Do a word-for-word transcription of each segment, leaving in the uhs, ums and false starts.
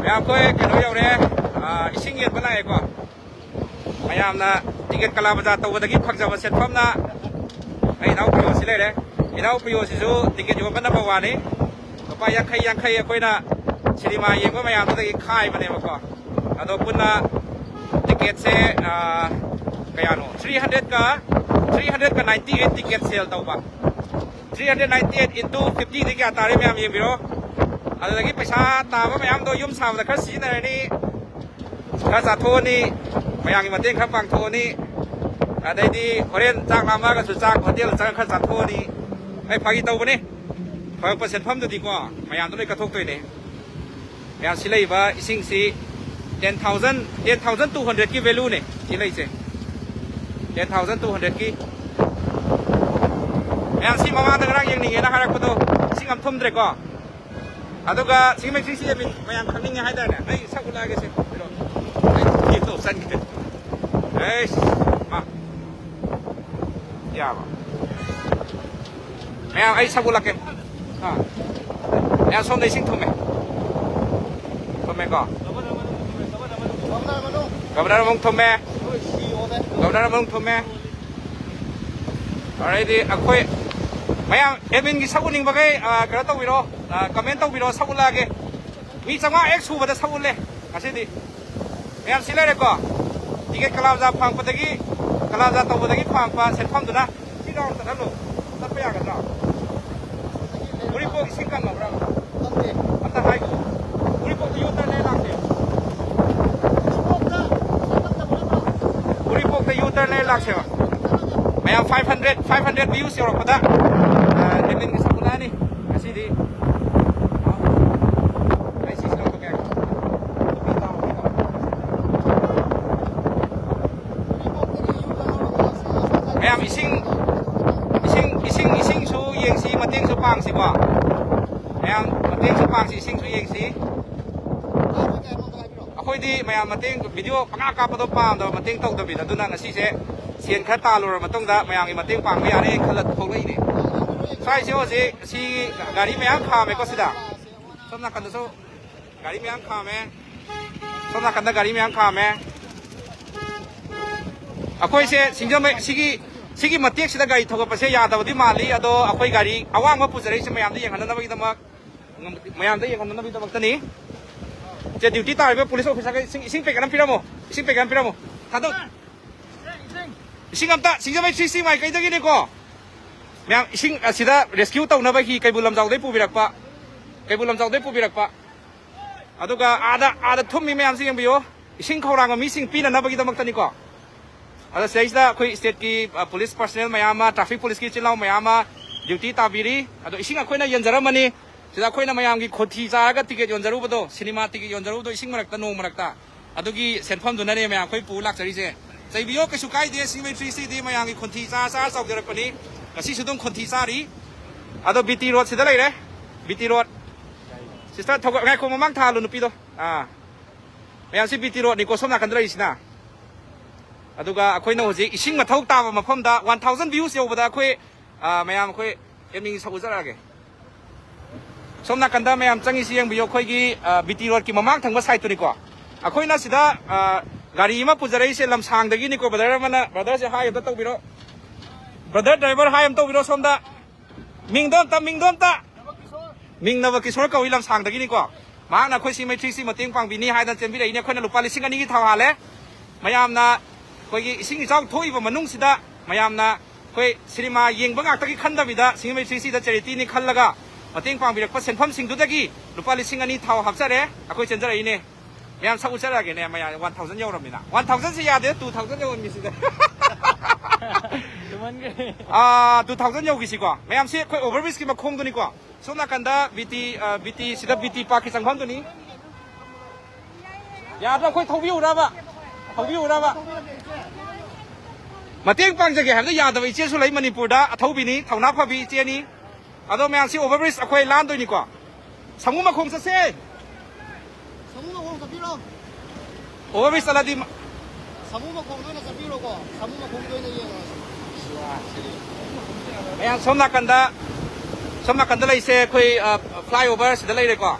ꯃꯌꯥꯝ ꯑꯩꯈꯣꯏ ꯀꯩꯅꯣ ꯌꯧꯔꯦ, ꯑ, ꯏꯁꯤꯡ ꯌꯦꯟꯕ ꯂꯥꯛꯑꯦꯀꯣ꯫ ꯃꯌꯥꯝꯅ ꯇꯤꯀꯦꯠ ꯀꯂꯥ ꯕꯖꯥꯔ ꯇꯧꯕꯗꯒꯤ ꯐꯪꯖꯕ ꯁꯦꯟꯐꯝꯅ ꯑꯩ ꯏꯅꯥꯎ ꯄꯤꯌꯣꯁꯤ ꯂꯩꯔꯦ꯫ ꯏꯅꯥꯎ ꯄꯤꯌꯣꯁꯤꯁꯨ ꯇꯤꯀꯦꯠ ꯌꯣꯟꯕ ꯅꯝꯕꯔ ꯋꯥꯟꯅꯤ꯫ ꯂꯨꯄꯥ ꯌꯥꯡꯈꯩ ꯌꯥꯡꯈꯩ ꯑꯩꯈꯣꯏꯅ ꯁꯤꯅꯦꯃꯥ ꯌꯦꯡꯕ ꯃꯌꯥꯝꯗꯨꯗꯒꯤ ꯈꯥꯏꯕꯅꯦꯕꯀꯣ꯫ ꯑꯗꯣ ꯄꯨꯟꯅ ꯇꯤꯀꯦꯠꯁꯦ, ꯑ, ꯀꯌꯥꯅꯣ? Three hundredꯀ, three hundredꯀ ninety eight ꯇꯤꯀꯦꯠ ꯁꯦꯜ ꯇꯧꯕ꯫ Three hundred ninety eight into fiftyꯗꯤ ꯀꯌꯥ ꯇꯥꯔꯦ ꯃꯌꯥꯝ ꯌꯦꯡꯕꯤꯔꯣ꯫ ꯑꯗꯨꯗꯒꯤ ꯄꯩꯁꯥ ꯇꯥꯕ ꯃꯌꯥꯝꯗꯣ ꯌꯨꯝ ꯁꯥꯕꯗ ꯈꯔ ꯁꯤꯖꯤꯟꯅꯔꯅꯤ, ꯈꯔ ꯆꯥꯊꯣꯛꯑꯅꯤ, ꯃꯌꯥꯝꯒꯤ ꯃꯇꯦꯡ ꯈꯔ ꯄꯥꯡꯊꯣꯛꯑꯅꯤ꯫ ꯑꯗꯩꯗꯤ ꯍꯣꯔꯦꯟ ꯆꯥꯛ ꯂꯥꯝꯃꯛꯑꯒꯁꯨ ꯆꯥꯛ ꯍꯣꯇꯦꯜꯗ ꯆꯪꯉꯒ ꯈꯔ ꯆꯥꯊꯣꯛꯑꯅꯤ꯫ ꯑꯩ ꯐꯥꯒꯤ ꯇꯧꯕꯅꯤ꯫ ꯐꯪꯉꯛꯄ ꯁꯦꯟꯐꯝꯗꯨꯗꯤꯀꯣ ꯃꯌꯥꯝꯗ ꯂꯣꯏ ꯀꯠꯊꯣꯛꯇꯣꯏꯅꯦ꯫ ꯃꯌꯥꯝ ꯁꯤ ꯂꯩꯔꯤꯕ ꯏꯁꯤꯡꯁꯤ ten thousand, ten thousand two hundredꯀꯤ valueꯅꯦ ꯁꯤ ꯂꯩꯁꯦ꯫ Ten thousand two hundredꯀꯤ꯫ ꯃꯌꯥꯝ ꯁꯤ ꯃꯃꯥꯡꯗ ꯉꯔꯥꯡ ꯌꯦꯡꯅꯤꯡꯉꯦꯅ ꯍꯥꯏꯔꯛꯄꯗꯣ ꯏꯁꯤꯡ ꯑꯃ ꯊꯨꯝꯗ꯭ꯔꯦꯀꯣ꯫ ꯑꯗꯨꯒ ꯁꯤ ꯃꯌꯥꯝ ꯈꯪꯅꯤꯡꯉꯦ ꯍꯥꯏꯇꯥꯔꯦ꯫ ꯑꯩ ꯁꯛ ꯎꯠꯂꯛꯑꯒꯦ ꯁꯦ꯫ ꯑꯩ ꯊꯦꯛꯇꯣ ꯆꯟꯒꯦ꯫ ꯑꯩꯁ, ꯃꯥ꯫ ꯌꯥꯕ꯫ ꯃꯌꯥꯝ ꯑꯩ ꯁꯛ ꯎꯠꯂꯛꯀꯦ꯫ ꯑꯥ꯫ ꯃꯌꯥꯝ ꯁꯣꯝꯗ ꯏꯁꯤꯡ ꯊꯨꯝꯃꯦ꯫ ꯊꯨꯝꯃꯦꯀꯣ? ꯒꯕꯔꯅꯔ ꯑꯃꯨꯛ ꯊꯨꯝꯃꯦ꯫ ꯒꯕꯔꯅꯔ ꯑꯃꯨꯛ ꯊꯨꯝꯃꯦ꯫ ꯑꯗꯩꯗꯤ ꯑꯩꯈꯣꯏ ꯃꯌꯥꯝ ꯑꯦꯗꯃꯤꯟꯒꯤ ꯁꯛ ꯎꯅꯤꯡꯕꯈꯩ, ꯑꯥ, ꯀꯩꯅꯣ ꯇꯧꯕꯤꯔꯣ, ꯑꯥ, comment ꯇꯧꯕꯤꯔꯣ, ꯁꯛ ꯎꯠꯂꯛꯑꯒꯦ꯫ ꯃꯤ ꯆꯥꯝꯃꯉꯥ ꯍꯦꯛ ꯁꯨꯕꯗ ꯁꯛ ꯎꯠꯂꯦ ꯉꯁꯤꯗꯤ꯫ ꯃꯌꯥꯝ ꯁꯤ ꯂꯩꯔꯦꯀꯣ꯫ ꯇꯤꯀꯦꯠ ꯀꯂꯥꯕꯖꯥ ꯐꯪꯉꯛꯄꯗꯒꯤ, ꯀꯂꯥꯕꯖꯥ ꯇꯧꯕꯗꯒꯤ ꯐꯪꯉꯛꯄ ꯁꯦꯟꯐꯝꯗꯨꯅ ꯁꯤ ꯔꯥꯎꯟ ꯆꯠꯍꯜꯂꯣ꯫ ꯆꯠꯄ ꯌꯥꯒꯗ꯭ꯔꯥ? ꯎꯔꯤꯄꯣꯛ ꯏꯁꯤꯡ ꯀꯪꯉꯕ꯭ꯔꯥ? ꯑꯝꯇ ꯍꯥꯏꯈꯣ꯫ ꯎꯔꯤꯄꯣꯛꯇ ꯌꯨ ꯇꯔꯟ ꯂꯩꯔ ꯂꯥꯛꯁꯦ꯫ ꯎꯔꯤꯄꯣꯛꯇ ꯌꯨ ꯇꯔꯟ ꯂꯩꯔ ꯂꯥꯛꯁꯦꯕ꯫ ꯃꯌꯥꯝ five hundred, five hundred views ꯌꯧꯔꯛꯄꯗ, ꯑ, ꯑꯦꯗꯃꯤꯟꯒꯤ ꯁꯛ ꯎꯠꯂꯛꯑꯅꯤ꯫ ꯉꯁꯤꯗꯤ ꯑꯩ ꯁꯤꯁꯤ ꯂꯧꯊꯣꯛꯀꯦ꯫ ꯃꯌꯥꯝ ꯏꯁꯤꯡ, ꯏꯁꯤꯡ, ꯏꯁꯤꯡ, ꯏꯁꯤꯡꯁꯨ ꯌꯦꯡꯁꯤ, ꯃꯇꯦꯡꯁꯨ ꯄꯥꯡꯁꯤꯀꯣ꯫ ꯃꯌꯥꯝ ꯃꯇꯦꯡꯁꯨ ꯄꯥꯡꯁꯤ, ꯏꯁꯤꯡꯁꯨ ꯌꯦꯡꯁꯤ꯫ ꯑꯩꯈꯣꯏꯗꯤ ꯃꯌꯥꯝ ꯃꯇꯦꯡ, ꯚꯤꯗꯤꯑꯣ ꯄꯪꯀꯥꯞ ꯀꯥꯞꯄꯗꯣ ꯄꯥꯝꯗꯕ, ꯃꯇꯦꯡ ꯇꯧꯗꯕꯤꯗ꯫ ꯑꯗꯨꯅ ꯉꯁꯤꯁꯦ ꯁꯦꯟ ꯈꯔ ꯇꯥꯜꯂꯨꯔ ꯃꯇꯨꯡꯗ ꯃꯌꯥꯝꯒꯤ ꯃꯇꯦꯡ ꯄꯥꯡꯕ ꯌꯥꯅꯤ ꯈꯜꯂ ꯊꯣꯛꯂꯛꯏꯅꯦ꯫ ꯁ꯭ꯋꯥꯏꯁꯦ ꯍꯧꯖꯤꯛ ꯁꯤ ꯒꯥꯔꯤ ꯃꯌꯥꯝ ꯈꯥꯝꯃꯦꯀꯣ ꯁꯤꯗ꯫ ꯁꯣꯝ ꯅꯥꯀꯟꯗꯁꯨ ꯒꯥꯔꯤ ꯃꯌꯥꯝ ꯈꯥꯝꯃꯦ꯫ ꯁꯣꯝ ꯅꯥꯀꯟꯗ ꯒꯥꯔꯤ ꯃꯌꯥꯝ ꯈꯥꯝꯃꯦ꯫ ꯑꯩꯈꯣꯏꯁꯦ ꯁꯤꯡꯖꯃꯩ ꯁꯤꯒꯤ ꯁꯤꯒꯤ ꯃꯇꯦꯛꯁꯤꯗ ꯒꯥꯔꯤ ꯊꯧꯒꯠꯄꯁꯦ ꯌꯥꯗꯕꯗꯤ ꯃꯥꯜꯂꯤ꯫ ꯑꯗꯣ ꯑꯩꯈꯣꯏ ꯒꯥꯔꯤ ꯑꯋꯥꯡꯕ ꯄꯨꯖꯔꯛꯏꯁꯦ ꯃꯌꯥꯝꯗ ꯌꯦꯡꯍꯟꯅꯅꯕꯒꯤꯗꯃꯛ, ꯃꯌꯥꯝꯗ ꯌꯦꯡꯍꯟꯅꯅꯕꯒꯤꯗꯃꯛꯇꯅꯤ꯫ ꯁꯦ, ꯗ꯭ꯌꯨꯇꯤ ꯇꯥꯔꯤꯕ ꯄꯨꯂꯤꯁ ꯑꯣꯐꯤꯁꯥꯔꯒ ꯏꯁꯤꯡ, ꯏꯁꯤꯡ ꯄꯦꯀꯦꯠ ꯑꯃ ꯄꯤꯔꯝꯃꯣ꯫ ꯏꯁꯤꯡ ꯄꯦꯀꯦꯠ ꯑꯃ ꯄꯤꯔꯝꯃꯣ꯫ ꯊꯥꯗꯣꯛ꯫ ꯏꯁꯤꯡ ꯑꯝꯇ, ꯁꯤꯡꯖꯃꯩ ꯊ꯭ꯔꯤ ꯁꯤ ꯃꯥꯏꯀꯩꯗꯒꯤꯅꯤꯀꯣ꯫ ꯃꯌꯥꯝ, ꯏꯁꯤꯡ ꯑꯁꯤꯗ ꯔꯦꯁꯀ꯭ꯌꯨ ꯇꯧꯅꯕ ꯍꯤ ꯀꯩꯕꯨꯜ ꯂꯝꯖꯥꯎꯗꯩ ꯄꯨꯕꯤꯔꯛꯄ, ꯀꯩꯕꯨꯜ ꯂꯝꯖꯥꯎꯗꯩ ꯄꯨꯕꯤꯔꯛꯄ꯫ ꯑꯗꯨꯒ ꯑꯥꯗ, ꯑꯥꯗ ꯊꯨꯝꯃꯤ ꯃꯌꯥꯝꯁꯤ ꯌꯦꯡꯕꯤꯌꯨ, ꯏꯁꯤꯡ ꯈꯧꯔꯥꯡꯕ ꯃꯤꯁꯤꯡ ꯄꯤꯅꯅꯕꯒꯤꯗꯃꯛꯇꯅꯤꯀꯣ꯫ ꯑꯗꯣ ꯁꯤꯗꯩꯁꯤꯗ ꯑꯩꯈꯣꯏ ꯁ꯭ꯇꯦꯠꯀꯤ, ꯑ, ꯄꯨꯂꯤꯁ ꯄꯔꯁꯅꯦꯜ ꯃꯌꯥꯝ ꯑꯃ, ꯇ꯭ꯔꯥꯐꯤꯛ ꯄꯨꯂꯤꯁꯀꯤ ꯏꯆꯤꯜ ꯏꯅꯥꯎ ꯃꯌꯥꯝ ꯑꯃ ꯗ꯭ꯌꯨꯇꯤ ꯇꯥꯕꯤꯔꯤ꯫ ꯑꯗꯣ ꯏꯁꯤꯡ ꯑꯩꯈꯣꯏꯅ ꯌꯦꯟꯖꯔꯝꯃꯅꯤ꯫ ꯁꯤꯗ ꯑꯩꯈꯣꯏꯅ ꯃꯌꯥꯝꯒꯤ ꯈꯣꯟꯊꯤ ꯆꯥꯔꯒ ꯇꯤꯀꯦꯠ ꯌꯣꯟꯖꯔꯨꯕꯗꯣ, ꯁꯤꯅꯦꯃꯥ ꯇꯤꯀꯦꯠ ꯌꯣꯟꯖꯔꯨꯕꯗꯣ ꯏꯁꯤꯡ ꯃꯔꯛꯇ, ꯅꯣꯡ ꯃꯔꯛꯇ, ꯑꯗꯨꯒꯤ ꯁꯦꯟꯐꯝꯗꯨꯅꯅꯦ ꯃꯌꯥꯝ ꯑꯩꯈꯣꯏ ꯄꯨ ꯂꯥꯛꯆꯔꯤꯁꯦ꯫ ꯆꯩꯕꯤꯌꯣ, ꯀꯩꯁꯨ ꯀꯥꯏꯗꯦ, ꯁꯤꯡꯖꯃꯩ ꯊ꯭ꯔꯤ ꯁꯤꯗꯤ ꯃꯌꯥꯝꯒꯤ ꯈꯣꯟꯊꯤ ꯆꯥ ꯆꯥ ꯆꯥꯎꯖꯔꯛꯄꯅꯤ꯫ ꯉꯁꯤꯁꯨ ꯑꯗꯨꯝ ꯈꯣꯟꯊꯤ ꯆꯥꯔꯤ꯫ ꯑꯗꯣ ꯕꯤ ꯇꯤ ꯔꯣꯗ ꯁꯤꯗ ꯂꯩꯔꯦ, ꯕꯤ ꯇꯤ ꯔꯣꯗ꯫ ꯁꯤꯁꯇꯔ ꯊꯧꯒꯠ-, ꯉꯥꯏꯈꯣ, ꯃꯃꯥꯡ ꯊꯥꯍꯜꯂꯨ ꯅꯨꯄꯤꯗꯣ꯫ ꯑꯥ, ꯃꯌꯥꯝꯁꯤ ꯕꯤ ꯇꯤ ꯔꯣꯗꯅꯤꯀꯣ, ꯁꯣꯝ ꯅꯥꯀꯟꯗ ꯂꯩꯔꯤꯁꯤꯅ꯫ ꯑꯗꯨꯒ ꯑꯩꯈꯣꯏꯅ ꯍꯧꯖꯤꯛ ꯏꯁꯤꯡ ꯃꯊꯧ ꯇꯥꯕ ꯃꯐꯝꯗ ꯋꯥꯟ ꯊꯥꯎꯖꯟ ꯚ꯭ꯌꯨꯁ ꯌꯧꯕꯗ ꯑꯩꯈꯣꯏ, ꯑ, ꯃꯌꯥꯝ ꯑꯩꯈꯣꯏ ꯑꯦꯝ ꯏ ꯁꯛ ꯎꯖꯔꯛꯑꯒꯦ꯫ ꯁꯣꯝ ꯅꯥꯀꯟꯗ ꯃꯌꯥꯝ ꯆꯪꯉꯤꯁꯤ ꯌꯦꯡꯕꯤꯌꯨ, ꯑꯩꯈꯣꯏꯒꯤ, ꯑ, ꯕꯤ ꯇꯤ ꯔꯣꯗꯀꯤ ꯃꯃꯥꯡ ꯊꯪꯕ ꯁꯥꯏꯠꯇꯨꯅꯤꯀꯣ꯫ ꯑꯩꯈꯣꯏꯅ ꯁꯤꯗ, ꯑ, ꯒꯥꯔꯤ ꯑꯃ ꯄꯨꯖꯔꯛꯏꯁꯦ ꯂꯝꯁꯥꯡꯗꯒꯤꯅꯤꯀꯣ꯫ ꯕ꯭ꯔꯗꯔ ꯑꯃꯅ, ꯕ꯭ꯔꯗꯔꯁꯦ ꯍꯥꯏ ꯑꯝꯇ ꯇꯧꯕꯤꯔꯣ꯫ ꯕ꯭ꯔꯗꯔ ꯗ꯭ꯔꯥꯏꯚꯔ ꯍꯥꯏ ꯑꯝꯇ ꯇꯧꯕꯤꯔꯣ ꯁꯣꯝꯗ꯫ ꯃꯤꯡꯗꯣ ꯑꯝꯇ, ꯃꯤꯡꯗꯣ ꯑꯝꯇ꯫ ꯃꯤꯡ ꯅꯕꯀꯤꯁꯣꯔ ꯀꯧꯏ, ꯂꯝꯁꯥꯡꯗꯒꯤꯅꯤꯀꯣ꯫ ꯃꯍꯥꯛꯅ ꯑꯩꯈꯣꯏ ꯁꯤꯡꯖꯃꯩ ꯊ꯭ꯔꯤ ꯁꯤ ꯃꯇꯦꯡ ꯄꯥꯡꯕꯤꯅꯤ ꯍꯥꯏꯗꯅ ꯆꯦꯟꯕꯤꯔꯛꯏꯅꯦ꯫ ꯑꯩꯈꯣꯏꯅ ꯂꯨꯄꯥ ꯂꯤꯁꯤꯡ ꯑꯅꯤꯒꯤ ꯊꯥꯎ ꯍꯥꯜꯂꯦ꯫ ꯃꯌꯥꯝꯅ ꯑꯩꯈꯣꯏꯒꯤ ꯏꯁꯤꯡ ꯏꯆꯥꯎ ꯊꯣꯛꯏꯕ ꯃꯅꯨꯡꯁꯤꯗ ꯃꯌꯥꯝꯅ ꯑꯩꯈꯣꯏ ꯁꯤꯅꯦꯃꯥ ꯌꯦꯡꯕ ꯉꯥꯛꯇꯒꯤ ꯈꯟꯗꯕꯤꯗ, ꯁꯤꯡꯖꯃꯩ ꯊ꯭ꯔꯤ ꯁꯤꯗ ꯆꯦꯔꯤꯇꯤꯅꯤ ꯈꯜꯂꯒ ꯃꯇꯦꯡ ꯄꯥꯡꯕꯤꯔꯛꯄ ꯁꯦꯟꯐꯝꯁꯤꯡꯗꯨꯗꯒꯤ ꯂꯨꯄꯥ ꯂꯤꯁꯤꯡ ꯑꯅꯤ ꯊꯥꯎ ꯍꯥꯞꯆꯔꯦ꯫ ꯑꯩꯈꯣꯏ ꯆꯦꯟꯖꯔꯛꯏꯅꯦ꯫ ꯃꯌꯥꯝ ꯁꯛ ꯎꯠꯆꯔꯛꯑꯒꯦꯅꯦ, ꯃꯌꯥꯝ ꯋꯥꯟ ꯊꯥꯎꯖꯟ ꯌꯧꯔꯝꯃꯤꯅ꯫ ꯋꯥꯟ ꯊꯥꯎꯖꯟꯁꯤ ꯌꯥꯗꯦ, ꯇꯨ ꯊꯥꯎꯖꯟ ꯌꯧꯍꯟꯒꯦꯁꯤꯗ꯫ ꯇꯨꯃꯟꯈ꯭ꯔꯦ꯫ ꯑꯥ, ꯇꯨ ꯊꯥꯎꯖꯟ ꯌꯧꯈꯤꯁꯤꯀꯣ꯫ ꯃꯌꯥꯝꯁꯤ ꯑꯩꯈꯣꯏ ꯑꯣꯚꯔ ꯕ꯭ꯔꯤꯖꯀꯤ ꯃꯈꯣꯡꯗꯨꯅꯤꯀꯣ꯫ ꯁꯣꯝ ꯅꯥꯀꯟꯗ ꯕꯤ ꯇꯤ, ꯑ, ꯕꯤ ꯇꯤ, ꯁꯤꯗ ꯕꯤ ꯇꯤ ꯄꯥꯔꯛꯀꯤ ꯆꯪꯐꯝꯗꯨꯅꯤ꯫ ꯌꯥꯗ꯭ꯔꯣ? ꯑꯩꯈꯣꯏ ꯊꯧꯕꯤꯎꯔꯕ? ꯊꯧꯕꯤꯎꯔꯕ? ꯃꯇꯦꯡ ꯄꯥꯡꯖꯒꯦ ꯍꯥꯏꯕꯗ ꯌꯥꯗꯕ ꯏꯆꯦꯁꯨ ꯂꯩ ꯃꯅꯤꯄꯨꯔꯗ, ꯑꯊꯧꯕꯤꯅꯤ, ꯊꯧꯅꯥ ꯐꯕꯤ ꯏꯆꯦꯅꯤ꯫ ꯑꯗꯣ ꯃꯌꯥꯝꯁꯤ ꯑꯣꯚꯔ ꯕ꯭ꯔꯤꯖ ꯑꯩꯈꯣꯏ ꯂꯥꯟꯗꯣꯏꯅꯤꯀꯣ꯫ ꯁꯃꯨ ꯃꯈꯣꯡ ꯆꯠꯁꯦ꯫ ꯁꯃꯨ ꯃꯈꯣꯡ ꯆꯠꯄꯤꯔꯣ꯫ ꯑꯣꯚꯔ ꯕ꯭ꯔꯤꯖ ꯆꯠꯂꯗꯤ ꯃ-, ꯁꯃꯨ ꯃꯈꯣꯡꯗ ꯑꯣꯏꯅ ꯆꯠꯄꯤꯔꯣꯀꯣ꯫ ꯁꯃꯨ ꯃꯈꯣꯡꯗ ꯑꯣꯏꯅ ꯌꯦꯡꯉꯁꯤ꯫ ꯃꯌꯥꯝ ꯁꯣꯝ ꯅꯥꯀꯟꯗ ꯁꯣꯝ ꯅꯥꯀꯟꯗ ꯂꯩꯁꯦ ꯑꯩꯈꯣꯏ, ꯑ, flyover ꯁꯤꯗ ꯂꯩꯔꯦꯀꯣ꯫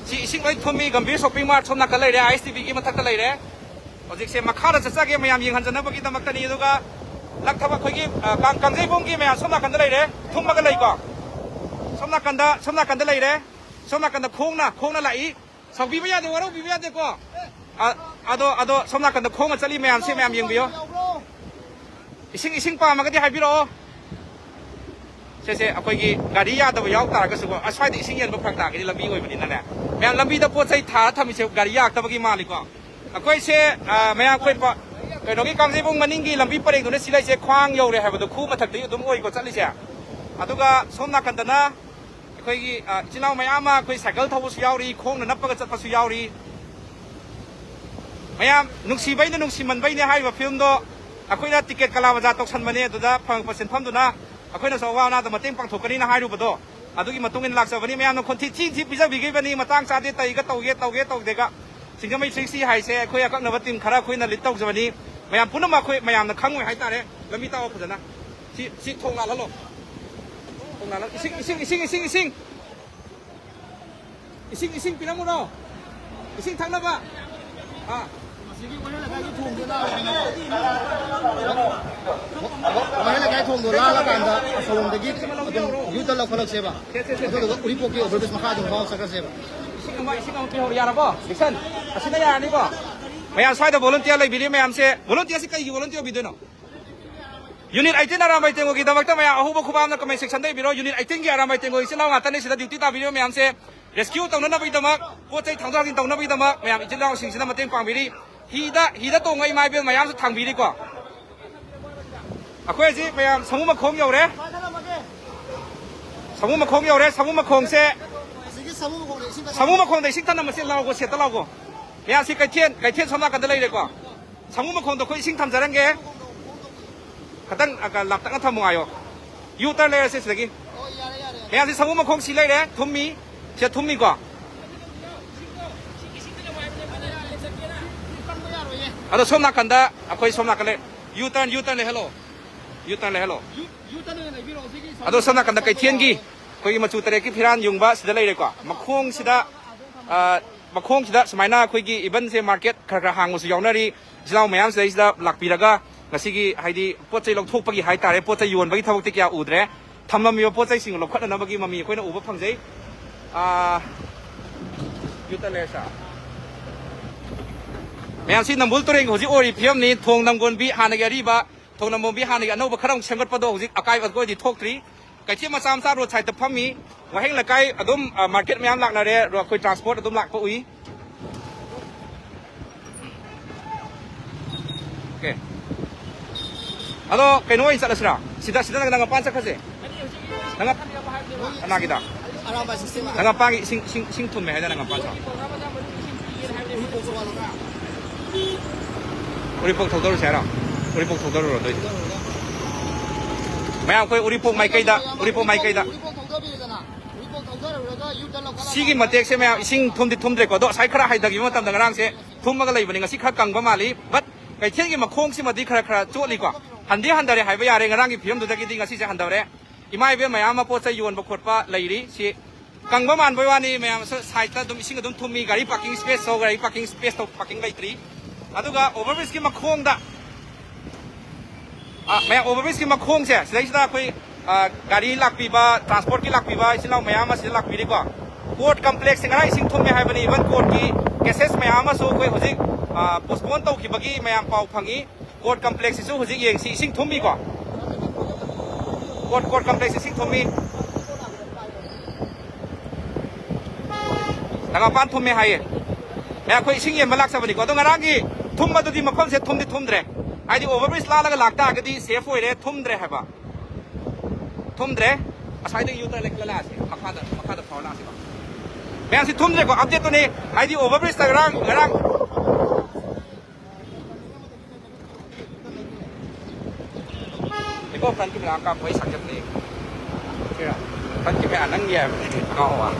ꯁꯤ ꯏꯁꯤꯡ ꯂꯣꯏ ꯊꯨꯝꯃꯤ꯫ ꯒꯝꯚꯤꯔ shopping mart ꯁꯣꯝ ꯅꯥꯀꯟ ꯂꯩꯔꯦ, ISTVꯒꯤ ꯃꯊꯛꯇ ꯂꯩꯔꯦ꯫ ꯍꯧꯖꯤꯛꯁꯦ ꯃꯈꯥꯗ ꯆꯠꯆꯒꯦ ꯃꯌꯥꯝ ꯌꯦꯡꯍꯟꯖꯅꯕꯒꯤꯗꯃꯛꯇꯅꯤ꯫ ꯑꯗꯨꯒ ꯂꯛ ꯊꯕꯛ ꯑꯩꯈꯣꯏꯒꯤ, ꯑ, ꯀꯥꯡ-, ꯀꯥꯡꯖꯩꯕꯨꯡꯒꯤ ꯃꯌꯥꯝ ꯁꯣꯝ ꯅꯥꯀꯟꯗ ꯂꯩꯔꯦ, ꯊꯨꯝꯃꯒ ꯂꯩꯀꯣ꯫ ꯁꯣꯝ ꯅꯥꯀꯟꯗ, ꯁꯣꯝ ꯅꯥꯀꯟꯗ ꯂꯩꯔꯦ꯫ ꯁꯣꯝ ꯅꯥꯀꯟꯗ ꯈꯣꯡꯅ, ꯈꯣꯡꯅ ꯂꯥꯛꯏ꯫ ꯁꯥꯎꯕꯤꯕ ꯌꯥꯗꯦ, ꯋꯥꯔꯧꯕꯤꯕ ꯌꯥꯗꯦꯀꯣ꯫ ꯑ-, ꯑꯗꯣ, ꯑꯗꯣ ꯁꯣꯝ ꯅꯥꯀꯟꯗ ꯈꯣꯡꯅ ꯆꯠꯂꯤ ꯃꯌꯥꯝꯁꯦ ꯃꯌꯥꯝ ꯌꯦꯡꯕꯤꯌꯣ꯫ ꯏꯁꯤꯡ, ꯏꯁꯤꯡ ꯄꯥꯝꯃꯒꯗꯤ ꯍꯥꯏꯕꯤꯔꯛꯑꯣ꯫ ꯁꯦ, ꯁꯦ, ꯑꯩꯈꯣꯏꯒꯤ ꯒꯥꯔꯤ ꯌꯥꯗꯕ ꯌꯥꯎ ꯇꯥꯔꯒꯁꯨꯀꯣ, ꯑꯁ꯭ꯋꯥꯏꯗ ꯏꯁꯤꯡ ꯌꯦꯟꯕ ꯐꯔꯛ ꯇꯥꯒꯅꯤ, ꯂꯝꯕꯤ ꯑꯣꯏꯕꯅꯤꯅꯅꯦ꯫ ꯃꯌꯥꯝ ꯂꯝꯕꯤꯗ ꯄꯣꯠ ꯆꯩ ꯊꯥꯔ ꯊꯝꯃꯤꯁꯦ ꯒꯥꯔꯤ ꯌꯥꯔꯛꯇꯕꯒꯤ ꯃꯥꯜꯂꯤꯀꯣ꯫ ꯑꯩꯈꯣꯏꯁꯦ, ꯑ, ꯃꯌꯥꯝ ꯑꯩꯈꯣꯏ ꯄ-, ꯀꯩꯅꯣꯒꯤ ꯀꯥꯡꯖꯩꯕꯨꯡ ꯃꯅꯤꯡꯒꯤ ꯂꯝꯕꯤ ꯄꯔꯦꯡꯗꯨꯅ ꯁꯤ ꯂꯩꯁꯦ ꯈ꯭ꯋꯥꯡ ꯌꯧꯔꯦ ꯍꯥꯏꯕꯗꯣ, ꯈꯨ ꯃꯊꯛꯇꯒꯤ ꯑꯗꯨꯝ ꯑꯣꯏꯀꯣ ꯆꯠꯂꯤꯁꯦ꯫ ꯑꯗꯨꯒ ꯁꯣꯝ ꯅꯥꯀꯟꯗꯅ ꯑꯩꯈꯣꯏꯒꯤ, ꯑ, ꯏꯆꯤꯜ ꯏꯅꯥꯎ ꯃꯌꯥꯝ ꯑꯃ ꯑꯩꯈꯣꯏ ꯁꯥꯏꯀꯜ ꯊꯧꯕꯁꯨ ꯌꯥꯎꯔꯤ, ꯈꯣꯡꯅ ꯅꯞꯄꯒ ꯆꯠꯄꯁꯨ ꯌꯥꯎꯔꯤ꯫ ꯃꯌꯥꯝ ꯅꯨꯡꯁꯤꯕꯩꯅ ꯅꯨꯡꯁꯤꯃꯟꯕꯩꯅꯦ ꯍꯥꯏꯔꯤꯕ ꯐꯤꯂꯝꯗꯣ꯫ ꯑꯩꯈꯣꯏꯅ ꯇꯤꯀꯦꯠ ꯀꯂꯥ ꯕꯖꯥꯔ ꯇꯧꯁꯟꯕꯅꯦ, ꯑꯗꯨꯗ ꯐꯪꯉꯛꯄ ꯁꯦꯟꯐꯝꯗꯨꯅ ꯑꯩꯈꯣꯏꯅꯁꯨ ꯑꯋꯥ ꯑꯅꯥꯗ ꯃꯇꯦꯡ ꯄꯥꯡꯊꯣꯛꯀꯅꯤꯅ ꯍꯥꯏꯔꯨꯕꯗꯣ, ꯑꯗꯨꯒꯤ ꯃꯇꯨꯡ ꯏꯟꯅ ꯂꯥꯛꯆꯕꯅꯤ꯫ ꯃꯌꯥꯝꯅ ꯈꯣꯟꯊꯤ ꯊꯤ ꯊꯤ ꯄꯤꯖꯕꯤꯈꯤꯕꯅꯤ, ꯃꯇꯥꯡ ꯆꯥꯗꯦ, ꯇꯩꯒ ꯇꯧꯒꯦ, ꯇꯧꯒꯦ ꯇꯧꯗꯦꯒ꯫ ꯁꯤꯡꯖꯃꯩ ꯊ꯭ꯔꯤ ꯁꯤ ꯍꯥꯏꯁꯦ ꯑꯩꯈꯣꯏ ꯑꯀꯛꯅꯕ ꯇꯤꯝ ꯈꯔ ꯑꯩꯈꯣꯏꯅ ꯂꯤꯗ ꯇꯧꯖꯕꯅꯤ꯫ ꯃꯌꯥꯝ ꯄꯨꯝꯅꯃꯛ ꯑꯩꯈꯣꯏ ꯃꯌꯥꯝꯅ ꯈꯪꯉꯣꯏ ꯍꯥꯏꯇꯥꯔꯦ꯫ ꯂꯝꯕꯤ ꯇꯥꯛꯑꯣ ꯐꯖꯅ꯫ ꯁꯤ, ꯁꯤ ꯊꯣꯡ ꯂꯥꯜꯍꯜꯂꯣ꯫ ꯊꯣꯡ ꯂꯥꯜꯍꯜꯂꯣ꯫ ꯏꯁꯤꯡ, ꯏꯁꯤꯡ, ꯏꯁꯤꯡ, ꯏꯁꯤꯡ, ꯏꯁꯤꯡ꯫ ꯏꯁꯤꯡ, ꯏꯁꯤꯡ ꯄꯤꯔꯝꯃꯨꯔꯣ? ꯏꯁꯤꯡ ꯊꯛꯅꯕ? ꯑꯥ꯫ ꯃꯁꯤꯒꯤ ꯋꯥꯍꯦꯡ ꯂꯩꯀꯥꯏꯒꯤ ꯊꯣꯡꯗꯣ ꯂꯥꯜꯂꯒꯅꯦ꯫ ꯋꯥꯍꯦꯡ ꯂꯩꯀꯥꯏ ꯊꯣꯡꯗꯣ ꯂꯥꯜꯂꯀꯥꯟꯗ ꯑꯁꯣꯝꯗꯒꯤ ꯑꯗꯨꯝ ꯌꯨ ꯇꯔꯟ ꯂꯧꯈꯠꯂꯛꯁꯦꯕ꯫ ꯁꯦ, ꯁꯦ, ꯁꯦ, ꯁꯦ꯫ ꯑꯗꯨꯗꯨꯒ ꯎꯔꯤꯄꯣꯛꯀꯤ ꯑꯣꯚꯔ ꯕ꯭ꯔꯤꯖ ꯃꯈꯥ ꯑꯗꯨꯝ ꯐꯥꯎꯔ ꯆꯠꯈ꯭ꯔꯁꯦꯕ꯫ ꯏꯁꯤꯡ ꯑꯃ, ꯏꯁꯤꯡ ꯑꯃ ꯄꯤꯍꯧꯔꯣ, ꯌꯥꯔꯕꯣ? ꯖꯦꯛꯁꯟ, ꯑꯁꯤꯅ ꯌꯥꯔꯅꯤꯀꯣ? ꯃꯌꯥꯝ ꯁ꯭ꯋꯥꯏꯗ ꯚꯣꯂꯨꯟꯇꯤꯌꯔ ꯂꯩꯕꯤꯔꯤ ꯃꯌꯥꯝꯁꯦ, ꯚꯣꯂꯨꯟꯇꯤꯌꯔꯁꯤ ꯀꯩꯒꯤ ꯚꯣꯂꯨꯟꯇꯤꯌꯔ ꯑꯣꯏꯕꯤꯗꯣꯏꯅꯣ? ꯌꯨꯅꯤꯠ ꯑꯩꯠꯇꯤꯟ ꯑꯔꯥꯝꯕꯥꯏ ꯇꯦꯡꯒꯣꯒꯤꯗꯃꯛꯇ ꯃꯌꯥꯝ ꯑꯍꯧꯕ ꯈꯨꯕꯥꯛ ꯑꯃꯅ comment sectionꯗ ꯏꯕꯤꯔꯣ꯫ ꯌꯨꯅꯤꯠ ꯑꯩꯠꯇꯤꯟꯒꯤ ꯑꯔꯥꯝꯕꯥꯏ ꯇꯦꯡꯒꯣ ꯏꯆꯤꯜ ꯏꯅꯥꯎ ꯉꯥꯛꯇꯅꯤ꯫ ꯁꯤꯗ duty ꯇꯥꯕꯤꯔꯤꯕ ꯃꯌꯥꯝꯁꯦ rescue ꯇꯧꯅꯅꯕꯒꯤꯗꯃꯛ, ꯄꯣꯠ ꯆꯩ ꯊꯥꯡꯗꯣꯛ ꯊꯥꯡꯖꯤꯟ ꯇꯧꯅꯕꯒꯤꯗꯃꯛ ꯃꯌꯥꯝ ꯏꯆꯤꯜ ꯏꯅꯥꯎꯁꯤꯡꯁꯤꯅ ꯃꯇꯦꯡ ꯄꯥꯡꯕꯤꯔꯤ꯫ ꯍꯤꯗ, ꯍꯤꯗ ꯇꯣꯡꯉ ꯏꯃꯥ ꯏꯕꯦꯜ ꯃꯌꯥꯝꯁꯨ ꯊꯥꯡꯕꯤꯔꯤꯀꯣ꯫ ꯑꯩꯈꯣꯏ ꯍꯧꯖꯤꯛ ꯃꯌꯥꯝ ꯁꯃꯨ ꯃꯈꯣꯡ ꯌꯧꯔꯦ꯫ ꯁꯃꯨ ꯃꯈꯣꯡ ꯌꯧꯔꯦ꯫ ꯁꯃꯨ ꯃꯈꯣꯡꯁꯦ, ꯑꯁꯤꯒꯤ ꯁꯃꯨ ꯃꯈꯣꯡꯗ ꯏꯁꯤꯡ ꯁꯃꯨ ꯃꯈꯣꯡꯗ ꯏꯁꯤꯡ ꯊꯝꯂꯝꯕꯁꯦ ꯂꯥꯎꯒꯣ, ꯁꯦꯠꯇ ꯂꯥꯎꯒꯣ꯫ ꯃꯌꯥꯝꯁꯤ ꯀꯩꯊꯦꯜ, ꯀꯩꯊꯦꯜ ꯁꯣꯝ ꯅꯥꯀꯟꯗ ꯂꯩꯔꯦꯀꯣ꯫ ꯁꯃꯨ ꯃꯈꯣꯡꯗ ꯑꯩꯈꯣꯏ ꯏꯁꯤꯡ ꯊꯝꯖꯔꯝꯒꯦ꯫ ꯈꯇꯪ, ꯑ, ꯂꯥꯞꯇꯛꯅ ꯊꯝꯃꯨ ꯍꯥꯏꯌꯣ꯫ ꯌꯨ ꯇꯔꯟ ꯂꯩꯔꯁꯦ ꯁꯤꯗꯒꯤ꯫ ꯃꯌꯥꯝꯁꯤ ꯁꯃꯨ ꯃꯈꯣꯡ ꯁꯤ ꯂꯩꯔꯦ, ꯊꯨꯝꯃꯤ꯫ ꯁꯤꯗ ꯊꯨꯝꯃꯤꯀꯣ꯫ ꯑꯗꯣ ꯁꯣꯝ ꯅꯥꯀꯟꯗ, ꯑꯩꯈꯣꯏ ꯁꯣꯝ ꯅꯥꯀꯟ ꯂꯩ꯫ ꯌꯨ ꯇꯔꯟ, ꯌꯨ ꯇꯔꯟ ꯂꯩꯍꯜꯂꯣ꯫ ꯌꯨ ꯇꯔꯟ ꯂꯩꯍꯜꯂꯣ꯫ ꯑꯗꯣ ꯁꯣꯝ ꯅꯥꯀꯟꯗ ꯀꯩꯊꯦꯜꯒꯤ, ꯑꯩꯈꯣꯏꯒꯤ ꯃꯆꯨ ꯇꯔꯦꯠꯀꯤ ꯐꯤꯔꯥꯟ ꯌꯨꯡꯕ ꯁꯤꯗ ꯂꯩꯔꯦꯀꯣ꯫ ꯃꯈꯣꯡꯁꯤꯗ, ꯑ, ꯃꯈꯣꯡꯁꯤꯗ ꯁꯨꯃꯥꯏꯅ ꯑꯩꯈꯣꯏꯒꯤ ꯏꯚꯟꯁꯦ ꯃꯥꯔꯀꯦꯠ ꯈꯔ ꯈꯔ ꯍꯥꯡꯕꯁꯨ ꯌꯥꯎꯅꯔꯤ꯫ ꯏꯆꯤꯜ ꯏꯅꯥꯎ ꯃꯌꯥꯝ ꯁꯤꯗꯩꯁꯤꯗ ꯂꯥꯛꯄꯤꯔꯒ ꯉꯁꯤꯒꯤ ꯍꯥꯏꯗꯤ ꯄꯣꯠ ꯆꯩ ꯂꯧꯊꯣꯛꯄꯒꯤ ꯍꯥꯏꯇꯥꯔꯦ, ꯄꯣꯠ ꯆꯩ ꯌꯣꯟꯕꯒꯤ ꯊꯕꯛꯇꯤ ꯀꯌꯥ ꯎꯗ꯭ꯔꯦ꯫ ꯊꯝꯂꯝꯃꯤꯕ ꯄꯣꯠ ꯆꯩꯁꯤꯡ ꯂꯧꯈꯠꯅꯅꯕꯒꯤ ꯃꯃꯤ ꯑꯩꯈꯣꯏꯅ ꯎꯕ ꯐꯪꯖꯩ꯫ ꯑ, ꯌꯨꯇ ꯂꯩꯔꯁꯥ꯫ ꯃꯌꯥꯝꯁꯤ ꯅꯝꯕꯨꯜ ꯇꯨꯔꯦꯜꯒꯤ ꯍꯧꯖꯤꯛ ꯑꯣꯏꯔꯤꯕ ꯐꯤꯕꯝꯅꯤ꯫ ꯊꯣꯡ ꯅꯝꯒꯣꯟꯕꯤ ꯍꯥꯟꯅꯒꯤ ꯑꯔꯤꯕ, ꯊꯣꯡ ꯅꯝꯒꯣꯟꯕꯤ ꯍꯥꯟꯅꯒꯤ ꯑꯅꯧꯕ ꯈꯔ ꯑꯃꯨꯛ ꯁꯦꯝꯒꯠꯄꯗꯣ ꯍꯧꯖꯤꯛ ꯑꯀꯥꯏꯕ ꯑꯀꯣꯏꯗꯤ ꯊꯣꯛꯇ꯭ꯔꯤ꯫ ꯀꯩꯊꯦꯜ ꯃꯆꯥ ꯃꯆꯥ ꯔꯣꯗ ꯁꯥꯏꯗꯇ ꯐꯝꯃꯤ꯫ ꯋꯥꯍꯦꯡ ꯂꯩꯀꯥꯏ ꯑꯗꯨꯝ, ꯑ, ꯃꯥꯔꯀꯦꯠ ꯃꯌꯥꯝ ꯂꯥꯛꯅꯔꯦ꯫ ꯔꯣ-, ꯑꯩꯈꯣꯏ ꯇ꯭ꯔꯥꯟꯁꯄꯣꯔꯠ ꯑꯗꯨꯝ ꯂꯥꯛꯄ ꯎꯏ꯫ ꯑꯣꯀꯦ꯫ ꯑꯗꯣ ꯀꯩꯅꯣ ꯑꯣꯏꯅ ꯆꯠꯂꯁꯤꯔꯥ? ꯁꯤꯗ, ꯁꯤꯗ ꯅꯪ, ꯅꯪ ꯃꯄꯥꯟ ꯆꯠꯈ꯭ꯔꯁꯦ꯫ ꯅꯪ ꯀꯅꯥꯒꯤꯗ? ꯑꯔꯥꯝꯕꯥꯏ ꯁꯤꯁꯇꯦꯝꯒꯤꯗ꯫ ꯅꯪ ꯃꯄꯥꯟꯒꯤ ꯏꯁꯤꯡ, ꯏꯁꯤꯡ, ꯏꯁꯤꯡ ꯊꯨꯝꯃꯦ ꯍꯥꯏꯗꯅ ꯅꯪ ꯃꯄꯥꯟ ꯁꯥ꯫ ꯎꯔꯤꯄꯣꯛ ꯊꯧꯗꯧꯔꯁꯦ ꯍꯥꯏꯔꯣ? ꯎꯔꯤꯄꯣꯛ ꯊꯧꯗꯧꯔꯨꯔꯣ ꯑꯗꯨꯑꯣꯏꯗꯤ꯫ ꯃꯌꯥꯝ ꯑꯩꯈꯣꯏ ꯎꯔꯤꯄꯣꯛ ꯃꯥꯏꯀꯩꯗ, ꯎꯔꯤꯄꯣꯛ ꯃꯥꯏꯀꯩꯗ꯫ ꯎꯔꯤꯄꯣꯛ ꯊꯧꯗꯕꯤꯔꯦꯗꯅ, ꯎꯔꯤꯄꯣꯛ ꯊꯧꯗꯔꯨꯔꯒ ꯌꯨ ꯇꯔꯟ ꯂꯧꯈꯠꯂꯒ ꯁꯤꯒꯤ ꯃꯇꯦꯛꯁꯦ ꯃꯌꯥꯝ ꯏꯁꯤꯡ ꯊꯨꯝꯗꯤ ꯊꯨꯝꯗ꯭ꯔꯦꯀꯣ꯫ ꯑꯗꯣ ꯉꯁꯥꯏ ꯈꯔ ꯍꯥꯏꯊꯈꯤꯕ ꯃꯇꯝꯗ ꯉꯔꯥꯡꯁꯦ ꯊꯨꯝꯃꯒ ꯂꯩꯕꯅꯤ꯫ ꯉꯁꯤ ꯈꯔ ꯀꯪꯕ ꯃꯥꯜꯂꯤ꯫ ꯕꯠ ꯀꯩꯊꯦꯜꯒꯤ ꯃꯈꯣꯡꯁꯤꯃꯗꯤ ꯈꯔ ꯈꯔ ꯆꯣꯠꯂꯤꯀꯣ꯫ ꯍꯟꯗꯤ ꯍꯟꯊꯔꯦ ꯍꯥꯏꯕ ꯌꯥꯔꯦ꯫ ꯉꯔꯥꯡꯒꯤ ꯐꯤꯕꯝꯗꯨꯗꯒꯤꯗꯤ ꯉꯁꯤꯁꯦ ꯍꯟꯊꯔꯦ꯫ ꯏꯃꯥ ꯏꯕꯦꯟ ꯃꯌꯥꯝ ꯑꯃ ꯄꯣꯠ ꯆꯩ ꯌꯣꯟꯕ ꯈꯣꯠꯄ ꯂꯩꯔꯤ꯫ ꯁꯤ ꯀꯪꯕ ꯃꯥꯟꯕꯩ ꯋꯥꯅꯤ, ꯃꯌꯥꯝ ꯁ-, ꯁꯥꯏꯗꯇ ꯑꯗꯨꯝ ꯏꯁꯤꯡ ꯑꯗꯨꯝ ꯊꯨꯝꯃꯤ, ꯒꯥꯔꯤ ꯄꯥꯔꯀꯤꯡ ꯁ꯭ꯄꯦꯁ ꯇꯧ, ꯒꯥꯔꯤ ꯄꯥꯔꯀꯤꯡ ꯁ꯭ꯄꯦꯁ ꯇꯧ, ꯄꯥꯔꯀꯤꯡ ꯂꯩꯇ꯭ꯔꯤ꯫ ꯑꯗꯨꯒ ꯑꯣꯚꯔ ꯕ꯭ꯔꯤꯖꯀꯤ ꯃꯈꯣꯡꯗ, ꯑ, ꯃꯌꯥꯝ ꯑꯣꯚꯔ ꯕ꯭ꯔꯤꯖꯀꯤ ꯃꯈꯣꯡꯁꯦ ꯁꯤꯗꯩꯁꯤꯗ ꯑꯩꯈꯣꯏ, ꯑ, ꯒꯥꯔꯤ ꯂꯥꯛꯄꯤꯕ, ꯇ꯭ꯔꯥꯟꯁꯄꯣꯔꯠꯀꯤ ꯂꯥꯛꯄꯤꯕ ꯏꯆꯤꯜ ꯏꯅꯥꯎ ꯃꯌꯥꯝ ꯑꯃ ꯁꯤꯗ ꯂꯥꯛꯄꯤꯔꯤꯀꯣ꯫ ꯀꯣꯔꯠ ꯀꯝꯄ꯭ꯂꯦꯛꯁꯁꯦ ꯉꯔꯥꯡ ꯏꯁꯤꯡ ꯊꯨꯝꯃꯦ ꯍꯥꯏꯕꯅꯤ, ꯏꯚꯟ ꯀꯣꯔꯠꯀꯤ ꯀꯦꯁꯦꯁ ꯃꯌꯥꯝ ꯑꯃꯁꯨ ꯑꯩꯈꯣꯏ ꯍꯧꯖꯤꯛ, ꯑ, ꯄꯣꯁꯄꯣꯟ ꯇꯧꯈꯤꯕꯒꯤ ꯃꯌꯥꯝ ꯄꯥꯎ ꯐꯪꯉꯤ꯫ ꯀꯣꯔꯠ ꯀꯝꯄ꯭ꯂꯦꯛꯁꯁꯤꯁꯨ ꯍꯧꯖꯤꯛ ꯌꯦꯡꯁꯤ, ꯏꯁꯤꯡ ꯊꯨꯝꯃꯤꯀꯣ꯫ ꯀꯣꯔꯠ, ꯀꯣꯔꯠ ꯀꯝꯄ꯭ꯂꯦꯛꯁ ꯏꯁꯤꯡ ꯊꯨꯝꯃꯤ꯫ ꯇꯥꯡꯉꯄꯥꯟ ꯊꯨꯝꯃꯦ ꯍꯥꯏꯌꯦ꯫ ꯑꯦ, ꯑꯩꯈꯣꯏ ꯏꯁꯤꯡ ꯌꯦꯟꯕ ꯂꯥꯛꯆꯕꯅꯤꯀꯣ꯫ ꯑꯗꯣ ꯉꯔꯥꯡꯒꯤ ꯊꯨꯝꯕꯗꯨꯗꯤ ꯃꯐꯝꯁꯦ ꯊꯨꯝꯗꯤ ꯊꯨꯝꯗ꯭ꯔꯦ꯫ ꯍꯥꯏꯗꯤ ꯑꯣꯚꯔ ꯕ꯭ꯔꯤꯖ ꯂꯥꯜꯂꯒ ꯂꯥꯛꯇꯥꯔꯒꯗꯤ ꯁꯦꯐ ꯑꯣꯏꯔꯦ, ꯊꯨꯝꯗ꯭ꯔꯦ ꯍꯥꯏꯕ꯫ ꯊꯨꯝꯗ꯭ꯔꯦ꯫ ꯑꯁ꯭ꯋꯥꯏꯗꯒꯤ ꯌꯨ ꯇꯔꯟ ꯂꯩꯈꯠꯂ ꯂꯥꯛꯑꯁꯦ꯫ ꯃꯈꯥꯗ, ꯃꯈꯥꯗ ꯐꯥꯎꯔ ꯂꯥꯛꯑꯁꯦꯀꯣ꯫ ꯃꯌꯥꯝꯁꯤ ꯊꯨꯝꯗ꯭ꯔꯦꯀꯣ꯫ ꯑꯞꯗꯦꯠꯇꯨꯅꯤ꯫ ꯍꯥꯏꯗꯤ ꯑꯣꯚꯔ ꯕ꯭ꯔꯤꯖꯇ ꯉꯔꯥꯡ, ꯉꯔꯥꯡ ꯏꯀꯣ ꯐ꯭ꯔꯟꯠꯀꯤ ꯃꯌꯥꯝ ꯀꯥꯞꯄꯣ, ꯑꯩ ꯁꯛꯆꯞꯅꯦ꯫ ꯐ꯭ꯔꯟꯠꯀꯤ ꯃꯌꯥꯝ ꯅꯪꯒꯤ ꯍꯥꯏꯕꯅꯦ꯫ ꯑꯧ, ꯑꯧ꯫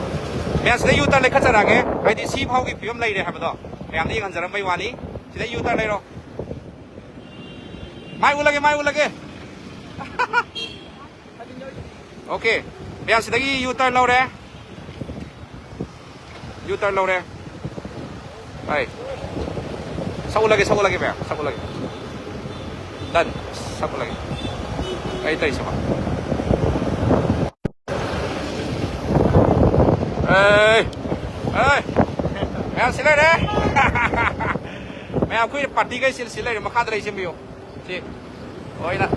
ꯃꯌꯥꯝ ꯁꯤꯗ ꯌꯨ ꯇꯔꯟ ꯂꯩꯈꯠꯆꯔꯛꯑꯒꯦ꯫ ꯍꯥꯏꯗꯤ ꯁꯤ ꯐꯥꯎꯒꯤ ꯐꯤꯕꯝ ꯂꯩꯔꯦ ꯍꯥꯏꯕꯗꯣ ꯃꯌꯥꯝꯗ ꯌꯦꯡꯍꯟꯖꯔꯝꯕꯩ ꯋꯥꯅꯤ꯫ ꯁꯤꯗ ꯌꯨ ꯇꯔꯟ ꯂꯩꯔꯣ꯫ ꯃꯥꯏ ꯎꯠꯂꯒꯦ, ꯃꯥꯏ ꯎꯠꯂꯒꯦ꯫ ꯑꯣꯀꯦ꯫ ꯃꯌꯥꯝ ꯁꯤꯗꯒꯤ ꯌꯨ ꯇꯔꯟ ꯂꯧꯔꯦ꯫ ꯌꯨ ꯇꯔꯟ ꯂꯧꯔꯦ꯫ ꯑꯩ ꯁꯛꯎꯠꯂꯒꯦ, ꯁꯛꯎꯠꯂꯒꯦ ꯃꯌꯥꯝ, ꯁꯛꯎꯠꯂꯒꯦ꯫ ꯗꯟ꯫ ꯁꯛꯎꯠꯂꯒꯦ꯫ ꯑꯩ ꯇꯧꯔꯤ ꯁꯛꯎꯠ꯫ ꯑꯦ, ꯑꯦ, ꯃꯌꯥꯝ ꯁꯤ ꯂꯩꯔꯦ꯫ ꯃꯌꯥꯝ ꯑꯩꯈꯣꯏ ꯄꯥꯔꯇꯤꯈꯩ ꯁꯤ, ꯁꯤ ꯂꯩꯔꯦ, ꯃꯈꯥꯗ ꯂꯩ, ꯁꯦꯝꯕꯤꯌꯨ꯫ ꯁꯤ ꯑꯣꯏꯅ꯫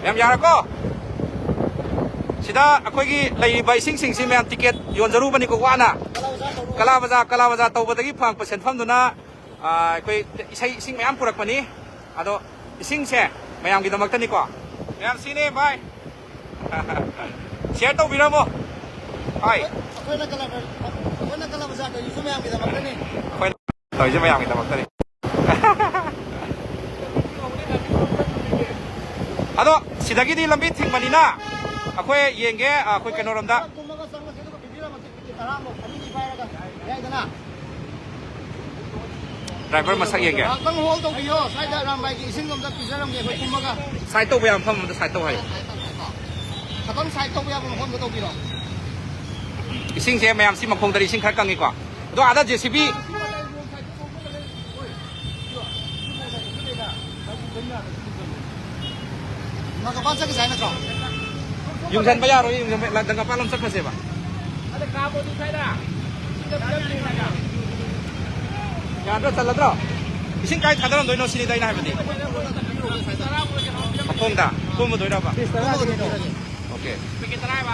ꯃꯌꯥꯝ ꯌꯥꯔꯀꯣ? ꯁꯤꯗ ꯑꯩꯈꯣꯏꯒꯤ ꯂꯩꯔꯤꯕ ꯏꯁꯤꯡꯁꯤꯡꯁꯤ ꯃꯌꯥꯝ ꯇꯤꯀꯦꯠ ꯌꯣꯟꯖꯔꯨꯕꯅꯤꯀꯣ ꯋꯥꯅ꯫ ꯀꯂꯥ ꯕꯖꯥꯔ, ꯀꯂꯥ ꯕꯖꯥꯔ ꯇꯧꯕꯗꯒꯤ ꯐꯪꯉꯛꯄ ꯁꯦꯟꯐꯝꯗꯨꯅ, ꯑꯥ, ꯑꯩꯈꯣꯏ ꯏꯁꯩ, ꯏꯁꯤꯡ ꯃꯌꯥꯝ ꯄꯨꯔꯛꯄꯅꯤ꯫ ꯑꯗꯣ ꯏꯁꯤꯡꯁꯦ ꯃꯌꯥꯝꯒꯤꯗꯃꯛꯇꯅꯤꯀꯣ꯫ ꯃꯌꯥꯝ ꯁꯤꯅꯦ ꯚꯥꯏ꯫ ꯁꯤꯌꯔ ꯇꯧꯕꯤꯔꯝꯃꯣ꯫ ꯍꯣꯏ꯫ ꯑꯩꯈꯣꯏꯅ ꯀꯂꯥ-, ꯑꯩꯈꯣꯏꯅ ꯀꯂꯥ ꯕꯖꯥꯔ ꯇꯧꯔꯤꯁꯨ ꯃꯌꯥꯝꯒꯤꯗꯃꯛꯇꯅꯤ꯫ ꯑꯩꯈꯣꯏꯅ ꯇꯧꯔꯤꯁꯦ ꯃꯌꯥꯝꯒꯤꯗꯃꯛꯇꯅꯤ꯫ ꯑꯗꯣ ꯁꯤꯗꯒꯤꯗꯤ ꯂꯝꯕꯤ ꯊꯤꯡꯕꯅꯤꯅ ꯑꯩꯈꯣꯏ ꯌꯦꯡꯒꯦ, ꯑꯩꯈꯣꯏ ꯀꯩꯅꯣꯔꯣꯝꯗ꯫ ꯀꯨꯝꯃꯒ ꯆꯪꯉꯁꯦ, ꯑꯗꯨꯒ ꯚꯤꯗꯤꯑꯣ ꯃꯇꯦꯛ ꯃꯇꯦꯛ ꯇꯔꯥꯃꯨꯛ ꯑꯅꯤꯗꯤ ꯄꯥꯏꯔꯒ ꯌꯥꯏꯗꯅ? ꯗ꯭ꯔꯥꯏꯚꯔ ꯃꯁꯛ ꯌꯦꯡꯒꯦ꯫ ꯉꯥꯏꯍꯥꯛꯇꯪ ꯍꯣꯜ ꯇꯧꯕꯤꯌꯣ, ꯁ꯭ꯋꯥꯏꯗ ꯑꯔꯥꯝꯕꯥꯏꯒꯤ ꯏꯁꯤꯡ ꯑꯝꯇ ꯄꯤꯖꯔꯝꯒꯦ ꯑꯩꯈꯣꯏ ꯀꯨꯝꯃꯒ꯫ ꯁꯥꯏꯠ ꯇꯧꯕ ꯌꯥꯕ ꯃꯐꯝ ꯑꯝꯗ ꯁꯥꯏꯠ ꯇꯧ ꯍꯥꯏꯌꯣ꯫ ꯈꯇꯪ ꯁꯥꯏꯠ ꯇꯧꯕ ꯌꯥꯕ ꯃꯐꯝꯗ ꯇꯧꯕꯤꯔꯣ꯫ ꯏꯁꯤꯡꯁꯦ ꯃꯌꯥꯝ ꯁꯤ ꯃꯈꯣꯡꯗꯗꯤ ꯏꯁꯤꯡ ꯈꯔ ꯀꯪꯉꯤꯀꯣ꯫ ꯑꯗꯣ ꯑꯥꯗ ꯖꯦ ꯁꯤ ꯕꯤ ꯃꯒꯄꯥꯟ ꯆꯠꯈꯤꯁꯦ ꯍꯥꯏ ꯅꯠꯇ꯭ꯔꯣ? ꯌꯨꯡꯁꯟꯕ ꯌꯥꯔꯣꯏ, ꯌꯨꯡꯁꯟꯕ, ꯂ-, ꯂꯪꯒꯄꯥꯟ ꯂꯣꯝ ꯆꯠꯈ꯭ꯔꯁꯦꯕ꯫ ꯌꯥꯗ꯭ꯔꯣ, ꯆꯜꯂꯗ꯭ꯔꯣ? ꯏꯁꯤꯡ ꯀꯥꯏ ꯊꯥꯗꯔꯝꯗꯣꯏꯅꯣ ꯁꯤꯅꯤꯗ ꯑꯩꯅ ꯍꯥꯏꯕꯗꯤ꯫ ꯃꯈꯣꯡꯗ ꯀꯨꯝꯃꯗꯣꯏꯔꯕ? ꯑꯣꯀꯦ꯫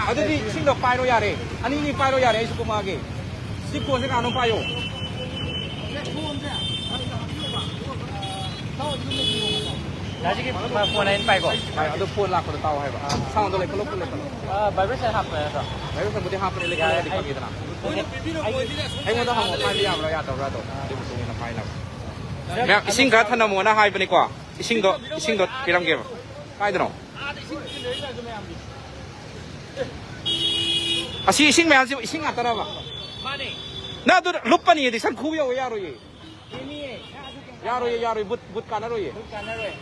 ꯑꯗꯨꯗꯤ ꯏꯁꯤꯡꯗꯣ ꯄꯥꯏꯔꯣ ꯌꯥꯔꯦ, ꯑꯅꯤ ꯑꯅꯤ ꯄꯥꯏꯔꯣ ꯌꯥꯔꯦ, ꯑꯩꯁꯨ ꯀꯨꯝꯃꯛꯑꯒꯦ꯫ ꯁꯤ ꯐꯣꯟꯁꯦ ꯀꯅꯥꯅꯣꯝ ꯄꯥꯏꯌꯣ꯫ ꯗꯥꯁꯤꯒꯤ ꯐꯣꯟ ꯑꯩꯅ ꯄꯥꯏꯀꯣ꯫ ꯄꯥꯏ, ꯑꯗꯨ ꯐꯣꯟ ꯂꯥꯛꯄꯗꯣ ꯇꯥꯎ ꯍꯥꯏꯕ꯫ ꯁꯥꯎꯟꯗꯣ ꯂꯩꯈꯠꯂꯣ, ꯐꯨꯜ ꯂꯩꯈꯠꯂꯣ꯫ ꯑꯥ, ꯚꯥꯏꯕ꯭ꯔꯦꯁꯟ ꯍꯥꯞꯄ ꯅꯠꯇ꯭ꯔꯣ? ꯚꯥꯏꯕ꯭ꯔꯦꯁꯟꯕꯨꯗꯤ ꯍꯥꯞꯄꯅꯦ, ꯂꯩꯈꯠꯂꯒꯗꯤ ꯌꯥꯔꯦ, ꯑꯩ ꯈꯪꯉꯤꯗꯅ꯫ ꯑꯩꯉꯣꯟꯗ ꯍꯪꯉꯣ, ꯄꯥꯏꯕ ꯌꯥꯕ꯭ꯔꯥ ꯌꯥꯗꯕ꯭ꯔꯥꯗꯣ꯫ ꯑꯗꯨꯒꯤ ꯃꯇꯨꯡ ꯏꯟꯅ ꯄꯥꯏꯅꯕ꯫ ꯃꯌꯥꯝ, ꯏꯁꯤꯡ ꯈꯔ ꯊꯅꯝꯃꯣꯅ ꯍꯥꯏꯕꯅꯤꯀꯣ꯫ ꯏꯁꯤꯡꯗꯣ, ꯏꯁꯤꯡꯗꯣ ꯄꯤꯔꯝꯒꯦꯕ꯫ ꯀꯥꯏꯗꯅꯣ? ꯑꯁꯤ ꯏꯁꯤꯡ ꯃꯌꯥꯝꯁꯤꯕꯨ ꯏꯁꯤꯡ ꯉꯥꯛꯇꯔꯕ? ꯃꯥꯅꯦ꯫ ꯅꯪ ꯑꯗꯨ ꯂꯨꯞꯄꯅꯤ, ꯑꯗꯨꯗꯤ ꯁꯟ ꯈꯨ ꯌꯧꯕ ꯌꯥꯔꯣꯏꯌꯦ꯫ ꯌꯥꯔꯣꯏꯌꯦ, ꯌꯥꯔꯣꯏ, ꯕꯨꯠ, ꯕꯨꯠ ꯀꯥꯟꯅꯔꯣꯏꯌꯦ꯫ ꯕꯨꯠ ꯀꯥꯟꯅꯔꯣꯏ꯫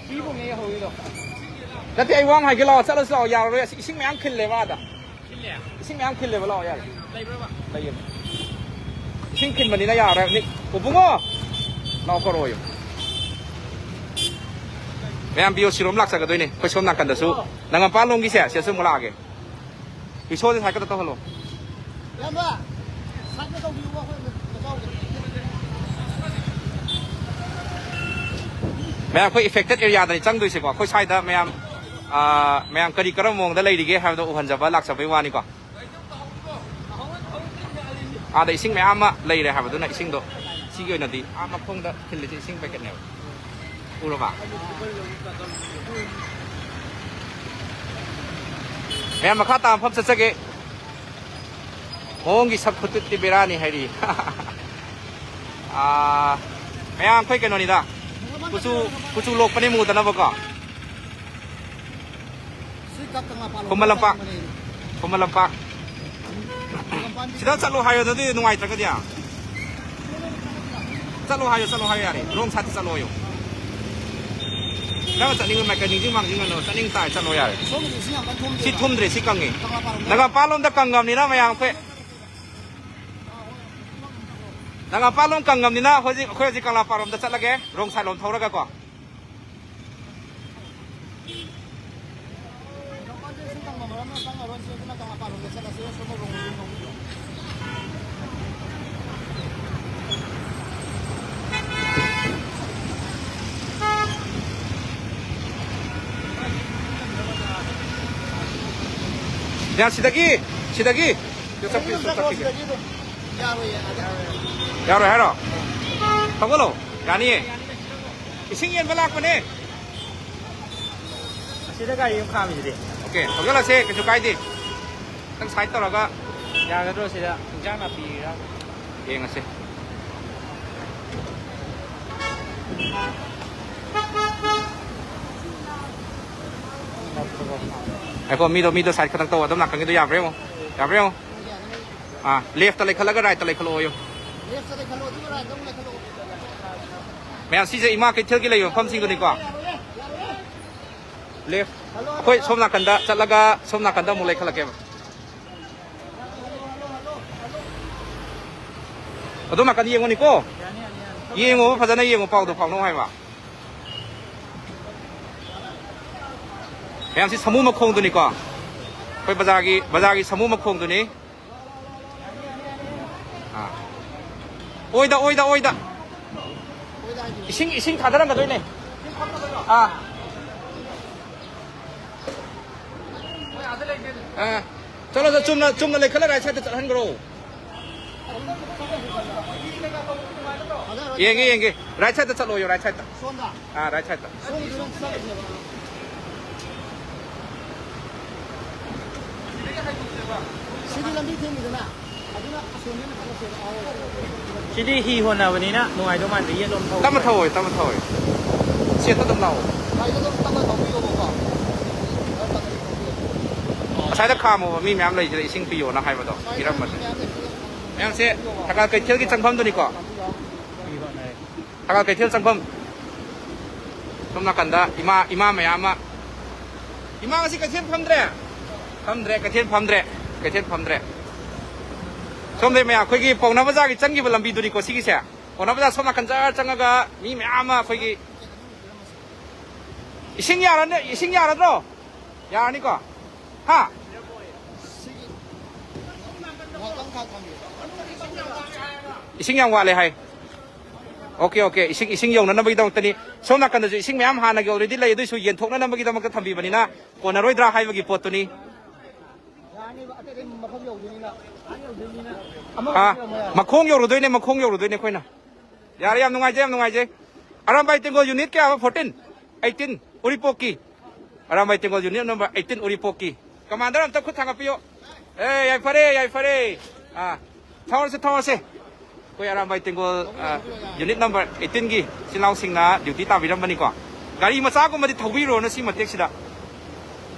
ꯁꯤꯕꯨꯡꯅꯦ ꯌꯧꯍꯧꯔꯤꯗꯣ꯫ ꯅꯠꯇꯦ, ꯑꯩ ꯋꯥ ꯑꯃ ꯍꯥꯏꯒꯦ, ꯂꯥꯛꯑꯣ, ꯆꯠꯂꯁꯤ ꯂꯥꯛꯑꯣ, ꯌꯥꯔꯔꯣꯏ, ꯑꯁꯤ ꯏꯁꯤꯡ ꯃꯌꯥꯝ ꯈꯤꯜꯂꯦꯕ ꯑꯥꯗ꯫ ꯏꯁꯤꯡ ꯃꯌꯥꯝ ꯈꯤꯜꯂꯦꯕ, ꯂꯥꯛꯑꯣ, ꯌꯥꯔꯦ꯫ ꯂꯩꯕ꯭ꯔꯕ? ꯂꯩꯌꯦ꯫ ꯏꯁꯤꯡ ꯈꯤꯟꯕꯅꯤꯅ ꯌꯥꯔꯔꯣꯏ ꯍꯥꯏꯕꯅꯤ꯫ ꯎꯕꯨꯡꯉꯣ! ꯂꯥꯛꯑꯣ, ꯀꯧꯔꯛꯑꯣꯌꯨ꯫ ꯃꯌꯥꯝ ꯕꯤ ꯑꯣ ꯁꯤ ꯔꯣꯝ ꯂꯥꯛꯆꯒꯗꯣꯏꯅꯦ꯫ ꯑꯩꯈꯣꯏ ꯁꯣꯝ ꯅꯥꯀꯟꯗꯁꯨ ꯅꯪꯒꯝꯄꯥꯜ ꯂꯣꯝꯒꯤꯁꯦ, ꯁꯤꯗꯁꯨ ꯑꯃꯨꯛ ꯂꯥꯛꯑꯒꯦ꯫ ꯔꯤꯁꯣꯁꯦ ꯁꯥꯏ ꯈꯛꯇ ꯇꯧꯍꯜꯂꯣ꯫ ꯏꯌꯥꯝꯕ, ꯁꯥꯏꯠꯇ ꯇꯧꯕꯤꯌꯨꯀꯣ, ꯑꯩꯈꯣꯏ ꯑꯃꯨꯛ ꯃꯖꯥꯎꯒꯦ꯫ ꯃꯌꯥꯝ, ꯑꯩꯈꯣꯏ ꯑꯦꯐꯦꯛꯇꯦꯠ ꯑꯦꯔꯤꯌꯥꯗꯅꯤ ꯆꯪꯗꯣꯏꯁꯦꯀꯣ꯫ ꯑꯩꯈꯣꯏ ꯁ꯭ꯋꯥꯏꯗ ꯃꯌꯥꯝ, ꯑꯥ, ꯃꯌꯥꯝ ꯀꯔꯤ ꯀꯔꯝꯕ ꯃꯑꯣꯡꯗ ꯂꯩꯔꯤꯒꯦ ꯍꯥꯏꯕꯗꯣ ꯎꯍꯟꯖꯕ ꯂꯥꯛꯆꯕꯩ ꯋꯥꯅꯤꯀꯣ꯫ ꯑꯥꯗ ꯏꯁꯤꯡ ꯃꯌꯥꯝ ꯑꯃ ꯂꯩꯔꯦ ꯍꯥꯏꯕꯗꯨꯅ ꯏꯁꯤꯡꯗꯣ ꯁꯤꯒꯤ ꯑꯣꯏꯅꯗꯤ ꯑꯥ ꯃꯈꯣꯡꯗ ꯈꯤꯜꯂꯤꯁꯦ ꯏꯁꯤꯡ ꯄꯦꯀꯦꯠꯅꯦꯕ꯫ ꯎꯔꯕ? ꯃꯌꯥꯝ ꯃꯈꯥ ꯇꯥꯕ ꯃꯐꯝ ꯆꯠꯆꯒꯦ꯫ ꯃꯑꯣꯡꯒꯤ ꯁꯛ ꯈꯨꯇꯨꯠꯇꯤ ꯕꯦꯔꯥꯅꯤ ꯍꯥꯏꯔꯤ꯫ ꯑꯥ, ꯃꯌꯥꯝ ꯑꯩꯈꯣꯏ ꯀꯩꯅꯣꯅꯤꯗ, ꯀꯨꯆꯨ, ꯀꯨꯆꯨ ꯂꯣꯛꯄꯅꯤ ꯃꯨꯗꯅꯕꯀꯣ꯫ ꯁꯤ ꯀꯛ ꯀꯪꯂꯥ ꯄꯥꯂꯣ ꯈꯨꯃꯟ ꯂꯝꯄꯥꯛ꯫ ꯆꯪꯕꯅꯦ꯫ ꯈꯨꯃꯟ ꯂꯝꯄꯥꯛ꯫ ꯁꯤꯗ ꯆꯠꯂꯣ ꯍꯥꯏꯌꯣ, ꯑꯗꯨꯗꯤ ꯅꯨꯡꯉꯥꯏꯇ꯭ꯔꯒꯗꯤ꯫ ꯆꯠꯂꯣ ꯍꯥꯏꯌꯣ, ꯆꯠꯂꯣ ꯍꯥꯏꯌꯣ, ꯌꯥꯔꯦ꯫ ꯔꯣꯡ ꯁꯥꯏꯠꯇ ꯆꯠꯂꯣ ꯍꯥꯏꯌꯣ꯫ ꯅꯪꯅ ꯆꯠꯅꯤꯡꯕ ꯃꯥꯏꯀꯩ ꯅꯤꯡꯁꯤꯡ ꯃꯥꯡꯖꯤꯡꯒꯅꯨ, ꯆꯠꯅꯤꯡ ꯇꯥꯔꯦ, ꯆꯠꯂꯣ ꯌꯥꯔꯦ꯫ ꯁꯣꯝꯒꯤꯗꯤ ꯏꯁꯤꯡ ꯌꯥꯝ ꯀꯟꯅ ꯁꯤ ꯊꯨꯝꯗꯦꯕ꯫ ꯊꯨꯝꯗ꯭ꯔꯦ, ꯁꯤ ꯀꯪꯉꯦ꯫ ꯀꯪꯂꯥ ꯄꯥꯂꯣꯝꯗ ꯅꯒꯥꯝꯄꯥꯜ ꯂꯣꯝꯗ ꯀꯪꯉꯕꯅꯤꯅ ꯃꯌꯥꯝ ꯑꯩꯈꯣꯏ ꯅꯒꯥꯝꯄꯥꯜ ꯂꯣꯝ ꯀꯪꯉꯕꯅꯤꯅ ꯍꯧꯖꯤꯛ ꯑꯩꯈꯣꯏ ꯍꯧꯖꯤꯛ ꯀꯪꯂꯥ ꯄꯥꯂꯣꯝꯗ ꯆꯠꯂꯒꯦ, ꯔꯣꯡ ꯁꯥꯏꯠ ꯂꯣꯝ ꯊꯧꯔꯒꯀꯣ꯫ ꯌꯥ, ꯁꯤꯗꯒꯤ, ꯁꯤꯗꯒꯤ꯫ ꯁꯤꯗ ꯆꯠꯄꯤ-, ꯁꯤꯗ ꯆꯠꯄꯤꯒꯦ꯫ ꯌꯥꯔꯣꯏꯌꯦ, ꯑꯗ ꯌꯥꯔꯣꯏ ꯍꯥꯏꯔꯣ? ꯊꯧꯒꯠꯂꯣ, ꯌꯥꯅꯤꯌꯦ꯫ ꯏꯁꯤꯡ ꯌꯦꯟꯕ ꯂꯥꯛꯄꯅꯦ꯫ ꯑꯁꯤꯗ ꯒꯥꯔꯤ ꯑꯃ ꯈꯥꯝꯃꯤꯁꯤꯗꯤ꯫ ꯑꯣꯀꯦ, ꯊꯧꯖꯤꯜꯂꯁꯦ, ꯀꯩꯁꯨ ꯀꯥꯏꯗꯦ꯫ ꯈꯤꯇꯪ ꯁꯥꯏꯠ ꯇꯧꯔꯒ꯫ ꯌꯥꯒꯗ꯭ꯔꯣ ꯁꯤꯗ? ꯏꯟꯖꯥꯡ ꯅꯥꯄꯤꯔ? ꯌꯦꯡꯉꯁꯦ꯫ ꯉꯥꯏꯈꯣ, ꯃꯤꯗꯣ, ꯃꯤꯗꯣ ꯁꯥꯏꯠ ꯈꯛꯇꯪ ꯇꯧ, ꯑꯗꯨꯝ ꯅꯥꯀꯟꯒꯤꯗꯣ ꯌꯥꯕ꯭ꯔꯥ ꯌꯦꯡꯉꯣ꯫ ꯌꯥꯕ꯭ꯔꯥ ꯌꯦꯡꯉꯣ꯫ ꯑꯥ, ꯂꯦꯐꯇ ꯂꯩꯈꯠꯂꯒ ꯔꯥꯏꯠꯇ ꯂꯩꯈꯠꯂꯛꯑꯣꯌꯨ꯫ ꯂꯦꯐꯇ ꯂꯩꯈꯠꯂꯣ, ꯑꯗꯨꯒ ꯔꯥꯏꯠꯇ ꯑꯃꯨꯛ ꯂꯩꯈꯠꯂꯣ꯫ ꯃꯌꯥꯝ, ꯁꯤꯁꯦ ꯏꯃꯥ ꯀꯩꯊꯦꯜꯒꯤ ꯂꯩꯕ ꯃꯐꯝꯁꯤꯡꯗꯨꯅꯤꯀꯣ꯫ ꯂꯦꯐ꯫ ꯑꯩꯈꯣꯏ ꯁꯣꯝ ꯅꯥꯀꯟꯗ ꯆꯠꯂꯒ ꯁꯣꯝ ꯅꯥꯀꯟꯗ ꯑꯃꯨꯛ ꯂꯩꯈꯠꯂꯛꯀꯦꯕ꯫ ꯑꯗꯣꯝ ꯅꯥꯀꯟ ꯌꯦꯡꯉꯨꯅꯤꯀꯣ꯫ ꯌꯦꯡꯉꯣꯕ, ꯐꯖꯅ ꯌꯦꯡꯉꯣ, ꯄꯥꯎꯗꯣ ꯐꯥꯎꯅꯧ ꯍꯥꯏꯕ꯫ ꯃꯌꯥꯝꯁꯤ ꯁꯥꯃꯨ ꯃꯈꯣꯡꯗꯨꯅꯤꯀꯣ, ꯑꯩꯈꯣꯏ ꯕꯖꯥꯔꯒꯤ, ꯕꯖꯥꯔꯒꯤ ꯁꯥꯃꯨ ꯃꯈꯣꯡꯗꯨꯅꯤ꯫ ꯑꯥ꯫ ꯑꯣꯏꯗ, ꯑꯣꯏꯗ, ꯑꯣꯏꯗ꯫ ꯏꯁꯤꯡ, ꯏꯁꯤꯡ ꯊꯥꯗꯔꯝꯒꯗꯣꯏꯅꯦ꯫ ꯑꯥ꯫ ꯑꯥ꯫ ꯆꯠꯂꯣ, ꯆꯠꯂꯣ, ꯆꯨꯝꯅ, ꯆꯨꯝꯅ ꯂꯩꯈꯠꯂ ꯔꯥꯏꯠ ꯁꯥꯏꯗꯇ ꯆꯠꯍꯟꯈ꯭ꯔꯣ꯫ ꯌꯦꯡꯒꯦ, ꯌꯦꯡꯒꯦ꯫ ꯔꯥꯏꯠ ꯁꯥꯏꯗꯇ ꯆꯠꯂꯣꯌꯣ, ꯔꯥꯏꯠ ꯁꯥꯏꯗꯇ꯫ ꯑꯥ, ꯔꯥꯏꯠ ꯁꯥꯏꯗꯇ꯫ ꯁꯤꯗꯤ ꯂꯝꯕꯤ ꯊꯦꯡꯉꯤꯗꯅ, ꯑꯗꯨꯅ ꯑꯁꯣꯝꯗ ꯑꯣꯏꯅ ꯆꯠꯂꯁꯦꯕ꯫ ꯁꯤꯗꯤ ꯍꯤ ꯍꯣꯟꯅꯕꯅꯤꯅ ꯅꯨꯡꯉꯥꯏꯗꯧ ꯃꯥꯟꯗꯦ, ꯌꯦꯠꯂꯣꯝ ꯊꯧ꯫ ꯇꯞꯅ ꯊꯧꯋꯣ, ꯇꯞꯅ ꯊꯧꯋꯣ꯫ ꯁꯦꯠꯇ ꯑꯗꯨꯝ ꯂꯥꯛꯑꯣ꯫ ꯒꯥꯔꯤꯗꯣ ꯑꯗꯨꯝ ꯇꯞꯅ ꯊꯧꯕꯤꯌꯣꯕꯀꯣ꯫ ꯈꯔ ꯇꯞꯅ ꯊꯧꯕꯤꯌꯣ꯫ ꯑꯁ꯭ꯋꯥꯏꯗ ꯈꯥꯝꯃꯣꯕ, ꯃꯤ ꯃꯌꯥꯝ ꯂꯩꯁꯤꯗ ꯏꯁꯤꯡ ꯄꯤꯌꯣꯅ ꯍꯥꯏꯕꯗꯣ ꯄꯤꯔꯝꯕꯅꯤ꯫ ꯃꯌꯥꯝꯁꯦ ꯊꯪꯒꯥꯜ ꯀꯩꯊꯦꯜꯒꯤ ꯆꯪꯐꯝꯗꯨꯅꯤꯀꯣ꯫ ꯊꯪꯒꯥꯜ ꯀꯩꯊꯦꯜ ꯆꯪꯐꯝ꯫ ꯁꯣꯝ ꯅꯥꯀꯟꯗ ꯏꯃꯥ, ꯏꯃꯥ ꯃꯌꯥꯝ ꯑꯃ꯫ ꯏꯃꯥ ꯉꯁꯤ ꯀꯩꯊꯦꯜ ꯐꯝꯗ꯭ꯔꯦ? ꯐꯝꯗ꯭ꯔꯦ, ꯀꯩꯊꯦꯜ ꯐꯝꯗ꯭ꯔꯦ꯫ ꯀꯩꯊꯦꯜ ꯐꯝꯗ꯭ꯔꯦ꯫ ꯁꯣꯝꯗ ꯃꯌꯥꯝ ꯑꯩꯈꯣꯏꯒꯤ ꯄꯥꯎꯅꯥ ꯕꯖꯥꯔꯒꯤ ꯆꯪꯈꯤꯕ ꯂꯝꯕꯤꯗꯨꯅꯤꯀꯣ ꯁꯤꯒꯤꯁꯦ꯫ ꯄꯥꯎꯅꯥ ꯕꯖꯥꯔ ꯁꯣꯝ ꯅꯥꯀꯟ ꯖꯔ ꯆꯪꯉꯒ ꯃꯤ ꯃꯌꯥꯝ ꯑꯃ ꯑꯩꯈꯣꯏꯒꯤ ꯏꯁꯤꯡ ꯌꯥꯔꯅꯤ, ꯏꯁꯤꯡ ꯌꯥꯔꯗ꯭ꯔꯣ? ꯌꯥꯔꯅꯤꯀꯣ? ꯍꯥ? ꯏꯁꯤꯡ ꯌꯥꯝ ꯋꯥꯠꯂꯦ ꯍꯥꯏ꯫ Okay, okay. ꯏꯁꯤꯡ, ꯏꯁꯤꯡ ꯌꯧꯅꯅꯕꯒꯤꯗꯃꯛꯇꯅꯤ꯫ ꯁꯣꯝ ꯅꯥꯀꯟꯗꯁꯨ ꯏꯁꯤꯡ ꯃꯌꯥꯝ ꯍꯥꯟꯅꯒꯤ already ꯂꯩ, ꯑꯗꯨꯏꯁꯨ ꯌꯦꯟꯊꯣꯛꯅꯅꯕꯒꯤꯗꯃꯛꯇ ꯊꯝꯕꯤꯕꯅꯤꯅ ꯀꯣꯟꯅꯔꯣꯏꯗ꯭ꯔꯥ ꯍꯥꯏꯕꯒꯤ ꯄꯣꯠꯇꯨꯅꯤ꯫ ꯑꯥ, ꯃꯈꯣꯡ ꯌꯧꯔꯨꯗꯣꯏꯅꯦ, ꯃꯈꯣꯡ ꯌꯧꯔꯨꯗꯣꯏꯅꯦ ꯑꯩꯈꯣꯏꯅ꯫ ꯌꯥꯔꯦ, ꯌꯥꯝ ꯅꯨꯡꯉꯥꯏꯖꯩ, ꯌꯥꯝ ꯅꯨꯡꯉꯥꯏꯖꯩ꯫ ꯑꯔꯥꯝꯕꯥꯏ ꯇꯦꯡꯒꯣꯜ unit ꯀꯌꯥ ꯍꯥꯏꯕ? Fourteen? Eighteen? ꯎꯔꯤꯄꯣꯛꯀꯤ꯫ Arambai ꯇꯦꯡꯒꯣꯜ unit number eighteen ꯎꯔꯤꯄꯣꯛꯀꯤ꯫ Commander ꯑꯝꯇ ꯈꯨꯠ ꯊꯥꯡꯒꯠꯄꯤꯌꯣ꯫ ꯑꯦ, ꯌꯥꯏꯐꯔꯦ, ꯌꯥꯏꯐꯔꯦ꯫ ꯑꯥ, ꯊꯧꯔꯁꯦ, ꯊꯧꯔꯁꯦ꯫ ꯑꯩꯈꯣꯏ ꯑꯔꯥꯝꯕꯥꯏ ꯇꯦꯡꯒꯣꯜ, ꯑꯥ, unit number eighteen ꯒꯤ ꯏꯆꯤꯜ ꯏꯅꯥꯎꯁꯤꯡꯅ duty ꯇꯥꯕꯤꯔꯝꯕꯅꯤꯀꯣ꯫ ꯒꯥꯔꯤ ꯃꯆꯥꯒꯨꯝꯕꯗꯤ ꯊꯧꯕꯤꯔꯨꯔꯅꯨ ꯁꯤ ꯃꯇꯦꯛꯁꯤꯗ꯫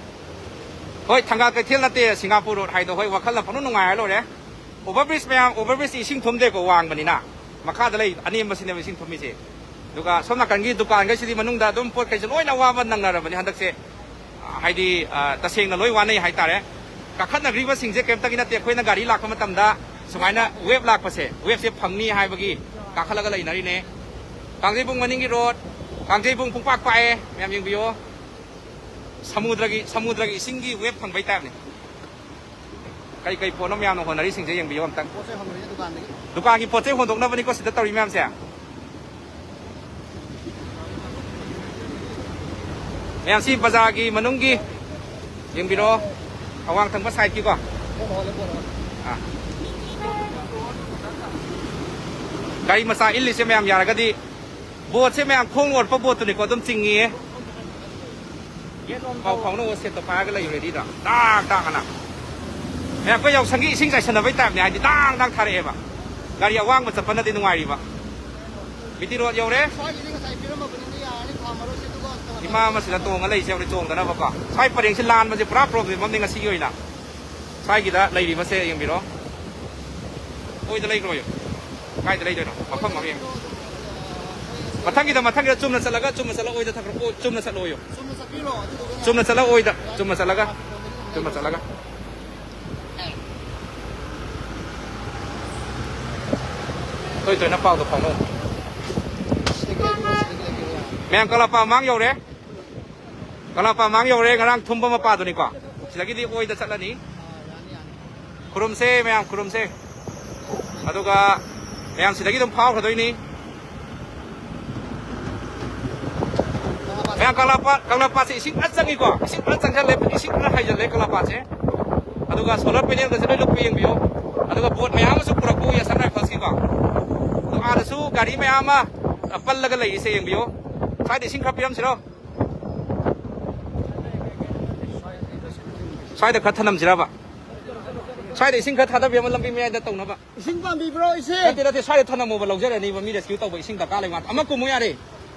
ꯍꯣꯏ, ꯊꯪꯒꯥꯜ ꯀꯩꯊꯦꯜ ꯅꯠꯇꯦ, ꯁꯤꯡꯒꯥꯄꯨꯔ road ꯍꯥꯏꯗꯣ꯫ ꯍꯣꯏ, ꯋꯥꯈꯜꯅ ꯄꯪꯅꯨꯡ ꯅꯨꯡꯉꯥꯏꯔ ꯂꯣꯏꯔꯦ꯫ Over bridge ꯃꯌꯥꯝ, over bridge ꯇꯤ ꯏꯁꯤꯡ ꯊꯨꯝꯗꯦꯀꯣ, ꯋꯥꯡꯕꯅꯤꯅ꯫ ꯃꯈꯥꯗ ꯂꯩ ꯑꯅꯦꯝꯕꯁꯤꯅꯦꯕ ꯏꯁꯤꯡ ꯊꯨꯝꯃꯤꯁꯦ꯫ ꯑꯗꯨꯒ ꯁꯣꯝ ꯅꯥꯀꯟꯒꯤ ꯗꯨꯀꯥꯟꯈꯩꯁꯤꯗꯤ ꯃꯅꯨꯡꯗ ꯑꯗꯨꯝ ꯄꯣꯠ ꯀꯩꯁꯦ ꯂꯣꯏꯅ ꯑꯋꯥꯕ ꯅꯪꯅꯔꯕꯅꯤ ꯍꯟꯗꯛꯁꯦ꯫ ꯍꯥꯏꯗꯤ, ꯑ, ꯇꯁꯦꯡꯅ ꯂꯣꯏ ꯋꯥꯅꯩ ꯍꯥꯏꯇꯥꯔꯦ꯫ ꯀꯥꯈꯠꯅꯈ꯭ꯔꯤꯕꯁꯤꯡꯁꯦ ꯀꯩꯝꯇꯒꯤ ꯅꯠꯇꯦ, ꯑꯩꯈꯣꯏꯅ ꯒꯥꯔꯤ ꯂꯥꯛꯄ ꯃꯇꯝꯗ ꯁꯨꯃꯥꯏꯅ ꯋꯦꯕ ꯂꯥꯛꯄꯁꯦ, ꯋꯦꯕꯁꯦ ꯐꯪꯅꯤ ꯍꯥꯏꯕꯒꯤ ꯀꯥꯈꯠꯂꯒ ꯂꯩꯅꯔꯤꯅꯦ꯫ ꯀꯥꯡꯖꯩꯕꯨꯡ ꯃꯅꯤꯡꯒꯤ ꯔꯣꯗ, ꯀꯥꯡꯖꯩꯕꯨꯡ ꯄꯨꯡꯄꯥꯛ ꯄꯥꯛꯑꯦ, ꯃꯌꯥꯝ ꯌꯦꯡꯕꯤꯌꯣ꯫ ꯁꯃꯨꯗ꯭ꯔꯒꯤ, ꯁꯃꯨꯗ꯭ꯔꯒꯤ ꯏꯁꯤꯡꯒꯤ ꯋꯦꯕ ꯐꯪꯕꯩ ꯇꯥꯏꯞꯅꯤ꯫ ꯀꯩ ꯀꯩ ꯄꯣꯠꯅꯣ ꯃꯌꯥꯝꯅ ꯍꯣꯠꯅꯔꯤꯁꯤꯡꯁꯦ ꯌꯦꯡꯕꯤꯌꯨ ꯑꯝꯇꯪ꯫ ꯄꯣꯠ ꯆꯩ ꯍꯣꯟꯕꯅꯤꯅꯦ ꯗꯨꯀꯥꯟꯗꯒꯤ꯫ ꯗꯨꯀꯥꯟꯒꯤ ꯄꯣꯠ ꯆꯩ ꯍꯣꯟꯗꯣꯛꯅꯕꯅꯤꯀꯣ ꯁꯤꯗ ꯇꯧꯔꯤ ꯃꯌꯥꯝꯁꯦ꯫ ꯃꯌꯥꯝ ꯁꯤ ꯕꯖꯥꯔꯒꯤ ꯃꯅꯨꯡꯒꯤ ꯌꯦꯡꯕꯤꯔꯣ, ꯑꯋꯥꯡ ꯊꯪꯕ ꯁꯥꯏꯠꯀꯤꯀꯣ꯫ ꯄꯣꯠ ꯍꯣꯜꯂꯦ, ꯄꯣꯠ ꯍꯣꯜꯂꯦ꯫ ꯑꯥ꯫ ꯒꯥꯔꯤ ꯃꯆꯥ ꯏꯜꯂꯤꯁꯦ ꯃꯌꯥꯝ ꯌꯥꯔꯒꯗꯤ ꯕꯣꯠꯁꯦ ꯃꯌꯥꯝ ꯈꯣꯡ ꯑꯣꯠꯄ ꯕꯣꯠꯇꯨꯅꯤꯀꯣ ꯑꯗꯨꯝ ꯆꯤꯡꯉꯤꯌꯦ꯫ ꯄꯥꯎ ꯐꯥꯎꯅꯧ, ꯁꯦꯠꯇꯣ ꯄꯥꯏꯔꯒ ꯂꯩꯌꯨ ꯔꯦꯗꯤꯗ꯫ ꯇꯥꯛ ꯇꯥꯛ ꯑꯅ꯫ ꯑꯦ, ꯑꯩꯈꯣꯏ ꯌꯥꯎꯁꯪꯒꯤ ꯏꯁꯤꯡ ꯆꯥꯏꯁꯟꯅꯕꯩ ꯇꯥꯏꯞꯅꯤ, ꯍꯥꯏꯗꯤ ꯗꯥꯡ ꯗꯥꯡ ꯊꯥꯔꯛꯑꯦꯕ꯫ ꯒꯥꯔꯤ ꯑꯋꯥꯡꯕ ꯆꯠꯄꯅꯗꯤ ꯅꯨꯡꯉꯥꯏꯔꯤꯕ꯫ ꯕꯤ ꯇꯤ ꯔꯣꯗ ꯌꯧꯔꯦ꯫ ꯁ꯭ꯋꯥꯏꯒꯤꯗꯤ ꯉꯁꯥꯏ ꯄꯤꯔꯝꯃꯕꯅꯤꯅ ꯌꯥꯔꯅꯤ, ꯊꯥ ꯃꯔꯣꯏꯁꯦ, ꯑꯗꯨꯒ ꯏꯃꯥ ꯑꯃ ꯁꯤꯗ ꯇꯣꯡꯉ ꯂꯩꯁꯦ ꯌꯧꯔꯦ, ꯆꯣꯡꯗꯅꯕꯀꯣ꯫ ꯁ꯭ꯋꯥꯏ ꯄꯔꯦꯡꯁꯦ ꯂꯥꯟꯕꯁꯦ ꯄꯨꯔꯥ ꯄ꯭ꯔꯣꯕ꯭ꯂꯦꯝ ꯑꯃꯅꯤ ꯉꯁꯤꯒꯤ ꯑꯣꯏꯅ꯫ ꯁ꯭ꯋꯥꯏꯒꯤꯗ ꯂꯩꯔꯤꯕꯁꯦ ꯌꯦꯡꯕꯤꯔꯣ꯫ ꯑꯣꯏꯗ ꯂꯩꯈ꯭ꯔꯣꯌꯨ꯫ ꯀꯥꯏꯗ ꯂꯩꯗꯣꯏꯅꯣ? ꯃꯐꯝ ꯑꯃ ꯌꯦꯡꯉꯣ꯫ ꯃꯊꯪꯒꯤꯗ, ꯃꯊꯪꯒꯤꯗ ꯆꯨꯝꯅ ꯆꯠꯂꯒ, ꯆꯨꯝꯅ ꯆꯠꯂꯒ ꯑꯣꯏꯗ ꯊꯛꯈ꯭ꯔꯣ꯫ ꯑꯣ, ꯆꯨꯝꯅ ꯆꯠꯂꯣꯌꯨ꯫ ꯆꯨꯝꯅ ꯆꯠꯄꯤꯔꯣ, ꯑꯗꯨꯗꯨꯒ ꯆꯨꯝꯅ ꯆꯠꯂ ꯑꯣꯏꯗ, ꯆꯨꯝꯅ ꯆꯠꯂꯒ, ꯆꯨꯝꯅ ꯆꯠꯂꯒ꯫ ꯇꯣꯏ ꯇꯣꯏꯅ ꯄꯥꯎꯗꯣ ꯐꯥꯎꯅꯧ꯫ ꯁꯤꯗꯒꯤ ꯂꯩꯕꯤꯔꯣ, ꯁꯤꯗꯒꯤ ꯂꯩꯕꯤꯔꯣ, ꯌꯥꯔꯦ꯫ ꯃꯌꯥꯝ ꯀꯪꯂꯥꯄꯥ ꯃꯃꯥꯡ ꯌꯧꯔꯦ꯫ ꯀꯪꯂꯥꯄꯥ ꯃꯃꯥꯡ ꯌꯧꯔꯦ, ꯉꯔꯥꯡ ꯊꯨꯝꯕ ꯃꯄꯥꯗꯨꯅꯤꯀꯣ꯫ ꯁꯤꯗꯒꯤꯗꯤ ꯑꯣꯏꯗ ꯆꯠꯂꯅꯤ꯫ ꯈꯨꯔꯨꯝꯁꯦ ꯃꯌꯥꯝ, ꯈꯨꯔꯨꯝꯁꯦ꯫ ꯑꯗꯨꯒ ꯃꯌꯥꯝ ꯁꯤꯗꯒꯤ ꯑꯗꯨꯝ ꯐꯥꯎꯈ꯭ꯔꯗꯣꯏꯅꯤ꯫ ꯃꯌꯥꯝ ꯀꯪꯂꯥꯄꯥꯠ, ꯀꯪꯂꯥꯄꯥꯠꯁꯦ ꯏꯁꯤꯡ ꯐꯖꯅ ꯆꯪꯉꯤꯀꯣ, ꯏꯁꯤꯡ ꯐꯖꯅ ꯆꯪꯁꯜꯂꯦ, ꯏꯁꯤꯡ ꯐꯖꯅ ꯍꯩꯖꯜꯂꯦ ꯀꯪꯂꯥꯄꯥꯠꯁꯦ꯫ ꯑꯗꯨꯒ solar panelꯒꯁꯦ ꯂꯣꯏ ꯂꯨꯞꯄ ꯌꯦꯡꯕꯤꯌꯨ꯫ ꯑꯗꯨꯒ ꯕꯣꯠ ꯃꯌꯥꯝ ꯑꯃꯁꯨ ꯄꯨꯔꯛꯄ ꯎꯏ Assam Riflesꯀꯤꯀꯣ꯫ ꯑꯗꯣ ꯑꯥꯗꯁꯨ ꯒꯥꯔꯤ ꯃꯌꯥꯝ ꯑꯃ, ꯑ, ꯄꯜꯂꯒ ꯂꯩꯔꯤꯁꯦ ꯌꯦꯡꯕꯤꯌꯨ꯫ ꯁ꯭ꯋꯥꯏꯗ ꯏꯁꯤꯡ ꯈꯔ ꯄꯤꯔꯝꯁꯤꯔꯣ? ꯁ꯭ꯋꯥꯏꯗ ꯈꯔ ꯊꯅꯝꯁꯤꯔꯕ? ꯁ꯭ꯋꯥꯏꯗ ꯏꯁꯤꯡ ꯈꯔ ꯊꯥꯗꯕꯤꯔꯝꯃꯣ ꯂꯝꯕꯤ ꯃꯌꯥꯏꯗ ꯇꯧꯅꯕ꯫ ꯏꯁꯤꯡ ꯄꯥꯝꯕꯤꯕ꯭ꯔꯣ, ꯏꯁꯤꯡ? ꯅꯠꯇꯦ, ꯅꯠꯇꯦ, ꯁ꯭ꯋꯥꯏꯗ ꯊꯅꯝꯃꯣꯕ, ꯂꯧꯖꯔꯅꯤꯕ, ꯃꯤ rescue ꯇꯧꯕ ꯏꯁꯤꯡ ꯗꯔꯀꯥꯔ ꯂꯩ ꯃꯥꯟꯗꯦ꯫ ꯑꯃ ꯀꯨꯝꯃꯨ ꯌꯥꯔꯦ,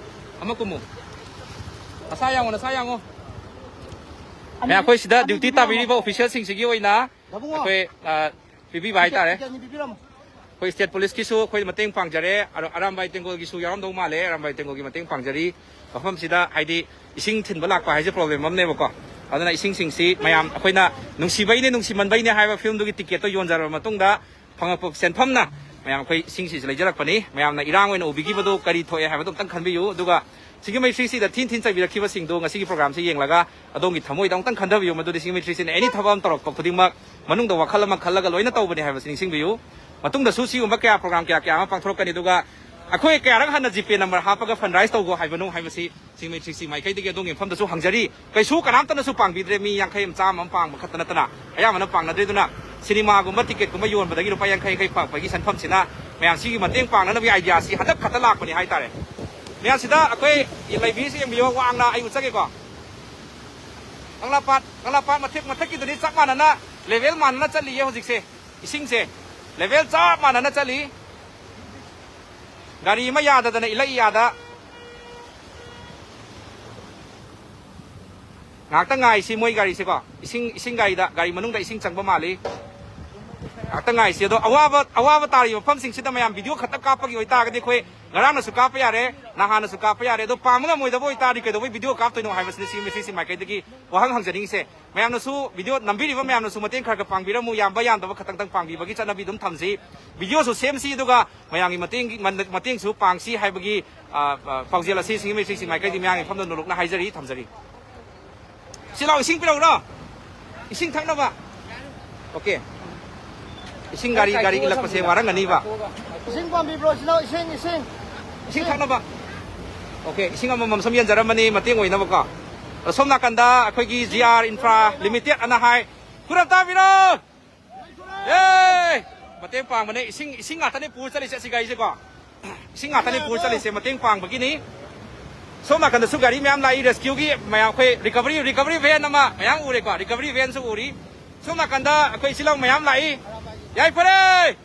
ꯑꯃ ꯀꯨꯝꯃꯨ꯫ ꯅꯁꯥ ꯌꯥꯡꯉꯣ, ꯅꯁꯥ ꯌꯥꯡꯉꯣ꯫ ꯑꯅꯤ, ꯃꯌꯥꯝ, ꯑꯩꯈꯣꯏ ꯁꯤꯗ ꯑꯅꯤ duty ꯄꯤꯕꯤꯔꯝꯃꯣ꯫ ꯇꯥꯕꯤꯔꯤꯕ officialꯁꯤꯡꯁꯤꯒꯤ ꯑꯣꯏꯅ ꯗꯥꯕꯨꯡꯉꯣ꯫ ꯑꯩꯈꯣꯏ, ꯑ, ꯄꯤꯕꯤꯕ ꯍꯥꯏꯇꯥꯔꯦ꯫ ꯇꯤꯀꯦꯠ ꯑꯅꯤ ꯄꯤꯕꯤꯔꯝꯃꯣ꯫ ꯑꯩꯈꯣꯏ ꯁ꯭ꯇꯦꯠ ꯄꯨꯂꯤꯁꯀꯤꯁꯨ ꯑꯩꯈꯣꯏ ꯃꯇꯦꯡ ꯄꯥꯡꯖꯔꯦ꯫ ꯑꯔ-, ꯑꯔꯥꯝꯕꯥꯏ ꯇꯦꯡꯒꯣꯜꯒꯤꯁꯨ ꯌꯥꯎꯔꯝꯗꯧ ꯃꯥꯜꯂꯦ꯫ ꯑꯔꯥꯝꯕꯥꯏ ꯇꯦꯡꯒꯣꯜꯒꯤ ꯃꯇꯦꯡ ꯄꯥꯡꯖꯔꯤ꯫ ꯃꯐꯝꯁꯤꯗ ꯍꯥꯏꯗꯤ ꯏꯁꯤꯡ ꯊꯤꯟꯕ ꯂꯥꯛꯄ ꯍꯥꯏꯁꯦ ꯄ꯭ꯔꯣꯕ꯭ꯂꯦꯝ ꯑꯃꯅꯦꯕꯀꯣ꯫ ꯑꯗꯨꯅ ꯏꯁꯤꯡꯁꯤꯡꯁꯤ ꯃꯌꯥꯝ ꯑꯩꯈꯣꯏꯅ ꯅꯨꯡꯁꯤꯕꯩꯅꯦ, ꯅꯨꯡꯁꯤꯃꯟꯕꯩꯅꯦ ꯍꯥꯏꯕ ꯐꯤꯂꯝꯗꯨꯒꯤ ꯇꯤꯀꯦꯠꯇꯣ ꯌꯣꯟꯖꯔꯕ ꯃꯇꯨꯡꯗ ꯐꯪꯉꯛꯄ ꯁꯦꯟꯐꯝꯅ ꯃꯌꯥꯝ ꯑꯩꯈꯣꯏ ꯏꯁꯤꯡꯁꯤꯁꯨ ꯂꯩꯖꯔꯛꯄꯅꯤ꯫ ꯃꯌꯥꯝꯅ ꯏꯔꯥꯡ ꯑꯣꯏꯅ ꯎꯕꯤꯈꯤꯕꯗꯣ ꯀꯔꯤ ꯊꯣꯛꯑꯦ ꯍꯥꯏꯕꯗꯣ ꯑꯝꯇꯪ ꯈꯟꯕꯤꯌꯨ꯫ ꯑꯗꯨꯒ ꯁꯤꯡꯖꯃꯩ ꯊ꯭ꯔꯤ ꯁꯤꯗ ꯊꯤꯟ ꯊꯤꯟ ꯆꯩꯕꯤꯔꯛꯈꯤꯕꯁꯤꯡꯗꯣ ꯉꯁꯤꯒꯤ ꯄ꯭ꯔꯣꯒ꯭ꯔꯥꯝꯁꯤ ꯌꯦꯡꯂꯒ ꯑꯗꯣꯝꯒꯤ ꯊꯃꯣꯏꯗ ꯑꯃꯨꯛꯇꯪ ꯈꯟꯊꯕꯤꯌꯨ꯫ ꯃꯗꯨꯗꯤ ꯁꯤꯡꯖꯃꯩ ꯊ꯭ꯔꯤ ꯁꯤꯅ ꯑꯦꯅꯤ ꯊꯕꯛ ꯑꯃ ꯇꯧꯔꯛꯄ ꯈꯨꯗꯤꯡꯃꯛ ꯃꯅꯨꯡꯗ ꯋꯥꯈꯜ ꯑꯃ ꯈꯜꯂꯒ ꯂꯣꯏꯅ ꯇꯧꯕꯅꯤ ꯍꯥꯏꯕꯁꯤ ꯅꯤꯡꯁꯤꯡꯕꯤꯌꯨ꯫ ꯃꯇꯨꯡꯗꯁꯨ ꯁꯤꯒꯨꯝꯕ ꯀꯌꯥ ꯄ꯭ꯔꯣꯒ꯭ꯔꯥꯝ ꯀꯌꯥ ꯀꯌꯥ ꯑꯃ ꯄꯥꯡꯊꯣꯔꯛꯀꯅꯤ꯫ ꯑꯗꯨꯒ ꯑꯩꯈꯣꯏ ꯀꯌꯥꯔꯛ ꯍꯟꯅ ꯖꯤꯄꯦ ꯅꯝꯕꯔ ꯍꯥꯞꯄꯒ ꯐꯟ ꯔꯥꯏꯁ ꯇꯧꯒꯣ ꯍꯥꯏꯕꯅꯣ ꯍꯥꯏꯕꯁꯤ ꯁꯤꯡꯖꯃꯩ ꯊ꯭ꯔꯤ ꯁꯤ ꯃꯥꯏꯀꯩꯗꯒꯤ ꯑꯗꯣꯝꯒꯤ ꯃꯐꯝꯗꯁꯨ ꯍꯪꯖꯔꯤ꯫ ꯀꯩꯁꯨ ꯀꯅꯥꯝꯇꯅꯁꯨ ꯄꯥꯡꯕꯤꯗ꯭ꯔꯦ꯫ ꯃꯤ ꯌꯥꯡꯈꯩ ꯑꯃ ꯆꯥꯝꯃ ꯑꯃ ꯄꯥꯡꯕ ꯈꯛꯇ ꯅꯠꯇꯅ ꯑꯌꯥꯝꯕꯅ ꯄꯥꯡꯅꯗ꯭ꯔꯦ꯫ ꯑꯗꯨꯅ ꯁꯤꯅꯦꯃꯥꯒꯨꯝꯕ ꯇꯤꯀꯦꯠꯀꯨꯝꯕ ꯌꯣꯟꯕꯗꯒꯤ ꯂꯨꯄꯥ ꯌꯥꯡꯈꯩ ꯌꯥꯡꯈꯩ ꯐꯪꯉꯛꯄꯒꯤ ꯁꯦꯟꯐꯝꯁꯤꯅ ꯃꯌꯥꯝ ꯁꯤꯒꯤ ꯃꯇꯦꯡ ꯄꯥꯡꯅꯅꯕꯒꯤ ꯑꯥꯏꯗꯤꯌꯥꯁꯤ ꯍꯟꯗꯛ ꯈꯛꯇ ꯂꯥꯛꯄꯅꯤ ꯍꯥꯏꯇꯥꯔꯦ꯫ ꯃꯌꯥꯝꯁꯤꯗ ꯑꯩꯈꯣꯏ ꯂꯩꯕꯤꯁꯤ ꯌꯦꯡꯕꯤꯌꯣ, ꯋꯥꯡꯅ ꯑꯩ ꯎꯠꯆꯒꯦꯀꯣ꯫ ꯀꯪꯂꯥ ꯄꯥꯠ, ꯀꯪꯂꯥ ꯄꯥꯠ ꯃꯊꯛ, ꯃꯊꯛꯀꯤꯗꯨꯗꯤ ꯆꯞ ꯃꯥꯟꯅꯅ, ꯂꯦꯚꯦꯜ ꯃꯥꯟꯅꯅ ꯆꯠꯂꯤꯌꯦ ꯍꯧꯖꯤꯛꯁꯦ꯫ ꯏꯁꯤꯡꯁꯦ ꯂꯦꯚꯦꯜ ꯆꯞ ꯃꯥꯟꯅꯅ ꯆꯠꯂꯤ꯫ ꯒꯥꯔꯤ ꯑꯃ ꯌꯥꯗꯗꯅ ꯏꯂꯛ ꯌꯥꯗ꯫ ꯉꯥꯏꯍꯥꯛꯇ ꯉꯥꯏꯁꯤ ꯃꯣꯏ ꯒꯥꯔꯤꯁꯦꯀꯣ꯫ ꯏꯁꯤꯡ, ꯏꯁꯤꯡ ꯒꯥꯔꯤꯗ, ꯒꯥꯔꯤ ꯃꯅꯨꯡꯗ ꯏꯁꯤꯡ ꯆꯪꯕ ꯃꯥꯜꯂꯤ꯫ ꯉꯥꯏꯍꯥꯛꯇ ꯉꯥꯏꯁꯤ꯫ ꯑꯗꯣ ꯑꯋꯥꯕ, ꯑꯋꯥꯕ ꯇꯥꯔꯤꯕ ꯃꯐꯝꯁꯤꯡꯁꯤꯗ ꯃꯌꯥꯝ ꯚꯤꯗꯤꯑꯣ ꯈꯛꯇ ꯀꯥꯞꯄꯒꯤ ꯑꯣꯏꯇꯥꯔꯒꯗꯤ ꯑꯩꯈꯣꯏ ꯉꯔꯥꯡꯅꯁꯨ ꯀꯥꯞꯄ ꯌꯥꯔꯦ, ꯅꯍꯥꯟꯅꯁꯨ ꯀꯥꯞꯄ ꯌꯥꯔꯦ꯫ ꯑꯗꯣ ꯄꯥꯝꯕ ꯉꯝꯃꯣꯏꯗꯕ ꯑꯣꯏꯇꯥꯔꯗꯤ ꯀꯩꯗꯧꯕꯩ ꯚꯤꯗꯤꯑꯣ ꯀꯥꯞꯇꯣꯏꯅꯣ ꯍꯥꯏꯕꯁꯤꯅ ꯁꯤ ꯃꯤꯁꯤꯁꯤ ꯃꯥꯏꯀꯩꯗꯒꯤ ꯋꯥꯍꯪ ꯍꯪꯖꯅꯤꯡꯉꯤꯁꯦ꯫ ꯃꯌꯥꯝꯅꯁꯨ ꯚꯤꯗꯤꯑꯣ ꯅꯝꯕꯤꯔꯤꯕ ꯃꯌꯥꯝꯅꯁꯨ ꯃꯇꯦꯡ ꯈꯔ ꯈꯔ ꯄꯥꯡꯕꯤꯔꯝꯃꯨ꯫ ꯌꯥꯝꯕ ꯌꯥꯝꯗꯕ ꯈꯛꯇꯪ ꯄꯥꯡꯕꯤꯕꯒꯤ ꯆꯠꯅꯕꯤ ꯑꯗꯨꯝ ꯊꯝꯁꯤ꯫ ꯚꯤꯗꯤꯑꯣꯁꯨ ꯁꯦꯝꯁꯤ, ꯑꯗꯨꯒ ꯃꯌꯥꯝꯒꯤ ꯃꯇꯦꯡꯒꯤ, ꯃꯇꯦꯡꯁꯨ ꯄꯥꯡꯁꯤ ꯍꯥꯏꯕꯒꯤ, ꯑ, ꯑ, ꯄꯥꯎꯖꯦꯜ ꯑꯁꯤ ꯁꯤꯡꯖꯃꯩ ꯊ꯭ꯔꯤ ꯁꯤ ꯃꯥꯏꯀꯩꯗꯒꯤ ꯃꯌꯥꯝꯒꯤ ꯃꯐꯝꯗ ꯅꯣꯂꯨꯛꯅ ꯍꯥꯏꯖꯔꯤ, ꯊꯝꯖꯔꯤ꯫ ꯁꯤ ꯂꯥꯎ, ꯏꯁꯤꯡ ꯄꯤꯔꯛꯎꯔꯣ? ꯏꯁꯤꯡ ꯊꯛꯅꯕ꯫ ꯑꯣꯀꯦ꯫ ꯏꯁꯤꯡ ꯒꯥꯔꯤ, ꯒꯥꯔꯤ ꯏꯜꯂꯛꯄꯁꯦ ꯋꯥꯔꯝꯒꯅꯤꯕ꯫ ꯏꯁꯤꯡ ꯄꯥꯝꯕꯤꯕ꯭ꯔꯣ? ꯁꯤ ꯂꯥꯎ, ꯏꯁꯤꯡ, ꯏꯁꯤꯡ꯫ ꯏꯁꯤꯡ ꯊꯛꯅꯕ꯫ ꯑꯣꯀꯦ, ꯏꯁꯤꯡ ꯑꯃꯃꯝ ꯁꯨꯝ ꯌꯦꯟꯖꯔꯝꯕꯅꯤ ꯃꯇꯦꯡ ꯑꯣꯏꯅꯕꯀꯣ꯫ ꯑꯗꯣ ꯁꯣꯝ ꯅꯥꯀꯟꯗ ꯑꯩꯈꯣꯏꯒꯤ ꯖꯤ ꯑꯥꯔ ꯏꯟꯐ꯭ꯔꯥ ꯂꯤꯃꯤꯇꯦꯠ ꯑꯅ ꯍꯥꯏ꯫ ꯈꯨꯔꯝ ꯇꯥꯕꯤꯔꯣ! ꯑꯦ! ꯃꯇꯦꯡ ꯄꯥꯡꯕꯅꯦ꯫ ꯏꯁꯤꯡ, ꯏꯁꯤꯡ ꯉꯥꯛꯇꯅꯦ ꯄꯨꯔ ꯆꯠꯂꯤꯁꯦ ꯑꯁꯤ ꯒꯥꯔꯤꯁꯦꯀꯣ꯫ ꯏꯁꯤꯡ ꯉꯥꯛꯇꯅꯦ ꯄꯨꯔ ꯆꯠꯂꯤꯁꯦ, ꯃꯇꯦꯡ ꯄꯥꯡꯕꯒꯤꯅꯤ꯫ ꯁꯣꯝ ꯅꯥꯀꯟꯗꯁꯨ ꯒꯥꯔꯤ ꯃꯌꯥꯝ ꯂꯥꯛꯏ, ꯔꯦꯁꯀ꯭ꯌꯨꯒꯤ ꯃꯌꯥꯝ, ꯑꯩꯈꯣꯏ ꯔꯤꯀꯚꯔꯤ, ꯔꯤꯀꯚꯔꯤ ꯚꯦꯟ ꯑꯃ ꯃꯌꯥꯝ ꯎꯔꯦꯀꯣ, ꯔꯤꯀꯚꯔꯤ ꯚꯦꯟꯁꯨ ꯎꯔꯤ꯫ ꯁꯣꯝ ꯅꯥꯀꯟꯗ ꯑꯩꯈꯣꯏ ꯏꯆꯤꯜ ꯏꯅꯥꯎ ꯃꯌꯥꯝ ꯂꯥꯛꯏ꯫ ꯌꯥꯏꯐꯔꯦ!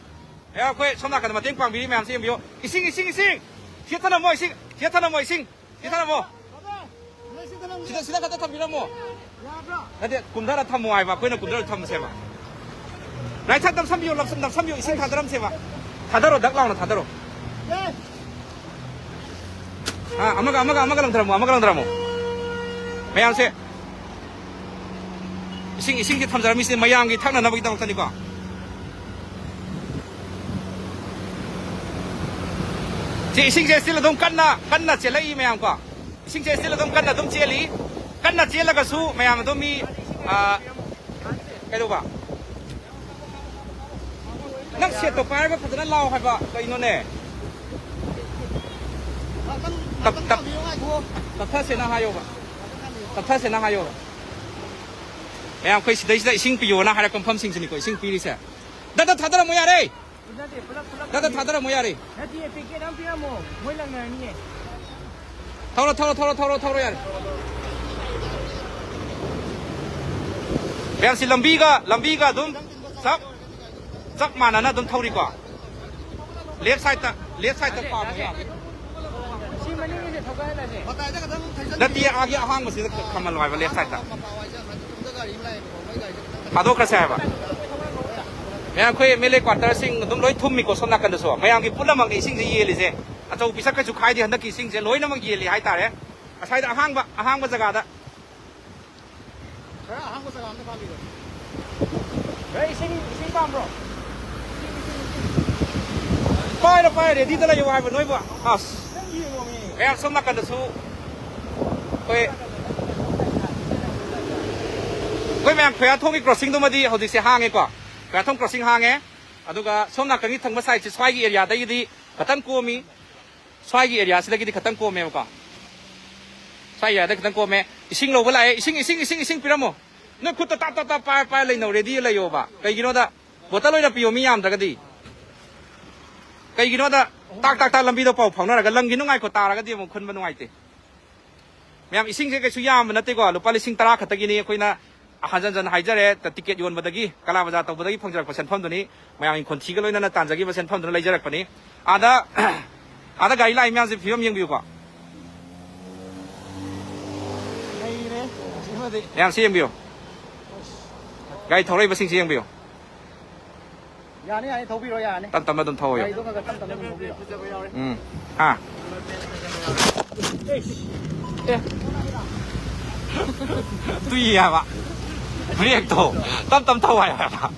ꯃꯌꯥꯝ ꯑꯩꯈꯣꯏ ꯁꯣꯝ ꯅꯥꯀꯟꯗ ꯃꯇꯦꯡ ꯄꯥꯡꯕꯤꯔꯤ ꯃꯌꯥꯝꯁꯦ ꯌꯦꯡꯕꯤꯌꯨ꯫ ꯏꯁꯤꯡ, ꯏꯁꯤꯡ, ꯏꯁꯤꯡ! ꯁꯤꯗ ꯊꯅꯝꯃꯣ, ꯏꯁꯤꯡ! ꯁꯤꯗ ꯊꯅꯝꯃꯣ, ꯏꯁꯤꯡ! ꯁꯤꯗ ꯊꯅꯝꯃꯣ! ꯁꯤꯗ, ꯁꯤꯗ ꯈꯛꯇ ꯊꯝꯕꯤꯔꯝꯃꯣ꯫ ꯅꯠꯇꯦ, ꯀꯨꯝꯊꯔ ꯊꯝꯃꯣ ꯍꯥꯏꯕ, ꯑꯩꯈꯣꯏꯅ ꯀꯨꯝꯊꯔ ꯊꯝꯃꯁꯦꯕ꯫ ꯔꯥꯏꯠ ꯁꯥꯏꯗ ꯅꯞꯁꯟꯕꯤꯌꯣ, ꯅꯞꯁꯟ-, ꯅꯞꯁꯟꯕꯤꯌꯣ, ꯏꯁꯤꯡ ꯊꯥꯗꯔꯝꯁꯦꯕ꯫ ꯊꯥꯗꯔꯣ, ꯗꯛ ꯂꯥꯎꯅ ꯊꯥꯗꯔꯣ꯫ ꯑꯥ, ꯑꯃꯒ, ꯑꯃꯒ, ꯑꯃꯒ ꯂꯪꯊꯔꯝꯃꯣ, ꯑꯃꯒ ꯂꯪꯊꯔꯝꯃꯣ꯫ ꯃꯌꯥꯝꯁꯦ ꯏꯁꯤꯡ, ꯏꯁꯤꯡꯁꯦ ꯊꯝꯖꯔꯝꯃꯤꯁꯦ ꯃꯌꯥꯝꯒꯤ ꯊꯛꯅꯅꯕꯒꯤꯗꯃꯛꯇꯅꯤꯀꯣ꯫ ꯁꯤ ꯏꯁꯤꯡꯁꯦ still ꯑꯗꯨꯝ ꯀꯟꯅ, ꯀꯟꯅ ꯆꯦꯜꯂꯛꯏ ꯃꯌꯥꯝ ꯀꯣ꯫ ꯏꯁꯤꯡꯁꯦ still ꯑꯗꯨꯝ ꯀꯟꯅ ꯑꯗꯨꯝ ꯆꯦꯜꯂꯤ꯫ ꯀꯟꯅ ꯆꯦꯜꯂꯒꯁꯨ ꯃꯌꯥꯝ ꯑꯗꯨꯝ ꯃꯤ, ꯑꯥ, ꯀꯩꯗꯧꯕ? ꯅꯪ ꯁꯦꯠꯇꯣ ꯄꯥꯏꯔꯒ ꯐꯖꯅ ꯂꯥꯎ ꯍꯥꯏꯕ ꯀꯩꯅꯣꯅꯦ? ꯇꯞ-, ꯇꯞ-, ꯇꯞꯊꯁꯦꯅ ꯍꯥꯏꯌꯣꯕ꯫ ꯇꯞꯊꯁꯦꯅ ꯍꯥꯏꯌꯣꯕ꯫ ꯃꯌꯥꯝ ꯑꯩꯈꯣꯏ ꯁꯤꯗꯩꯁꯤꯗ ꯏꯁꯤꯡ ꯄꯤꯌꯣꯅ ꯍꯥꯏꯔꯛꯄ ꯃꯐꯝꯁꯤꯡꯁꯤꯅꯤꯀꯣ ꯏꯁꯤꯡ ꯄꯤꯔꯤꯁꯦ꯫ ꯗꯥ, ꯗꯥ, ꯊꯥꯗꯔꯝꯃꯣ ꯌꯥꯔꯦ꯫ ꯅꯠꯇꯦ, ꯄꯨꯂꯞ, ꯄꯨꯂꯞ ꯗꯥ, ꯗꯥ, ꯄꯤꯌꯨ꯫ ꯊꯥꯗꯔꯝꯃꯣ ꯌꯥꯔꯦ꯫ ꯅꯠꯇꯦ, packet ꯑꯃ ꯄꯤꯔꯝꯃꯣ, ꯃꯣꯏ ꯂꯪꯅꯔꯅꯤꯌꯦ꯫ ꯊꯧꯔꯣ, ꯊꯧꯔꯣ, ꯊꯧꯔꯣ, ꯊꯧꯔꯣ, ꯊꯧꯔꯣ ꯌꯥꯔꯦ꯫ ꯃꯌꯥꯝꯁꯤ ꯂꯝꯕꯤꯒ, ꯂꯝꯕꯤꯒ ꯑꯗꯨꯝ ꯆꯞ, ꯆꯞ ꯃꯥꯟꯅꯅ ꯑꯗꯨꯝ ꯊꯧꯔꯤꯀꯣ꯫ Left sideꯇ, left sideꯇ ꯄꯥꯝꯃꯣ ꯌꯥꯔꯦ꯫ ꯁꯤ ꯃꯅꯤꯡꯒꯤꯁꯦ ꯊꯧꯒꯠꯍꯜꯂꯁꯦ꯫ ꯅꯠꯇꯦ, ꯑꯥꯒꯤ ꯑꯍꯥꯡꯕꯁꯤꯗ ꯈ-, ꯈꯝꯍꯜꯂꯣ ꯍꯥꯏꯕ, left sideꯇ꯫ ꯊꯥꯗꯣꯛꯈ꯭ꯔꯁꯦ ꯍꯥꯏꯕ꯫ ꯃꯌꯥꯝ, ꯑꯩꯈꯣꯏ MLA quarterꯁꯤꯡ ꯑꯗꯨꯝ ꯂꯣꯏ ꯊꯨꯝꯃꯤꯀꯣ ꯁꯣꯝ ꯅꯥꯀꯟꯗꯁꯨ꯫ ꯃꯌꯥꯝꯒꯤ ꯄꯨꯝꯅꯃꯛꯅꯤ ꯏꯁꯤꯡꯁꯦ ꯌꯦꯜꯂꯤꯁꯦ꯫ ꯑꯆꯧ ꯄꯤꯁꯛ ꯀꯩꯁꯨ ꯈꯥꯏꯗꯦ, ꯍꯟꯗꯛꯀꯤ ꯏꯁꯤꯡꯁꯦ ꯂꯣꯏꯅꯃꯛ ꯌꯦꯜꯂꯤ ꯍꯥꯏꯇꯥꯔꯦ꯫ ꯉꯁꯥꯏꯗ ꯑꯍꯥꯡꯕ, ꯑꯍꯥꯡꯕ ꯖꯒꯥꯗ꯫ ꯈꯔ ꯑꯍꯥꯡꯕ ꯖꯒꯥ ꯑꯝꯗ ꯈꯥꯝꯕꯤꯔꯣ꯫ ꯏꯁꯤꯡ, ꯏꯁꯤꯡ ꯄꯥꯝꯕ꯭ꯔꯣ? ꯄꯥꯏꯔꯣ, ꯄꯥꯏꯔꯣ, readyꯗ ꯂꯩꯌꯣ ꯍꯥꯏꯕ ꯅꯣꯏꯕꯨ꯫ ꯑꯁ꯫ ꯃꯌꯥꯝ ꯁꯣꯝ ꯅꯥꯀꯟꯗꯁꯨ ꯑꯩꯈꯣꯏ, ꯑꯩꯈꯣꯏ ꯃꯌꯥꯝ ꯈꯣꯏꯌꯥꯊꯣꯡꯒꯤ crossingꯗꯨꯃꯗꯤ ꯍꯧꯖꯤꯛꯁꯦ ꯍꯥꯡꯉꯦꯀꯣ꯫ ꯈꯣꯏꯌꯥꯊꯣꯡ crossing ꯍꯥꯡꯉꯦ꯫ ꯑꯗꯨꯒ ꯁꯣꯝ ꯅꯥꯀꯟꯒꯤ ꯊꯪꯕ sideꯁꯦ ꯁ꯭ꯋꯥꯏꯒꯤ areaꯗꯒꯤꯗꯤ ꯈꯇꯪ ꯀꯣꯝꯃꯤ꯫ ꯁ꯭ꯋꯥꯏꯒꯤ areaꯁꯤꯗꯒꯤꯗꯤ ꯈꯇꯪ ꯀꯣꯝꯃꯦꯕꯀꯣ꯫ ꯁ꯭ꯋꯥꯏ areaꯗ ꯈꯤꯇꯪ ꯀꯣꯝꯃꯦ꯫ ꯏꯁꯤꯡ ꯂꯧꯕ ꯂꯥꯛꯑꯦ꯫ "ꯏꯁꯤꯡ, ꯏꯁꯤꯡ, ꯏꯁꯤꯡ, ꯏꯁꯤꯡ ꯄꯤꯔꯝꯃꯣ꯫" ꯅꯣꯏ ꯈꯨꯠꯇ ꯇꯥꯞ, ꯇꯥꯞ, ꯇꯥꯞ ꯄꯥꯏꯔ, ꯄꯥꯏꯔ ꯂꯩꯅꯧ, ready ꯂꯩꯌꯣꯕ꯫ ꯀꯩꯒꯤꯅꯣꯗ bottle ꯑꯣꯏꯅ ꯄꯤꯌꯣ ꯃꯤ ꯌꯥꯝꯗ꯭ꯔꯒꯗꯤ꯫ ꯀꯩꯒꯤꯅꯣꯗ ꯇꯥꯛ, ꯇꯥꯛ, ꯇꯥꯛ ꯂꯝꯕꯤꯗ ꯄꯥꯎ ꯐꯥꯎꯅꯔꯒ ꯂꯪꯈꯤꯅꯨ ꯉꯥꯏꯈꯣ ꯇꯥꯔꯒꯗꯤ ꯑꯃꯨꯛ ꯈꯨꯟꯕ ꯅꯨꯡꯉꯥꯏꯇꯦ꯫ ꯃꯌꯥꯝ ꯏꯁꯤꯡꯁꯦ ꯀꯩꯁꯨ ꯌꯥꯝꯕ ꯅꯠꯇꯦꯀꯣ꯫ ꯂꯨꯄꯥ ꯂꯤꯁꯤꯡ ꯇꯔꯥ ꯈꯛꯇꯒꯤꯅꯤ꯫ ꯑꯩꯈꯣꯏꯅ ꯍꯟꯖꯟ ꯍꯟꯖꯟ ꯍꯥꯏꯖꯔꯦ, ꯇ-, ticket ꯌꯣꯟꯕꯗꯒꯤ, ꯀꯂꯥ ꯕꯖꯥꯔ ꯇꯧꯕꯗꯒꯤ ꯐꯪꯖꯔꯛꯄ ꯁꯦꯟꯐꯝꯗꯨꯅꯤ꯫ ꯃꯌꯥꯝꯒꯤ ꯈꯣꯟꯊꯤꯒ ꯂꯣꯏꯅꯅ ꯇꯥꯟꯖꯈꯤꯕ ꯁꯦꯟꯐꯝꯗꯨꯅ ꯂꯩꯖꯔꯛꯄꯅꯤ꯫ ꯑꯥꯗ, ꯑꯥꯗ ꯒꯥꯔꯤ ꯂꯥꯛꯏ ꯃꯌꯥꯝꯁꯦ ꯐꯤꯕꯝ ꯌꯦꯡꯕꯤꯌꯨꯀꯣ꯫ ꯂꯩꯔꯦ, ꯁꯤꯃꯗꯤ꯫ ꯃꯌꯥꯝꯁꯤ ꯌꯦꯡꯕꯤꯌꯨ꯫ ꯒꯥꯔꯤ ꯊꯧꯔꯛꯏꯕꯁꯤꯡꯁꯤ ꯌꯦꯡꯕꯤꯌꯨ꯫ ꯌꯥꯅꯤ, ꯌꯥꯅꯤ, ꯊꯧꯕꯤꯔꯣ, ꯌꯥꯅꯤ꯫ ꯇꯞ ꯇꯞꯅ ꯑꯗꯨꯝ ꯊꯧꯕꯤꯌꯣ꯫ ꯒꯥꯔꯤꯗꯣ ꯈꯔ ꯈꯔ ꯇꯞ ꯇꯞꯅ ꯑꯗꯨꯝ ꯊꯧꯕꯤꯔꯣ꯫ ꯎꯝ꯫ ꯍꯥ꯫ ꯑꯦ꯫ ꯇꯨꯏ ꯍꯥꯏꯕ꯫ ꯕ꯭ꯔꯦꯛꯇꯣ ꯇꯞ ꯇꯞ ꯊꯧ ꯍꯥꯏꯕ꯫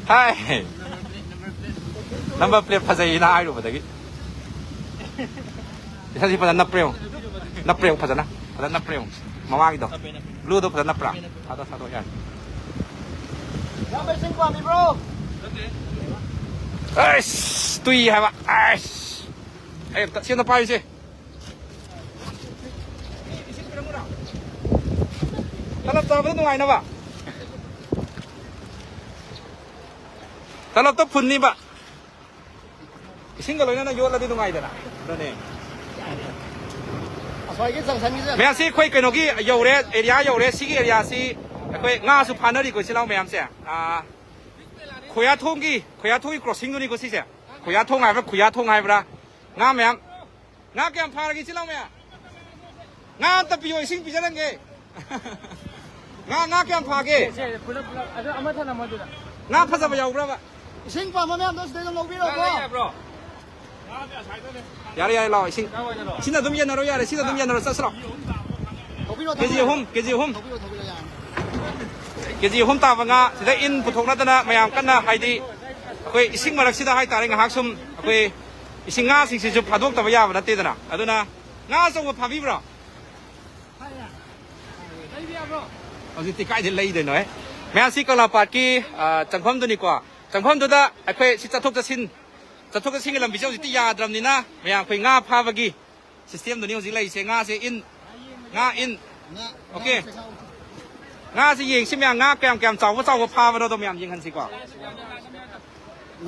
ꯍꯥꯏ꯫ ꯅꯝꯕꯔ ꯄ꯭ꯂꯦꯠ ꯐꯖꯩꯅ ꯍꯥꯏꯔꯨꯕꯗꯒꯤ꯫ ꯏꯁꯥꯁꯤ ꯐꯖꯅ ꯅꯞꯄ꯭ꯔꯦ ꯌꯦꯡꯉꯨ꯫ ꯅꯞꯄ꯭ꯔꯦ ꯌꯦꯡꯉꯨ ꯐꯖꯅ꯫ ꯐꯖꯅ ꯅꯞꯄ꯭ꯔꯦ ꯌꯦꯡꯉꯨ꯫ ꯃꯃꯥꯡꯒꯤꯗꯣ꯫ ꯕ꯭ꯂꯨꯗꯣ ꯐꯖꯅ ꯅꯞꯄ꯭ꯔꯥ? ꯊꯥꯗꯣꯛ, ꯊꯥꯗꯣꯛ ꯌꯥꯔꯦ꯫ ꯏꯌꯥꯝꯕ ꯏꯁꯤꯡ ꯄꯥꯝꯕꯤꯕ꯭ꯔꯣ? ꯑꯩꯁ! ꯇꯨꯏ ꯍꯥꯏꯕ꯫ ꯑꯩꯁ! ꯑꯩ ꯑꯝꯇ ꯁꯤ ꯑꯝꯇ ꯄꯥꯏꯌꯨꯁꯦ꯫ ꯇꯂꯞ ꯆꯥꯕꯗ ꯅꯨꯡꯉꯥꯏꯅꯕ꯫ ꯇꯂꯞꯇꯣ ꯐꯨꯟꯅꯤꯕ꯫ ꯏꯁꯤꯡꯒ ꯂꯣꯏꯅꯅ ꯌꯣꯠꯂꯗꯤ ꯅꯨꯡꯉꯥꯏꯗꯅ꯫ ꯑꯗꯨꯅꯦ꯫ ꯑꯁ꯭ꯋꯥꯏꯒꯤ ꯖꯪꯁꯟꯒꯤꯁꯦ꯫ ꯃꯌꯥꯝꯁꯤ ꯑꯩꯈꯣꯏ ꯀꯩꯅꯣꯒꯤ ꯌꯧꯔꯦ, ꯑꯦꯔꯤꯌꯥ ꯌꯧꯔꯦ꯫ ꯁꯤꯒꯤ ꯑꯦꯔꯤꯌꯥꯁꯤ ꯑꯩꯈꯣꯏ ꯉꯥꯁꯨ ꯐꯥꯅꯔꯤꯀꯣ, ꯏꯆꯤꯜ ꯏꯅꯥꯎ ꯃꯌꯥꯝꯁꯦ꯫ ꯑꯥ, ꯈꯣꯌꯥꯊꯣꯡꯒꯤ, ꯈꯣꯌꯥꯊꯣꯡꯒꯤ ꯀ꯭ꯔꯣꯁꯤꯡꯗꯨꯅꯤꯀꯣ ꯁꯤꯁꯦ꯫ ꯈꯣꯌꯥꯊꯣꯡ ꯍꯥꯏꯕ꯭ꯔꯥ, ꯈꯨꯌꯥꯊꯣꯡ ꯍꯥꯏꯕ꯭ꯔꯥ? ꯉꯥ ꯃꯌꯥꯝ, ꯉꯥ ꯀꯌꯥꯝ ꯐꯥꯔꯒꯦ, ꯏꯆꯤꯜ ꯏꯅꯥꯎ ꯃꯌꯥꯝ? ꯉꯥ ꯑꯝꯇ ꯄꯤꯌꯣ, ꯏꯁꯤꯡ ꯄꯤꯖꯔꯝꯒꯦ꯫ ꯉꯥ, ꯉꯥ ꯀꯌꯥꯝ ꯐꯥꯒꯦ? ꯁꯦ, ꯄꯨꯂꯞ, ꯄꯨꯂꯞ꯫ ꯑꯗꯨ ꯑꯃ ꯊꯅꯝꯃꯣ ꯑꯗꯨꯗ꯫ ꯉꯥ ꯐꯖꯕ ꯌꯥꯎꯕ꯭ꯔꯕ? ꯏꯁꯤꯡ ꯄꯥꯝꯕ ꯃꯌꯥꯝꯗꯣ ꯁꯤꯗꯩ ꯑꯗꯨꯝ ꯂꯧꯕꯤꯔꯣꯀꯣ꯫ ꯉꯥ ꯂꯩ ꯍꯥꯏꯕ꯭ꯔꯣ? ꯌꯥꯔꯦ, ꯌꯥꯔꯦ, ꯂꯥꯛꯑꯣ, ꯏꯁꯤꯡ꯫ ꯁꯤꯅ ꯑꯗꯨꯝ ꯌꯦꯟꯅꯔꯣ, ꯌꯥꯔꯦ, ꯁꯤꯅ ꯑꯗꯨꯝ ꯌꯦꯟꯅꯔꯣ, ꯆꯠꯁꯤꯔꯣ? ꯊꯧꯕꯤꯔꯣ, ꯀꯦ ꯖꯤ ꯊꯧꯕꯤꯔꯣ꯫ ꯑꯍꯨꯝ, ꯀꯦ ꯖꯤ ꯑꯍꯨꯝ꯫ ꯊꯧꯕꯤꯔꯣ, ꯊꯧꯕꯤꯔꯣ, ꯌꯥꯔꯦ꯫ ꯀꯦ ꯖꯤ ꯑꯍꯨꯝ ꯇꯥꯕ ꯉꯥ ꯁꯤꯗ ꯏꯟ ꯄꯨꯊꯣꯛꯅꯗꯅ ꯃꯌꯥꯝ ꯀꯟꯅ, ꯍꯥꯏꯗꯤ, ꯑꯩꯈꯣꯏ ꯏꯁꯤꯡ ꯃꯔꯛꯁꯤꯗ ꯍꯥꯏꯇꯥꯔꯦ, ꯉꯥꯏꯍꯥꯛ ꯁꯨꯝ ꯑꯩꯈꯣꯏ ꯏꯁꯤꯡ, ꯉꯥꯁꯤꯡꯁꯤꯁꯨ ꯐꯥꯗꯣꯛꯇꯕ ꯌꯥꯕ ꯅꯠꯇꯦꯗꯅ꯫ ꯑꯗꯨꯅ ꯉꯥ ꯑꯆꯧꯕ ꯐꯥꯕꯤꯕ꯭ꯔꯣ? ꯍꯧꯖꯤꯛꯇꯤ ꯀꯥꯏꯗꯩ ꯂꯩꯗꯣꯏꯅꯣꯍꯦ? ꯃꯌꯥꯝꯁꯤ ꯀꯪꯂꯥ ꯄꯥꯠꯀꯤ, ꯑ, ꯆꯪꯐꯝꯗꯨꯅꯤꯀꯣ꯫ ꯆꯪꯐꯝꯗꯨꯗ ꯑꯩꯈꯣꯏ ꯁꯤ ꯆꯠꯊꯣꯛ ꯆꯠꯁꯤꯟ, ꯆꯠꯊꯣꯛ ꯆꯠꯁꯤꯟꯒꯤ ꯂꯝꯕꯤꯁꯦ ꯍꯧꯖꯤꯛꯇꯤ ꯌꯥꯗ꯭ꯔꯕꯅꯤꯅ ꯃꯌꯥꯝ ꯑꯩꯈꯣꯏ ꯉꯥ ꯐꯥꯕꯒꯤ ꯁꯤꯁꯇꯦꯝꯗꯨꯅꯤ ꯍꯧꯖꯤꯛ ꯂꯩꯔꯤꯁꯦ꯫ ꯉꯥꯁꯦ ꯏꯟ, ꯉꯥ ꯏꯟ꯫ ꯉꯥ, ꯑꯣꯀꯦ꯫ ꯉꯥ ꯆꯦꯈꯥꯎ꯫ ꯉꯥꯁꯦ ꯌꯦꯡꯁꯤ ꯃꯌꯥꯝ, ꯉꯥ ꯀꯌꯥꯝ ꯀꯌꯥꯝ ꯆꯥꯎꯕ ꯆꯥꯎꯕ ꯐꯥꯕꯅꯣꯗꯣ ꯃꯌꯥꯝ ꯌꯦꯡꯍꯟꯁꯤꯀꯣ꯫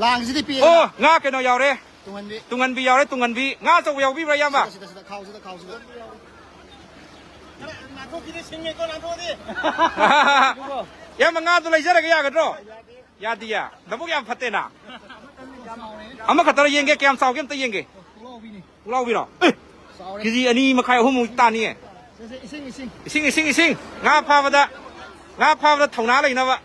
ꯂꯥꯡꯁꯤꯗꯤ ꯄꯤꯛꯑꯦ꯫ ꯑꯣ, ꯉꯥ ꯀꯩꯅꯣ ꯌꯥꯎꯔꯦ꯫ ꯇꯨꯡꯍꯟꯕꯤ꯫ ꯇꯨꯡꯍꯟꯕꯤ ꯌꯥꯎꯔꯦ, ꯇꯨꯡꯍꯟꯕꯤ꯫ ꯉꯥ ꯑꯆꯧꯕ ꯌꯥꯎꯕꯤꯕ꯭ꯔꯥ, ꯏꯌꯥꯝꯕ? ꯁꯤꯗ, ꯁꯤꯗ, ꯁꯤꯗ, ꯈꯥꯎꯁꯤꯗ, ꯈꯥꯎꯁꯤꯗ꯫ ꯅꯥꯊꯣꯛꯈꯤꯗꯤ ꯁꯤꯡꯉꯦꯀꯣ, ꯅꯥꯊꯣꯛꯑꯗꯤ꯫ ꯏꯌꯥꯝꯕ, ꯉꯥꯗꯣ ꯂꯩꯖꯔꯒꯦ ꯌꯥꯒꯗ꯭ꯔꯣ? ꯌꯥꯗꯤꯌꯦ꯫ ꯅꯕꯨꯛ ꯌꯥꯝ ꯐꯠꯇꯦꯅ꯫ ꯑꯃꯈꯛꯇꯔ ꯌꯦꯡꯒꯦ, ꯀꯌꯥꯝ ꯆꯥꯎꯒꯦ ꯑꯝꯇ ꯌꯦꯡꯒꯦ꯫ ꯄꯨꯛꯂꯥꯎꯕꯤꯅꯤ꯫ ꯄꯨꯛꯂꯥꯎꯕꯤꯔꯣ? ꯑꯦ! ꯆꯥꯎꯔꯦ꯫ ꯀꯦ ꯖꯤ ꯑꯅꯤ ꯃꯈꯥꯏ, ꯑꯍꯨꯝꯃꯨꯛ ꯇꯥꯅꯤꯌꯦ꯫ ꯁꯦ, ꯁꯦ, ꯏꯁꯤꯡ, ꯏꯁꯤꯡ꯫ ꯏꯁꯤꯡ, ꯏꯁꯤꯡ, ꯏꯁꯤꯡ꯫ ꯉꯥ ꯐꯥꯕꯗ, ꯉꯥ ꯐꯥꯕꯗ ꯊꯧꯅꯥ ꯂꯩꯅꯕ꯫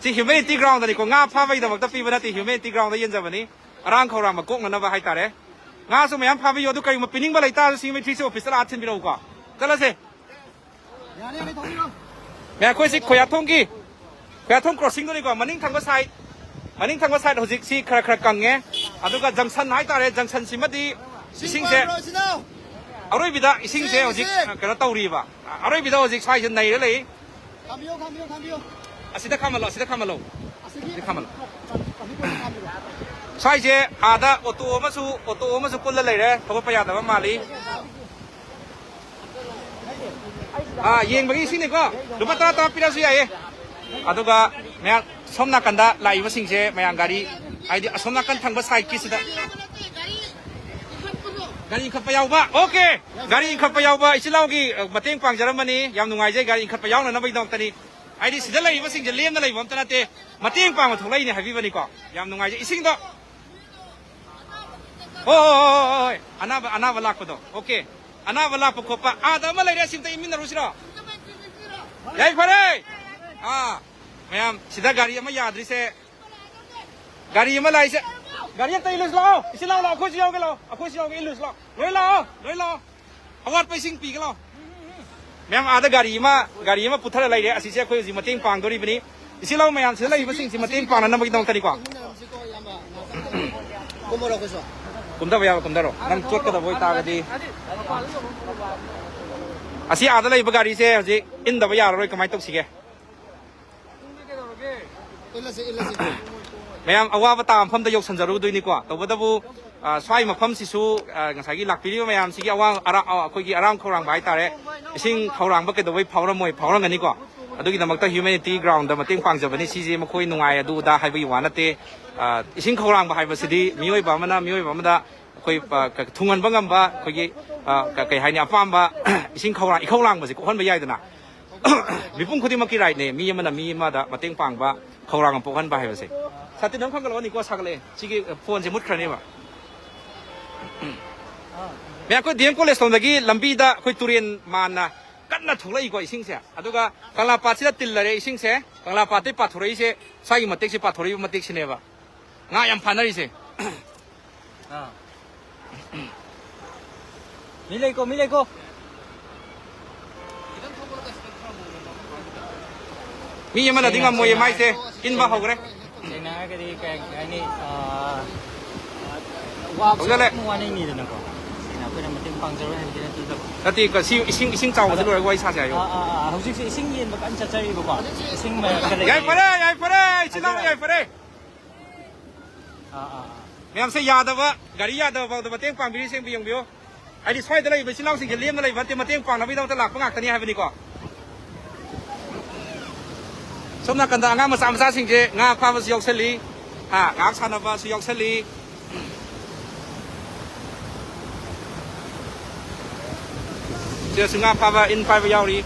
ꯁꯤ ꯍ꯭ꯌꯨꯃꯦꯅꯤꯇꯤ ꯒ꯭ꯔꯥꯎꯟꯗꯅꯤꯀꯣ, ꯉꯥ ꯐꯥꯕꯒꯤꯗꯃꯛꯇ ꯄꯤꯕ ꯅꯠꯇꯦ, ꯍ꯭ꯌꯨꯃꯦꯅꯤꯇꯤ ꯒ꯭ꯔꯥꯎꯟꯗ ꯌꯦꯟꯖꯕꯅꯤ꯫ ꯑꯔꯥꯡ ꯈꯧꯔꯥꯡꯕ ꯀꯣꯛꯅꯅꯕ ꯍꯥꯏꯇꯥꯔꯦ꯫ ꯉꯥꯁꯨ ꯃꯌꯥꯝ ꯐꯥꯕꯤꯌꯨ, ꯑꯗꯨ ꯀꯔꯤꯒꯨꯝꯕ ꯄꯤꯅꯤꯡꯕ ꯂꯩꯇꯥꯔꯁꯨ ꯁꯤ ꯃꯤꯊ꯭ꯔꯤꯁꯤ ꯑꯣꯐꯤꯁꯇ ꯂꯥꯛꯑ ꯊꯤꯟꯕꯤꯔꯛꯎꯀꯣ꯫ ꯆꯠꯂꯁꯦ꯫ ꯌꯥꯅꯤ, ꯌꯥꯅꯤ, ꯊꯧꯕꯤꯔꯣ꯫ ꯃꯌꯥꯝ ꯑꯩꯈꯣꯏꯁꯤ ꯈꯣꯌꯥꯊꯣꯡꯒꯤ, ꯈꯣꯌꯥꯊꯣꯡ ꯀ꯭ꯔꯣꯁꯤꯡꯗꯨꯅꯤꯀꯣ, ꯃꯅꯤꯡ ꯊꯪꯕ ꯁꯥꯏꯠ, ꯃꯅꯤꯡ ꯊꯪꯕ ꯁꯥꯏꯠ ꯍꯧꯖꯤꯛꯁꯤ ꯈꯔ ꯈꯔ ꯀꯪꯉꯦ꯫ ꯑꯗꯨꯒ ꯖꯪꯁꯟ ꯍꯥꯏꯇꯥꯔꯦ, ꯖꯪꯁꯟꯁꯤꯃꯗꯤ ꯏꯁꯤꯡꯁꯦ, ꯄꯥꯏꯔꯣ, ꯁꯤꯗ꯫ ꯑꯔꯣꯏꯕꯤꯗ ꯏꯁꯤꯡꯁꯦ ꯁꯤ, ꯍꯧꯖꯤꯛ ꯁꯤ꯫ ꯀꯩꯅꯣ ꯇꯧꯔꯤꯕ, ꯑꯔꯣꯏꯕꯤꯗ ꯍꯧꯖꯤꯛ ꯁ꯭ꯋꯥꯏꯁꯦ ꯅꯩꯔ ꯂꯩ꯫ ꯈꯥꯝꯕꯤꯌꯣ, ꯈꯥꯝꯕꯤꯌꯣ, ꯈꯥꯝꯕꯤꯌꯣ꯫ ꯑꯁꯤꯗ ꯈꯥꯝꯍꯜꯂꯣ, ꯑꯁꯤꯗ ꯈꯥꯝꯍꯜꯂꯣ꯫ ꯑꯁꯤꯒꯤ ꯑꯁꯤꯗ ꯈꯥꯝꯍꯜꯂꯣ꯫ ꯇ꯭ꯔꯥꯐꯤꯛ ꯄꯣꯏꯟꯠꯇ ꯈꯥꯝꯕꯤꯔꯣ꯫ ꯁ꯭ꯋꯥꯏꯁꯦ ꯑꯥꯗ ꯑꯣꯇꯣ ꯑꯃꯁꯨ, ꯑꯣꯇꯣ ꯑꯃꯁꯨ ꯀꯨꯜꯂ ꯂꯩꯔꯦ, ꯊꯧꯒꯠꯄ ꯌꯥꯗꯕ ꯃꯥꯜꯂꯤ꯫ ꯑꯥ, ꯌꯦꯡꯕꯒꯤ ꯏꯁꯤꯡꯅꯤꯀꯣ, ꯂꯨꯄꯥ ꯇꯔꯥ ꯇꯔꯥ ꯄꯤꯔꯛꯑꯁꯨ ꯌꯥꯏꯌꯦ꯫ ꯑꯗꯨꯒ ꯃꯌꯥꯝ ꯁꯣꯝ ꯅꯥꯀꯟꯗ ꯂꯥꯛꯏꯕꯁꯤꯡꯁꯦ, ꯃꯌꯥꯝ ꯒꯥꯔꯤ, ꯍꯥꯏꯗꯤ ꯑꯁꯣꯝ ꯅꯥꯀꯟ ꯊꯪꯕ ꯁꯥꯏꯠꯀꯤꯁꯤꯗ ꯒꯥꯔꯤ ꯏꯟꯈꯠꯄ ꯌꯥꯎꯕ, ꯑꯣꯀꯦ, ꯒꯥꯔꯤ ꯏꯟꯈꯠꯄ ꯌꯥꯎꯕ ꯏꯆꯤꯜ ꯏꯅꯥꯎꯒꯤ, ꯑ, ꯃꯇꯦꯡ ꯄꯥꯡꯖꯔꯝꯕꯅꯤ꯫ ꯌꯥꯝ ꯅꯨꯡꯉꯥꯏꯖꯩ, ꯒꯥꯔꯤ ꯏꯟꯈꯠꯄ ꯌꯥꯎꯅꯅꯕꯒꯤꯗꯃꯛꯇꯅꯤ꯫ ꯍꯥꯏꯗꯤ ꯁꯤꯗ ꯂꯩꯔꯤꯕꯁꯤꯡꯁꯦ ꯂꯦꯝꯅ ꯂꯩꯕ ꯑꯝꯇ ꯅꯠꯇꯦ, ꯃꯇꯦꯡ ꯄꯥꯡꯕ ꯊꯣꯛꯂꯛꯏꯅꯦ ꯍꯥꯏꯕꯤꯕꯅꯤꯀꯣ꯫ ꯌꯥꯝ ꯅꯨꯡꯉꯥꯏꯖꯩ꯫ ꯏꯁꯤꯡꯗꯣ, ꯍꯣꯏ, ꯍꯣꯏ, ꯍꯣꯏ, ꯍꯣꯏ, ꯍꯣꯏ, ꯑꯅꯥꯕ, ꯑꯅꯥꯕ ꯂꯥꯛꯄꯗꯣ, ꯑꯣꯀꯦ, ꯑꯅꯥꯕ ꯂꯥꯛꯄ ꯈꯣꯠꯄ꯫ ꯑꯥꯗ ꯑꯃ ꯂꯩꯔꯦ, ꯑꯁꯤ ꯑꯝꯇ ꯏꯟꯃꯤꯟꯅꯔꯨꯁꯤꯔꯣ? ꯌꯥꯏ, ꯐꯔꯦ꯫ ꯑꯥ, ꯃꯌꯥꯝ, ꯁꯤꯗ ꯒꯥꯔꯤ ꯑꯃ ꯌꯥꯗ꯭ꯔꯤꯁꯦ, ꯒꯥꯔꯤ ꯑꯃ ꯂꯥꯛꯏꯁꯦ, ꯒꯥꯔꯤ ꯑꯝꯇ ꯏꯜꯂꯨꯁꯤ ꯂꯥꯛꯑꯣ, ꯏꯆꯤꯜ ꯏꯅꯥꯎ ꯂꯥꯛꯑꯣ, ꯑꯩꯈꯣꯏꯁꯨ ꯌꯥꯎꯒꯦ ꯂꯥꯛꯑꯣ, ꯑꯩꯈꯣꯏꯁꯨ ꯌꯥꯎꯒꯦ, ꯏꯜꯂꯨꯁꯤ ꯂꯥꯛꯑꯣ, ꯂꯣꯏ ꯂꯥꯛꯑꯣ, ꯂꯣꯏ ꯂꯥꯛꯑꯣ꯫ ꯑꯋꯥꯠꯄ ꯏꯁꯤꯡ ꯄꯤꯒꯦ ꯂꯥꯛꯑꯣ꯫ ꯃꯌꯥꯝ, ꯑꯥꯗ ꯒꯥꯔꯤ ꯑꯃ, ꯒꯥꯔꯤ ꯑꯃ ꯄꯨꯊꯔ ꯂꯩꯔꯦ꯫ ꯑꯁꯤꯁꯦ ꯑꯩꯈꯣꯏ ꯍꯧꯖꯤꯛ ꯃꯇꯦꯡ ꯄꯥꯡꯗꯣꯔꯤꯕꯅꯤ꯫ ꯏꯆꯤꯜ ꯏꯅꯥꯎ ꯃꯌꯥꯝ, ꯁꯤꯗ ꯂꯩꯔꯤꯕꯁꯤꯡꯁꯤ ꯃꯇꯦꯡ ꯄꯥꯡꯅꯅꯕꯒꯤꯗꯃꯛꯇꯅꯤꯀꯣ꯫ ꯀꯨꯝꯊꯕ ꯌꯥꯕ ꯀꯨꯝꯊꯔꯣ꯫ ꯅꯪ ꯆꯣꯠꯀꯗꯕ ꯑꯣꯏꯇꯥꯔꯒꯗꯤ꯫ ꯑꯁꯤ ꯑꯥꯗ ꯂꯩꯕ ꯒꯥꯔꯤꯁꯦ ꯍꯧꯖꯤꯛ ꯏꯟꯗꯕ ꯌꯥꯔꯔꯣꯏ, ꯀꯃꯥꯏꯅ ꯇꯧꯁꯤꯒꯦ? ꯏꯜꯂꯁꯤ, ꯏꯜꯂꯁꯤ꯫ ꯃꯌꯥꯝ ꯑꯋꯥꯕ ꯇꯥꯕ ꯃꯐꯝꯗ ꯌꯧꯁꯟꯖꯔꯨꯗꯣꯏꯅꯤꯀꯣ꯫ ꯇꯧꯕꯇꯕꯨ, ꯑ, ꯁ꯭ꯋꯥꯏ ꯃꯐꯝꯁꯤꯁꯨ, ꯑ, ꯉꯁꯥꯏꯒꯤ ꯂꯥꯛꯄꯤꯔꯤꯕ ꯃꯌꯥꯝꯁꯤꯒꯤ ꯑꯋꯥ-, ꯑꯔꯥ-, ꯑ, ꯑꯩꯈꯣꯏꯒꯤ ꯑꯔꯥꯡ ꯈꯧꯔꯥꯡꯕ ꯍꯥꯏꯇꯥꯔꯦ꯫ ꯏꯁꯤꯡ ꯈꯧꯔꯥꯡꯕ ꯀꯩꯗꯧꯕꯩ ꯐꯥꯎꯔꯝꯃꯣꯏ? ꯐꯥꯎꯔꯝꯒꯅꯤꯀꯣ꯫ ꯑꯗꯨꯒꯤꯗꯃꯛꯇ ꯍ꯭ꯌꯨꯃꯦꯅꯤꯇꯤ ꯒ꯭ꯔꯥꯎꯟꯗ ꯃꯇꯦꯡ ꯄꯥꯡꯖꯕꯅꯤ꯫ ꯁꯤꯁꯦ ꯃꯈꯣꯏ ꯅꯨꯡꯉꯥꯏ ꯑꯗꯨ ꯑꯗꯥ ꯍꯥꯏꯕꯒꯤ ꯋꯥ ꯅꯠꯇꯦ꯫ ꯑ, ꯏꯁꯤꯡ ꯈꯧꯔꯥꯡꯕ ꯍꯥꯏꯕꯁꯤꯗꯤ ꯃꯤꯑꯣꯏꯕ ꯑꯃꯅ ꯃꯤꯑꯣꯏꯕ ꯑꯃꯗ ꯑꯩꯈꯣꯏ, ꯑ, ꯀ-, ꯊꯨꯡꯍꯟꯕ ꯉꯝꯕ ꯑꯩꯈꯣꯏꯒꯤ, ꯑ, ꯀ-, ꯀꯩ ꯍꯥꯏꯅꯤ, ꯑꯄꯥꯝꯕ ꯏꯁꯤꯡ ꯈꯧꯔꯥꯡ, ꯏꯈꯧ ꯂꯥꯡꯕꯁꯦ ꯀꯣꯛꯍꯟꯕ ꯌꯥꯏꯗꯅ꯫ ꯃꯤꯄꯨꯝ ꯈꯨꯗꯤꯡꯃꯛꯀꯤ ꯔꯥꯏꯠꯅꯦ, ꯃꯤ ꯑꯃꯅ ꯃꯤ ꯑꯃꯗ ꯃꯇꯦꯡ ꯄꯥꯡꯕ, ꯈꯧꯔꯥꯡꯕ ꯄꯣꯛꯍꯟꯕ ꯍꯥꯏꯕꯁꯦ꯫ ꯁꯥꯇꯤꯟ ꯑꯃ ꯈꯟꯒꯠꯂꯛꯑꯣꯅꯤꯀꯣ, ꯁꯥꯒꯠꯂꯛꯑꯦ꯫ ꯁꯤꯒꯤ, ꯑ, ꯐꯣꯟꯁꯦ ꯃꯨꯠꯈ꯭ꯔꯅꯦꯕ꯫ ꯃꯌꯥꯝ, ꯑꯩꯈꯣꯏ ꯗꯤ ꯑꯦꯝ ꯀꯣꯂꯦꯖ ꯂꯣꯝꯗꯒꯤ ꯂꯝꯕꯤꯗ ꯑꯩꯈꯣꯏ ꯇꯨꯔꯦꯟ ꯃꯥꯟꯅ ꯀꯟꯅ ꯊꯣꯛꯂꯛꯏꯀꯣ ꯏꯁꯤꯡꯁꯦ꯫ ꯑꯗꯨꯒ ꯀꯪꯂꯥ ꯄꯥꯠꯁꯤꯗ ꯇꯤꯜꯂꯔꯦ ꯏꯁꯤꯡꯁꯦ꯫ ꯀꯪꯂꯥ ꯄꯥꯠꯇꯩ ꯄꯥꯊꯣꯔꯛꯏꯁꯦ, ꯁ꯭ꯋꯥꯏꯒꯤ ꯃꯇꯦꯛꯁꯦ, ꯄꯥꯊꯣꯔꯛꯏꯕ ꯃꯇꯦꯛꯁꯤꯅꯦꯕ ꯉꯥ ꯌꯥꯝ ꯐꯥꯅꯔꯤꯁꯦ꯫ ꯑꯥ꯫ ꯃꯤ ꯂꯩꯀꯣ, ꯃꯤ ꯂꯩꯀꯣ꯫ ꯃꯤ ꯑꯃꯅꯗꯤ ꯁꯦꯡꯅ, ꯉꯝꯃꯣꯏꯌꯦ, ꯁꯦꯡꯅ ꯃꯥꯏꯁꯦ ꯍꯥꯏ-, ꯏꯟꯕ ꯍꯧꯈ꯭ꯔꯦ꯫ ꯁꯦꯡꯅ ꯍꯥꯏꯔꯒꯗꯤ ꯀꯩ ꯍꯥꯏꯅꯤ, ꯑꯥ, ꯋꯥꯕꯁꯨ ꯍꯧꯖꯤꯛ ꯂꯩ꯫ ꯑꯗꯨꯝ ꯋꯥꯅꯤꯡꯉꯤꯗꯅꯀꯣ꯫ ꯁꯦꯡꯅ ꯑꯩꯈꯣꯏꯅ ꯃꯇꯦꯡ ꯄꯥꯡꯖꯔꯣꯏ ꯍꯥꯏꯕꯗꯤ ꯅꯠꯇꯦ, ꯑꯗꯨꯕꯨ ꯅꯠꯇꯦ, ꯀ-, ꯁꯤ ꯏꯁꯤꯡ, ꯏꯁꯤꯡ ꯆꯥꯎꯕꯁꯦ ꯑꯗꯣ ꯂꯣꯏꯔꯒ ꯋꯥꯔꯤ ꯁꯥꯁꯦ ꯍꯥꯏꯌꯣ꯫ ꯑꯥ, ꯑꯥ, ꯑꯥ, ꯍꯧꯖꯤꯛꯁꯦ ꯏꯁꯤꯡ ꯌꯦꯟꯕ ꯀꯟꯅ ꯆꯠꯆꯔꯤꯕꯀꯣ꯫ ꯏꯁꯤꯡ ꯃꯔꯛꯇ ꯂꯩ-, ꯌꯥꯏꯐꯔꯦ, ꯌꯥꯏꯐꯔꯦ, ꯏꯆꯤꯜ ꯏꯅꯥꯎ ꯍꯥꯏꯖꯔꯒꯦ꯫ ꯌꯥꯏꯐꯔꯦ꯫ ꯑꯥ, ꯑꯥ, ꯑꯥ꯫ ꯃꯌꯥꯝꯁꯦ ꯌꯥꯗꯕ, ꯒꯥꯔꯤ ꯌꯥꯗꯕ ꯐꯥꯎꯗ ꯃꯇꯦꯡ ꯄꯥꯡꯕꯤꯔꯤꯁꯦ ꯑꯝꯇ ꯌꯦꯡꯕꯤꯌꯨ꯫ ꯍꯥꯏꯗꯤ ꯁ꯭ꯋꯥꯏꯗ ꯂꯩꯔꯤꯕ ꯏꯆꯤꯜ ꯏꯅꯥꯎꯁꯤꯡꯁꯦ ꯂꯦꯝꯅ ꯂꯩꯕ ꯅꯠꯇꯦ, ꯃꯇꯦꯡ ꯄꯥꯡꯅꯕꯒꯤꯗꯃꯛꯇ ꯂꯥꯛꯄ ꯉꯥꯛꯇꯅꯤ ꯍꯥꯏꯕꯅꯤꯀꯣ꯫ ꯁꯣꯝ ꯅꯥꯀꯟꯗ ꯑꯉꯥꯡ ꯃꯆꯥ ꯃꯆꯥꯁꯤꯡꯁꯦ ꯉꯥ ꯐꯥꯕꯁꯨ ꯌꯥꯎꯁꯜꯂꯤ, ꯍꯥ, ꯉꯥꯏꯍꯥꯛ ꯁꯥꯟꯅꯕꯁꯨ ꯌꯥꯎꯁꯜꯂꯤ꯫ ꯁꯤꯗꯁꯨ ꯉꯥ ꯐꯥꯕ, ꯏꯟ ꯄꯥꯏꯕ ꯌꯥꯎꯔꯤ꯫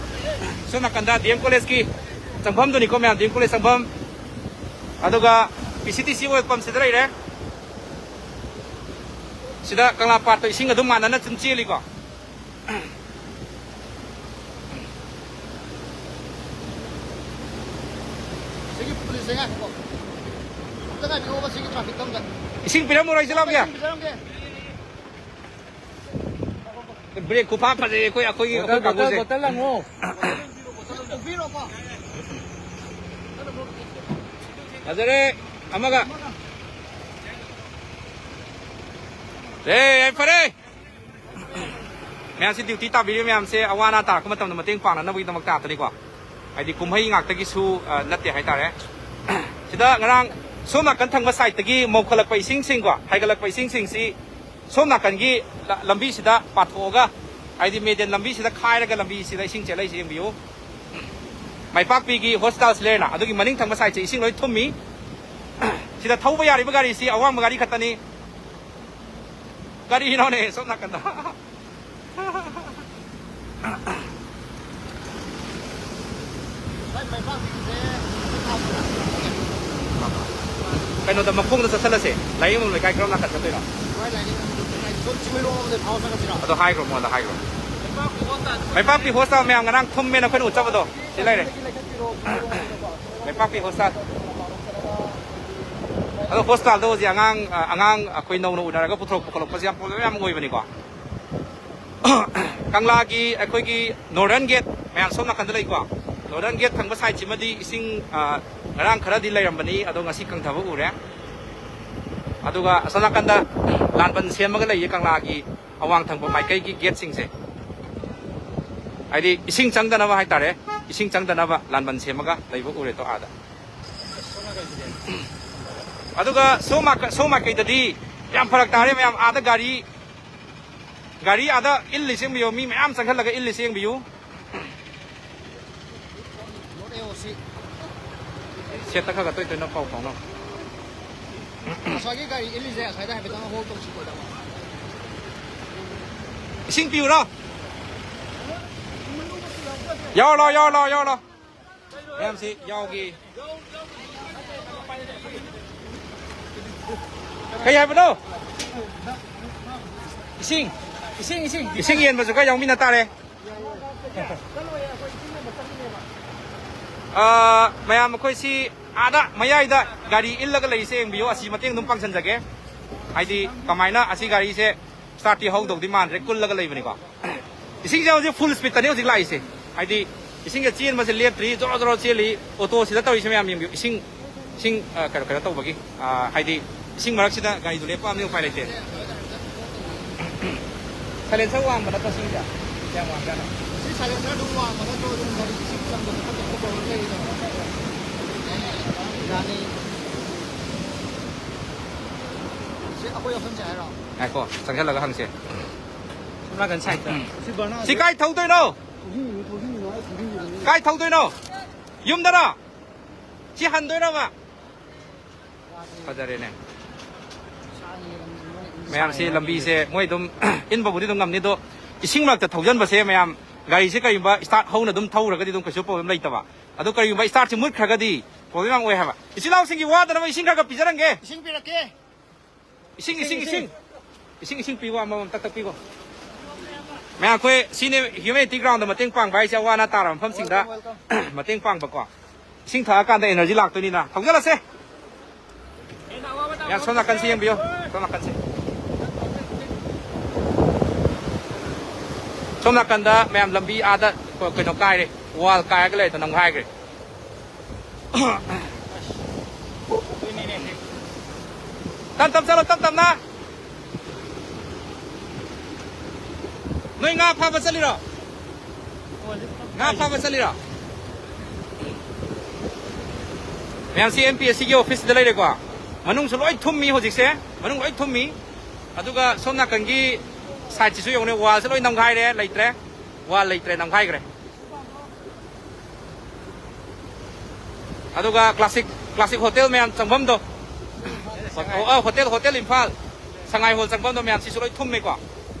ꯁꯣꯝ ꯅꯥꯀꯟꯗ ꯗꯤ ꯑꯦꯝ ꯀꯣꯂꯦꯖꯀꯤ ꯆꯪꯐꯝꯗꯨꯅꯤꯀꯣ ꯃꯌꯥꯝ, ꯗꯤ ꯑꯦꯝ ꯀꯣꯂꯦꯖ ꯆꯪꯐꯝ꯫ ꯑꯗꯨꯒ ꯄꯤ ꯁꯤ ꯇꯤ ꯁꯤ ꯑꯣꯏꯜ ꯄꯝꯁꯤꯗ ꯂꯩꯔꯦ꯫ ꯁꯤꯗ ꯀꯪꯂꯥ ꯄꯥꯠꯇ ꯏꯁꯤꯡ ꯑꯗꯨꯝ ꯃꯥꯟꯅꯅ ꯑꯗꯨꯝ ꯆꯦꯜꯂꯤꯀꯣ꯫ ꯁꯤꯒꯤ ꯄꯨꯂꯤꯁꯁꯦ ꯉꯥꯏꯈꯣꯀꯣ꯫ ꯑꯝꯇ ꯉꯥꯏꯕꯤꯔꯛꯑꯣꯕ ꯁꯤꯒꯤ ꯇ꯭ꯔꯥꯐꯤꯛꯇ ꯑꯝꯇ꯫ ꯏꯁꯤꯡ ꯄꯤꯔꯝꯃꯨꯔꯣ, ꯏꯆꯤꯜ ꯏꯅꯥꯎꯒꯤ? ꯏꯁꯤꯡ ꯄꯤꯖꯔꯝꯒꯦ꯫ ꯕ꯭ꯔꯦꯛ ꯈꯨꯐꯥ ꯐꯖꯩ ꯑꯩꯈꯣꯏ, ꯑꯩꯈꯣꯏꯒꯤ, ꯑꯩꯈꯣꯏ ꯕꯣꯇꯜ, ꯕꯣꯇꯜ, ꯀꯥꯡꯕꯨꯁꯦ꯫ ꯕꯣꯇꯜ ꯂꯪꯉꯣ꯫ ꯐꯖꯔꯦ꯫ ꯑꯃꯒ꯫ ꯑꯦ, ꯌꯥꯏꯐꯔꯦ꯫ ꯃꯌꯥꯝꯁꯤ ꯗ꯭ꯌꯨꯇꯤ ꯇꯥꯕꯤꯔꯤꯕ ꯃꯌꯥꯝꯁꯦ ꯑꯋꯥ ꯑꯅꯥ ꯇꯥꯔꯛꯄ ꯃꯇꯝꯗ ꯃꯇꯦꯡ ꯄꯥꯡꯅꯅꯕꯒꯤꯗꯃꯛꯇ ꯉꯥꯛꯇꯅꯤꯀꯣ꯫ ꯍꯥꯏꯗꯤ ꯀꯨꯝꯍꯩ ꯉꯥꯛꯇꯒꯤꯁꯨ, ꯑ, ꯅꯠꯇꯦ ꯍꯥꯏꯇꯥꯔꯦ꯫ ꯁꯤꯗ ꯉꯔꯥꯡ ꯁꯣꯝ ꯅꯥꯀꯟ ꯊꯪꯕ ꯁꯥꯏꯠꯇꯒꯤ ꯃꯧꯈꯠꯂꯛꯄ ꯏꯁꯤꯡꯁꯤꯡꯀꯣ, ꯍꯥꯏꯒꯠꯂꯛꯄ ꯏꯁꯤꯡꯁꯤꯡꯁꯤ ꯁꯣꯝ ꯅꯥꯀꯟꯒꯤ ꯂ-, ꯂꯝꯕꯤꯁꯤꯗ ꯄꯥꯊꯣꯛꯑꯒ, ꯍꯥꯏꯗꯤ ꯃꯦꯗꯤꯌꯟ ꯂꯝꯕꯤꯁꯤꯗ ꯈꯥꯏꯔꯒ ꯂꯝꯕꯤꯁꯤꯗ ꯏꯁꯤꯡ ꯆꯦꯜꯂꯛꯏꯁꯦ ꯌꯦꯡꯕꯤꯌꯨ꯫ ꯃꯥꯏꯄꯥꯛꯄꯤꯒꯤ ꯍꯣꯁꯄꯤꯇꯥꯜꯁꯤ ꯂꯩꯔꯦꯅ, ꯑꯗꯨꯒꯤ ꯃꯅꯤꯡ ꯊꯪꯕ ꯁꯥꯏꯠꯁꯦ ꯏꯁꯤꯡ ꯂꯣꯏ ꯊꯨꯝꯃꯤ꯫ ꯁꯤꯗ ꯊꯧꯕ ꯌꯥꯔꯤꯕ ꯒꯥꯔꯤꯁꯤ ꯑꯋꯥꯡꯕ ꯒꯥꯔꯤ ꯈꯛꯇꯅꯤ꯫ ꯀꯔꯤꯅꯣꯅꯦ ꯁꯣꯝ ꯅꯥꯀꯟꯗ? ꯀꯩꯅꯣꯗ ꯃꯈꯣꯡꯗ ꯆꯠꯁꯜꯂꯁꯦ꯫ ꯂꯥꯏꯌꯦꯡꯕꯝ ꯂꯩꯀꯥꯏ ꯀꯔꯣꯝ ꯅꯥꯀꯟ ꯆꯠꯇꯣꯏꯅꯣ? ꯑꯗꯣ ꯍꯥꯏꯈ꯭ꯔꯣ, ꯃꯉꯣꯟꯗ ꯍꯥꯏꯈ꯭ꯔꯣ꯫ ꯃꯩꯄꯥꯛꯄꯤ ꯍꯣꯁꯇꯥꯜ ꯃꯌꯥꯝ ꯉꯔꯥꯡ ꯊꯨꯝꯃꯦꯅ ꯑꯩꯈꯣꯏꯅ ꯎꯠꯆꯕꯗꯣ ꯁꯤ ꯂꯩꯔꯦ꯫ ꯃꯩꯄꯥꯛꯄꯤ ꯍꯣꯁꯇꯥꯜ꯫ ꯑꯗꯣ ꯍꯣꯁꯇꯥꯜꯗꯣ ꯍꯧꯖꯤꯛ ꯑꯉꯥꯡ, ꯑ, ꯑꯉꯥꯡ ꯑꯩꯈꯣꯏ ꯅꯧꯅ ꯎꯅꯔꯒ ꯄꯨꯊꯣꯔꯛꯄ ꯈꯣꯠꯂꯛꯄꯁꯦ ꯌꯥꯝ ꯄ꯭ꯔꯣꯕ꯭ꯂꯦꯝ ꯌꯥꯝ ꯑꯣꯏꯕꯅꯤꯀꯣ꯫ ꯀꯪꯂꯥꯒꯤ ꯑꯩꯈꯣꯏꯒꯤ ꯅꯣꯔꯗꯔꯟ ꯒꯦꯠ ꯃꯌꯥꯝ ꯁꯣꯝ ꯅꯥꯀꯟꯗ ꯂꯩꯀꯣ꯫ ꯅꯣꯔꯗꯔꯟ ꯒꯦꯠ ꯊꯪꯕ ꯁꯥꯏꯠꯁꯤꯃꯗꯤ ꯏꯁꯤꯡ, ꯑ, ꯉꯔꯥꯡ ꯈꯔꯗꯤ ꯂꯩꯔꯝꯕꯅꯤ, ꯑꯗꯣ ꯉꯁꯤ ꯀꯪꯊꯕ ꯎꯔꯦ꯫ ꯑꯗꯨꯒ ꯑꯁꯣꯝ ꯅꯥꯀꯟꯗ ꯂꯥꯟꯕꯟ ꯁꯦꯝꯃꯒ ꯂꯩꯌꯦ ꯀꯪꯂꯥꯒꯤ ꯑꯋꯥꯡ ꯊꯪꯕ ꯃꯥꯏꯀꯩꯒꯤ ꯒꯦꯠꯁꯤꯡꯁꯦ꯫ ꯍꯥꯏꯗꯤ ꯏꯁꯤꯡ ꯆꯪꯗꯅꯕ ꯍꯥꯏꯇꯥꯔꯦ, ꯏꯁꯤꯡ ꯆꯪꯗꯅꯕ ꯂꯥꯟꯕꯟ ꯁꯦꯝꯃꯒ ꯂꯩꯕ ꯎꯔꯦꯗꯣ ꯑꯥꯗ꯫ ꯑꯗꯨꯒ ꯁꯣꯝ ꯃꯥꯏꯀ-, ꯁꯣꯝ ꯃꯥꯏꯀꯩꯗꯗꯤ ꯌꯥꯝ ꯐꯔꯛ ꯇꯥꯔꯦ ꯃꯌꯥꯝ, ꯑꯥꯗ ꯒꯥꯔꯤ, ꯒꯥꯔꯤ ꯑꯥꯗ ꯏꯜꯂꯤꯁꯦ ꯌꯦꯡꯕꯤꯌꯨ, ꯃꯤ ꯃꯌꯥꯝ ꯆꯪꯁꯜꯂꯒ ꯏꯜꯂꯤꯁꯦ ꯌꯦꯡꯕꯤꯌꯨ꯫ ꯅꯣꯠ ꯑꯦ ꯑꯣ ꯁꯤ꯫ ꯁꯦꯠꯇ ꯈꯔ ꯈꯔ ꯇꯣꯏ ꯇꯣꯏꯅ ꯄꯥꯎ ꯐꯥꯎꯅꯧ꯫ ꯉꯁꯥꯏꯒꯤ ꯒꯥꯔꯤ ꯏꯜꯂꯤꯁꯦ ꯑꯁ꯭ꯋꯥꯏꯗ ꯍꯥꯏꯐꯦꯠꯇꯪ ꯍꯣꯜ ꯇꯧꯁꯤꯀꯣ, ꯏꯇꯥꯃꯣ꯫ ꯏꯁꯤꯡ ꯄꯤꯌꯨꯔꯣ? ꯌꯥꯎꯔꯣ, ꯌꯥꯎꯔꯣ, ꯌꯥꯎꯔꯣ꯫ ꯃꯌꯥꯝꯁꯤ ꯌꯥꯎꯒꯦ꯫ ꯀꯩ ꯍꯥꯏꯕꯅꯣ? ꯏꯁꯤꯡ, ꯏꯁꯤꯡ, ꯏꯁꯤꯡ꯫ ꯏꯁꯤꯡ ꯌꯦꯟꯕꯁꯨ ꯈꯔ ꯌꯥꯎꯃꯤꯟꯅ ꯇꯥꯔꯦ꯫ ꯑꯥ, ꯃꯌꯥꯝ ꯑꯩꯈꯣꯏꯁꯤ ꯑꯥꯗ ꯃꯌꯥꯏꯗ ꯒꯥꯔꯤ ꯏꯜꯂꯒ ꯂꯩꯔꯤꯁꯦ ꯌꯦꯡꯕꯤꯌꯨ꯫ ꯑꯁꯤ ꯃꯇꯦꯡ ꯑꯗꯨꯝ ꯄꯥꯡꯁꯤꯟꯖꯒꯦ꯫ ꯍꯥꯏꯗꯤ ꯀꯃꯥꯏꯅ ꯑꯁꯤ ꯒꯥꯔꯤꯁꯦ ꯁ꯭ꯇꯥꯔꯠꯇꯤ ꯍꯧꯗꯧꯗꯤ ꯃꯥꯟꯗ꯭ꯔꯦ, ꯀꯨꯜꯂꯒ ꯂꯩꯕꯅꯤꯀꯣ꯫ ꯏꯁꯤꯡꯁꯦ ꯍꯧꯖꯤꯛ ꯐꯨꯜ ꯁ꯭ꯄꯤꯠꯇꯅꯤ ꯍꯧꯖꯤꯛ ꯂꯥꯛꯏꯁꯦ꯫ ꯍꯥꯏꯗꯤ ꯏꯁꯤꯡꯁꯦ ꯆꯦꯟꯕꯁꯦ ꯂꯦꯞꯇ꯭ꯔꯤ, ꯖꯣꯔꯣ ꯖꯣꯔꯣ ꯆꯦꯜꯂꯤ꯫ ꯑꯣꯇꯣꯁꯤꯗ ꯇꯧꯔꯤꯁꯦ ꯃꯌꯥꯝ ꯌꯦꯡꯕꯤꯌꯨ꯫ ꯏꯁꯤꯡ, ꯏꯁꯤꯡ, ꯑ, ꯀꯩꯅꯣ, ꯀꯩꯅꯣ ꯇꯧꯕꯒꯤ, ꯑ, ꯍꯥꯏꯗꯤ ꯏꯁꯤꯡ ꯃꯔꯛꯁꯤꯗ ꯒꯥꯔꯤꯗꯨ ꯂꯦꯞꯄꯛꯑꯕꯅꯤꯅ ꯎꯄꯥꯏ ꯂꯩꯇꯦ꯫ ꯁꯥꯏꯂꯦꯟꯁꯔ ꯋꯥꯡꯕ ꯅꯠꯇ꯭ꯔꯣ ꯁꯤꯒꯤꯁꯦ? ꯀꯌꯥꯝ ꯋꯥꯡꯖꯥꯠꯅꯣ? ꯁꯤ ꯁꯥꯏꯂꯦꯟꯁꯔ ꯑꯗꯨꯝ ꯋꯥꯡꯕ ꯅꯠꯇ꯭ꯔꯣ? ꯑꯗꯨꯝ ꯒꯥꯔꯤ ꯏꯁꯤꯡ ꯆꯪꯕ ꯈꯣꯠꯄ ꯇꯧꯕ ꯄ꯭ꯔꯣꯕ꯭ꯂꯦꯝ ꯂꯩꯔꯤꯗꯅ? ꯌꯥꯅꯤ꯫ ꯁꯤ ꯑꯩꯈꯣꯏ ꯌꯥꯎꯁꯟꯁꯦ ꯍꯥꯏꯔꯣ? ꯉꯥꯏꯈꯣ, ꯆꯪꯁꯜꯂꯒ ꯍꯪꯁꯦ꯫ ꯁꯣꯝ ꯅꯥꯀꯟ ꯁꯥꯏꯠꯇ꯫ ꯁꯤ ꯀꯥꯏ ꯊꯧꯗꯣꯏꯅꯣ? ꯀꯥꯏ ꯊꯧꯗꯣꯏꯅꯣ? ꯌꯨꯝꯗꯔꯣ? ꯁꯤ ꯍꯟꯗꯣꯏꯔꯕ? ꯐꯖꯔꯦꯅꯦ꯫ ꯃꯌꯥꯝꯁꯤ ꯂꯝꯕꯤꯁꯦ ꯃꯣꯏ ꯑꯗꯨꯝ ꯏꯟꯕꯕꯨꯗꯤ ꯑꯗꯨꯝ ꯉꯝꯅꯤ, ꯑꯗꯣ ꯏꯁꯤꯡ ꯃꯔꯛꯇ ꯊꯧꯖꯟꯕꯁꯦ ꯃꯌꯥꯝ, ꯒꯥꯔꯤꯁꯦ ꯀꯔꯤꯒꯨꯝꯕ ꯁ꯭ꯇꯥꯔꯠ ꯍꯧꯅ ꯑꯗꯨꯝ ꯊꯧꯔꯒꯗꯤ ꯑꯗꯨꯝ ꯀꯩꯁꯨ ꯄ꯭ꯔꯣꯕ꯭ꯂꯦꯝ ꯂꯩꯇꯕ꯫ ꯑꯗꯣ ꯀꯔꯤꯒꯨꯝꯕ ꯁ꯭ꯇꯥꯔꯠꯁꯦ ꯃꯨꯠꯈ꯭ꯔꯒꯗꯤ ꯄ꯭ꯔꯣꯕ꯭ꯂꯦꯝ ꯌꯥꯝ ꯑꯣꯏ ꯍꯥꯏꯕ꯫ ꯏꯆꯤꯜ ꯏꯅꯥꯎꯁꯤꯡꯒꯤ ꯋꯥꯗꯅꯕ ꯏꯁꯤꯡ ꯈꯔ ꯈꯔ ꯄꯤꯖꯔꯝꯒꯦ꯫ ꯏꯁꯤꯡ ꯄꯤꯔꯛꯀꯦ꯫ ꯏꯁꯤꯡ, ꯏꯁꯤꯡ, ꯏꯁꯤꯡ꯫ ꯏꯁꯤꯡ, ꯏꯁꯤꯡ ꯄꯤꯌꯨ, ꯑꯃꯃꯝ ꯇꯛ ꯇꯛ ꯄꯤꯈꯣ꯫ ꯃꯌꯥꯝ, ꯑꯩꯈꯣꯏ ꯁꯤꯅꯦ ꯍ꯭ꯌꯨꯃꯦꯅꯤꯇꯤ ꯒ꯭ꯔꯥꯎꯟꯗ ꯃꯇꯦꯡ ꯄꯥꯡꯕ ꯍꯥꯏꯁꯦ, ꯑꯋꯥ ꯑꯅꯥ ꯇꯥꯔꯕ ꯃꯐꯝꯁꯤꯡꯗ ꯃꯇꯦꯡ ꯄꯥꯡꯕꯀꯣ꯫ ꯏꯁꯤꯡ ꯊꯛꯑꯀꯥꯟꯗ ꯑꯦꯅꯔꯖꯤ ꯂꯥꯛꯇꯣꯏꯅꯤꯅ꯫ ꯊꯧꯖꯜꯂꯁꯦ꯫ ꯃꯌꯥꯝ ꯁꯣꯝ ꯅꯥꯀꯟꯁꯤ ꯌꯦꯡꯕꯤꯌꯨ꯫ ꯁꯣꯝ ꯅꯥꯀꯟꯁꯤ꯫ ꯁꯣꯝ ꯅꯥꯀꯟꯗ ꯃꯌꯥꯝ ꯂꯝꯕꯤ ꯑꯥꯗ ꯀꯩꯅꯣ ꯀꯥꯏꯔꯦ꯫ ꯋꯥꯜ ꯀꯥꯏꯔꯒ ꯂꯩꯗꯣ ꯅꯝꯈꯥꯏꯈ꯭ꯔꯦ꯫ ꯇꯞ ꯇꯞ ꯆꯠꯂꯣ, ꯇꯞ ꯇꯞꯅ꯫ ꯅꯣꯏ ꯉꯥ ꯐꯥꯕ ꯆꯠꯂꯤꯔꯣ? ꯉꯥ ꯐꯥꯕ ꯆꯠꯂꯤꯔꯣ? ꯃꯌꯥꯝꯁꯤ ꯑꯦꯝ ꯄꯤ ꯑꯦꯁ ꯁꯤꯒꯤ ꯑꯣꯐꯤꯁꯁꯤꯗ ꯂꯩꯔꯦꯀꯣ꯫ ꯃꯅꯨꯡꯁꯨ ꯂꯣꯏ ꯊꯨꯝꯃꯤ ꯍꯧꯖꯤꯛꯁꯦ꯫ ꯃꯅꯨꯡ ꯂꯣꯏ ꯊꯨꯝꯃꯤ꯫ ꯑꯗꯨꯒ ꯁꯣꯝ ꯅꯥꯀꯟꯒꯤ ꯁꯥꯏꯠꯁꯤꯁꯨ ꯌꯦꯡꯉꯨꯅꯦ, ꯋꯥꯜꯁꯦ ꯂꯣꯏ ꯅꯝꯈꯥꯏꯔꯦ, ꯂꯩꯇ꯭ꯔꯦ꯫ ꯋꯥꯜ ꯂꯩꯇ꯭ꯔꯦ, ꯅꯝꯈꯥꯏꯈ꯭ꯔꯦ꯫ ꯑꯗꯨꯒ ꯀ꯭ꯂꯥꯁꯤꯛ, ꯀ꯭ꯂꯥꯁꯤꯛ ꯍꯣꯇꯦꯜ ꯃꯌꯥꯝ ꯆꯪꯐꯝꯗꯣ, ꯑꯣ, ꯑ, ꯍꯣꯇꯦꯜ, ꯍꯣꯇꯦꯜ ꯏꯝꯐꯥꯜ, ꯁꯉꯥꯏ ꯍꯣꯜ ꯆꯪꯐꯝꯗꯣ ꯃꯌꯥꯝꯁꯤꯁꯨ ꯂꯣꯏ ꯊꯨꯝꯃꯦꯀꯣ꯫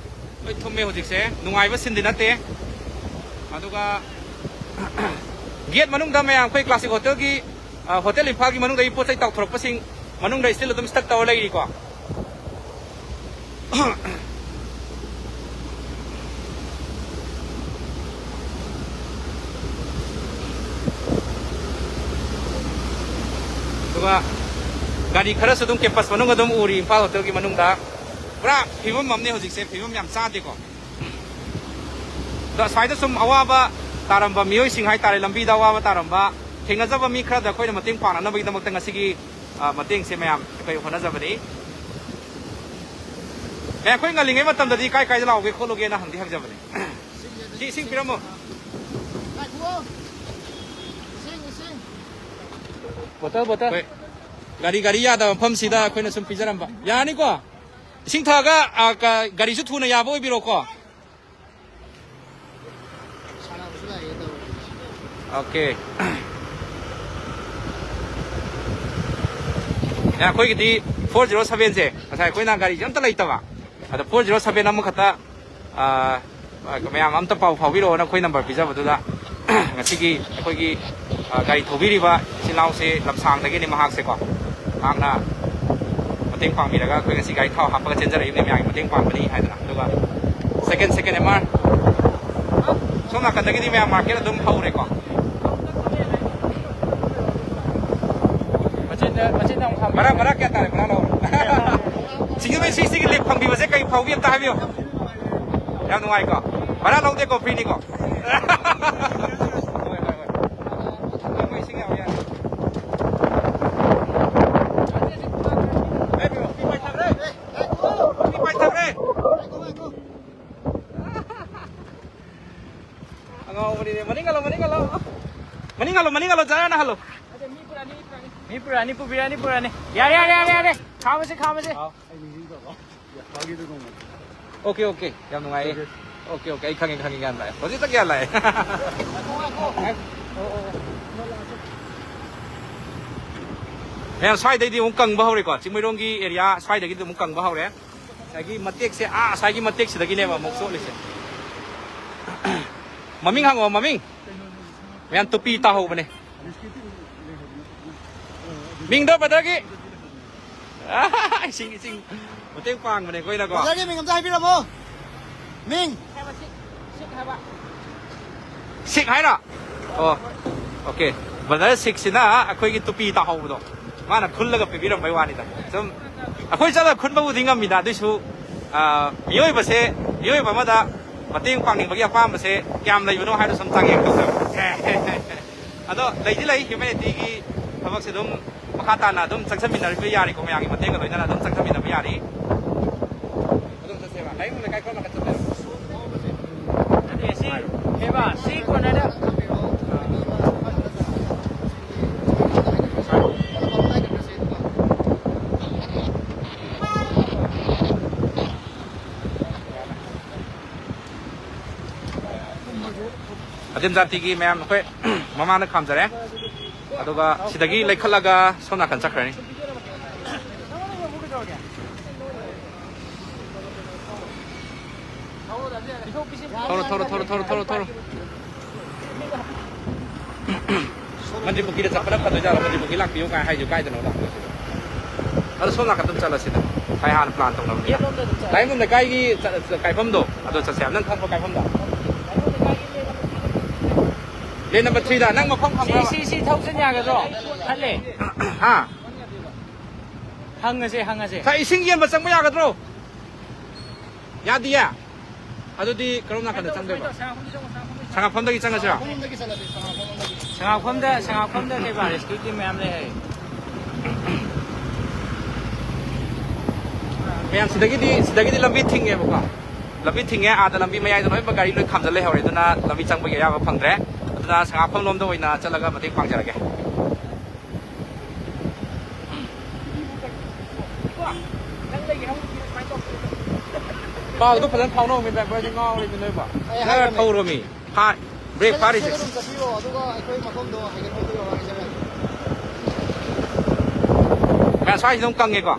ꯂꯣꯏ ꯊꯨꯝꯃꯦ ꯍꯧꯖꯤꯛꯁꯦ꯫ ꯅꯨꯡꯉꯥꯏꯕ ꯁꯤꯟꯗꯤ ꯅꯠꯇꯦ꯫ ꯑꯗꯨꯒ ꯒꯦꯠ ꯃꯅꯨꯡꯗ ꯃꯌꯥꯝ ꯑꯩꯈꯣꯏ ꯀ꯭ꯂꯥꯁꯤꯛ ꯍꯣꯇꯦꯜꯒꯤ, ꯑ, ꯍꯣꯇꯦꯜ ꯏꯝꯐꯥꯜꯒꯤ ꯃꯅꯨꯡꯗꯒꯤ ꯄꯣꯠ ꯆꯩ ꯇꯥꯎꯊꯣꯔꯛꯄꯁꯤꯡ ꯃꯅꯨꯡꯗ still ꯑꯗꯨꯝ stuck ꯇꯧꯔ ꯂꯩꯔꯤꯀꯣ꯫ ꯑꯗꯨꯒ ꯒꯥꯔꯤ ꯈꯔꯁꯨ ꯑꯗꯨꯝ ꯀꯦꯝꯄꯁ ꯃꯅꯨꯡ ꯑꯗꯨꯝ ꯎꯔꯤ, ꯏꯝꯐꯥꯜ ꯍꯣꯇꯦꯜꯒꯤ ꯃꯅꯨꯡꯗ꯫ ꯄꯨꯔꯥ ꯐꯤꯕꯝ ꯑꯃꯅꯦ ꯍꯧꯖꯤꯛꯁꯦ, ꯐꯤꯕꯝ ꯌꯥꯝ ꯆꯥꯗꯦꯀꯣ꯫ ꯑꯗꯣ ꯑꯁ꯭ꯋꯥꯏꯗ ꯁꯨꯝ ꯑꯋꯥꯕ ꯇꯥꯔꯝꯕ ꯃꯤꯑꯣꯏꯁꯤꯡ ꯍꯥꯏꯇꯥꯔꯦ, ꯂꯝꯕꯤꯗ ꯑꯋꯥꯕ ꯇꯥꯔꯝꯕ, ꯊꯦꯡꯅꯖꯕ ꯃꯤ ꯈꯔꯗ ꯑꯩꯈꯣꯏꯅ ꯃꯇꯦꯡ ꯄꯥꯡꯅꯅꯕꯒꯤꯗꯃꯛꯇ ꯉꯁꯤꯒꯤ, ꯑ, ꯃꯇꯦꯡꯁꯦ ꯃꯌꯥꯝ ꯑꯩꯈꯣꯏ ꯍꯣꯠꯅꯖꯕꯅꯤ꯫ ꯑꯦ, ꯑꯩꯈꯣꯏ ꯉꯜꯂꯤꯉꯩ ꯃꯇꯝꯗꯗꯤ ꯀꯥꯏ ꯀꯥꯏꯗ ꯂꯥꯎꯒꯦ ꯈꯣꯠꯂꯨꯒꯦꯅ ꯍꯪꯗꯤ ꯍꯪꯖꯕꯅꯦ꯫ ꯁꯤ ꯏꯁꯤꯡ ꯄꯤꯔꯝꯃꯣ꯫ ꯕꯣꯇꯜ, ꯕꯣꯇꯜ꯫ ꯍꯣꯏ꯫ ꯒꯥꯔꯤ, ꯒꯥꯔꯤ ꯌꯥꯗꯕ ꯃꯐꯝꯁꯤꯗ ꯑꯩꯈꯣꯏꯅ ꯁꯨꯝ ꯄꯤꯖꯔꯝꯕ꯫ ꯌꯥꯔꯅꯤꯀꯣ? ꯏꯁꯤꯡ ꯊꯛꯑꯒ, ꯑ, ꯀ-, ꯒꯥꯔꯤꯁꯨ ꯊꯨꯅ ꯌꯥꯕ ꯑꯣꯏꯕꯤꯔꯣꯀꯣ꯫ ꯁꯥꯟꯅꯕꯁꯨ ꯂꯥꯛꯑꯦ ꯇꯧꯔꯦ꯫ ꯑꯣꯀꯦ꯫ ꯑꯦ, ꯑꯩꯈꯣꯏꯒꯤꯗꯤ four zero seven ꯁꯦ, ꯉꯁꯥꯏ ꯑꯩꯈꯣꯏꯅ ꯒꯥꯔꯤꯁꯦ ꯑꯝꯇ ꯂꯩꯇꯕ, ꯑꯗ four zero seven ꯑꯃꯈꯛꯇ, ꯑ, ꯃꯌꯥꯝ ꯑꯝꯇ ꯄꯥꯎ ꯐꯥꯎꯕꯤꯔꯛꯑꯣꯅ ꯑꯩꯈꯣꯏ ꯅꯝꯕꯔ ꯄꯤꯖꯕꯗꯨꯗ, ꯉꯁꯤꯒꯤ ꯑꯩꯈꯣꯏꯒꯤ, ꯑ, ꯒꯥꯔꯤ ꯊꯧꯕꯤꯔꯤꯕ ꯏꯆꯤꯜ ꯏꯅꯥꯎꯁꯦ ꯂꯝꯁꯥꯡꯗꯒꯤꯅꯤ ꯃꯍꯥꯛꯁꯦꯀꯣ꯫ ꯃꯍꯥꯛꯅ ꯃꯇꯦꯡ ꯄꯥꯡꯕꯤꯔꯒ ꯑꯩꯈꯣꯏ ꯉꯁꯤ ꯒꯥꯔꯤ ꯊꯥꯎ ꯍꯥꯞꯄꯒ ꯆꯦꯟꯖꯔꯛꯏꯕꯅꯤ, ꯃꯌꯥꯝꯒꯤ ꯃꯇꯦꯡ ꯄꯥꯡꯕꯅꯤ ꯍꯥꯏꯗꯅ꯫ ꯑꯗꯨꯒ Second, second M R. ꯁꯣꯝ ꯅꯥꯀꯟꯗꯒꯤꯗꯤ ꯃꯌꯥꯝ market ꯑꯗꯨꯝ ꯍꯧꯔꯦꯀꯣ꯫ ꯃꯆꯤꯟꯗ, ꯃꯆꯤꯟꯗ ꯑꯃꯨꯛ ꯈꯥꯝꯕꯤꯌꯨ꯫ ꯚꯔꯥ, ꯚꯔꯥ ꯀꯌꯥ ꯇꯥꯔꯦ? ꯚꯔꯥ ꯂꯧꯔꯣ꯫ ꯁꯤꯒꯤ, ꯁꯤ, ꯁꯤꯒꯤ lift ꯐꯪꯕꯤꯕꯁꯦ ꯀꯩ ꯐꯥꯎꯕꯤ ꯑꯝꯇ ꯍꯥꯏꯕꯤꯌꯨ꯫ ꯌꯥꯝ ꯅꯨꯡꯉꯥꯏꯀꯣ? ꯚꯔꯥ ꯂꯧꯗꯦꯀꯣ, free ꯅꯤꯀꯣ? ꯍꯣꯏ, ꯍꯣꯏ, ꯍꯣꯏ꯫ ꯃꯣꯏ ꯏꯁꯤꯡ ꯌꯥꯎ ꯌꯥꯅꯤ꯫ ꯍꯦ bro, ꯄꯤ ꯄꯥꯏꯊꯈ꯭ꯔꯦ꯫ ꯄꯤ ꯄꯥꯏꯊꯈ꯭ꯔꯦ꯫ ꯑꯉꯥꯎꯕꯅꯤꯅꯦ꯫ ꯃꯅꯤꯡ ꯍꯜꯂꯣ, ꯃꯅꯤꯡ ꯍꯜꯂꯣ꯫ ꯃꯅꯤꯡ ꯍꯜꯂꯣ, ꯃꯅꯤꯡ ꯍꯜꯂꯣ, ꯖꯔꯥꯅ ꯍꯜꯂꯣ꯫ ꯃꯤ ꯄꯨꯔꯛꯑꯅꯤ, ꯄꯨꯕꯤꯔꯛꯑꯅꯤ, ꯄꯨꯔꯛꯑꯅꯤ꯫ ꯌꯥꯔꯦ, ꯌꯥꯔꯦ, ꯌꯥꯔꯦ, ꯌꯥꯔꯦ꯫ ꯈꯥꯝꯃꯁꯦ, ꯈꯥꯝꯃꯁꯦ꯫ Okay, okay. ꯌꯥꯝ ꯅꯨꯡꯉꯥꯏꯌꯦ꯫ Okay, okay. ꯑꯩ ꯈꯪꯉꯦ, ꯈꯪꯉꯦ, ꯒ꯭ꯌꯥꯟ ꯂꯥꯛꯑꯦ꯫ ꯍꯧꯖꯤꯛꯇ ꯒ꯭ꯌꯥꯟ ꯂꯥꯛꯑꯦ꯫ ꯃꯌꯥꯝ, ꯁ꯭ꯋꯥꯏꯗꯩꯗꯤ ꯑꯃꯨꯛ ꯀꯪꯕ ꯍꯧꯔꯦꯀꯣ꯫ ꯆꯤꯡꯃꯩꯔꯣꯡꯒꯤ area ꯁ꯭ꯋꯥꯏꯗꯒꯤꯗꯤ ꯑꯃꯨꯛ ꯀꯪꯕ ꯍꯧꯔꯦ꯫ ꯉꯁꯥꯏꯒꯤ ꯃꯇꯦꯛꯁꯦ, ꯑꯥ, ꯉꯁꯥꯏꯒꯤ ꯃꯇꯦꯛꯁꯤꯗꯒꯤꯅꯦꯕ ꯑꯃꯨꯛ ꯆꯣꯠꯂꯤꯁꯦ꯫ ꯃꯃꯤꯡ ꯍꯪꯉꯣ, ꯃꯃꯤꯡ꯫ ꯃꯌꯥꯝ ꯇꯨꯄꯤ ꯇꯥꯍꯧꯕꯅꯦ꯫ ꯃꯤꯡꯗꯣ brotherꯒꯤ꯫ ꯏꯁꯤꯡ, ꯏꯁꯤꯡ ꯃꯇꯦꯡ ꯄꯥꯡꯕꯅꯦ ꯑꯩꯈꯣꯏꯅꯀꯣ꯫ Brotherꯒꯤ ꯃꯤꯡ ꯑꯝꯇ ꯍꯥꯏꯕꯤꯔꯝꯃꯣ꯫ ꯃꯤꯡ? ꯁꯤꯛ ꯍꯥꯏꯔꯣ? ꯑꯣ, okay꯫ Brother ꯁꯤꯛꯁꯤꯅ ꯑꯩꯈꯣꯏꯒꯤ ꯇꯨꯄꯤ ꯇꯥꯍꯧꯕꯗꯣ ꯃꯥꯅ ꯈꯨꯜꯂꯒ ꯄꯤꯕꯤꯔꯝꯕꯩ ꯋꯥꯅꯤꯗ꯫ ꯁꯨꯝ ꯑꯩꯈꯣꯏ ꯆꯠꯂꯒ ꯈꯨꯟꯕꯕꯨꯗꯤ ꯉꯝꯃꯤꯗ, ꯑꯗꯨꯏꯁꯨ, ꯑ, ꯃꯤꯑꯣꯏꯕꯁꯦ, ꯃꯤꯑꯣꯏꯕ ꯑꯃꯗ ꯃꯇꯦꯡ ꯄꯥꯡꯅꯤꯡꯕꯒꯤ ꯑꯄꯥꯝꯕꯁꯦ ꯀꯌꯥꯝ ꯂꯩꯕꯅꯣ ꯍꯥꯏꯕꯗꯣ ꯁꯨꯝ ꯆꯥꯡꯌꯦꯡ ꯇꯧꯖꯕ꯫ ꯑꯗꯣ ꯂꯩꯗꯤ ꯂꯩ, humanityꯒꯤ ꯊꯕꯛꯁꯦ ꯑꯗꯨꯝ ꯃꯈꯥ ꯇꯥꯅ ꯑꯗꯨꯝ ꯆꯪꯁꯤꯟꯃꯤꯟꯅꯔꯛꯄ ꯌꯥꯔꯤꯀꯣ, ꯃꯌꯥꯝꯒꯤ ꯃꯇꯦꯡꯒ ꯂꯣꯏꯅꯅ ꯑꯗꯨꯝ ꯆꯪꯁꯤꯟꯃꯤꯟꯅꯕ ꯌꯥꯔꯤ꯫ ꯑꯗꯨꯝ ꯆꯠꯁꯦꯕ꯫ ꯂꯥꯏꯅꯤꯡꯊꯧ ꯂꯩꯀꯥꯏ ꯀꯔꯣꯝ ꯅꯥꯀꯟ ꯆꯠꯇꯣꯏꯅꯣ? ꯅꯠꯇꯦ, ꯁꯤ, ꯀꯩꯕ, ꯁꯤ ꯀꯣꯟꯅꯗ꯫ ꯑꯗꯤꯝ ꯖꯥꯇꯤꯒꯤ ꯃꯌꯥꯝ ꯑꯩꯈꯣꯏ ꯃꯃꯥꯡꯗ ꯈꯥꯝꯖꯔꯦ꯫ ꯑꯗꯨꯒ ꯁꯤꯗꯒꯤ ꯂꯩꯈꯠꯂꯒ ꯁꯣꯝ ꯅꯥꯀꯟ ꯆꯠꯈ꯭ꯔꯅꯤ꯫ ꯊꯧꯔꯣ, ꯊꯧꯔꯣ, ꯊꯧꯔꯣ, ꯊꯧꯔꯣ, ꯊꯧꯔꯣ, ꯊꯧꯔꯣ꯫ ꯃꯟꯇ꯭ꯔꯤ ꯄꯨꯈ꯭ꯔꯤꯗ ꯆꯠꯄꯅ ꯐꯗꯣꯏꯖꯥꯠꯂꯣ? ꯃꯟꯇ꯭ꯔꯤ ꯄꯨꯈ꯭ꯔꯤ ꯂꯥꯛꯄꯤꯌꯨ ꯀꯥꯏ ꯍꯥꯏꯁꯦ ꯀꯥꯏꯗꯅꯣ ꯂꯥꯛꯄꯁꯤꯗ? ꯑꯗꯣ ꯁꯣꯝ ꯅꯥꯀꯟ ꯑꯗꯨꯝ ꯆꯠꯂꯁꯤꯗ꯫ ꯚꯥꯏ ꯍꯥꯟꯅ ꯄ꯭ꯂꯥꯟ ꯇꯧꯅꯕꯅꯤꯅ꯫ ꯂꯥꯏꯔꯤꯛꯐꯝꯗ ꯀꯥꯏꯒꯤ ꯆ-, ꯆ-, ꯀꯥꯏꯐꯝꯗꯣ ꯑꯗꯣ ꯆꯠꯁꯦ ꯍꯥꯏꯕ꯫ ꯅꯪ ꯈꯪꯕ꯭ꯔꯣ ꯀꯥꯏꯐꯝꯗꯣ? ꯂꯦꯟ ꯅꯝꯕꯔ ꯊ꯭ꯔꯤꯗ꯫ ꯅꯪ ꯃꯐꯝ ꯁꯤ, ꯈꯪꯕ꯭ꯔꯕ? ꯁꯤ, ꯁꯤ ꯊꯧꯖꯤꯟ ꯌꯥꯒꯗ꯭ꯔꯣ? ꯈꯜꯂꯦ꯫ ꯍꯥ? ꯍꯪꯉꯁꯦ, ꯍꯪꯉꯁꯦ꯫ ꯁꯥ, ꯏꯁꯤꯡ ꯌꯦꯟꯕ ꯆꯪꯕ ꯌꯥꯒꯗ꯭ꯔꯣ? ꯌꯥꯗꯤꯌꯦ? ꯑꯗꯨꯗꯤ ꯀꯔꯣꯝ ꯅꯥꯀꯟꯗ ꯆꯪꯗꯣꯏꯕ? ꯁꯉꯥꯛꯐꯝꯗꯒꯤ ꯆꯪꯉꯁꯤꯔꯣ? ꯁꯉꯥꯛꯐꯝꯗ, ꯁꯉꯥꯛꯐꯝꯗ ꯀꯩꯕ, rescue team ꯃꯌꯥꯝ ꯂꯩ ꯍꯥꯏ꯫ ꯃꯌꯥꯝ ꯁꯤꯗꯒꯤꯗꯤ, ꯁꯤꯗꯒꯤꯗꯤ ꯂꯝꯕꯤ ꯊꯤꯡꯉꯦꯕꯀꯣ꯫ ꯂꯝꯕꯤ ꯊꯤꯡꯉꯦ, ꯑꯥꯗ ꯂꯝꯕꯤ ꯃꯌꯥꯏꯗ ꯂꯣꯏꯅꯃꯛ ꯒꯥꯔꯤ ꯂꯣꯏ ꯈꯥꯝꯖꯜ ꯂꯩꯍꯧꯔꯦ, ꯑꯗꯨꯅ ꯂꯝꯕꯤ ꯆꯪꯕꯒꯤ ꯑꯌꯥꯕ ꯐꯪꯗ꯭ꯔꯦ꯫ ꯑꯗꯨꯅ ꯁꯉꯥꯛꯐꯝ ꯂꯣꯝꯗ ꯑꯣꯏꯅ ꯆꯠꯂꯒ ꯃꯇꯦꯡ ꯄꯥꯡꯖꯔꯒꯦ꯫ ꯄꯥꯎꯗꯣ ꯐꯖꯅ ꯐꯥꯎꯅꯧꯃꯤ driver, ꯑꯩꯗꯤ ꯉꯥꯎꯔꯦꯃꯤ ꯅꯣꯏꯕꯣ꯫ ꯑꯩ ꯅꯪꯅ ꯍꯥꯏꯔꯝꯃꯦ꯫ ꯊꯧꯔꯣꯃꯤ꯫ ꯐꯥ-, brake ꯁꯤꯗ, ꯐꯥꯔꯤꯁꯦ꯫ ꯁꯤꯗ ꯑꯗꯨꯝ ꯆꯠꯄꯤꯔꯣ, ꯑꯗꯨꯒ ꯑꯩꯈꯣꯏ ꯃꯐꯝꯗꯣ ꯍꯥꯏꯒꯠꯐꯝꯗꯣ ꯌꯧꯔꯛꯑꯒꯦ ꯁꯤꯗ꯫ ꯃꯌꯥꯝ ꯁ꯭ꯋꯥꯏꯁꯤꯗ ꯑꯗꯨꯝ ꯀꯪꯉꯦꯀꯣ꯫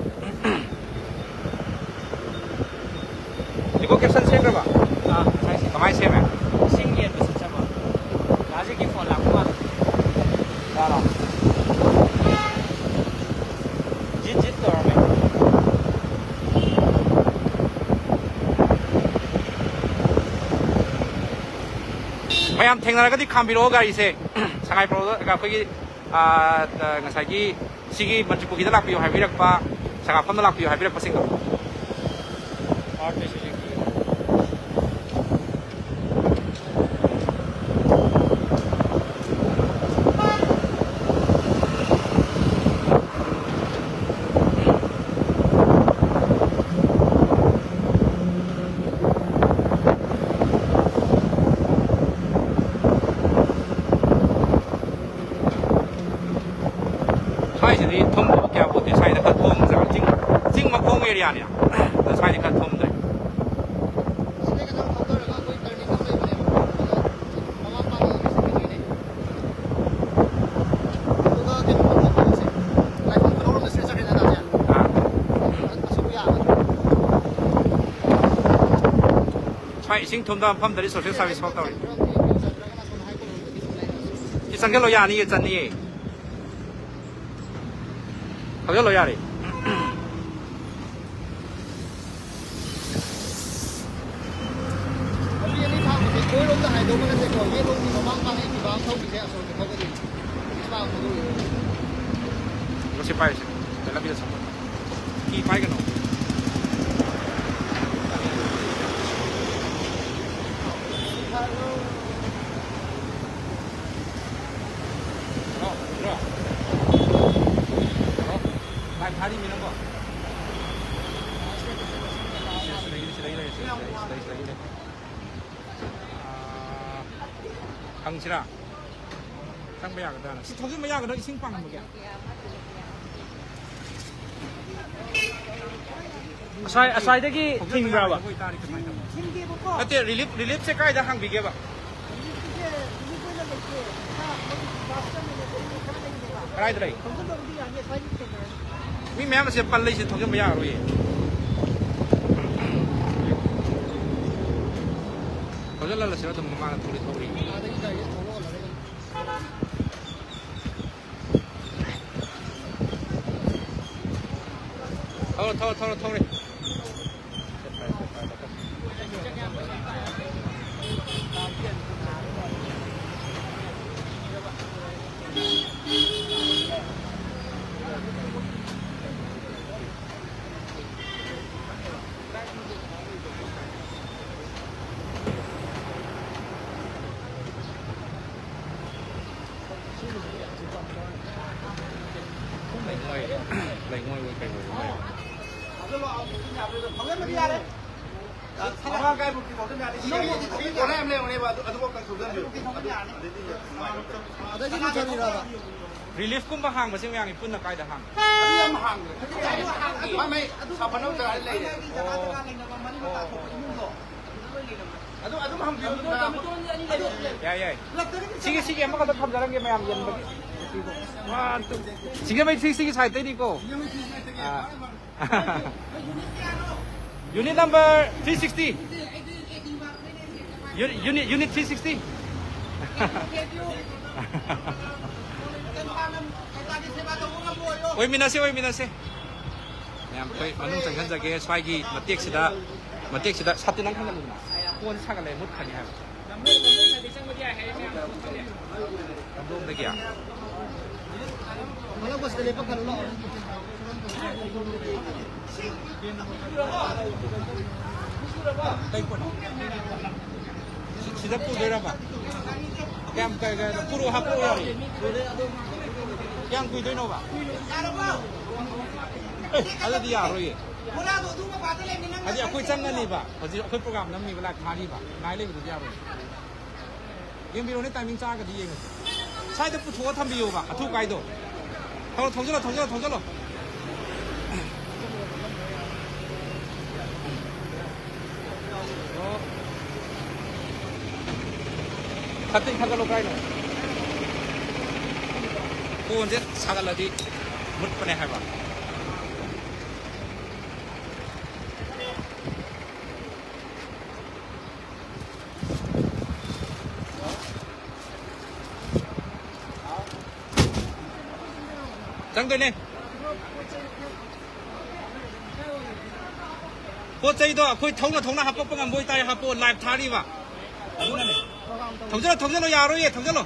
Eco caption ꯁꯦꯝꯈ꯭ꯔꯕ? ꯑꯥ, ꯉꯁꯥꯏ ꯁꯦꯝꯃꯦ꯫ ꯀꯃꯥꯏꯅ ꯁꯦꯝꯃꯦ? ꯏꯁꯤꯡ ꯌꯦꯟꯕ ꯆꯠꯆꯕ꯫ ꯗꯥ ꯖꯤꯠꯀꯤ phone ꯂꯥꯛꯄ ꯃꯥꯜꯂꯦ꯫ ꯌꯥꯔꯣ? ꯖꯤꯠ ꯖꯤꯠ ꯇꯧꯔꯝꯃꯦ꯫ ꯃꯌꯥꯝ ꯊꯦꯡꯅꯔꯒꯗꯤ ꯈꯥꯝꯕꯤꯔꯛꯑꯣ ꯒꯥꯔꯤꯁꯦ꯫ ꯁꯉꯥꯏ ꯄ꯭ꯔꯧꯗ ꯑꯩꯈꯣꯏꯒꯤ, ꯑꯥ, ꯉꯁꯥꯏꯒꯤ ꯁꯤꯒꯤ ꯃꯟꯇ꯭ꯔꯤꯄꯨꯈ꯭ꯔꯤꯗ ꯂꯥꯛꯄꯤꯌꯨ ꯍꯥꯏꯕꯤꯔꯛꯄ, ꯁꯉꯥꯛꯐꯝꯗ ꯂꯥꯛꯄꯤꯌꯨ ꯍꯥꯏꯕꯤꯔꯛꯄꯁꯤꯡꯗꯣ꯫ ꯁ꯭ꯋꯥꯏꯁꯤꯗꯤ ꯊꯨꯝꯗꯕ ꯀꯌꯥ ꯄꯣꯠꯇꯦ꯫ ꯁ꯭ꯋꯥꯏꯗ ꯈꯔ ꯊꯣꯡ ꯆꯪꯉ-, ꯆꯤꯡ, ꯆꯤꯡ ꯃꯈꯣꯡ areaꯅꯦ꯫ ꯑꯗ ꯁ꯭ꯋꯥꯏꯗꯤ ꯈꯔ ꯊꯨꯝꯗ꯭ꯔꯦ꯫ ꯁꯤꯗꯩ ꯈꯤꯇꯪ ꯊꯧꯗꯔꯒ ꯑꯩꯈꯣꯏ turning ꯑꯃ ꯂꯩꯕꯅꯦꯕ꯫ ꯑꯗꯨꯗ ꯃꯃꯥ ꯃꯄꯥꯒꯤ office ꯆꯠꯈꯤꯗꯣꯏꯅꯦ꯫ ꯑꯗꯨꯒ ꯀꯩꯅꯣ ꯐꯝ ꯆꯠꯄꯁꯦ, ꯂꯥꯏꯐꯝ ꯈꯨꯅꯧꯔꯣꯝꯗ ꯁꯤꯗ ꯆꯠꯈ꯭ꯔꯦꯅ ꯇꯥꯁꯦ꯫ ꯑꯥ꯫ ꯑꯁꯣꯝ ꯌꯥꯒꯗ꯭ꯔꯣ? ꯁ꯭ꯋꯥꯏ ꯏꯁꯤꯡ ꯊꯨꯝꯗꯕ ꯃꯐꯝꯗꯗꯤ social service ꯐꯥꯎ ꯇꯧꯔꯤ꯫ ꯁꯤ ꯆꯪꯁꯤꯜꯂꯣ, ꯌꯥꯅꯤꯌꯦ, ꯆꯟꯅꯤꯌꯦ꯫ ꯊꯧꯖꯤꯜꯂꯣ, ꯌꯥꯔꯦ꯫ ꯊꯧꯈꯤꯁꯦ, ꯑꯁꯣꯝꯗ ꯊꯧꯒꯗꯣꯏꯅꯤ꯫ ꯏꯁꯂꯥꯝ ꯊꯧꯗꯣꯏꯅꯤ꯫ ꯁꯤ ꯄꯥꯏꯔꯤꯁꯦ꯫ ꯂꯝꯕꯤꯗ ꯆꯪꯕ꯫ ꯀꯤ ꯄꯥꯏꯒꯅꯣ꯫ Hello, hello. ꯍꯜꯂꯣ꯫ ꯚꯥꯏ, ꯐꯥꯔꯤꯃꯤ ꯅꯪꯕꯣ? ꯁꯤꯗꯒꯤ, ꯁꯤꯗꯒꯤ ꯂꯩꯔꯦ, ꯁꯤꯗꯒꯤ ꯂꯩꯔꯦ, ꯁꯤꯗꯒꯤ ꯂꯩꯔꯦ꯫ ꯑꯥ, ꯍꯪꯁꯤꯔꯥ? ꯆꯪꯕ ꯌꯥꯒꯗ꯭ꯔꯥꯅ꯫ ꯁꯤ ꯊꯧꯖꯤꯟꯕ ꯌꯥꯒꯗ꯭ꯔꯥ? ꯏꯁꯤꯡ ꯄꯥꯡꯍꯟꯕꯒꯤ? ꯑꯁ꯭ꯋꯥꯏ, ꯑꯁ꯭ꯋꯥꯏꯗꯒꯤ ꯊꯤꯡꯕ꯭ꯔꯥꯕ? ꯅꯠꯇꯦ, ꯔꯤꯂꯤꯐ, ꯔꯤꯂꯤꯐꯁꯦ ꯀꯥꯏꯗ ꯍꯥꯡꯕꯤꯒꯦꯕ? ꯀꯗꯥꯏꯗ ꯂꯩ? ꯃꯤ ꯃꯌꯥꯝ ꯑꯁꯦ ꯄꯜ ꯂꯩꯁꯦ ꯊꯧꯖꯤꯟꯕ ꯌꯥꯔꯣꯏꯌꯦ꯫ ꯊꯧꯖꯤꯜꯍꯜꯂꯁꯤꯔ ꯑꯗꯨꯝ ꯃꯃꯥꯡꯗ ꯊꯧꯔꯤ ꯊꯧꯔꯤ꯫ ꯊꯧꯔꯣ, ꯊꯧꯔꯣ, ꯊꯧꯔꯣ, ꯊꯧꯔꯦ꯫ ꯂꯩꯉꯣꯏ, ꯂꯩꯉꯣꯏ ꯑꯣꯏ ꯀꯩ ꯑꯣꯏ꯫ ꯃꯃꯥꯡ ꯀꯥꯏꯕꯨꯛꯇꯤ ꯊꯧꯖꯤꯟ ꯌꯥꯅꯤ꯫ ꯁꯤ, ꯁꯤ ꯀꯣꯟꯅ ꯌꯥꯝ ꯂꯩꯍꯧꯅꯦꯕ, ꯑꯗꯨ, ꯑꯗꯨꯐꯥꯎ ꯀꯛꯊꯣꯛꯆꯟꯕꯤꯌꯨ꯫ ꯑꯗꯨꯗꯤ ꯌꯥꯝ ꯅꯨꯡꯉꯥꯏꯔꯣꯏ꯫ ꯑꯗꯩꯗꯤ ꯂꯨꯊꯔꯤꯔꯕ? ꯔꯤꯂꯤꯐꯀꯨꯝꯕ ꯍꯥꯡꯕꯁꯦ ꯃꯌꯥꯝꯒꯤ ꯄꯨꯟꯅ ꯀꯥꯏꯗ ꯍꯥꯡꯒꯦ? ꯑꯗꯨ ꯌꯥꯝ ꯍꯥꯡꯗ꯭ꯔꯦ꯫ ꯃꯥꯏ, ꯃꯥꯏ ꯁꯥꯐꯅꯕ ꯖꯒꯥꯗ ꯂꯩꯔꯦ꯫ ꯑꯣ꯫ ꯑꯗꯨ ꯑꯗꯨꯝ ꯍꯪꯕꯤꯌꯨ ꯑꯗꯨꯝ ꯖꯒꯥ꯫ ꯌꯥꯏ, ꯌꯥꯏ꯫ ꯁꯤꯒꯤ, ꯁꯤꯒꯤ ꯑꯃꯈꯛꯇ ꯊꯝꯖꯔꯝꯒꯦ ꯃꯌꯥꯝ ꯌꯦꯡꯕꯒꯤ꯫ One, two꯫ ꯁꯤꯡꯖꯃꯩ three sixty ꯒꯤ side ꯇꯩꯅꯤꯀꯣ꯫ ꯑꯥ꯫ Unit number three sixty꯫ Unit, unit, unit three sixty꯫ ꯑꯣꯏꯃꯤꯟꯅꯁꯦ, ꯑꯣꯏꯃꯤꯟꯅꯁꯦ꯫ ꯃꯌꯥꯝ ꯑꯩꯈꯣꯏ ꯃꯅꯨꯡ ꯆꯪꯁꯤꯟꯖꯒꯦ꯫ ꯁ꯭ꯋꯥꯏꯒꯤ ꯃꯇꯦꯛꯁꯤꯗ, ꯃꯇꯦꯛꯁꯤꯗ ꯁꯥꯇꯤꯟ ꯑꯃ ꯈꯟꯖꯜꯂꯨꯗꯅ꯫ ꯐꯣꯟ ꯁꯥꯒꯠꯂꯦ, ꯃꯨꯠꯈ꯭ꯔꯅꯤ ꯍꯥꯏꯕ꯫ ꯀꯝꯗꯣꯝꯗꯒꯤ? ꯀꯩ ꯄꯣꯠꯅꯣ? ꯁꯤ-, ꯁꯤꯗ ꯄꯨꯗꯣꯏꯔꯕ? ꯀꯌꯥꯝ ꯀꯩ-, ꯀꯩ-, ꯄꯨꯔꯛꯑꯣ, ꯍꯥꯞꯄꯛꯑꯣ ꯌꯥꯔꯦ꯫ ꯀꯌꯥꯝ ꯀꯨꯏꯗꯣꯏꯅꯣꯕ? ꯑꯦ, ꯑꯗꯨꯗꯤ ꯌꯥꯔꯣꯏꯌꯦ꯫ ꯍꯥꯏꯗꯤ ꯑꯩꯈꯣꯏ ꯆꯪꯉꯅꯤꯕ, ꯍꯧꯖꯤꯛ ꯑꯩꯈꯣꯏ ꯄ꯭ꯔꯣꯒ꯭ꯔꯥꯝ ꯅꯝꯃꯤꯕ, ꯂꯥꯏꯚ ꯊꯥꯔꯤꯕ, ꯉꯥꯏ ꯂꯩꯕꯗꯨꯗꯤ ꯌꯥꯔꯣꯏ꯫ ꯌꯦꯡꯕꯤꯔꯣꯅꯦ, ꯇꯥꯏꯃꯤꯡ ꯆꯥꯔꯒꯗꯤ ꯌꯦꯡꯉꯁꯤ꯫ ꯁ꯭ꯋꯥꯏꯗ ꯄꯨꯊꯣꯛꯑ ꯊꯝꯕꯤꯌꯣꯕ, ꯑꯊꯨ ꯀꯥꯏꯗꯣ꯫ ꯊꯧꯖꯜꯂꯣ, ꯊꯧꯖꯜꯂꯣ, ꯊꯧꯖꯜꯂꯣ, ꯊꯧꯖꯜꯂꯣ꯫ ꯈꯇꯤꯡ ꯊꯥꯒꯠꯂꯣ, ꯀꯥꯏꯅꯣ? ꯐꯣꯟꯁꯦ ꯁꯥꯒꯠꯂꯗꯤ ꯃꯨꯠꯄꯅꯦ ꯍꯥꯏꯕ꯫ ꯆꯪꯗꯣꯏꯅꯦ꯫ ꯄꯣꯠ ꯆꯩꯗꯣ ꯑꯩꯈꯣꯏ ꯊꯧꯅ ꯊꯧꯅ ꯍꯥꯞꯄꯛꯄ ꯉꯝꯕ ꯑꯣꯏꯇꯥꯔꯦ ꯍꯥꯞꯄꯣ, ꯂꯥꯏꯚ ꯊꯥꯔꯤꯕ꯫ ꯑꯗꯨꯅꯅꯦ꯫ ꯊꯧꯖꯜꯂꯣ, ꯊꯧꯖꯜꯂꯣ, ꯌꯥꯔꯣꯏꯌꯦ, ꯊꯧꯖꯜꯂꯣ꯫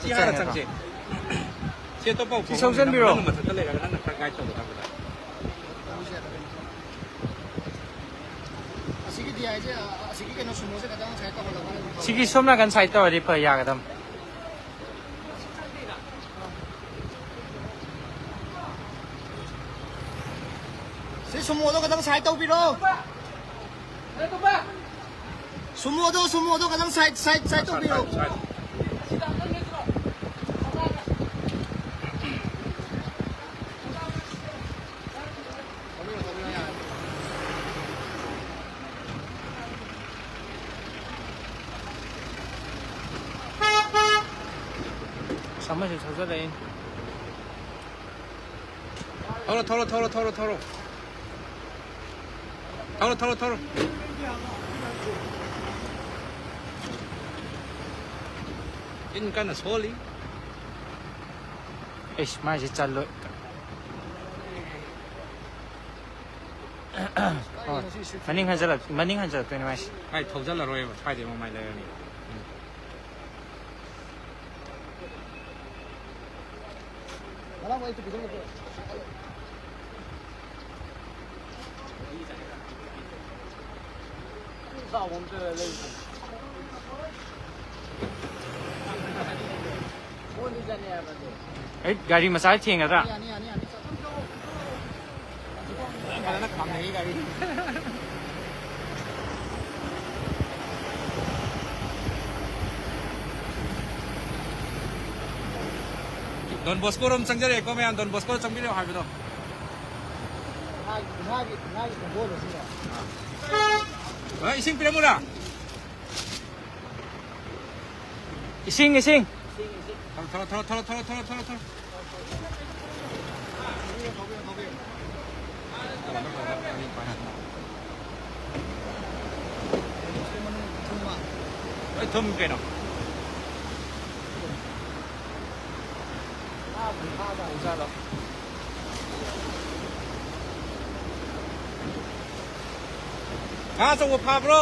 ꯁꯤ ꯍꯥꯟꯅ ꯆꯪꯁꯦ꯫ ꯁꯤ ꯑꯇꯣꯞꯄ ꯁꯤ ꯁꯧꯖꯟꯕꯤꯔꯣ꯫ ꯅꯪꯅ ꯃꯊꯛꯇ ꯂꯩꯔꯒ ꯅꯪꯅ ꯈꯔ ꯒꯥꯏꯗ ꯇꯧꯒꯗꯕꯗ꯫ ꯑꯁꯤꯒꯤ ꯗꯤ ꯑꯥꯏꯁꯦ, ꯑꯁꯤꯒꯤ ꯀꯩꯅꯣ ꯁꯨꯃꯣꯁꯦ ꯈꯤꯇꯪ ꯁꯥꯏꯠ ꯇꯧꯍꯜꯂꯒ꯫ ꯁꯤꯒꯤ ꯁꯣꯝ ꯅꯥꯀꯟ ꯁꯥꯏꯠ ꯇꯧꯔꯗꯤ ꯐ ꯌꯥꯒꯗꯕ꯫ ꯁꯤ ꯁꯨꯃꯣꯗꯣ ꯈꯤꯇꯪ ꯁꯥꯏꯠ ꯇꯧꯕꯤꯔꯣ꯫ ꯁꯨꯃꯣꯗꯣ, ꯁꯨꯃꯣꯗꯣ ꯈꯤꯇꯪ ꯁꯥꯏꯠ, ꯁꯥꯏꯠ, ꯁꯥꯏꯠ ꯇꯧꯕꯤꯔꯣ꯫ ꯑꯁ, ꯑꯃꯁꯨ ꯊꯧꯖꯜꯂꯛꯏ꯫ ꯊꯧꯔꯣ, ꯊꯧꯔꯣ, ꯊꯧꯔꯣ, ꯊꯧꯔꯣ, ꯊꯧꯔꯣ꯫ ꯊꯧꯔꯣ, ꯊꯧꯔꯣ, ꯊꯧꯔꯣ꯫ ꯏꯟ ꯀꯟꯅ ꯁꯣꯜꯂꯤ꯫ ꯑꯩꯁ, ꯃꯥꯏꯁꯦ ꯆꯜꯂꯣꯏ꯫ ꯃꯅꯤꯡ ꯍꯟꯖꯜꯂꯛ ꯃꯅꯤꯡ ꯍꯟꯖꯜꯂꯛꯇꯣꯏꯅꯦ ꯃꯥꯏꯁꯦ꯫ ꯍꯥꯏ ꯊꯧꯖꯜꯂꯔꯣꯏꯕ, ꯁ꯭ꯋꯥꯏꯗꯩ ꯃꯃꯥꯏ ꯂꯩꯔꯅꯤ꯫ ꯑꯩ ꯒꯥꯔꯤ ꯃꯆꯥ ꯊꯦꯡꯒꯗ꯭ꯔꯥ? ꯐꯖꯅ ꯈꯥꯝꯅꯩ ꯒꯥꯔꯤ꯫ ꯗꯣꯟ ꯕꯣꯁꯀꯣ ꯔꯣꯝ ꯆꯪꯖꯔꯛꯑꯦꯀꯣ ꯃꯌꯥꯝ, ꯗꯣꯟ ꯕꯣꯁꯀꯣ ꯆꯪꯕꯤꯔꯛꯑꯣ ꯍꯥꯏꯕꯗꯣ꯫ ꯉꯥꯒꯤ, ꯉꯥꯒꯤ, ꯉꯥꯒꯤ ꯈꯣꯡꯒꯣꯜ ꯑꯁꯤꯗ꯫ ꯑ, ꯏꯁꯤꯡ ꯄꯤꯔꯝꯃꯨꯔꯥ? ꯏꯁꯤꯡ, ꯏꯁꯤꯡ꯫ ꯊꯔꯣ, ꯊꯔꯣ, ꯊꯔꯣ꯫ ꯂꯣꯏ ꯊꯨꯝ ꯀꯩꯅꯣ꯫ ꯉꯥ ꯑꯆꯧꯕ ꯐꯥꯕ꯭ꯔꯣ?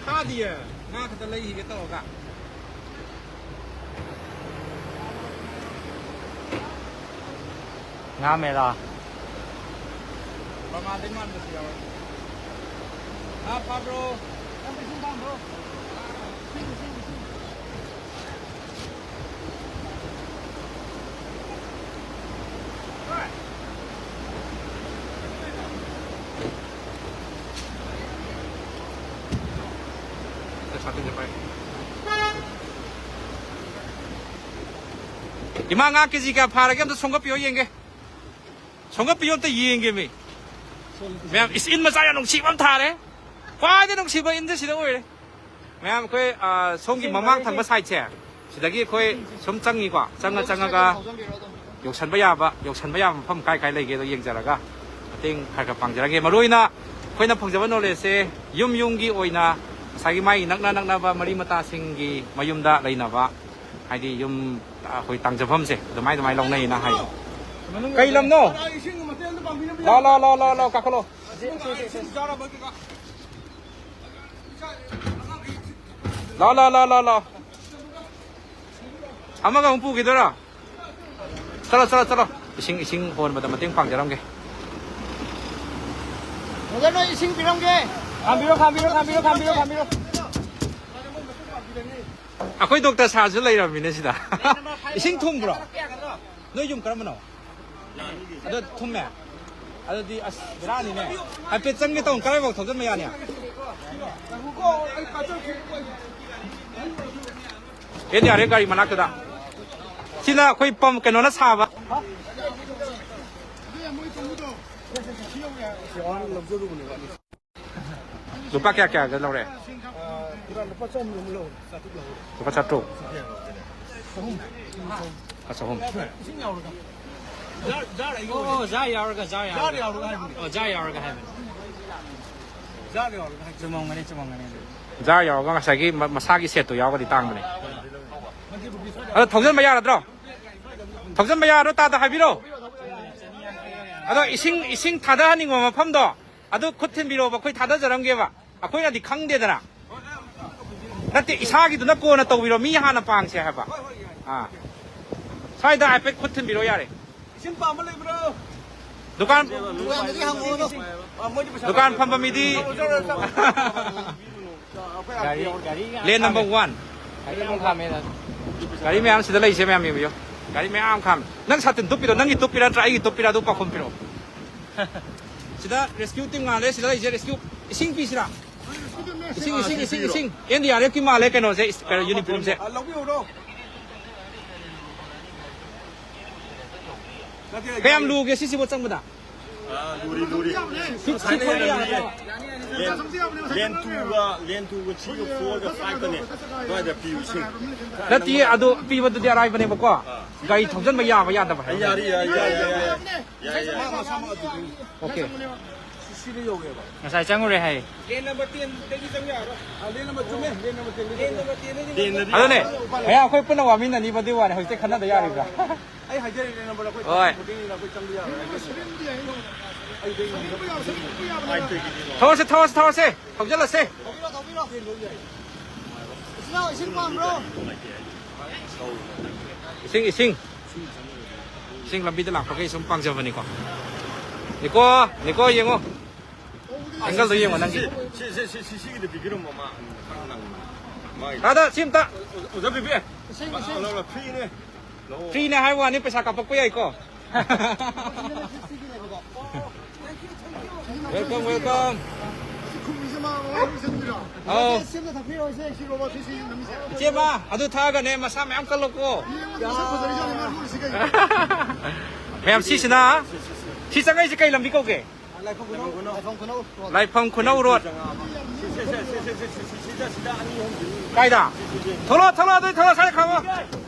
ꯐꯥꯗꯤꯌꯦ꯫ ꯉꯥ ꯈꯛꯇ ꯂꯩꯈꯤꯒꯦ ꯇꯧꯔꯒ꯫ ꯉꯥ ꯃꯦꯂꯥ꯫ ꯕꯔꯃꯥꯗꯩ ꯃꯥꯟꯕꯁꯨ ꯌꯥꯎꯋꯦ꯫ ꯉꯥ ꯐꯥꯕ꯭ꯔꯣ? ꯏꯃꯥ, ꯉꯥ ꯀꯦꯖꯤ ꯀꯌꯥ ꯐꯥꯔꯒꯦ? ꯑꯝꯇ ꯁꯣꯝꯒꯠꯄꯤꯌꯣ ꯌꯦꯡꯒꯦ꯫ ꯁꯣꯝꯒꯠꯄꯤꯌꯣ, ꯑꯝꯇ ꯌꯦꯡꯒꯦ ꯃꯤ꯫ ꯃꯌꯥꯝ, ꯏꯁ, ꯏꯟ ꯃꯆꯥ ꯌꯥꯝ ꯅꯨꯡꯁꯤꯕ ꯑꯃ ꯊꯥꯔꯦ꯫ ꯈ꯭ꯋꯥꯏꯗꯒꯤ ꯅꯨꯡꯁꯤꯕ ꯏꯟꯁꯦ ꯁꯤꯗ ꯑꯣꯏꯔꯦ꯫ ꯃꯌꯥꯝ, ꯑꯩꯈꯣꯏ, ꯑ, ꯁꯣꯝꯒꯤ ꯃꯃꯥꯡ ꯊꯪꯕ ꯁꯥꯏꯠꯁꯦ, ꯁꯤꯗꯒꯤ ꯑꯩꯈꯣꯏ ꯁꯨꯝ ꯆꯪꯉꯤꯀꯣ, ꯆꯪꯉ ꯆꯪꯉꯒ ꯌꯧꯁꯟꯕ ꯌꯥꯕ, ꯌꯧꯁꯟꯕ ꯌꯥꯕ ꯃꯐꯝ ꯀꯥꯏ ꯀꯥꯏ ꯂꯩꯒꯦꯗꯣ ꯌꯦꯡꯖꯔꯒ ꯃꯇꯦꯡ ꯈꯔ ꯈꯔ ꯄꯥꯡꯖꯔꯒꯦ꯫ ꯃꯔꯨ ꯑꯣꯏꯅ ꯑꯩꯈꯣꯏꯅ ꯐꯪꯖꯕ ꯅꯣꯂꯦꯖꯁꯦ ꯌꯨꯝ ꯌꯨꯝꯒꯤ ꯑꯣꯏꯅ ꯉꯁꯥꯏꯒꯤ ꯃꯥꯏ ꯅꯛꯅ ꯅꯛꯅꯕ ꯃꯔꯤ ꯃꯇꯥꯁꯤꯡꯒꯤ ꯃꯌꯨꯝꯗ ꯂꯩꯅꯕ, ꯍꯥꯏꯗꯤ ꯌꯨꯝ, ꯑꯩꯈꯣꯏ ꯇꯥꯡꯖꯐꯝꯁꯦ ꯑꯗꯨꯃꯥꯏ ꯑꯗꯨꯃꯥꯏ ꯂꯧꯅꯩꯅ ꯍꯥꯏ꯫ ꯀꯩ ꯂꯝꯅꯣ? ꯏꯁꯤꯡ ꯃꯇꯦꯛ ꯑꯝꯇ ꯄꯥꯡꯕꯤꯔꯝꯃꯨ꯫ ꯂꯥꯎ, ꯂꯥꯎ, ꯂꯥꯎ, ꯂꯥꯎ, ꯂꯥꯎ, ꯀꯥꯈꯠꯂꯣ꯫ ꯂꯥꯎ, ꯂꯥꯎ, ꯂꯥꯎ, ꯂꯥꯎ, ꯂꯥꯎ꯫ ꯑꯃꯒ ꯑꯃꯨꯛ ꯄꯨꯈꯤꯗꯣꯏꯔꯣ? ꯆꯠꯂꯣ, ꯆꯠꯂꯣ, ꯆꯠꯂꯣ꯫ ꯏꯁꯤꯡ, ꯏꯁꯤꯡ ꯍꯣꯟꯕꯗ ꯃꯇꯦꯡ ꯄꯥꯡꯖꯔꯝꯒꯦ꯫ ꯕ꯭ꯔꯗꯔ, ꯅꯣꯏ ꯏꯁꯤꯡ ꯄꯤꯔꯝꯒꯦ꯫ ꯈꯥꯝꯕꯤꯔꯣ, ꯈꯥꯝꯕꯤꯔꯣ, ꯈꯥꯝꯕꯤꯔꯣ, ꯈꯥꯝꯕꯤꯔꯣ, ꯈꯥꯝꯕꯤꯔꯣ꯫ ꯑꯩꯈꯣꯏ ꯗꯣꯛꯇꯔ ꯁꯥꯔꯁꯨ ꯂꯩꯔꯝꯃꯤꯅꯦ ꯁꯤꯗ꯫ ꯏꯁꯤꯡ ꯊꯨꯝꯕ꯭ꯔꯣ? ꯅꯣꯏ ꯌꯨꯝ ꯀꯔꯝꯕꯅꯣ? ꯑꯗꯣ ꯊꯨꯝꯃꯦ? ꯑꯗꯨꯗꯤ ꯑꯁ, ꯕꯦꯔꯥꯅꯤꯅꯦ꯫ ꯍꯥꯏꯐꯦꯠ ꯆꯪꯒꯦ ꯇꯧꯅꯤ, ꯀꯗꯥꯏꯐꯥꯎ ꯊꯧꯖꯤꯟꯕ ꯌꯥꯅꯤ? ꯑꯦꯟ ꯗꯤ ꯑꯥꯔ ꯑꯦꯐ ꯒꯥꯔꯤ ꯃꯅꯥꯛꯇꯨꯗ꯫ ꯁꯤꯅ ꯑꯩꯈꯣꯏ ꯄꯝ ꯀꯩꯅꯣꯅ ꯁꯥꯕ꯫ ꯂꯨꯄꯥ ꯀꯌꯥ ꯀꯌꯥꯗ ꯂꯧꯔꯦ? ꯂꯨꯄꯥ ꯆꯥꯇ꯭ꯔꯨꯛ꯫ ꯂꯨꯄꯥ ꯆꯍꯨꯝ꯫ ꯑꯣ, ꯖꯥꯔ ꯌꯥꯎꯔꯒ, ꯖꯥꯔ ꯌꯥꯎꯔꯒ꯫ ꯑꯣ, ꯖꯥꯔ ꯌꯥꯎꯔꯒ ꯍꯥꯏꯕꯅꯤ꯫ ꯆꯨꯝꯃꯝꯒꯅꯤ, ꯆꯨꯝꯃꯝꯒꯅꯤ ꯑꯗꯨ꯫ ꯖꯥꯔ ꯌꯥꯎꯔꯒ ꯉꯁꯥꯏꯒꯤ ꯃ-, ꯃꯁꯥꯒꯤ ꯁꯦꯠꯇꯣ ꯌꯥꯎꯔꯒꯗꯤ ꯇꯥꯡꯕꯅꯦ꯫ ꯑꯗꯣ ꯊꯧꯖꯤꯟꯕ ꯌꯥꯔꯗ꯭ꯔꯣ? ꯊꯧꯖꯤꯟꯕ ꯌꯥꯔꯗ꯭ꯔꯣ? ꯇꯥꯗ ꯍꯥꯏꯕꯤꯔꯣ꯫ ꯑꯗꯣ ꯏꯁꯤꯡ, ꯏꯁꯤꯡ ꯊꯥꯗꯍꯟꯅꯤꯡꯕ ꯃꯐꯝꯗꯣ ꯑꯗꯨ ꯈꯨꯠ ꯊꯤꯟꯕꯤꯔꯛꯑꯣꯕ, ꯑꯩꯈꯣꯏ ꯊꯥꯗꯖꯔꯝꯒꯦꯕ꯫ ꯑꯩꯈꯣꯏꯅꯗꯤ ꯈꯪꯗꯦꯗꯅ꯫ ꯅꯠꯇꯦ, ꯏꯁꯥꯒꯤꯗꯨꯅ ꯀꯣꯟꯅ ꯇꯧꯕꯤꯔꯣ, ꯃꯤ ꯍꯥꯟꯅ ꯄꯥꯡꯁꯦ ꯍꯥꯏꯕ꯫ ꯑꯥ꯫ ꯁ꯭ꯋꯥꯏꯗ ꯍꯥꯏꯐꯦꯠ ꯈꯨꯠ ꯊꯤꯟꯕꯤꯔꯣ ꯌꯥꯔꯦ꯫ ꯏꯁꯤꯡ ꯄꯥꯝꯕ ꯂꯩꯕ꯭ꯔꯣ? ꯗꯨꯀꯥꯟ, ꯗꯨꯀꯥꯟꯗꯗꯤ ꯍꯪꯉꯨꯔꯅꯨ꯫ ꯑ, ꯃꯣꯏꯗꯤ ꯄꯩꯁꯥ ꯗꯨꯀꯥꯟ ꯐꯝꯕ ꯃꯤꯗꯤ ꯒꯥꯔꯤ, ꯒꯥꯔꯤ ꯂꯦꯟ ꯅꯝꯕꯔ ꯋꯥꯟ꯫ ꯒꯥꯔꯤ ꯌꯥꯝ ꯈꯥꯝꯃꯦ꯫ ꯒꯥꯔꯤ ꯃꯌꯥꯝ ꯁꯤꯗ ꯂꯩꯁꯦ ꯃꯌꯥꯝ ꯌꯦꯡꯕꯤꯌꯨ꯫ ꯒꯥꯔꯤ ꯃꯌꯥꯝ ꯈꯥꯝꯃꯦ꯫ ꯅꯪ ꯁꯥꯇꯤꯟ ꯇꯨꯞꯄꯤꯔꯣ? ꯅꯪꯒꯤ ꯇꯨꯞꯄꯤꯔ ꯅꯠꯇ꯭ꯔꯥ ꯑꯩꯒꯤ ꯇꯨꯞꯄꯤꯔ? ꯑꯗꯨ ꯄꯥꯎꯈꯨꯝ ꯄꯤꯔꯛꯑꯣ꯫ ꯁꯤꯗ ꯔꯦꯁꯀ꯭ꯌꯨ ꯇꯤꯝ ꯉꯥꯏ ꯂꯩ, ꯁꯤꯗ ꯂꯩꯁꯦ ꯔꯦꯁꯀ꯭ꯌꯨ꯫ ꯏꯁꯤꯡ ꯄꯤꯁꯤꯔꯥ? ꯏꯁꯤꯡ, ꯏꯁꯤꯡ, ꯏꯁꯤꯡ, ꯏꯁꯤꯡ꯫ ꯑꯦꯟ ꯗꯤ ꯑꯥꯔ ꯑꯦꯐꯀꯤ ꯃꯥꯜꯂꯦ ꯀꯩꯅꯣꯁꯦ, ꯏꯁ-, ꯀꯩꯅꯣ, ꯌꯨꯅꯤꯐꯣꯔꯝꯁꯦ꯫ ꯑ, ꯂꯧꯕꯤꯌꯨꯔꯣ? ꯅꯠꯇꯦ, ꯀꯌꯥꯝ ꯂꯨꯒꯦ ꯁꯤꯁꯤꯕꯨ ꯆꯪꯕꯗ? ꯑ, ꯂꯨꯔꯤ, ꯂꯨꯔꯤ꯫ ꯁꯤ, ꯁꯤ ꯊꯣꯛꯄ ꯌꯥꯒꯗ꯭ꯔꯣ? ꯂꯦꯟ, ꯂꯦꯟ ꯇꯨꯒ, ꯂꯦꯟ ꯇꯨꯒ ꯊ꯭ꯔꯤꯒ ꯐꯣꯔꯒ ꯐꯥꯏꯚꯀꯅꯦ꯫ ꯑꯗꯨꯋꯥꯏꯗ ꯄꯤꯌꯨ ꯏꯁꯤꯡ꯫ ꯅꯠꯇꯤꯌꯦ, ꯑꯗꯨ ꯄꯤꯕꯗꯨꯗꯤ ꯑꯔꯥꯏꯕꯅꯦꯕꯀꯣ꯫ ꯑꯥ꯫ ꯒꯥꯔꯤ ꯊꯧꯖꯤꯟꯕ ꯌꯥꯕ ꯌꯥꯗꯕ ꯍꯥꯏꯕ꯫ ꯌꯥꯔꯤ, ꯌꯥꯔꯤ, ꯌꯥꯔꯤ, ꯌꯥꯔꯤ, ꯌꯥꯔꯤ꯫ ꯌꯥꯔꯤ, ꯌꯥꯔꯤ꯫ ꯃꯥ, ꯃꯁꯥꯃꯛ ꯑꯗꯨꯗꯤ꯫ ꯑꯣꯀꯦ꯫ ꯁꯤꯗ ꯌꯧꯋꯦꯕ꯫ ꯉꯁꯥꯏ ꯆꯪꯉꯨꯔꯦ ꯍꯥꯏꯌꯦ꯫ ꯂꯦꯟ ꯅꯝꯕꯔ ꯇꯦꯟꯗꯒꯤ ꯆꯪ ꯌꯥꯔꯣꯏ꯫ ꯑ, ꯂꯦꯟ ꯅꯝꯕꯔ ꯆꯨꯝꯃꯦ, ꯂꯦꯟ ꯅꯝꯕꯔ ꯇꯦꯟꯗꯒꯤ ꯆꯪ ꯌꯥꯔꯣꯏ꯫ ꯂꯦꯟ ꯅꯝꯕꯔ ꯇꯦꯟꯗꯒꯤ ꯆꯪ ꯌꯥꯔꯣꯏ꯫ ꯑꯗꯨꯅꯦ, ꯃꯌꯥꯝ ꯑꯩꯈꯣꯏ ꯄꯨꯟꯅ ꯋꯥꯃꯤꯟꯅꯅꯤꯕ ꯑꯗꯨꯏ ꯋꯥꯅꯤ, ꯍꯧꯖꯤꯛꯇꯤ ꯈꯟꯅꯗ ꯌꯥꯔꯤꯕ꯭ꯔꯥ? ꯑꯩ ꯍꯥꯏꯖꯔꯤꯅꯦ, ꯅꯝꯕꯔ ꯑꯩꯈꯣꯏ ꯍꯣꯏ꯫ ꯕꯣꯔꯗꯤꯡꯅꯤꯅ ꯑꯩꯈꯣꯏ ꯆꯪꯕ ꯌꯥꯔꯣꯏ꯫ ꯑꯩ ꯕꯦꯡ ꯊꯧꯔꯁꯦ, ꯊꯧꯔꯁꯦ, ꯊꯧꯔꯁꯦ꯫ ꯊꯧꯖꯤꯜꯂꯁꯦ꯫ ꯏꯁꯤꯡ, ꯏꯁꯤꯡ ꯄꯥꯝꯕ꯭ꯔꯣ? ꯏꯁꯤꯡ, ꯏꯁꯤꯡ꯫ ꯏꯁꯤꯡ ꯂꯝꯕꯤꯗ ꯂꯥꯛꯄꯈꯩ ꯁꯨꯝ ꯄꯥꯡꯖꯕꯅꯤꯀꯣ꯫ ꯅꯤꯀꯣ, ꯅꯤꯀꯣ ꯌꯦꯡꯉꯣ꯫ ꯑꯦꯡꯒꯜꯗꯣ ꯌꯦꯡꯉꯣ ꯅꯪꯒꯤ꯫ ꯁꯤ, ꯁꯤ, ꯁꯤ, ꯁꯤ, ꯁꯤꯒꯤꯗ ꯄꯤꯕꯤꯔꯝꯃꯣ ꯃꯥ꯫ ꯃꯥꯒꯤ꯫ ꯇꯥꯗ, ꯁꯤ ꯑꯝꯇ꯫ ꯑꯣꯖꯥ ꯕꯤꯕꯤ꯫ ꯏꯁꯤꯡ, ꯏꯁꯤꯡ꯫ ꯂꯧꯔꯣ, ꯐ꯭ꯔꯤꯅꯦ꯫ ꯐ꯭ꯔꯤꯅꯦ ꯍꯥꯏꯕ ꯋꯥꯅꯤ, ꯄꯩꯁꯥ ꯀꯥꯞꯄꯛꯄ ꯌꯥꯏꯀꯣ꯫ Welcome, welcome. ꯑꯧ꯫ ꯏꯆꯦꯃ, ꯑꯗꯨ ꯊꯛꯑꯒꯅꯦ ꯃꯁꯥ ꯃꯌꯥꯝ ꯀꯜꯂꯛꯀꯣ꯫ ꯃꯌꯥꯝ ꯁꯤꯁꯤꯅ, ꯁꯤ ꯆꯪꯉꯛꯏꯁꯦ ꯀꯩ ꯂꯝꯕꯤ ꯀꯧꯒꯦ? ꯂꯥꯏꯐꯝ ꯈꯨꯅꯧ ꯔꯣꯗ꯫ ꯀꯥꯏꯗ? ꯊꯣꯛꯂꯛꯑꯣ, ꯊꯣꯛꯂꯛꯑꯣ, ꯑꯗꯨꯗꯤ ꯊꯣꯛꯂꯛꯑꯣ, ꯁ꯭ꯋꯥꯏꯗ ꯈꯥꯝꯃꯣ꯫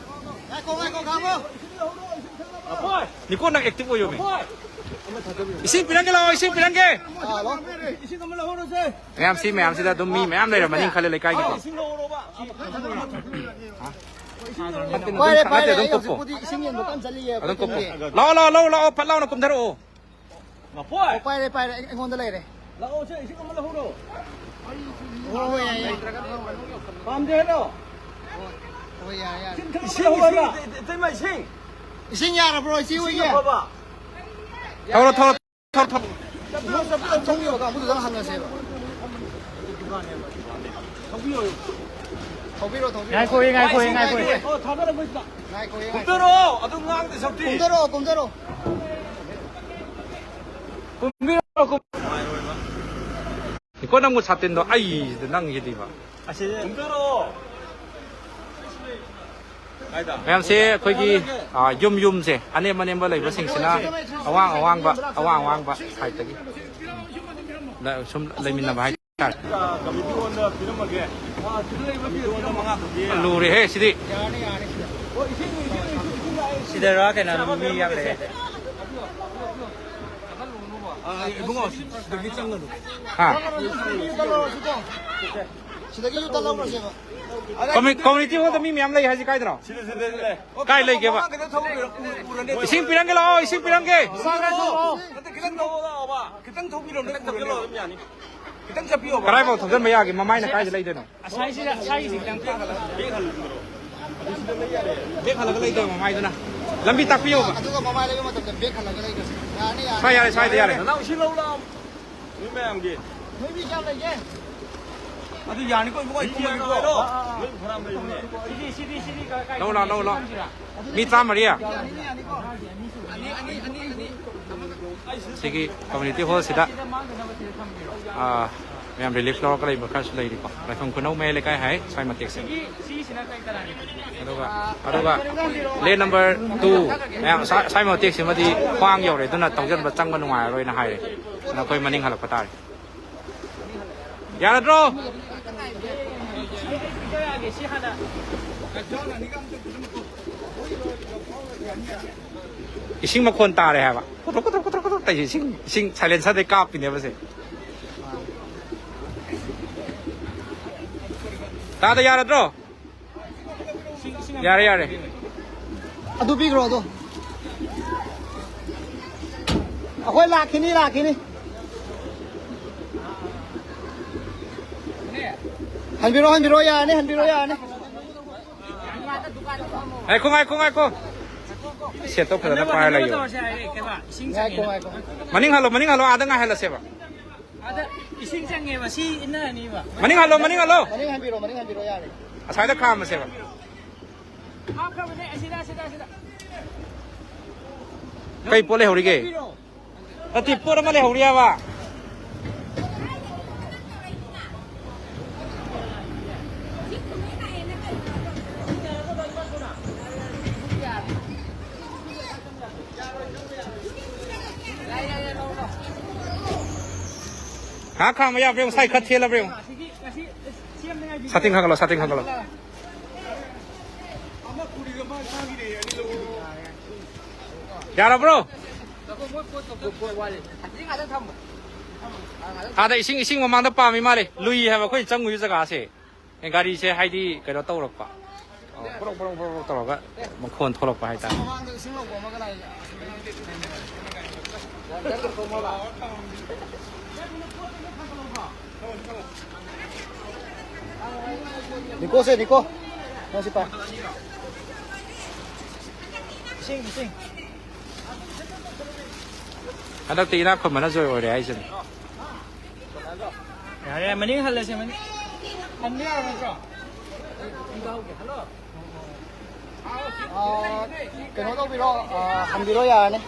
ꯉꯥꯏꯈꯣ, ꯉꯥꯏꯈꯣ, ꯈꯥꯝꯃꯣ꯫ ꯅꯤꯀꯣ, ꯅꯪ ꯑꯦꯛꯇꯤꯚ ꯑꯣꯏꯌꯣꯃꯦ꯫ ꯏꯁꯤꯡ ꯄꯤꯔꯝꯒꯦ ꯂꯥꯛꯑꯣ, ꯏꯁꯤꯡ ꯄꯤꯔꯝꯒꯦ꯫ ꯃꯌꯥꯝ ꯁꯤ ꯃꯌꯥꯝꯁꯤꯗ ꯑꯗꯨꯝ ꯃꯤ ꯃꯌꯥꯝ ꯂꯩꯔꯝꯃꯅꯤ ꯈꯜꯂꯦ ꯂꯩꯀꯥꯏꯒꯤꯀꯣ꯫ ꯄꯥꯏꯔꯦ, ꯄꯥꯏꯔꯦ, ꯑꯗꯨꯝ ꯑꯩ ꯀꯨꯞꯄꯣ꯫ ꯍꯧꯖꯤꯛꯄꯨꯗꯤ ꯏꯁꯤꯡ ꯌꯦꯟꯕ ꯀꯟꯅ ꯆꯠꯂꯤꯌꯦ ꯑꯗꯨꯝ ꯑꯩꯈꯣꯏ ꯀꯨꯞꯄꯣ꯫ ꯈꯨꯟꯒꯤ꯫ ꯂꯥꯛꯑꯣ, ꯂꯥꯛꯑꯣ, ꯂꯥꯛꯑꯣ, ꯂꯥꯛꯑꯣ, ꯐꯠ ꯂꯥꯎꯅ ꯀꯨꯝꯊꯔꯛꯑꯣ꯫ ꯉꯥꯐꯣꯏ! ꯑꯣ, ꯄꯥꯏꯔꯦ, ꯄꯥꯏꯔꯦ, ꯑꯩꯉꯣꯟꯗ ꯂꯩꯔꯦ꯫ ꯂꯥꯛꯑꯣꯁꯦ, ꯏꯁꯤꯡ ꯑꯃ ꯂꯧꯍꯧꯔꯣ꯫ ꯍꯣꯏ, ꯌꯥꯏ, ꯌꯥꯏ꯫ ꯄꯥꯝꯗꯦ ꯍꯥꯏꯔꯣ? ꯍꯣꯏ, ꯌꯥꯏ, ꯌꯥꯏ꯫ ꯏꯁꯤꯡ ꯈꯔ ꯏꯁꯤꯡ, ꯂꯧꯍꯧꯔꯣ꯫ ꯏꯁꯤꯡ, ꯏꯇꯩꯃ, ꯏꯁꯤꯡ꯫ ꯏꯁꯤꯡ ꯌꯥꯔꯕ꯭ꯔꯣ, ꯏꯆꯦ ꯏꯁꯤꯡ ꯍꯣꯏꯒꯤ? ꯑꯐꯕ꯫ ꯊꯧꯔꯣ, ꯊꯧꯔꯣ, ꯊꯧꯔꯣ, ꯊꯧꯔꯣ꯫ ꯊꯣꯡꯕꯤꯕ ꯀꯥꯡꯕꯨꯗꯨꯗ ꯍꯪꯉꯁꯦꯕ꯫ ꯊꯧꯕꯤꯔꯣ, ꯊꯧꯕꯤꯔꯣ꯫ ꯉꯥꯏꯈꯣ, ꯉꯥꯏꯈꯣ, ꯉꯥꯏꯈꯣ꯫ ꯑꯣ, ꯊꯥꯗꯔꯕꯣ, ꯁꯤꯗ? ꯉꯥꯏꯈꯣ, ꯉꯥꯏꯈꯣ꯫ ꯀꯨꯝꯊꯔꯛꯑꯣ, ꯑꯗꯨ ꯉꯥꯡꯗꯦ ꯁꯛꯇꯤ꯫ ꯀꯨꯝꯊꯔꯛꯑꯣ, ꯀꯨꯝꯊꯔꯛꯑꯣ꯫ ꯀꯨꯝꯕꯤꯔꯣ, ꯀꯨꯝ-, ꯅꯤꯀꯣ, ꯅꯪꯕꯨ ꯁꯥꯇꯤꯟꯗꯣ ꯑꯩꯗ ꯅꯪꯒꯤꯗꯤꯕ꯫ ꯑꯁꯤꯗ ꯀꯨꯝꯊꯔꯛꯑꯣ꯫ ꯀꯥꯏꯗ? ꯃꯌꯥꯝꯁꯦ ꯑꯩꯈꯣꯏꯒꯤ, ꯑ, ꯌꯨꯝ ꯌꯨꯝꯁꯦ, ꯑꯅꯦꯝ ꯑꯅꯦꯝꯕ ꯂꯩꯕꯁꯤꯡꯁꯤꯅ ꯑꯋꯥꯡ ꯑꯋꯥꯡꯕ, ꯑꯋꯥꯡ ꯑꯋꯥꯡꯕ ꯁꯥꯏꯠꯇꯒꯤ ꯂ-, ꯁꯨꯝ ꯂꯩꯃꯤꯟꯅꯕ ꯍꯥꯏꯇꯥꯔꯦ꯫ ꯀꯃꯤꯇꯤ ꯍꯣꯜꯗ ꯄꯤꯔꯝꯃꯒꯦ꯫ ꯀꯃꯤꯇꯤ ꯍꯣꯜꯗ ꯃꯉꯥ ꯈꯛꯀꯤ꯫ ꯂꯨꯔꯦꯍꯦ ꯁꯤꯗꯤ꯫ ꯁꯤꯗꯔ ꯀꯩꯅꯣ ꯃꯤ ꯌꯥꯝ ꯂꯩ꯫ ꯑ, ꯏꯕꯨꯡꯉꯣ, ꯁꯤꯗꯒꯤ ꯆꯪꯒꯅꯨ꯫ ꯍꯥ? ꯁꯤꯗꯒꯤ ꯌꯨ ꯇꯠꯂꯧꯔꯁꯦꯕ꯫ ꯀꯝꯃ꯭ꯌꯨꯅꯤꯇꯤ ꯍꯣꯜꯗ ꯃꯤ ꯃꯌꯥꯝ ꯂꯩ ꯍꯥꯏꯁꯤ ꯀꯥꯏꯗꯅꯣ? ꯁꯤꯗ, ꯁꯤꯗ, ꯁꯤꯗ ꯂꯩ꯫ ꯀꯥꯏ ꯂꯩꯒꯦꯕ? ꯃꯃꯥꯡꯒꯤꯗ ꯊꯧꯕꯤꯔꯣ, ꯎ-, ꯎꯔꯅꯦꯕ꯫ ꯏꯁꯤꯡ ꯄꯤꯔꯝꯒꯦ ꯂꯥꯛꯑꯣ, ꯏꯁꯤꯡ ꯄꯤꯔꯝꯒꯦ꯫ ꯅꯠꯇꯦ, ꯈꯤꯇꯪ ꯊꯧ-, ꯈꯤꯇꯪ ꯊꯧꯕꯤꯔꯣ, ꯅꯠꯇꯦ, ꯎꯔꯅꯦꯕ꯫ ꯈꯤꯇꯪ ꯆꯠꯄꯤꯌꯣꯕ꯫ ꯀꯗꯥꯏꯐꯥꯎ ꯊꯧꯖꯤꯟꯕ ꯌꯥꯒꯦ? ꯃꯃꯥꯏꯅ ꯀꯥꯏꯗ ꯂꯩꯗꯣꯏꯅꯣ? ꯑꯁꯥꯏꯁꯤꯗ, ꯑꯁꯥꯏꯒꯤꯁꯤ ꯈꯤꯇꯪ ꯄꯥꯛꯍꯜꯂꯣ꯫ ꯕ꯭ꯔꯦꯛ ꯍꯜꯂꯒ ꯂꯩꯗꯣꯏꯕ ꯃꯃꯥꯏꯗꯨꯅ꯫ ꯂꯝꯕꯤ ꯇꯥꯛꯄꯤꯌꯣꯕ꯫ ꯑꯗꯨꯒ ꯃꯃꯥꯏ ꯂꯩꯕ ꯃꯇꯝꯗ ꯕ꯭ꯔꯦꯛ ꯍꯜꯂꯒ ꯂꯩꯗꯣꯏꯁꯦ꯫ ꯌꯥꯔꯅꯤ, ꯌꯥꯔꯅꯤ꯫ ꯁ꯭ꯋꯥꯏ ꯌꯥꯔꯦ, ꯁ꯭ꯋꯥꯏꯗ ꯌꯥꯔꯦ꯫ ꯅꯅꯥꯎ ꯏꯁꯤꯡ ꯂꯧ ꯂꯥꯛꯑꯣ꯫ ꯃꯤ ꯃꯌꯥꯝꯒꯤ꯫ ꯅꯣꯏ ꯃꯤ ꯀꯌꯥꯝ ꯂꯩꯒꯦ? ꯑꯗꯨ ꯌꯥꯅꯤꯀꯣ, ꯏꯕꯨꯡꯉꯣ, ꯑꯩ ꯃꯤ ꯀꯨꯝꯃꯒꯦꯀꯣ꯫ ꯅꯣꯏ ꯐꯅꯌꯥꯝ ꯂꯩꯕꯅꯦ꯫ ꯁꯤꯗꯤ, ꯁꯤꯗꯤ, ꯁꯤꯗꯤ ꯀ-, ꯀꯥꯏ ꯂꯧ ꯂꯥꯛꯑꯣ, ꯂꯧ ꯂꯥꯛꯑꯣ꯫ ꯁꯤꯗ ꯊꯝꯁꯤꯔꯥ? ꯃꯤ ꯆꯥꯝꯃꯔꯤ꯫ ꯌꯥꯅꯤ, ꯌꯥꯅꯤꯀꯣ꯫ ꯑꯅꯤ, ꯑꯅꯤ, ꯑꯅꯤ, ꯑꯅꯤ꯫ ꯁꯤꯒꯤ ꯀꯝꯃ꯭ꯌꯨꯅꯤꯇꯤ ꯍꯣꯜꯁꯤꯗ, ꯑꯥ, ꯃꯌꯥꯝ ꯔꯤꯂꯤꯐ ꯂꯧꯔꯒ ꯂꯩꯕ ꯈꯔꯁꯨ ꯂꯩꯔꯤꯀꯣ꯫ ꯂꯥꯏꯐꯝ ꯈꯨꯅꯧ ꯃꯌꯥꯏ ꯂꯩꯀꯥꯏ ꯍꯥꯏ ꯁ꯭ꯋꯥꯏ ꯃꯇꯦꯛꯁꯦ꯫ ꯑꯗꯨꯒ, ꯑꯗꯨꯒ ꯂꯦꯟ ꯅꯝꯕꯔ ꯇꯨ, ꯃꯌꯥꯝ ꯁ꯭ꯋꯥꯏ, ꯁ꯭ꯋꯥꯏ ꯃꯇꯦꯛꯁꯤꯃꯗꯤ ꯈ꯭ꯋꯥꯡ ꯌꯧꯔꯦ, ꯑꯗꯨꯅ ꯊꯧꯖꯤꯟꯕ ꯆꯪꯕ ꯅꯨꯡꯉꯥꯏꯔꯔꯣꯏꯅ ꯍꯥꯏꯔꯦ꯫ ꯑꯗꯨꯅ ꯑꯩꯈꯣꯏ ꯃꯅꯤꯡ ꯍꯜꯂꯛꯄ ꯇꯥꯔꯦ꯫ ꯌꯥꯔꯗ꯭ꯔꯣ? ꯏꯁꯤꯡ ꯃꯈꯣꯟ ꯇꯥꯔꯦ ꯍꯥꯏꯕ꯫ ꯀꯨꯇ꯭ꯔꯨꯛ, ꯀꯨꯇ꯭ꯔꯨꯛ, ꯀꯨꯇ꯭ꯔꯨꯛ, ꯀꯨꯇ꯭ꯔꯨꯛ ꯇꯧꯏꯁꯦ ꯏꯁꯤꯡ, ꯏꯁꯤꯡ ꯁꯥꯏꯂꯦꯟꯁꯔꯗꯩ ꯀꯥꯞꯄꯤꯅꯦꯕ ꯁꯦ꯫ ꯇꯥꯗ ꯌꯥꯔꯗ꯭ꯔꯣ? ꯌꯥꯔꯦ, ꯌꯥꯔꯦ꯫ ꯑꯗꯨ ꯄꯤꯈ꯭ꯔꯣ, ꯑꯗꯣ꯫ ꯑꯩꯈꯣꯏ ꯂꯥꯛꯈꯤꯅꯤ, ꯂꯥꯛꯈꯤꯅꯤ꯫ ꯍꯟꯕꯤꯔꯣ, ꯍꯟꯕꯤꯔꯣ, ꯌꯥꯔꯅꯤ, ꯍꯟꯕꯤꯔꯣ, ꯌꯥꯔꯅꯤ꯫ ꯉꯥꯏꯈꯣ, ꯉꯥꯏꯈꯣ, ꯉꯥꯏꯈꯣ꯫ ꯁꯦꯠꯇꯣ ꯐꯖꯅ ꯄꯥꯏꯔ ꯂꯩꯌꯣ꯫ ꯉꯥꯏꯈꯣ, ꯉꯥꯏꯈꯣ꯫ ꯃꯅꯤꯡ ꯍꯜꯂꯣ, ꯃꯅꯤꯡ ꯍꯜꯂꯣ, ꯑꯥꯗ ꯉꯥꯏꯍꯜꯂꯁꯦꯕ꯫ ꯑꯗ ꯏꯁꯤꯡ ꯆꯪꯉꯦꯕ, ꯁꯤ ꯏꯟꯅꯔꯅꯤꯕ꯫ ꯃꯅꯤꯡ ꯍꯜꯂꯣ, ꯃꯅꯤꯡ ꯍꯜꯂꯣ꯫ ꯃꯅꯤꯡ ꯍꯟꯕꯤꯔꯣ, ꯃꯅꯤꯡ ꯍꯟꯕꯤꯔꯣ, ꯌꯥꯔꯦ꯫ ꯑꯁ꯭ꯋꯥꯏꯗ ꯈꯥꯝꯃꯁꯦꯕ꯫ ꯍꯥꯞꯈ꯭ꯔꯕꯅꯦ, ꯑꯁꯤꯗ, ꯑꯁꯤꯗ, ꯑꯁꯤꯗ꯫ ꯀꯩ ꯄꯣꯠ ꯂꯩꯍꯧꯔꯤꯒꯦ? ꯅꯠꯇꯦ, ꯄꯣꯠ ꯑꯃ ꯂꯩꯍꯧꯔꯤꯑꯕ꯫ ꯉꯥꯏꯍꯥꯛ ꯈꯥꯝꯕ ꯌꯥꯕ꯭ꯔꯥ ꯌꯦꯡꯉꯨ, ꯁꯥꯏ ꯈꯔ ꯊꯦꯜꯂꯕ꯭ꯔꯥ ꯌꯦꯡꯉꯨ꯫ ꯁꯥꯇꯤꯟ ꯈꯥꯒꯠꯂꯣ, ꯁꯥꯇꯤꯟ ꯈꯥꯒꯠꯂꯣ꯫ ꯌꯥꯔꯕ꯭ꯔꯣ? ꯑꯥꯗ ꯏꯁꯤꯡ, ꯏꯁꯤꯡ ꯃꯃꯥꯡꯗ ꯄꯥꯝꯃꯤ ꯃꯥꯜꯂꯦ꯫ ꯂꯨꯏ ꯍꯥꯏꯕ ꯑꯩꯈꯣꯏ ꯆꯪꯉꯨꯏ ꯖꯒꯥꯁꯦ꯫ ꯒꯥꯔꯤꯁꯦ ꯍꯥꯏꯗꯤ ꯀꯩꯅꯣ ꯇꯧꯔꯛꯄ, ꯑꯣ, ꯕ꯭ꯔꯣꯛ ꯕ꯭ꯔꯣꯛ ꯕ꯭ꯔꯣꯛ ꯕ꯭ꯔꯣꯛ ꯇꯧꯔꯒ ꯃꯈꯣꯟ ꯊꯣꯛꯂꯛꯄ ꯍꯥꯏꯇꯥꯔꯦ꯫ ꯅꯤꯀꯣꯁꯦ, ꯅꯤꯀꯣ, ꯅꯪ ꯁꯤ ꯄꯥꯏ꯫ ꯏꯁꯤꯡ, ꯏꯁꯤꯡ꯫ ꯍꯟꯗꯛꯇꯤ ꯏꯅꯥꯛ ꯈꯨꯟꯕꯅ ꯖꯣꯏ ꯑꯣꯏꯔꯦ ꯍꯥꯏꯁꯤꯅꯤ꯫ ꯌꯥꯔꯦ, ꯃꯅꯤꯡ ꯍꯜꯂꯁꯦ, ꯃꯅꯤꯡ꯫ ꯍꯟꯕ ꯌꯥꯔꯣꯏ ꯅꯠꯇ꯭ꯔꯣ? ꯑꯥ, ꯀꯩꯅꯣ ꯇꯧꯕꯤꯔꯣ, ꯑꯥ, ꯍꯟꯕꯤꯔꯣ, ꯌꯥꯔꯅꯤ꯫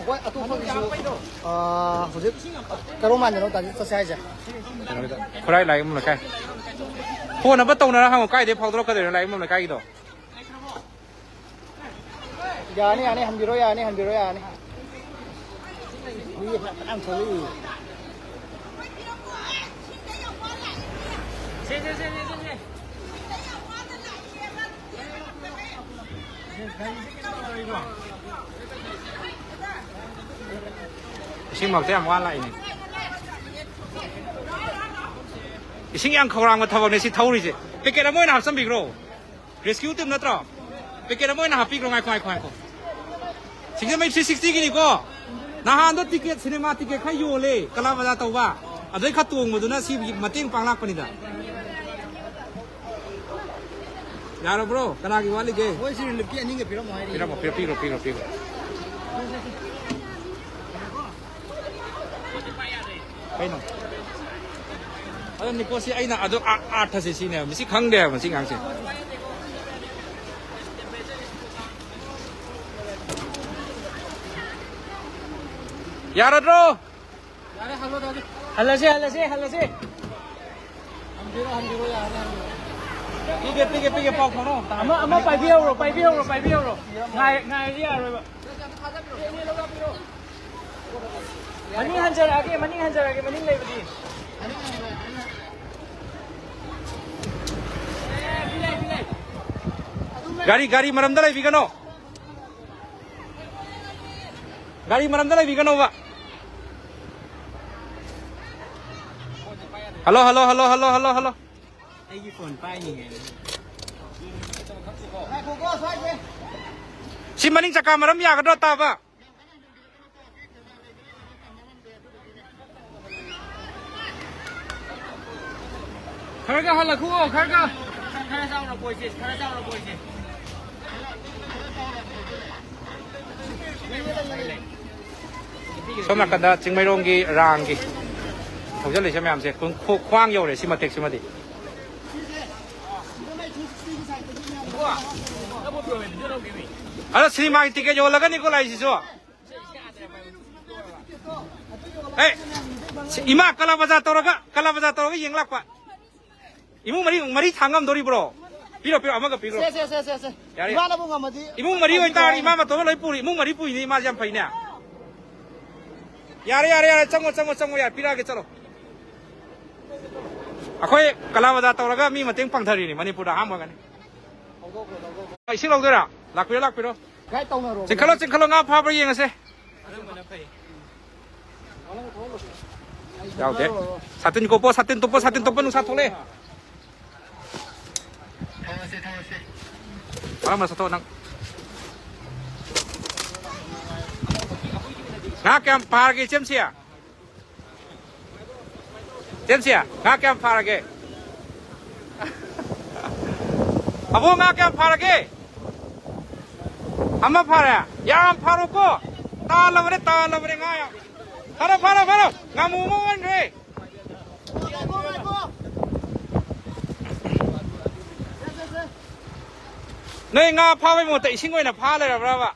ꯑꯩꯈꯣꯏ ꯑꯇꯣꯞꯄꯒꯤꯁꯨ, ꯑꯥ, ꯍꯧꯖꯤꯛ ꯀꯔꯣꯝ ꯍꯥꯏꯗꯅꯣ ꯇꯥꯖꯤꯠ ꯆꯠꯁꯦ ꯍꯥꯏꯁꯦ? ꯀꯩꯅꯣꯒꯤꯗꯣ, ꯈꯨꯔꯥꯏ ꯂꯥꯏꯌꯦꯡꯕꯝ ꯂꯩꯀꯥꯏ꯫ ꯐꯣꯟ ꯑꯃ ꯇꯧꯅꯔ ꯍꯪꯉꯣ, ꯀꯥꯏꯗꯩ ꯐꯥꯎꯗꯣꯔꯛꯀꯗꯣꯏꯅꯣ ꯂꯥꯏꯌꯦꯡꯕꯝ ꯂꯩꯀꯥꯏꯒꯤꯗꯣ? ꯌꯥꯅꯤ, ꯌꯥꯅꯤ, ꯍꯟꯕꯤꯔꯣ, ꯌꯥꯅꯤ, ꯍꯟꯕꯤꯔꯣ, ꯌꯥꯅꯤ꯫ ꯃꯤ ꯐꯅꯌꯥꯝ ꯊꯣꯛꯂꯛꯏ꯫ ꯁꯦ, ꯁꯦ, ꯁꯦ, ꯁꯦ, ꯁꯦ, ꯁꯦ꯫ ꯏꯁꯤꯡ ꯃꯔꯛꯇ ꯌꯥꯝ ꯋꯥꯅ ꯂꯥꯛꯏꯅꯦ꯫ ꯏꯁꯤꯡ ꯌꯥꯝ ꯈꯧꯔꯥꯡꯕ ꯊꯕꯛꯅꯦ ꯁꯤ ꯊꯧꯔꯤꯁꯦ꯫ ꯄꯦꯀꯦꯠ ꯑꯃ ꯑꯣꯏꯅ ꯍꯥꯞꯆꯤꯟꯕꯤꯈ꯭ꯔꯣ꯫ ꯔꯦꯁꯀ꯭ꯌꯨ ꯇꯤꯝ ꯅꯠꯇ꯭ꯔꯣ? ꯄꯦꯀꯦꯠ ꯑꯃ ꯑꯣꯏꯅ ꯍꯥꯞꯄꯤꯈ꯭ꯔꯣ꯫ ꯉꯥꯏꯈꯣ, ꯉꯥꯏꯈꯣ, ꯉꯥꯏꯈꯣ꯫ ꯁꯤꯡꯖꯃꯩ ꯊ꯭ꯔꯤ ꯁꯤꯛꯁꯇꯤꯒꯤꯅꯤꯀꯣ꯫ ꯅꯍꯥꯟꯗꯣ ꯇꯤꯀꯦꯠ, ꯁꯤꯅꯦꯃꯥ ꯇꯤꯀꯦꯠ ꯈꯔ ꯌꯣꯜꯂꯦ ꯀꯂꯥ ꯕꯖꯥꯔ ꯇꯧꯕ꯫ ꯑꯗꯩ ꯈꯔ ꯇꯣꯡꯕꯗꯨꯅ ꯁꯤ ꯃꯇꯦꯡ ꯄꯥꯡ ꯂꯥꯛꯄꯅꯤꯗ꯫ ꯌꯥꯔꯕ꯭ꯔꯣ? ꯀꯅꯥꯒꯤ ꯋꯥꯠꯂꯤꯒꯦ? ꯃꯣꯏꯁꯤ ꯔꯤꯂꯤꯐꯀꯤ ꯑꯅꯤꯒ ꯄꯤꯔꯝꯃꯣ ꯍꯥꯏꯔꯤ꯫ ꯄꯤꯔꯝꯃꯣ, ꯄꯤꯔꯣ, ꯄꯤꯔꯣ, ꯄꯤꯔꯣ, ꯄꯤꯔꯣ꯫ ꯀꯩꯅꯣ? ꯑꯗꯣ ꯅꯤꯀꯣꯁꯤ ꯑꯩꯅ ꯑꯗꯣ ꯑꯥ-, ꯑꯥꯔꯊꯁꯦ ꯁꯤꯅꯦꯕ꯫ ꯃꯁꯤ ꯈꯪꯗꯦ ꯍꯥꯏꯕ, ꯃꯁꯤ ꯉꯥꯡꯁꯦ꯫ ꯌꯥꯔꯗ꯭ꯔꯣ? ꯌꯥꯔꯦ, ꯍꯜꯂꯣ, ꯗꯥꯗꯤ꯫ ꯍꯜꯂꯁꯦ, ꯍꯜꯂꯁꯦ, ꯍꯜꯂꯁꯦ꯫ ꯍꯟꯕꯤꯔꯣ, ꯍꯟꯕꯤꯔꯣ, ꯌꯥꯔꯦ, ꯍꯟꯕꯤꯔꯣ꯫ ꯄꯤꯒꯦ, ꯄꯤꯒꯦ, ꯄꯤꯒꯦ, ꯄꯥꯎ ꯐꯥꯎꯅꯧ꯫ ꯑꯃ, ꯑꯃ ꯄꯥꯏꯕꯤꯍꯧꯔꯣ, ꯄꯥꯏꯕꯤꯍꯧꯔꯣ, ꯄꯥꯏꯕꯤꯍꯧꯔꯣ꯫ ꯉꯥꯏ-, ꯉꯥꯏꯔꯗꯤ ꯌꯥꯔꯣꯏꯕ꯫ ꯃꯅꯤꯡ ꯍꯟꯖꯔꯛꯑꯒꯦ, ꯃꯅꯤꯡ ꯍꯟꯖꯔꯛꯑꯒꯦ, ꯃꯅꯤꯡ ꯂꯩꯕꯗꯤ꯫ ꯑꯦ, ꯄꯤ ꯂꯩ, ꯄꯤ ꯂꯩ꯫ ꯒꯥꯔꯤ, ꯒꯥꯔꯤ ꯃꯔꯝꯗ ꯂꯩꯕꯤꯒꯅꯣ꯫ ꯒꯥꯔꯤ ꯃꯔꯝꯗ ꯂꯩꯕꯤꯒꯅꯣꯕ꯫ Hello, hello, hello, hello, hello, hello. ꯑꯩꯒꯤ ꯐꯣꯟ ꯄꯥꯏꯅꯤꯡꯉꯦ꯫ ꯁꯤ ꯃꯅꯤꯡ ꯆꯀꯥ ꯃꯔꯝ ꯌꯥꯒꯗ꯭ꯔꯣ ꯇꯥꯕ? ꯈꯔꯒ ꯍꯜꯂꯛꯈꯨꯑꯣ, ꯈꯔꯒ꯫ ꯈꯔ ꯆꯥꯎꯅ ꯀꯣꯏꯁꯦ, ꯈꯔ ꯆꯥꯎꯅ ꯀꯣꯏꯁꯦ꯫ ꯁꯣꯝ ꯅꯥꯀꯟꯗ ꯆꯤꯡꯃꯩꯔꯣꯡꯒꯤ ꯔꯥꯡꯒꯤ ꯊꯧꯖꯜꯂꯤꯁꯦ ꯃꯌꯥꯝꯁꯦ ꯈꯨ-, ꯈꯨ-, ꯈ꯭ꯋꯥꯡ ꯌꯧꯔꯦ ꯁꯤ ꯃꯇꯦꯛꯁꯤꯃꯗꯤ꯫ ꯑꯗꯣ ꯁꯤꯅꯦꯃꯥꯒꯤ ꯇꯤꯀꯦꯠ ꯌꯣꯜꯂꯒꯅꯤꯀꯣ ꯂꯥꯛꯏꯁꯤꯁꯨ꯫ ꯑꯦ, ꯁꯤ ꯏꯃꯥ ꯀꯂꯥ ꯕꯖꯥꯔ ꯇꯧꯔꯒ, ꯀꯂꯥ ꯕꯖꯥꯔ ꯇꯧꯔꯒ ꯌꯦꯡ ꯂꯥꯛꯄ꯫ ꯏꯃꯨꯡ ꯃꯔꯤ, ꯃꯔꯤ ꯊꯥꯡ ꯉꯝꯗꯣꯔꯤꯕ꯭ꯔꯣ? ꯄꯤꯔꯣ, ꯄꯤꯔꯣ, ꯑꯃꯒ ꯄꯤꯔꯣ꯫ ꯁꯦ, ꯁꯦ, ꯁꯦ, ꯁꯦ, ꯁꯦ꯫ ꯌꯥꯔꯦ꯫ ꯏꯃꯥꯅꯕꯨ ꯉꯝꯃꯗꯤ ꯏꯃꯨꯡ ꯃꯔꯤ ꯑꯣꯏꯇꯥꯔꯗꯤ ꯏꯃꯥ ꯃꯇꯣꯝꯇ ꯂꯣꯏ ꯄꯨꯔꯤ꯫ ꯏꯃꯨꯡ ꯃꯔꯤ ꯄꯨꯏꯅꯦ ꯏꯃꯥꯁꯦ, ꯌꯥꯝ ꯐꯩꯅꯦ꯫ ꯌꯥꯔꯦ, ꯌꯥꯔꯦ, ꯌꯥꯔꯦ, ꯆꯪꯉꯣ, ꯆꯪꯉꯣ, ꯆꯪꯉꯣ, ꯌꯥꯔꯦ, ꯄꯤꯔꯛꯑꯒꯦ, ꯆꯠꯂꯣ꯫ ꯑꯩꯈꯣꯏ ꯀꯂꯥ ꯕꯖꯥꯔ ꯇꯧꯔꯒ ꯃꯤ ꯃꯇꯦꯡ ꯄꯥꯡꯊꯔꯤꯅꯤ, ꯃꯅꯤꯄꯨꯔꯗ ꯑꯍꯥꯟꯕ ꯑꯣꯏꯒꯅꯤ꯫ ꯏꯁꯤꯡ ꯂꯧꯗꯣꯏꯔꯥ? ꯂꯥꯛꯄꯤꯔꯣ, ꯂꯥꯛꯄꯤꯔꯣ꯫ ꯒꯥꯏꯗ ꯇꯧꯅꯔꯣ꯫ ꯆꯤꯡꯈꯠꯂꯣ, ꯆꯤꯡꯈꯠꯂꯣ, ꯉꯥ ꯐꯥꯕ꯭ꯔꯥ ꯌꯦꯡꯉꯁꯦ꯫ ꯌꯥꯎꯗꯦ꯫ ꯁꯥꯇꯤꯟ ꯀꯨꯞꯄꯣ, ꯁꯥꯇꯤꯟ ꯇꯨꯞꯄꯣ, ꯁꯥꯇꯤꯟ ꯇꯨꯞꯄꯣ, ꯅꯨꯡꯁꯥ ꯊꯣꯛꯂꯛꯑꯦ꯫ ꯃꯔꯛ ꯑꯃ ꯆꯠꯊꯣꯛꯑꯣ ꯅꯪ꯫ ꯉꯥ ꯀꯌꯥꯝ ꯐꯥꯔꯒꯦ, ꯏꯆꯦꯝꯁꯤ? ꯏꯆꯦꯝꯁꯤ, ꯉꯥ ꯀꯌꯥꯝ ꯐꯥꯔꯒꯦ? ꯑꯕꯣ, ꯉꯥ ꯀꯌꯥꯝ ꯐꯥꯔꯒꯦ? ꯑꯃ ꯐꯥꯔꯦ꯫ ꯌꯥꯝ ꯐꯥꯔꯣꯀꯣ꯫ ꯇꯥꯜꯂꯕꯅꯦ, ꯇꯥꯜꯂꯕꯅꯦ ꯉꯥ ꯌꯥꯝ꯫ ꯐꯥꯔꯣ, ꯐꯥꯔꯣ, ꯐꯥꯔꯣ꯫ ꯉꯥꯃꯨ ꯑꯃ ꯑꯣꯟꯈ꯭ꯔꯦ꯫ ꯅꯣꯏ ꯉꯥ ꯐꯥꯕꯩ ꯃꯍꯨꯠꯇ ꯏꯁꯤꯡ ꯑꯣꯏꯅ ꯐꯥ ꯂꯩꯔꯕ꯭ꯔꯕ?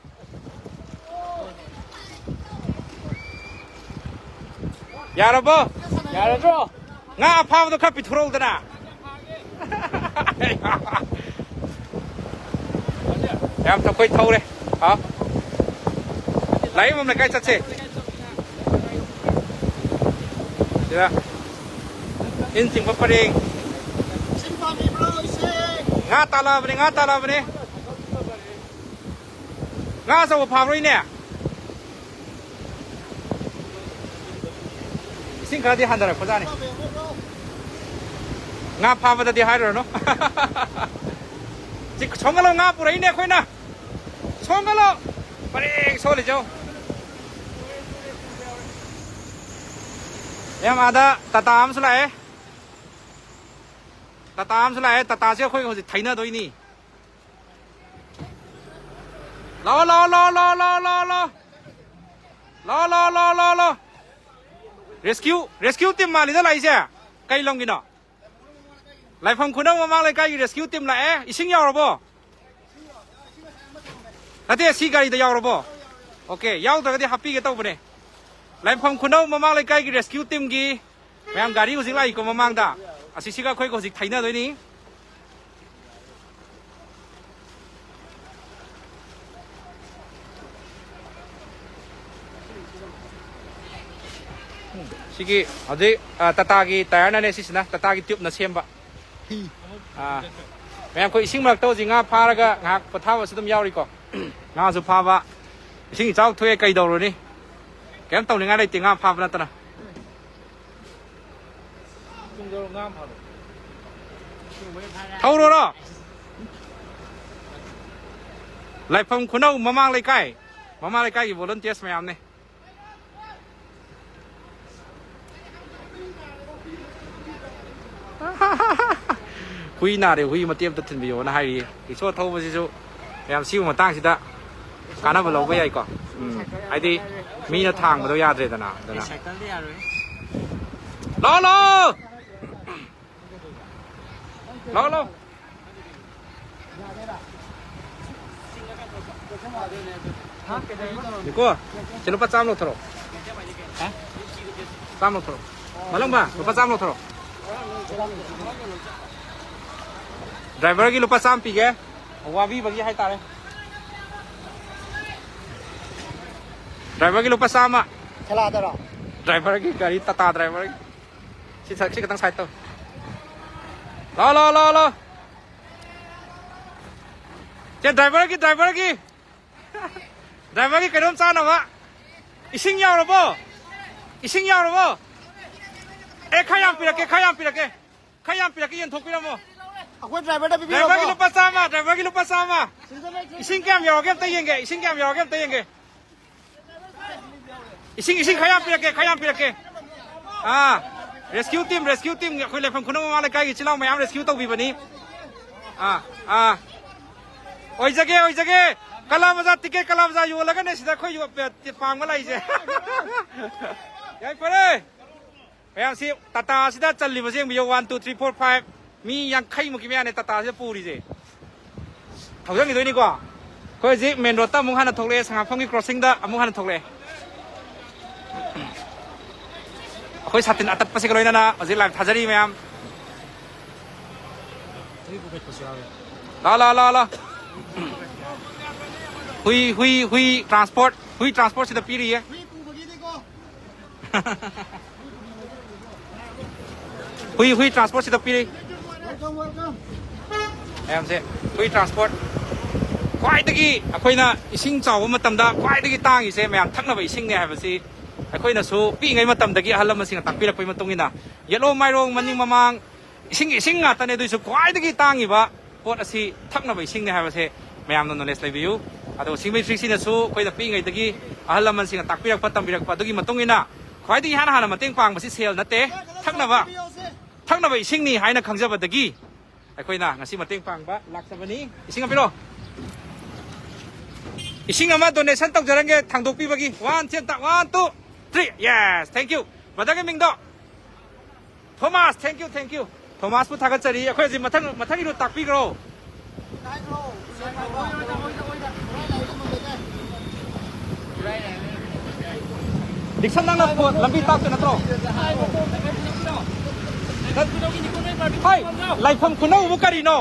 ꯌꯥꯔꯕꯣ? ꯌꯥꯔꯗ꯭ꯔꯣ? ꯉꯥ ꯑꯐꯥꯕꯗꯣ ꯈꯔ ꯄꯤꯊꯣꯔꯛꯎꯗꯅ꯫ ꯌꯥꯝ ꯊꯧꯈꯣꯏ ꯊꯧꯔꯦ꯫ ꯍꯥꯎ꯫ ꯂꯥꯏꯌꯦꯡꯕꯝ ꯂꯩꯀꯥꯏ ꯆꯠꯁꯦ꯫ ꯁꯤꯗ ꯏꯟ ꯆꯤꯡꯕ ꯄꯔꯦꯡ꯫ ꯏꯁꯤꯡ ꯄꯥꯝꯕꯤꯕ꯭ꯔꯣ, ꯏꯁꯤꯡ? ꯉꯥ ꯇꯥꯜꯂꯛꯑꯕꯅꯦ, ꯉꯥ ꯇꯥꯜꯂꯛꯑꯕꯅꯦ꯫ ꯉꯥ ꯑꯆꯧꯕ ꯐꯥꯕ꯭ꯔꯣ ꯏꯅꯦ? ꯏꯁꯤꯡ ꯈꯔꯗꯤ ꯍꯟꯊꯔꯛꯄꯖꯥꯠꯅꯤ꯫ ꯉꯥ ꯐꯥꯕꯗꯗꯤ ꯍꯥꯏꯔꯨꯔꯅꯨ꯫ ꯁꯤ ꯁꯣꯝꯒꯠꯂꯣ, ꯉꯥ ꯄꯨꯔꯛꯏꯅꯦ ꯑꯩꯈꯣꯏꯅ꯫ ꯁꯣꯝꯒꯠꯂꯣ꯫ ꯄꯔꯦꯡ ꯁꯣꯜꯂꯤꯁꯦ ꯌꯦꯡꯉꯣ꯫ ꯃꯌꯥꯝ ꯑꯥꯗ ꯇꯥꯇꯥ ꯑꯃꯁꯨ ꯂꯥꯛꯑꯦ꯫ ꯇꯥꯇꯥ ꯑꯃꯁꯨ ꯂꯥꯛꯑꯦ꯫ ꯇꯥꯇꯥꯁꯦ ꯑꯩꯈꯣꯏ ꯍꯧꯖꯤꯛ ꯊꯩꯅꯗꯣꯏꯅꯤ꯫ ꯂꯥꯛꯑꯣ, ꯂꯥꯛꯑꯣ, ꯂꯥꯛꯑꯣ, ꯂꯥꯛꯑꯣ, ꯂꯥꯛꯑꯣ, ꯂꯥꯛꯑꯣ, ꯂꯥꯛꯑꯣ꯫ ꯂꯥꯛꯑꯣ, ꯂꯥꯛꯑꯣ, ꯂꯥꯛꯑꯣ, ꯂꯥꯛꯑꯣ, ꯂꯥꯛꯑꯣ꯫ ꯔꯦꯁꯀ꯭ꯌꯨ, ꯔꯦꯁꯀ꯭ꯌꯨ ꯇꯤꯝ ꯃꯥꯜꯂꯤꯗ ꯂꯥꯛꯏꯁꯦ꯫ ꯀꯩ ꯂꯝꯒꯤꯅꯣ? ꯂꯥꯏꯐꯝ ꯈꯨꯅꯧ ꯃꯃꯥꯡ ꯂꯩꯀꯥꯏꯒꯤ ꯔꯦꯁꯀ꯭ꯌꯨ ꯇꯤꯝ ꯂꯥꯛꯑꯦ꯫ ꯏꯁꯤꯡ ꯌꯥꯎꯔꯕꯣ? ꯅꯠꯇꯦ, ꯁꯤ ꯒꯥꯔꯤꯗ ꯌꯥꯎꯔꯕꯣ? ꯑꯣꯀꯦ, ꯌꯥꯎꯗ꯭ꯔꯒꯗꯤ ꯍꯥꯞꯄꯤꯒꯦ ꯇꯧꯕꯅꯦ꯫ ꯂꯥꯏꯐꯝ ꯈꯨꯅꯧ ꯃꯃꯥꯡ ꯂꯩꯀꯥꯏꯒꯤ ꯔꯦꯁꯀ꯭ꯌꯨ ꯇꯤꯝꯒꯤ ꯃꯌꯥꯝ ꯒꯥꯔꯤ ꯍꯧꯖꯤꯛ ꯂꯥꯛꯏꯀꯣ ꯃꯃꯥꯡꯗ꯫ ꯑꯁꯤꯁꯤꯒ ꯑꯩꯈꯣꯏꯒ ꯍꯧꯖꯤꯛ ꯊꯩꯅꯗꯣꯏꯅꯤ꯫ ꯁꯤꯒꯤ ꯍꯧꯖꯤꯛ, ꯑ, ꯇꯥꯇꯥꯒꯤ ꯇꯥꯌꯔꯅꯅꯦ ꯁꯤꯁꯤꯅ, ꯇꯥꯇꯥꯒꯤ ꯇ꯭ꯌꯨꯕꯅ ꯁꯦꯝꯕ꯫ ꯑ, ꯃꯌꯥꯝ ꯑꯩꯈꯣꯏ ꯏꯁꯤꯡ ꯃꯔꯛꯇ ꯍꯧꯖꯤꯛ ꯉꯥ ꯐꯥꯔꯒ ꯉꯥꯏꯍꯥꯛ ꯄꯣꯊꯥꯕꯁꯨ ꯑꯗꯨꯝ ꯌꯥꯎꯔꯤꯀꯣ꯫ ꯉꯥꯁꯨ ꯐꯥꯕ, ꯏꯁꯤꯡ ꯏꯆꯥꯎ ꯊꯣꯛꯑꯦ, ꯀꯩꯗꯧꯔꯨꯅꯤ? ꯀꯩꯝ ꯇꯧꯅꯤꯡꯉꯥꯏ ꯂꯩꯇꯦ ꯉꯥ ꯐꯥꯕ ꯅꯠꯇꯅ꯫ ꯊꯧꯔꯣꯔꯣ? ꯂꯥꯏꯐꯝ ꯈꯨꯅꯧ ꯃꯃꯥꯡ ꯂꯩꯀꯥꯏ, ꯃꯃꯥꯡ ꯂꯩꯀꯥꯏꯒꯤ ꯚꯣꯂꯨꯟꯇꯤꯌꯔꯁ ꯃꯌꯥꯝꯅꯦ꯫ ꯍꯨꯏ ꯅꯥꯔꯦ, ꯍꯨꯏ ꯃꯇꯦꯛ ꯑꯃꯇ ꯊꯤꯟꯕꯤꯌꯣꯅ ꯍꯥꯏꯔꯤꯌꯦ꯫ ꯔꯤꯛꯁꯣ ꯊꯧꯕꯁꯤꯁꯨ ꯌꯥꯝ ꯁꯤꯒꯨꯝꯕ ꯃꯇꯥꯡꯁꯤꯗ ꯀꯥꯟꯅꯕ ꯂꯧꯕ ꯌꯥꯏꯀꯣ꯫ ꯎꯝ, ꯍꯥꯏꯗꯤ ꯃꯤꯅ ꯊꯥꯡꯕꯗꯣ ꯌꯥꯗ꯭ꯔꯦꯗꯅ, ꯑꯗꯨꯅ꯫ ꯁꯥꯏꯀꯜꯗꯤ ꯌꯥꯔꯣꯏ꯫ ꯂꯥꯛꯑꯣ, ꯂꯥꯛꯑꯣ꯫ ꯂꯥꯛꯑꯣ, ꯂꯥꯛꯑꯣ꯫ ꯅꯤꯀꯣ, ꯁꯤ ꯂꯨꯄꯥ ꯆꯥꯝꯃ ꯂꯧꯊꯣꯔꯛꯑꯣ꯫ ꯍꯥ? ꯆꯥꯝꯃ ꯂꯧꯊꯣꯔꯛꯑꯣ꯫ ꯃꯂꯪꯕ, ꯂꯨꯄꯥ ꯆꯥꯝꯃ ꯂꯧꯊꯣꯔꯛꯑꯣ꯫ ꯗ꯭ꯔꯥꯏꯚꯔꯒꯤ ꯂꯨꯄꯥ ꯆꯥꯝꯃ ꯄꯤꯒꯦ꯫ ꯋꯥꯕꯤꯕꯒꯤ ꯍꯥꯏꯇꯥꯔꯦ꯫ ꯗ꯭ꯔꯥꯏꯚꯔꯒꯤ ꯂꯨꯄꯥ ꯆꯥꯝꯃ꯫ ꯈꯦꯂꯥꯗꯔꯣ? ꯗ꯭ꯔꯥꯏꯚꯔꯒꯤ ꯒꯥꯔꯤ, ꯇꯥꯇꯥ ꯗ꯭ꯔꯥꯏꯚꯔꯒꯤ꯫ ꯁꯤ ꯁ-, ꯁꯤ ꯈꯤꯇꯪ ꯁꯥꯏꯠ ꯇꯧ꯫ ꯂꯥꯎ, ꯂꯥꯎ, ꯂꯥꯎ, ꯂꯥꯎ꯫ ꯁꯦ, ꯗ꯭ꯔꯥꯏꯚꯔꯒꯤ, ꯗ꯭ꯔꯥꯏꯚꯔꯒꯤ꯫ ꯗ꯭ꯔꯥꯏꯚꯔꯒꯤ ꯀꯩꯅꯣꯝ ꯆꯥꯅꯕ꯫ ꯏꯁꯤꯡ ꯌꯥꯎꯔꯕꯣ? ꯏꯁꯤꯡ ꯌꯥꯎꯔꯕꯣ? ꯑꯦ, ꯈꯔ ꯌꯥꯝ ꯄꯤꯔꯛꯀꯦ, ꯈꯔ ꯌꯥꯝ ꯄꯤꯔꯛꯀꯦ꯫ ꯈꯔ ꯌꯥꯝ ꯄꯤꯔꯛꯀꯦ, ꯌꯦꯟꯊꯣꯛꯄꯤꯔꯝꯃꯣ꯫ ꯑꯩꯈꯣꯏ ꯗ꯭ꯔꯥꯏꯚꯔꯗ ꯄꯤꯕꯤꯔꯣꯀꯣ꯫ ꯗ꯭ꯔꯥꯏꯚꯔꯒꯤ ꯂꯨꯄꯥ ꯆꯥꯝꯃ, ꯗ꯭ꯔꯥꯏꯚꯔꯒꯤ ꯂꯨꯄꯥ ꯆꯥꯝꯃ꯫ ꯏꯁꯤꯡ ꯀꯌꯥꯝ ꯌꯥꯎꯔꯒꯦ ꯑꯝꯇ ꯌꯦꯡꯒꯦ, ꯏꯁꯤꯡ ꯀꯌꯥꯝ ꯌꯥꯎꯔꯒꯦ ꯑꯝꯇ ꯌꯦꯡꯒꯦ꯫ ꯏꯁꯤꯡ, ꯏꯁꯤꯡ ꯈꯔ ꯌꯥꯝ ꯄꯤꯔꯛꯀꯦ, ꯈꯔ ꯌꯥꯝ ꯄꯤꯔꯛꯀꯦ꯫ ꯑꯥ, rescue team, rescue team, ꯑꯩꯈꯣꯏ ꯂꯩꯐꯝ ꯈꯨꯅꯧ ꯃꯃꯥ ꯂꯩꯀꯥꯏꯒꯤ ꯏꯆꯤꯜ ꯏꯅꯥꯎ ꯃꯌꯥꯝ rescue ꯇꯧꯕꯤꯕꯅꯤ꯫ ꯑꯥ, ꯑꯥ꯫ ꯑꯣꯏꯖꯒꯦ, ꯑꯣꯏꯖꯒꯦ꯫ ꯀꯂꯥ ꯕꯖꯥꯔ ticket, ꯀꯂꯥ ꯕꯖꯥꯔ ꯌꯣꯜꯂꯒꯅꯦ ꯁꯤꯗ ꯑꯩꯈꯣꯏ ꯌꯣ-, ꯄꯦ-, ꯄꯥꯡꯕ ꯂꯥꯛꯏꯁꯦ꯫ ꯌꯥꯏꯐꯔꯦ꯫ ꯃꯌꯥꯝꯁꯤ ꯇꯥꯇꯥꯁꯤꯗ ꯆꯜꯂꯤꯕꯁꯦ ꯌꯦꯡꯕꯤꯌꯨ, one, two, three, four, five꯫ ꯃꯤ ꯌꯥꯡꯈꯩꯃꯨꯛꯀꯤ ꯃꯌꯥꯅꯦ ꯇꯥꯇꯥꯁꯤꯗ ꯄꯨꯔꯤꯁꯦ꯫ ꯊꯧꯖꯟꯈꯤꯗꯣꯏꯅꯤꯀꯣ꯫ ꯑꯩꯈꯣꯏ ꯍꯧꯖꯤꯛ main roadꯇ ꯑꯃꯨꯛ ꯍꯟꯅ ꯊꯣꯛꯂꯛꯑꯦ, ꯁꯉꯥꯛꯐꯝꯒꯤ crossingꯗ ꯑꯃꯨꯛ ꯍꯟꯅ ꯊꯣꯛꯂꯛꯑꯦ꯫ ꯑꯩꯈꯣꯏ ꯁꯥꯇꯤꯟ ꯑꯇꯠꯄꯁꯤꯒ ꯂꯣꯏꯅꯅ ꯍꯧꯖꯤꯛ live ꯊꯥꯖꯔꯤ ꯃꯌꯥꯝ꯫ ꯂꯥ, ꯂꯥ, ꯂꯥ, ꯂꯥ꯫ ꯍꯨꯏ, ꯍꯨꯏ, ꯍꯨꯏ transport, ꯍꯨꯏ transportꯁꯤꯗ ꯄꯤꯔꯤꯌꯦ꯫ ꯍꯨꯏ, ꯍꯨꯏ transportꯁꯤꯗ ꯄꯤꯔꯤ꯫ ꯃꯌꯥꯝꯁꯦ, ꯍꯨꯏ transport꯫ ꯈ꯭ꯋꯥꯏꯗꯒꯤ ꯑꯩꯈꯣꯏꯅ ꯏꯁꯤꯡ ꯆꯥꯎꯕ ꯃꯇꯝꯗ ꯈ꯭ꯋꯥꯏꯗꯒꯤ ꯇꯥꯡꯉꯤꯁꯦ ꯃꯌꯥꯝ ꯊꯛꯅꯕ ꯏꯁꯤꯡꯅꯦ ꯍꯥꯏꯕꯁꯤ ꯑꯩꯈꯣꯏꯅꯁꯨ ꯄꯤꯛꯏꯉꯩ ꯃꯇꯝꯗꯒꯤ ꯑꯍꯜ ꯂꯃꯟꯁꯤꯡꯅ ꯇꯥꯛꯄꯤꯔꯛꯄꯒꯤ ꯃꯇꯨꯡ ꯏꯟꯅ, ꯌꯦꯠꯂꯣꯝ ꯃꯥꯏꯔꯣꯡ, ꯃꯅꯤꯡ ꯃꯃꯥꯡ, ꯏꯁꯤꯡꯒꯤ ꯏꯁꯤꯡ ꯉꯥꯛꯇꯅꯦ꯫ ꯑꯗꯨꯏꯁꯨ ꯈ꯭ꯋꯥꯏꯗꯒꯤ ꯇꯥꯡꯉꯤꯕ ꯄꯣꯠ ꯑꯁꯤ ꯊꯛꯅꯕ ꯏꯁꯤꯡꯅꯦ ꯍꯥꯏꯕꯁꯦ ꯃꯌꯥꯝꯅ knowledge ꯂꯩꯕꯤꯌꯨ꯫ ꯑꯗꯣ ꯁꯤꯡꯕꯩ ꯐ꯭ꯔꯤꯛꯁꯤꯅꯁꯨ ꯑꯩꯈꯣꯏꯗ ꯄꯤꯛꯏꯉꯩꯗꯒꯤ ꯑꯍꯜ ꯂꯃꯟꯁꯤꯡꯅ ꯇꯥꯛꯄꯤꯔꯛꯄ, ꯇꯝꯕꯤꯔꯛꯄ ꯑꯗꯨꯒꯤ ꯃꯇꯨꯡ ꯏꯟꯅ ꯈ꯭ꯋꯥꯏꯗꯒꯤ ꯏꯍꯥꯟ ꯍꯥꯟꯅ ꯃꯇꯦꯡ ꯄꯥꯡꯕꯁꯤ ꯁꯦꯜ ꯅꯠꯇꯦ, ꯊꯛꯅꯕ, ꯊꯛꯅꯕ ꯏꯁꯤꯡꯅꯤ ꯍꯥꯏꯅ ꯈꯪꯖꯕꯗꯒꯤ ꯑꯩꯈꯣꯏꯅ ꯉꯁꯤ ꯃꯇꯦꯡ ꯄꯥꯡꯕ ꯂꯥꯛꯆꯕꯅꯤ꯫ ꯏꯁꯤꯡ ꯑꯃ ꯄꯤꯔꯣ꯫ ꯏꯁꯤꯡ ꯑꯃ donation ꯇꯧꯖꯔꯝꯒꯦ ꯊꯥꯡꯗꯣꯛꯄꯤꯕꯒꯤ꯫ One, two, one, two, three. Yes, thank you. Brotherꯒꯤ ꯃꯤꯡꯗꯣ? Thomas, thank you, thank you. Thomasꯄꯨ ꯊꯥꯒꯠꯆꯔꯤ꯫ ꯑꯩꯈꯣꯏ ꯍꯧꯖꯤꯛ ꯃꯊꯪ, ꯃꯊꯪꯒꯤꯗꯣ ꯇꯥꯛꯄꯤꯈ꯭ꯔꯣ꯫ ꯗꯤꯛꯁꯟ, ꯅꯪꯅ ꯐꯣꯟ ꯂꯝꯕꯤ ꯇꯥꯛꯇꯣꯏ ꯅꯠꯇ꯭ꯔꯣ? ꯍꯥꯏ, ꯂꯥꯏꯐꯝ ꯈꯨꯅꯧꯕꯨ ꯀꯔꯤꯅꯣ?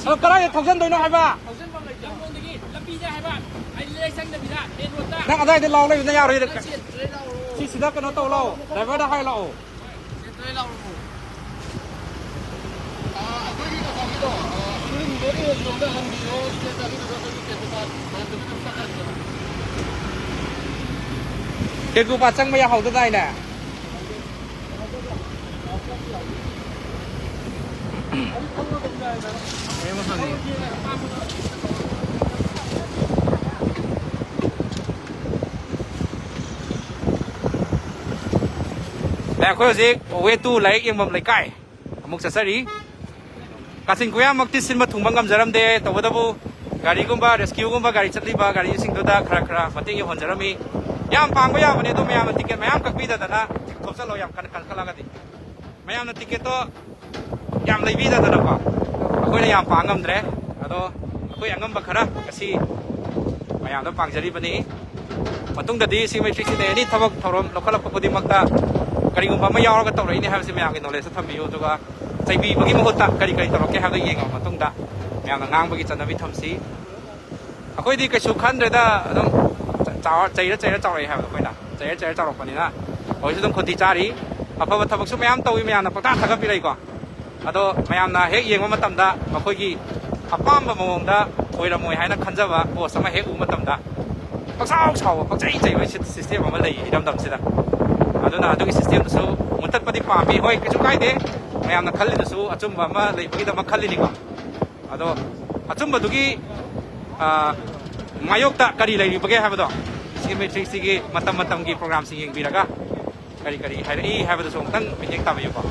ꯑꯗꯣ ꯀꯗꯥꯏꯗ ꯊꯧꯖꯟꯗꯣꯏꯅꯣ ꯍꯥꯏꯕ? ꯅꯪ ꯑꯗꯥꯏꯗ ꯂꯥꯎ ꯂꯩꯕꯅ ꯌꯥꯔꯣꯏ꯫ ꯁꯤꯁꯤꯗ ꯀꯩꯅꯣ ꯇꯧ ꯂꯥꯛꯑꯣ, driverꯗ ꯍꯥꯏ ꯂꯥꯛꯑꯣ꯫ ꯀꯦꯀꯨꯄꯥꯠ ꯆꯪꯕ ꯌꯥꯍꯧꯗꯗꯥꯏꯅꯦ? ꯑꯦ, ꯑꯩꯈꯣꯏ ꯍꯧꯖꯤꯛ ꯋꯦ ꯇꯨ ꯂꯥꯏꯔꯤꯛ ꯌꯦꯡꯐꯝ ꯂꯩꯀꯥꯏ ꯑꯃꯨꯛ ꯆꯠꯆꯔꯤ꯫ ꯀꯥꯆꯤꯟ ꯀꯣꯌꯥꯃꯛꯇꯤ ꯁꯤꯟꯕ ꯊꯨꯡꯕ ꯉꯝꯖꯔꯝꯗꯦ, ꯇꯧꯕꯇꯕꯨ ꯒꯥꯔꯤꯒꯨꯝꯕ, ꯔꯦꯁꯀ꯭ꯌꯨꯒꯨꯝꯕ ꯒꯥꯔꯤ ꯆꯠꯂꯤꯕ ꯒꯥꯔꯤꯁꯤꯡꯗꯨꯗ ꯈꯔ ꯈꯔ ꯃꯇꯦꯡ ꯌꯧꯍꯟꯖꯔꯝꯃꯤ꯫ ꯌꯥꯝ ꯄꯥꯡꯕ ꯌꯥꯕꯅꯦ, ꯑꯗꯣ ꯃꯌꯥꯝꯅ ꯇꯤꯀꯦꯠ ꯃꯌꯥꯝ ꯀꯛꯄꯤꯗꯗꯅ ꯊꯣꯛꯆꯜꯂꯣ, ꯌꯥꯝ ꯀꯟ-, ꯀꯟꯈꯠꯂꯒꯗꯤ꯫ ꯃꯌꯥꯝꯅ ꯇꯤꯀꯦꯠꯇꯣ ꯌꯥꯝ ꯂꯩꯕꯤꯗꯗꯅꯀꯣ, ꯑꯩꯈꯣꯏꯅ ꯌꯥꯝ ꯄꯥꯡ ꯉꯝꯗ꯭ꯔꯦ꯫ ꯑꯗꯣ ꯑꯩꯈꯣꯏ ꯑꯉꯝꯕ ꯈꯔ ꯉꯁꯤ ꯃꯌꯥꯝꯗ ꯄꯥꯡꯖꯔꯤꯕꯅꯤ꯫ ꯃꯇꯨꯡꯗꯗꯤ ꯁꯤ ꯃꯦꯇ꯭ꯔꯤꯛꯁꯤꯗ ꯑꯦꯅꯤ ꯊꯕꯛ ꯊꯧꯔꯝ ꯂꯧꯈꯠꯂꯛꯄ ꯈꯨꯗꯤꯡꯃꯛꯇ ꯀꯔꯤꯒꯨꯝꯕ ꯑꯃ ꯌꯥꯎꯔꯒ ꯇꯧꯔꯛꯏꯅꯦ ꯍꯥꯏꯕꯁꯤ ꯃꯌꯥꯝꯒꯤ ꯅꯣꯂꯦꯖꯇ ꯊꯝꯕꯤꯌꯨ, ꯑꯗꯨꯒ ꯆꯩꯕꯤꯕꯒꯤ ꯃꯍꯨꯠꯇ ꯀꯔꯤ ꯀꯔꯤ ꯇꯧꯔꯛꯀꯦ ꯍꯥꯏꯕꯗꯨ ꯌꯦꯡꯉꯕ ꯃꯇꯨꯡꯗ ꯃꯌꯥꯝꯅ ꯉꯥꯡꯕꯒꯤ ꯆꯠꯅꯕꯤ ꯊꯝꯁꯤ꯫ ꯑꯩꯈꯣꯏꯗꯤ ꯀꯩꯁꯨ ꯈꯟꯗ꯭ꯔꯦꯗ, ꯑꯗꯨꯝ ꯆꯥꯎꯔ-, ꯆꯩꯔ ꯆꯩꯔ ꯆꯥꯎꯔꯛꯑꯦ ꯍꯥꯏꯕꯗꯣ ꯑꯩꯈꯣꯏꯅ꯫ ꯆꯩꯔ ꯆꯩꯔ ꯆꯥꯎꯔꯛꯄꯅꯤꯅ ꯍꯧꯖꯤꯛꯁꯨ ꯑꯗꯨꯝ ꯈꯣꯟꯊꯤ ꯆꯥꯔꯤ꯫ ꯑꯐꯕ ꯊꯕꯛꯁꯨ ꯃꯌꯥꯝ ꯇꯧꯏ, ꯃꯌꯥꯝꯅ ꯄꯪꯇꯥ ꯊꯥꯒꯠꯄꯤꯔꯛꯏꯀꯣ꯫ ꯑꯗꯣ ꯃꯌꯥꯝꯅ ꯍꯦꯛ ꯌꯦꯡꯕ ꯃꯇꯝꯗ ꯃꯈꯣꯏꯒꯤ ꯑꯄꯥꯝꯕ ꯃꯑꯣꯡꯗ ꯑꯣꯏꯔꯝꯃꯣꯏ ꯍꯥꯏꯅ ꯈꯟꯖꯕ ꯄꯣꯁ ꯑꯃ ꯍꯦꯛ ꯎꯕ ꯃꯇꯝꯗ ꯄꯪꯁꯥꯎ ꯁꯥꯎꯕ, ꯄꯪꯆꯩ ꯆꯩꯕ ꯁꯤ-, ꯁꯤꯁꯇꯦꯝ ꯑꯃ ꯂꯩ ꯏꯔꯝꯗꯝꯁꯤꯗ꯫ ꯑꯗꯨꯅ ꯑꯗꯨꯒꯤ ꯁꯤꯁꯇꯦꯝꯗꯨꯁꯨ ꯃꯨꯠꯊꯠꯄꯗꯤ ꯄꯥꯝꯃꯤ꯫ ꯍꯣꯏ, ꯀꯩꯁꯨ ꯀꯥꯏꯗꯦ, ꯃꯌꯥꯝꯅ ꯈꯜꯂꯤꯗꯨꯁꯨ ꯑꯆꯨꯝꯕ ꯑꯃ ꯂꯩꯕꯒꯤꯗꯃꯛ ꯈꯜꯂꯤꯅꯤꯀꯣ꯫ ꯑꯗꯣ ꯑꯆꯨꯝꯕꯗꯨꯒꯤ, ꯑ, ꯃꯥꯌꯣꯛꯇ ꯀꯔꯤ ꯂꯩꯔꯤꯕꯒꯦ ꯍꯥꯏꯕꯗꯣ ꯁꯤ ꯃꯦꯇ꯭ꯔꯤꯛꯁꯤꯒꯤ ꯃꯇꯝ ꯃꯇꯝꯒꯤ ꯄ꯭ꯔꯣꯒ꯭ꯔꯥꯝꯁꯤꯡ ꯌꯦꯡꯕꯤꯔꯒ ꯀꯔꯤ ꯀꯔꯤ ꯍꯥꯏꯔꯛꯏ ꯍꯥꯏꯕꯗꯨꯁꯨ ꯑꯃꯨꯛꯇꯪ ꯃꯤꯠꯌꯦꯡ ꯇꯥꯕꯤꯌꯨꯀꯣ꯫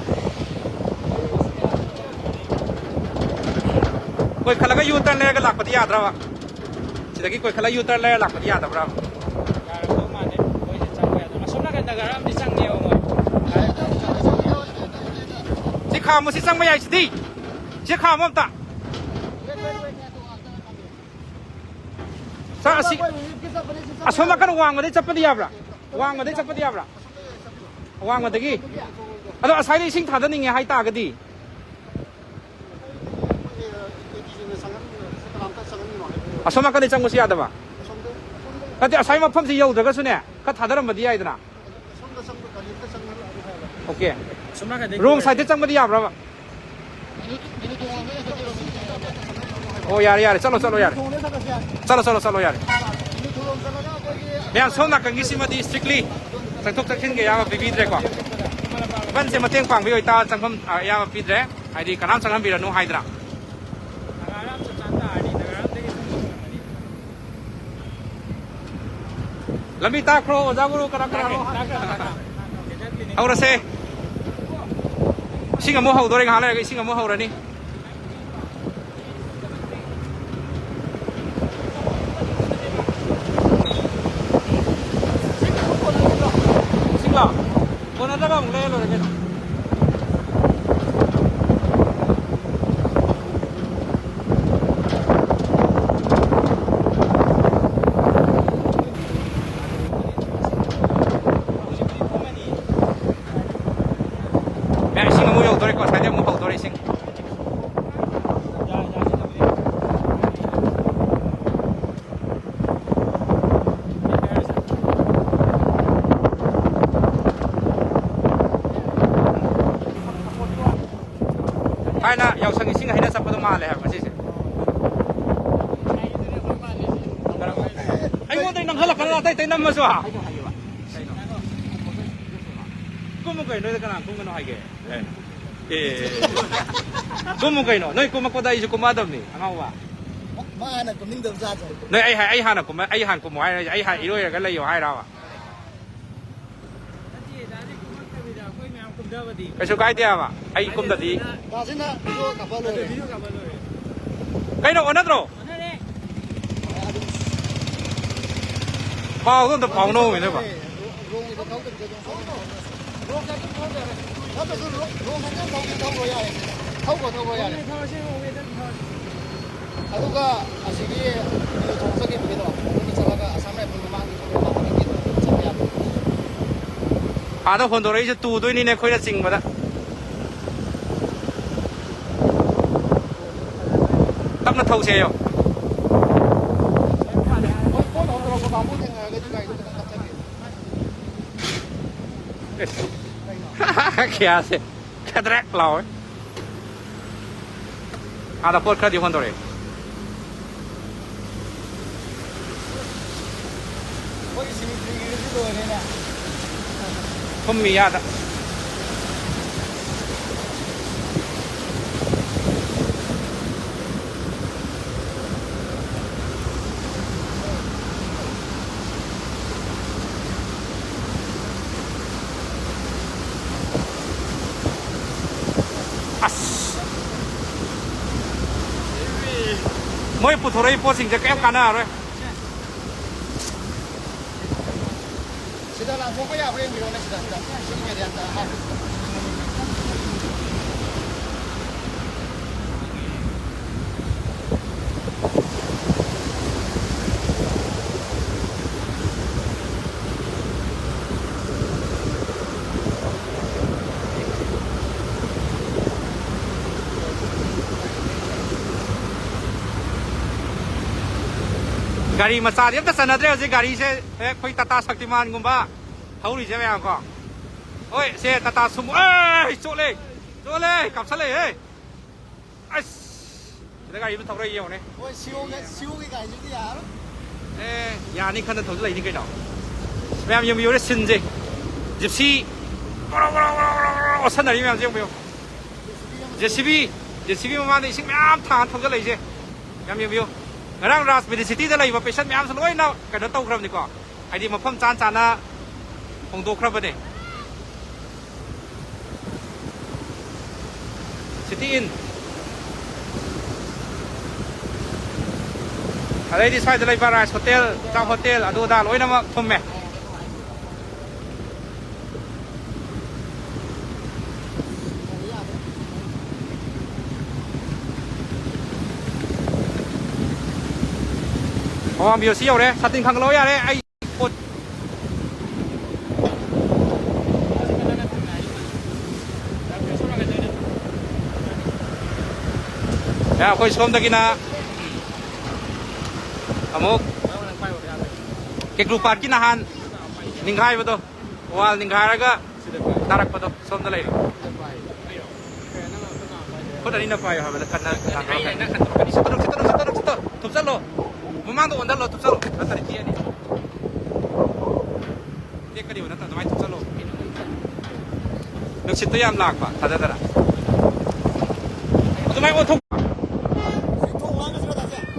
ꯀꯣꯏꯈꯠꯂꯒ ꯌꯨ ꯇꯔꯟ ꯂꯩꯔꯒ ꯂꯥꯛꯄꯗꯤ ꯌꯥꯗ꯭ꯔꯕ? ꯁꯤꯗꯒꯤ ꯀꯣꯏꯈꯠꯂꯒ ꯌꯨ ꯇꯔꯟ ꯂꯩꯔ ꯂꯥꯛꯄꯗꯤ ꯌꯥꯗꯕ꯭ꯔꯕ? ꯌꯥꯔꯝꯗꯧ ꯃꯥꯟꯗꯦ꯫ ꯃꯣꯏꯁꯦ ꯆꯪꯕ ꯌꯥꯗ꯭ꯔꯣ? ꯑꯁꯣꯝ ꯅꯥꯀꯟꯗ ꯈꯔ ꯑꯃꯗꯤ ꯆꯪꯉꯦꯕ ꯃꯣꯏ꯫ ꯁꯤ ꯈꯥꯝꯃꯣ, ꯁꯤ ꯆꯪꯕ ꯌꯥꯏ ꯁꯤꯗꯤ꯫ ꯁꯤ ꯈꯥꯝꯃꯣ ꯑꯝꯇ꯫ ꯁꯥꯔ, ꯑꯁꯤ ꯑꯁꯣꯝ ꯅꯥꯀꯟ ꯋꯥꯡꯃꯗꯩ ꯆꯠꯄꯗꯤ ꯌꯥꯕ꯭ꯔꯥ? ꯋꯥꯡꯃꯗꯩ ꯆꯠꯄꯗꯤ ꯌꯥꯕ꯭ꯔꯥ? ꯋꯥꯡꯃꯗꯒꯤ? ꯑꯗꯣ ꯑꯁ꯭ꯋꯥꯏꯗ ꯏꯁꯤꯡ ꯊꯥꯗꯅꯤꯡꯉꯦ ꯍꯥꯏꯇꯥꯔꯒꯗꯤ? ꯑꯁꯣꯝ ꯅꯥꯀꯟꯗꯩ ꯆꯪꯕꯁꯨ ꯌꯥꯗꯕ? ꯅꯠꯇꯦ, ꯑꯁ꯭ꯋꯥꯏ ꯃꯐꯝꯁꯤ ꯌꯧꯗ꯭ꯔꯒꯁꯨꯅꯦ, ꯈꯔ ꯊꯥꯗꯔꯝꯕꯗꯤ ꯌꯥꯏꯗꯅ? ꯑꯣꯀꯦ꯫ ꯔꯣꯡ ꯁꯥꯏꯗꯇ ꯆꯪꯕꯗꯤ ꯌꯥꯕ꯭ꯔꯕ? ꯑꯣ, ꯌꯥꯔꯦ, ꯌꯥꯔꯦ, ꯆꯠꯂꯣ, ꯆꯠꯂꯣ, ꯌꯥꯔꯦ꯫ ꯆꯠꯂꯣ, ꯆꯠꯂꯣ, ꯆꯠꯂꯣ, ꯌꯥꯔꯦ꯫ ꯃꯌꯥꯝ ꯁꯣꯝ ꯅꯥꯀꯟꯒꯤꯁꯤꯃꯗꯤ strictly ꯆꯪꯊꯣꯛ ꯆꯪꯁꯤꯟꯒꯤ ꯑꯌꯥꯕ ꯄꯤꯕꯤꯗ꯭ꯔꯦꯀꯣ꯫ ꯕꯟꯁꯦ ꯃꯇꯦꯡ ꯄꯥꯡꯕꯒꯤ ꯑꯣꯏꯇꯥꯔ ꯆꯪꯐꯝ, ꯑ, ꯑꯌꯥꯕ ꯄꯤꯗ꯭ꯔꯦ, ꯍꯥꯏꯗꯤ ꯀꯅꯥꯝ ꯆꯪꯍꯟꯕꯤꯔꯅꯨ ꯍꯥꯏꯗ꯭ꯔꯥ꯫ ꯂꯝꯕꯤ ꯇꯥꯛꯈ꯭ꯔꯣ, ꯑꯣꯖꯥ ꯒꯨꯔꯨ, ꯀꯅꯥ ꯀꯅꯥꯅꯣ? ꯍꯧꯔꯁꯦ꯫ ꯏꯁꯤꯡ ꯑꯃꯨꯛ ꯍꯧꯗꯣꯔꯦ, ꯉꯥꯏꯍꯥꯛ ꯂꯩꯔꯒ ꯏꯁꯤꯡ ꯑꯃꯨꯛ ꯍꯧꯔꯅꯤ꯫ ꯏꯁꯤꯡꯂꯣ? ꯀꯣꯟꯅꯗ꯭ꯔꯒ ꯑꯃꯨꯛ ꯂꯩꯔ ꯂꯣꯏꯔꯦ ꯀꯩꯅꯣ꯫ ꯃꯌꯥꯝ ꯏꯁꯤꯡ ꯑꯃꯨꯛ ꯌꯧꯗꯣꯔꯦꯀꯣ, ꯉꯁꯥꯏꯗꯩ ꯑꯃꯨꯛ ꯍꯧꯗꯣꯔꯦ ꯏꯁꯤꯡ꯫ ꯊꯥꯏꯅ ꯌꯥꯎꯁꯪ ꯏꯁꯤꯡ ꯍꯩꯅ ꯆꯠꯄꯗꯣ ꯃꯥꯜꯂꯦ ꯍꯥꯏꯕ ꯉꯁꯤꯁꯦ꯫ ꯑꯩꯉꯣꯟꯗ ꯅꯪꯍꯜꯂꯛꯀꯅꯨ, ꯑꯇꯩ ꯑꯇꯩ ꯅꯝꯃꯁꯨ꯫ ꯀꯨꯝꯃꯨ ꯀꯩꯅꯣ, ꯅꯣꯏꯗ ꯀꯅꯥ ꯀꯨꯝꯒꯅꯣ ꯍꯥꯏꯒꯦ? ꯑꯦ꯫ ꯑꯦ꯫ ꯀꯨꯝꯃꯨ ꯀꯩꯅꯣ, ꯅꯣꯏ ꯀꯨꯝꯃꯛꯄꯗ ꯑꯩꯁꯨ ꯀꯨꯝꯃꯛꯑꯗꯕꯅꯤ, ꯑꯉꯥꯎꯕ꯫ ꯃꯥ ꯍꯥꯟꯅ ꯀꯨꯝꯅꯤꯡꯗꯕ ꯖꯥꯠꯁꯦ꯫ ꯅꯣꯏ ꯑꯩ ꯍꯥꯏ-, ꯑꯩ ꯍꯥꯟꯅ ꯀꯨꯝꯃ-, ꯑꯩ ꯍꯥꯟꯅ ꯀꯨꯝꯃꯣ ꯍꯥꯏꯔ, ꯑꯩ ꯍꯥꯟꯅ ꯏꯔꯣꯏꯔꯒ ꯂꯩꯌꯣ ꯍꯥꯏꯔꯕ? ꯅꯠꯇꯤꯌꯦ, ꯗꯥꯗꯤ ꯀꯨꯝꯃꯛꯇꯕꯤꯗ ꯑꯩꯈꯣꯏ ꯃꯌꯥꯝ ꯀꯨꯝꯊꯕꯗꯤ꯫ ꯀꯩꯁꯨ ꯀꯥꯏꯗꯦ ꯍꯥꯏꯕ, ꯑꯩ ꯀꯨꯝꯗꯗꯤ꯫ ꯗꯥꯁꯤꯅ ꯚꯤꯗꯤꯑꯣ ꯀꯥꯞꯄ ꯂꯣꯏꯔꯦ꯫ ꯚꯤꯗꯤꯑꯣ ꯀꯥꯞꯄ ꯂꯣꯏꯔꯦ꯫ ꯀꯩꯅꯣ, ꯑꯣꯟꯅꯗ꯭ꯔꯣ? ꯑꯣꯟꯅꯔꯦ꯫ ꯄꯥꯎꯗꯣ ꯑꯝꯇ ꯐꯥꯎꯅꯧꯃꯤꯅꯦꯕ꯫ ꯂꯣꯡꯒꯤꯗꯣ ꯊꯧꯗꯕꯤꯗ ꯑꯗꯨꯝ ꯊꯧꯔꯣ꯫ ꯅꯠꯇ꯭ꯔꯁꯨ ꯂꯣ-, ꯂꯣꯡ ꯁꯥꯏꯀꯜ ꯊꯧꯔ ꯌꯥꯔꯦ꯫ ꯊꯧꯈꯣ, ꯊꯧꯈꯣ, ꯌꯥꯔꯦ꯫ ꯊꯧꯈꯣ, ꯊꯧꯈꯣ, ꯌꯥꯔꯦ꯫ ꯊꯧꯔꯁꯦ, ꯊꯧꯔꯁꯦ꯫ ꯑꯗꯨꯒ ꯑꯁꯤꯒꯤ ꯊꯣꯡ ꯆꯠꯈꯤꯕꯒꯤꯗꯣ, ꯑꯗꯨꯗ ꯆꯠꯂꯒ ꯑꯁꯥꯝ ꯔꯥꯏꯐꯜ ꯃꯃꯥꯡꯒꯤ ꯆꯠꯄ ꯌꯥꯕ꯫ ꯑꯥꯗ ꯍꯣꯟꯗꯣꯔꯛꯏꯁꯦ ꯇꯨꯗꯣꯏꯅꯤꯅꯦ ꯑꯩꯈꯣꯏꯅ ꯆꯤꯡꯕꯗ꯫ ꯇꯞꯅ ꯊꯧꯁꯦ ꯍꯥꯏꯌꯣ꯫ ꯃꯣꯏ ꯄꯣꯠ ꯍꯣꯟꯗꯣꯔꯛꯄ ꯀꯥꯡꯕꯨ ꯊꯦꯡꯅꯔꯒꯗꯤ ꯒꯥꯔꯤꯗꯣ ꯈꯤꯇꯪ ꯅꯛꯁꯟꯕꯤꯌꯨ꯫ ꯀꯌꯥꯁꯦ ꯈꯗ꯭ꯔꯦꯛ ꯂꯥꯎꯋꯦ꯫ ꯑꯥꯗ ꯄꯣꯠ ꯈꯔꯗꯤ ꯍꯣꯟꯗꯣꯔꯛꯑꯦ꯫ ꯊꯨꯝꯃꯤ ꯌꯥꯗ꯫ ꯑꯁ! ꯃꯣꯏ ꯄꯨꯊꯣꯔꯛꯏ ꯄꯣꯠꯁꯤꯡꯁꯦ ꯀꯩꯝ ꯀꯥꯟꯅꯔꯔꯣꯏ꯫ ꯁꯤꯗ ꯂꯥꯟꯊꯣꯛꯄ ꯌꯥꯕ꯭ꯔꯥ ꯌꯦꯡꯕꯤꯔꯣꯅꯦ, ꯁꯤꯗ, ꯁꯤꯗ꯫ ꯁꯤꯒꯤ ꯃꯦꯗꯤꯌꯥꯗ ꯍꯥꯞꯄꯤ꯫ ꯒꯥꯔꯤ ꯃꯆꯥꯗꯤ ꯑꯝꯇ ꯆꯟꯅꯗ꯭ꯔꯦ ꯍꯧꯖꯤꯛ꯫ ꯒꯥꯔꯤꯁꯦ ꯍꯦꯛ ꯑꯩꯈꯣꯏ ꯇꯥꯇꯥ ꯁꯛꯇꯤꯃꯥꯟꯒꯨꯝꯕ ꯊꯧꯔꯤꯁꯦ ꯃꯌꯥꯝ ꯀꯣ꯫ ꯍꯣꯏ, ꯁꯦ ꯇꯥꯇꯥ ꯁꯨꯃꯣ꯫ ꯑꯦ, ꯆꯣꯠꯂꯦ, ꯆꯣꯠꯂꯦ, ꯀꯥꯞꯁꯜꯂꯛꯑꯦꯍꯦ꯫ ꯑꯁ! ꯁꯤꯗ ꯒꯥꯔꯤ ꯑꯃ ꯊꯧꯔꯛꯏ ꯌꯦꯡꯉꯨꯅꯦ꯫ ꯍꯣꯏ, ꯁꯤꯌꯣꯒꯤ, ꯁꯤꯌꯣꯒꯤ ꯒꯥꯔꯤꯁꯤꯗꯤ ꯌꯥꯔꯣꯏ꯫ ꯑꯦ, ꯌꯥꯅꯤ ꯈꯟꯅ ꯊꯧꯖꯤꯜꯂꯛꯏꯅꯤ ꯀꯩꯅꯣ꯫ ꯃꯌꯥꯝ ꯌꯦꯡꯕꯤꯌꯨꯅꯦ ꯁꯤꯟꯁꯦ꯫ ꯖꯤꯞꯁꯤ ꯒꯣꯔꯣ ꯒꯣꯔꯣ ꯒꯣꯔꯣ ꯒꯣꯔꯣ ꯒꯣꯔꯣ ꯑꯣꯠꯁꯟꯅꯔꯤ ꯃꯌꯥꯝꯁꯦ ꯌꯦꯡꯕꯤꯌꯨ꯫ J C B, J C B ꯃꯃꯥꯡꯗ ꯏꯁꯤꯡ ꯃꯌꯥꯝ ꯊꯥꯡꯉ ꯊꯧꯖꯤꯜꯂꯛꯏꯁꯦ꯫ ꯌꯥꯝ ꯌꯦꯡꯕꯤꯌꯨ꯫ ꯉꯔꯥꯡ ꯔꯥꯖ ꯃꯦꯗꯤꯁꯤꯇꯤꯗ ꯂꯩꯕ ꯄꯦꯁꯦꯟ ꯃꯌꯥꯝꯁꯨ ꯂꯣꯏꯅ ꯀꯩꯅꯣ ꯇꯧꯈ꯭ꯔꯕꯅꯤꯀꯣ꯫ ꯍꯥꯏꯗꯤ ꯃꯐꯝ ꯆꯥ ꯆꯥꯅ ꯍꯣꯡꯗꯣꯛꯈ꯭ꯔꯕꯅꯦ꯫ ꯁꯤꯇꯤ ꯏꯟ꯫ ꯑꯗꯩꯗꯤ ꯁ꯭ꯋꯥꯏꯗ ꯂꯩꯕ ꯔꯥꯏꯁ ꯍꯣꯇꯦꯜ, ꯆꯥꯛ ꯍꯣꯇꯦꯜ, ꯑꯗꯨ ꯑꯗꯥ ꯂꯣꯏꯅꯃꯛ ꯊꯨꯝꯃꯦ꯫ ꯑꯋꯥꯡ ꯕꯤ ꯑꯣ ꯁꯤ ꯌꯧꯔꯦ꯫ ꯁꯥꯇꯤꯟ ꯈꯟꯒꯠꯂꯛꯑꯣ ꯌꯥꯔꯦ꯫ ꯑꯩ ꯄꯣꯠ ꯑꯦ, ꯑꯩꯈꯣꯏ ꯁꯣꯝꯗꯒꯤꯅ ꯑꯃꯨꯛ ꯀꯦꯀ꯭ꯔꯨ ꯄꯥꯠꯀꯤ ꯅꯍꯥꯟ ꯅꯤꯡꯈꯥꯏꯕꯗꯣ, ꯋꯥꯜ ꯅꯤꯡꯈꯥꯏꯔꯒ ꯇꯥꯔꯛꯄꯗꯣ ꯁꯣꯝꯗ ꯂꯩꯔꯦ꯫ ꯈꯨꯠ ꯑꯅꯤꯅ ꯄꯥꯏꯌꯨ ꯍꯥꯏꯕꯗ ꯀꯟꯅ ꯂꯥꯟꯊꯣꯔꯛꯀꯅꯤ꯫ ꯆꯠꯇꯅꯨ, ꯆꯠꯇꯅꯨ, ꯆꯠꯇꯅꯨ, ꯆꯠꯇꯅꯨ꯫ ꯊꯨꯞꯆꯜꯂꯣ꯫ ꯃꯃꯥꯡꯗ ꯑꯣꯟꯁꯤꯜꯂꯣ, ꯊꯨꯞꯆꯜꯂꯣ꯫ ꯅꯠꯇ꯭ꯔꯗꯤ ꯇꯦꯛꯑꯅꯤ꯫ ꯇꯦꯛꯀꯅꯤꯕ ꯅꯠꯇ꯭ꯔ ꯑꯗꯨꯃꯥꯏꯅ ꯊꯣꯛꯆꯜꯂꯣ꯫ ꯅꯨꯡꯁꯤꯠꯇꯣ ꯌꯥꯝ ꯂꯥꯛꯄ ꯊꯥꯖꯗꯅ꯫ ꯑꯗꯨꯃꯥꯏꯅ ꯑꯣꯟꯊꯣꯛ꯫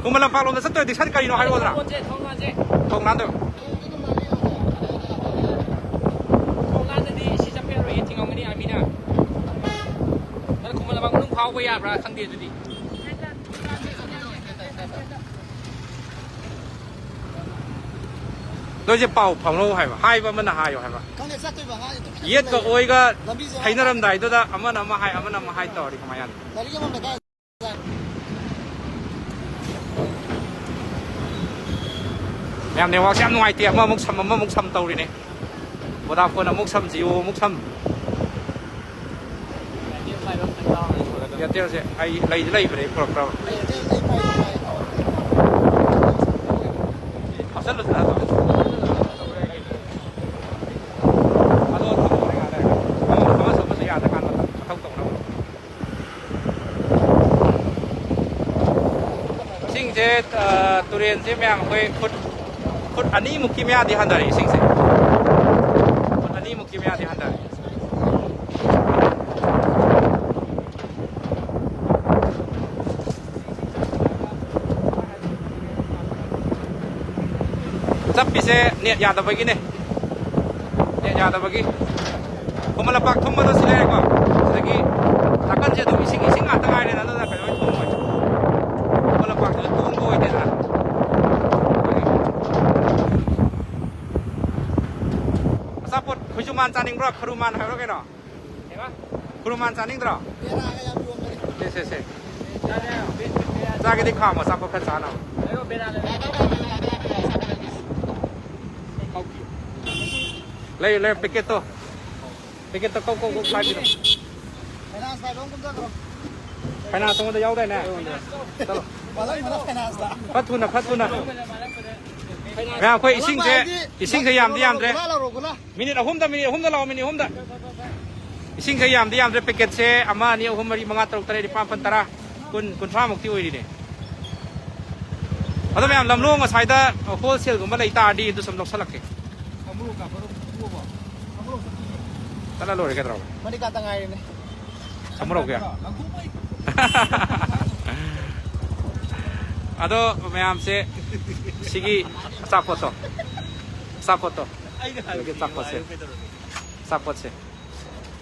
ꯈꯨꯃꯟ ꯂꯝꯄꯥꯛꯂꯣꯝꯗ ꯆꯠꯇꯣꯏꯗꯤ ꯁꯠ ꯀꯔꯤꯅꯣ ꯍꯥꯏꯔꯛꯑꯣꯗ꯭ꯔꯥ? ꯊꯣꯡ ꯂꯥꯟꯗꯣꯏꯕ꯫ ꯊꯣꯡ ꯂꯥꯟꯗꯗꯤ ꯁꯤ ꯆꯠꯄ ꯌꯥꯔꯣꯏꯌꯦ, ꯊꯤꯡꯉꯝꯒꯅꯤ ꯑꯥꯔꯃꯤꯅ꯫ ꯅꯪ ꯈꯨꯃꯟ ꯂꯝꯄꯥꯛ ꯃꯅꯨꯡ ꯐꯥꯎꯕ ꯌꯥꯕ꯭ꯔꯥ ꯈꯪꯗꯦ ꯑꯗꯨꯗꯤ꯫ ꯅꯣꯏꯁꯦ ꯄꯥꯎ ꯐꯥꯎꯅꯧ ꯍꯥꯏꯕ, ꯍꯥꯏꯕ ꯑꯃꯅ ꯍꯥꯏꯌꯣ ꯍꯥꯏꯕ꯫ ꯈꯪꯗꯦ, ꯆꯠꯇꯣꯏꯕ ꯉꯥꯏ ꯑꯗꯨꯝ ꯌꯦꯠꯀ ꯂꯩꯔꯦ꯫ ꯑꯣꯏꯒ ꯂꯝꯕꯤꯁꯦ ꯍꯥꯏꯅꯔꯝꯗꯥꯏꯗꯨꯗ ꯑꯃꯅ ꯑꯃ ꯍꯥꯏ, ꯑꯃꯅ ꯑꯃ ꯍꯥꯏ ꯇꯧꯔꯗꯤ ꯀꯃꯥꯏꯅ ꯌꯥꯅꯤ? ꯂꯥꯏꯔꯤꯛ ꯑꯃ ꯃꯦꯠ ꯃꯌꯥꯝ ꯅꯦꯠꯋꯥꯛꯁꯦ ꯌꯥꯝ ꯅꯨꯡꯉꯥꯏꯇꯦ, ꯑꯃꯃꯨꯛ ꯁꯝ ꯑꯃꯃꯨꯛ ꯁꯝ ꯇꯧꯔꯤꯅꯦ꯫ ꯚꯣꯗꯥꯐꯣꯟ ꯑꯃꯨꯛ ꯁꯝ, ꯖꯤꯑꯣ ꯑꯃꯨꯛ ꯁꯝ꯫ ꯏꯌꯥꯔꯇꯦꯜꯁꯦ ꯑꯩ ꯂꯩꯗꯤ ꯂꯩꯕꯅꯦ, ꯑꯩ ꯄꯨꯔꯛꯇ꯭ꯔꯕ꯫ ꯍꯥꯞꯆꯜꯂꯨꯗꯅ ꯑꯗꯨꯝ꯫ ꯑꯗꯣ ꯊꯝꯃꯣ ꯉꯥꯏꯍꯥꯛ ꯂꯩꯔꯒ꯫ ꯑꯃꯁꯨ ꯑꯃꯁꯨ ꯌꯥꯗ꯭ꯔꯀꯥꯟꯗ ꯃꯊꯧ ꯇꯧꯅꯕ꯫ ꯏꯁꯤꯡꯁꯦ, ꯑ, ꯇꯨꯔꯦꯟꯁꯦ ꯃꯌꯥꯝ ꯑꯩꯈꯣꯏ ꯐꯨꯠ, ꯐꯨꯠ ꯑꯅꯤꯃꯨꯛꯀꯤ ꯃꯌꯥꯗꯤ ꯍꯟꯊꯔꯦ ꯏꯁꯤꯡꯁꯦ꯫ ꯐꯨꯠ ꯑꯅꯤꯃꯨꯛꯀꯤ ꯃꯌꯥꯗꯤ ꯍꯟꯊꯔꯦ꯫ ꯆꯞꯄꯤꯁꯦ ꯅꯦꯠ ꯌꯥꯗꯕꯒꯤꯅꯦ꯫ ꯅꯦꯠ ꯌꯥꯗꯕꯒꯤ꯫ ꯈꯨꯃꯟ ꯂꯝꯄꯥꯛ ꯊꯨꯝꯕꯗꯣ ꯁꯤ ꯂꯩꯔꯦꯀꯣ꯫ ꯑꯗꯒꯤ ꯅꯥꯀꯟꯁꯦ ꯑꯗꯨꯝ ꯏꯁꯤꯡ, ꯏꯁꯤꯡ ꯉꯥꯛꯇ ꯉꯥꯏꯔꯦꯅ, ꯑꯗꯨꯅ ꯀꯩꯅꯣ ꯊꯨꯝꯃꯣꯏ꯫ ꯈꯨꯃꯟ ꯂꯝꯄꯥꯛꯇꯨꯁꯨ ꯇꯣꯡꯕ ꯑꯣꯏꯗꯦꯗꯅ꯫ ꯑꯆꯥꯄꯣꯠ ꯈꯨꯖꯨꯃꯥꯟ ꯆꯥꯅꯤꯡꯕ꯭ꯔꯣ? ꯈꯨꯔꯨꯃꯥꯟ ꯍꯥꯏꯕ꯭ꯔꯣ ꯀꯩꯅꯣ? ꯀꯩꯕ? ꯈꯨꯔꯨꯃꯥꯟ ꯆꯥꯅꯤꯡꯗ꯭ꯔꯣ? ꯕꯦꯔꯥꯒ ꯌꯥꯝ ꯌꯣꯟꯕꯅꯦ꯫ ꯁꯦ, ꯁꯦ, ꯁꯦ꯫ ꯆꯥꯒꯦꯗꯤ ꯈꯥꯝꯃꯣ, ꯑꯆꯥꯄꯣꯠ ꯈꯔ ꯆꯥꯅꯕ꯫ ꯂꯩꯔꯣ, ꯕꯦꯔꯥ ꯂꯩꯔꯣ꯫ ꯂꯩ, ꯂꯩ, ꯄꯦꯀꯦꯠꯇꯣ꯫ ꯄꯦꯀꯦꯠꯇꯣ ꯀꯧ, ꯀꯧ, ꯀꯧ, ꯄꯥꯏꯕꯤꯔꯣ꯫ ꯐꯥꯏꯅꯥꯟꯁ ꯄꯥꯏꯕ ꯑꯃ ꯀꯨꯝꯊꯈ꯭ꯔꯣ꯫ ꯐꯥꯏꯅꯥꯟꯁ ꯑꯃꯗ ꯌꯥꯎꯗꯥꯏꯅꯦ? ꯆꯠꯂꯣ꯫ ꯃꯥꯂꯪ ꯃꯥꯂꯪ ꯐꯥꯏꯅꯥꯟꯁꯇ꯫ ꯈꯔ ꯊꯨꯅ, ꯈꯔ ꯊꯨꯅ꯫ ꯃꯌꯥꯝ, ꯑꯩꯈꯣꯏ ꯏꯁꯤꯡꯁꯦ, ꯏꯁꯤꯡꯁꯦ ꯌꯥꯝꯗꯤ ꯌꯥꯝꯗ꯭ꯔꯦ꯫ ꯒꯨꯂꯥ ꯂꯧꯔꯣ, ꯒꯨꯂꯥ꯫ ꯃꯤꯅꯤꯠ ꯑꯍꯨꯝꯗ, ꯃꯤꯅꯤꯠ ꯑꯍꯨꯝꯗ ꯂꯥꯛꯑꯣ, ꯃꯤꯅꯤꯠ ꯑꯍꯨꯝꯗ꯫ ꯏꯁꯤꯡꯁꯦ ꯌꯥꯝꯗꯤ ꯌꯥꯝꯗ꯭ꯔꯦ, ꯄꯦꯀꯦꯠꯁꯦ ꯑꯃ, ꯑꯅꯤ, ꯑꯍꯨꯝ, ꯃꯔꯤ, ꯃꯉꯥ, ꯇꯔꯨꯛ, ꯇꯔꯦꯠ, ꯅꯤꯄꯥꯟ, ꯃꯥꯄꯟ, ꯇꯔꯥ, ꯀꯨꯟ, ꯀꯨꯟꯊ꯭ꯔꯥꯃꯨꯛꯇꯤ ꯑꯣꯏꯔꯤꯅꯦ꯫ ꯑꯗꯣ ꯃꯌꯥꯝ, ꯂꯝꯂꯣꯡ ꯑꯁ꯭ꯋꯥꯏꯗ ꯍꯣꯜꯁꯦꯜꯒꯨꯝꯕ ꯂꯩ ꯇꯥꯔꯗꯤ ꯑꯗꯨꯁꯨ ꯑꯗꯨꯝ ꯂꯧꯁꯜꯂꯛꯀꯦ꯫ ꯆꯠꯂ ꯂꯣꯏꯔꯦ ꯀꯩꯗꯧꯔꯒꯦ? ꯃꯅꯤꯀꯥꯟꯇ ꯉꯥꯏꯔꯦꯅꯦ꯫ ꯁꯃꯨꯔꯧꯒꯤ? ꯑꯗꯣ ꯃꯌꯥꯝꯁꯦ ꯁꯤꯒꯤ ꯑꯆꯥꯄꯣꯠꯇꯣ, ꯑꯆꯥꯄꯣꯠꯇꯣ, ꯑꯗꯒꯤ ꯑꯆꯥꯄꯣꯠꯁꯦ, ꯑꯆꯥꯄꯣꯠꯁꯦ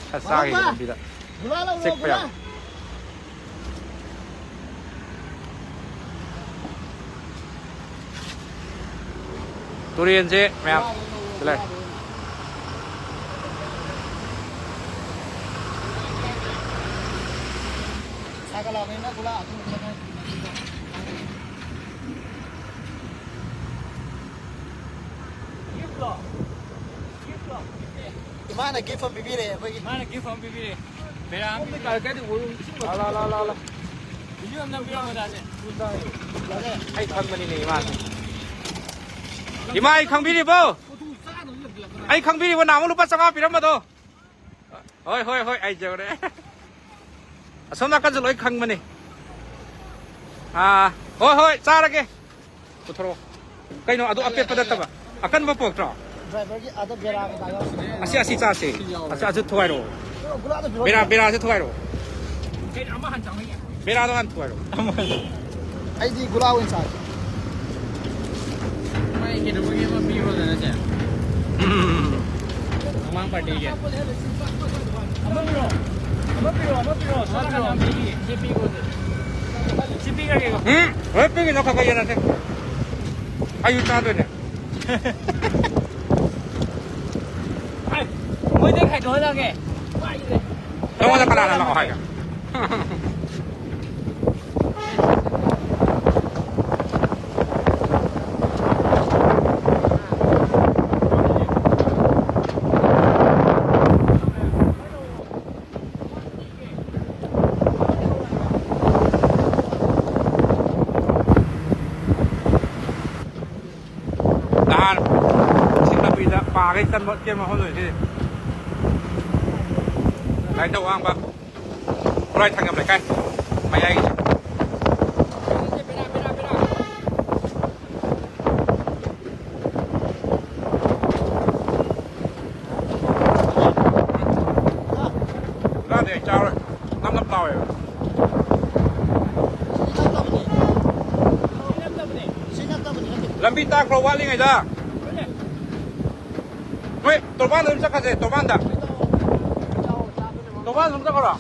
ꯈꯔ ꯆꯥꯈꯤꯒꯦ ꯂꯝꯕꯤꯗ꯫ ꯒꯨꯂꯥ ꯂꯧꯔꯣ, ꯆꯤꯛꯄ ꯒꯨꯂꯥ꯫ ꯌꯥꯕ꯫ ꯇꯨꯔꯦꯟꯁꯦ ꯃꯌꯥꯝ ꯁꯤ ꯂꯩꯔꯦ꯫ ꯁꯥꯒꯠꯂꯛꯑꯕꯅꯤꯅ ꯒꯨꯂꯥ ꯑꯊꯨꯝꯕ ꯈꯔ ꯏꯃꯥꯅ gift ꯑꯃ ꯄꯤꯕꯤꯔꯦ ꯑꯩꯈꯣꯏꯒꯤ꯫ ꯃꯥꯅ gift ꯑꯃ ꯄꯤꯕꯤꯔꯦ꯫ ꯕꯦꯔꯥ ꯑꯃ ꯄꯤꯕꯤꯔꯦ꯫ ꯂꯥ, ꯂꯥ, ꯂꯥ, ꯂꯥ, ꯂꯥ꯫ Video ꯑꯃ ꯅꯝꯕꯤꯔꯝꯃꯣ ꯗꯥꯁꯦ꯫ ꯑꯩ ꯈꯪꯕꯅꯤꯅꯦ ꯏꯃꯥꯁꯦ꯫ ꯏꯃꯥ, ꯑꯩ ꯈꯪꯕꯤꯔꯤꯕꯣ? ꯑꯩ ꯈꯪꯕꯤꯔꯤꯕꯣ? ꯅꯍꯥꯟꯃꯨꯛ ꯂꯨꯄꯥ ꯆꯥꯝꯃꯉꯥ ꯄꯤꯔꯝꯕꯗꯣ? ꯍꯣꯏ, ꯍꯣꯏ, ꯍꯣꯏ, ꯑꯩ ꯌꯧꯔꯦ꯫ ꯑꯁꯣꯝ ꯅꯥꯀꯟꯁꯨ ꯂꯣꯏ ꯈꯪꯕꯅꯤ꯫ ꯑꯥ, ꯍꯣꯏ, ꯍꯣꯏ, ꯆꯥꯔꯒꯦ꯫ ꯄꯨꯊꯣꯔꯛꯑꯣ꯫ ꯀꯩꯅꯣ, ꯑꯗꯨ ꯑꯄꯦꯠꯄ ꯅꯠꯇꯕ꯫ ꯑꯀꯟꯕ ꯄꯣꯔꯛꯇ꯭ꯔꯣ? Driverꯒꯤ ꯑꯥꯗ ꯕꯦꯔꯥ ꯀꯩꯀꯥ ꯌꯥꯎꯔꯁꯤꯅꯦ꯫ ꯑꯁꯤ, ꯑꯁꯤ ꯆꯥꯁꯦ꯫ ꯑꯁꯤ, ꯑꯁꯤ ꯊꯨꯒꯥꯏꯔꯛꯑꯣ꯫ ꯒꯨꯂꯥꯗꯣ ꯄꯤꯔꯛꯑꯣ꯫ ꯕꯦꯔꯥ, ꯕꯦꯔꯥꯁꯦ ꯊꯨꯒꯥꯏꯔꯛꯑꯣ꯫ ꯀꯩꯅꯣ, ꯑꯃ ꯍꯥꯟꯅ ꯆꯥꯎꯍꯟꯒꯦ꯫ ꯕꯦꯔꯥꯗꯣ ꯍꯥꯟꯅ ꯊꯨꯒꯥꯏꯔꯛꯑꯣ꯫ ꯑꯩꯗꯤ ꯒꯨꯂꯥ ꯑꯣꯏꯅ ꯆꯥꯒꯦ꯫ ꯃꯥꯏ ꯀꯩꯅꯣꯒꯤ ꯑꯃ ꯄꯤꯔꯣꯗꯅ ꯁꯦ꯫ ꯎꯝ꯫ ꯃꯃꯥꯡ partyꯒꯤ꯫ ꯑꯃ ꯄꯤꯔꯣ꯫ ꯑꯃ ꯄꯤꯔꯣ, ꯑꯃ ꯄꯤꯔꯣ꯫ ꯁꯣꯝ ꯅꯥꯀꯟꯗ ꯑꯃ ꯄꯤꯔꯤ꯫ ꯁꯤ ꯄꯤꯈ꯭ꯔꯣ꯫ ꯁꯤ ꯄꯤꯈ꯭ꯔꯒꯦꯀꯣ꯫ ꯎꯝ, ꯍꯣꯏ ꯄꯤꯈꯤꯅꯣ, ꯈꯔ ꯈꯔ ꯌꯦꯟꯅꯁꯦ꯫ ꯑꯩꯁꯨ ꯆꯥꯗꯣꯏꯅꯦ꯫ ꯑꯩ ꯃꯣꯏꯗꯩ ꯈꯥꯏꯗꯣꯛꯍꯜꯂꯒꯦ꯫ ꯅꯉꯣꯟꯗ ꯀꯅꯥꯅ ꯂꯥꯛꯑꯣ ꯍꯥꯏꯒꯦ? ꯅꯍꯥꯟ ꯏꯁꯤꯡ ꯂꯝꯕꯤꯗ ꯄꯥꯈꯩ ꯆꯟꯕ ꯆꯦꯟꯕ ꯃꯐꯝꯗꯨꯅꯤ ꯁꯤꯗꯤ꯫ ꯂꯥꯏꯟꯗ ꯋꯥꯡꯕ꯫ ꯈꯨꯔꯥꯏ ꯊꯥꯡꯖꯝ ꯂꯩꯀꯥꯏ ꯃꯌꯥꯏꯒꯤꯁꯦ꯫ ꯂꯝꯕꯤ ꯇꯥꯛꯈ꯭ꯔꯣ ꯋꯥꯠꯂꯤꯉꯩꯗ꯫ ꯅꯣꯏ ꯇꯣꯔꯕꯥꯟꯗ ꯑꯗꯨꯝ ꯆꯠꯈ꯭ꯔꯁꯦ, ꯇꯣꯔꯕꯥꯟꯗ꯫ ꯇꯣꯔꯕꯥꯟꯗ ꯑꯗꯨꯝ ꯆꯠꯈ꯭ꯔꯣ꯫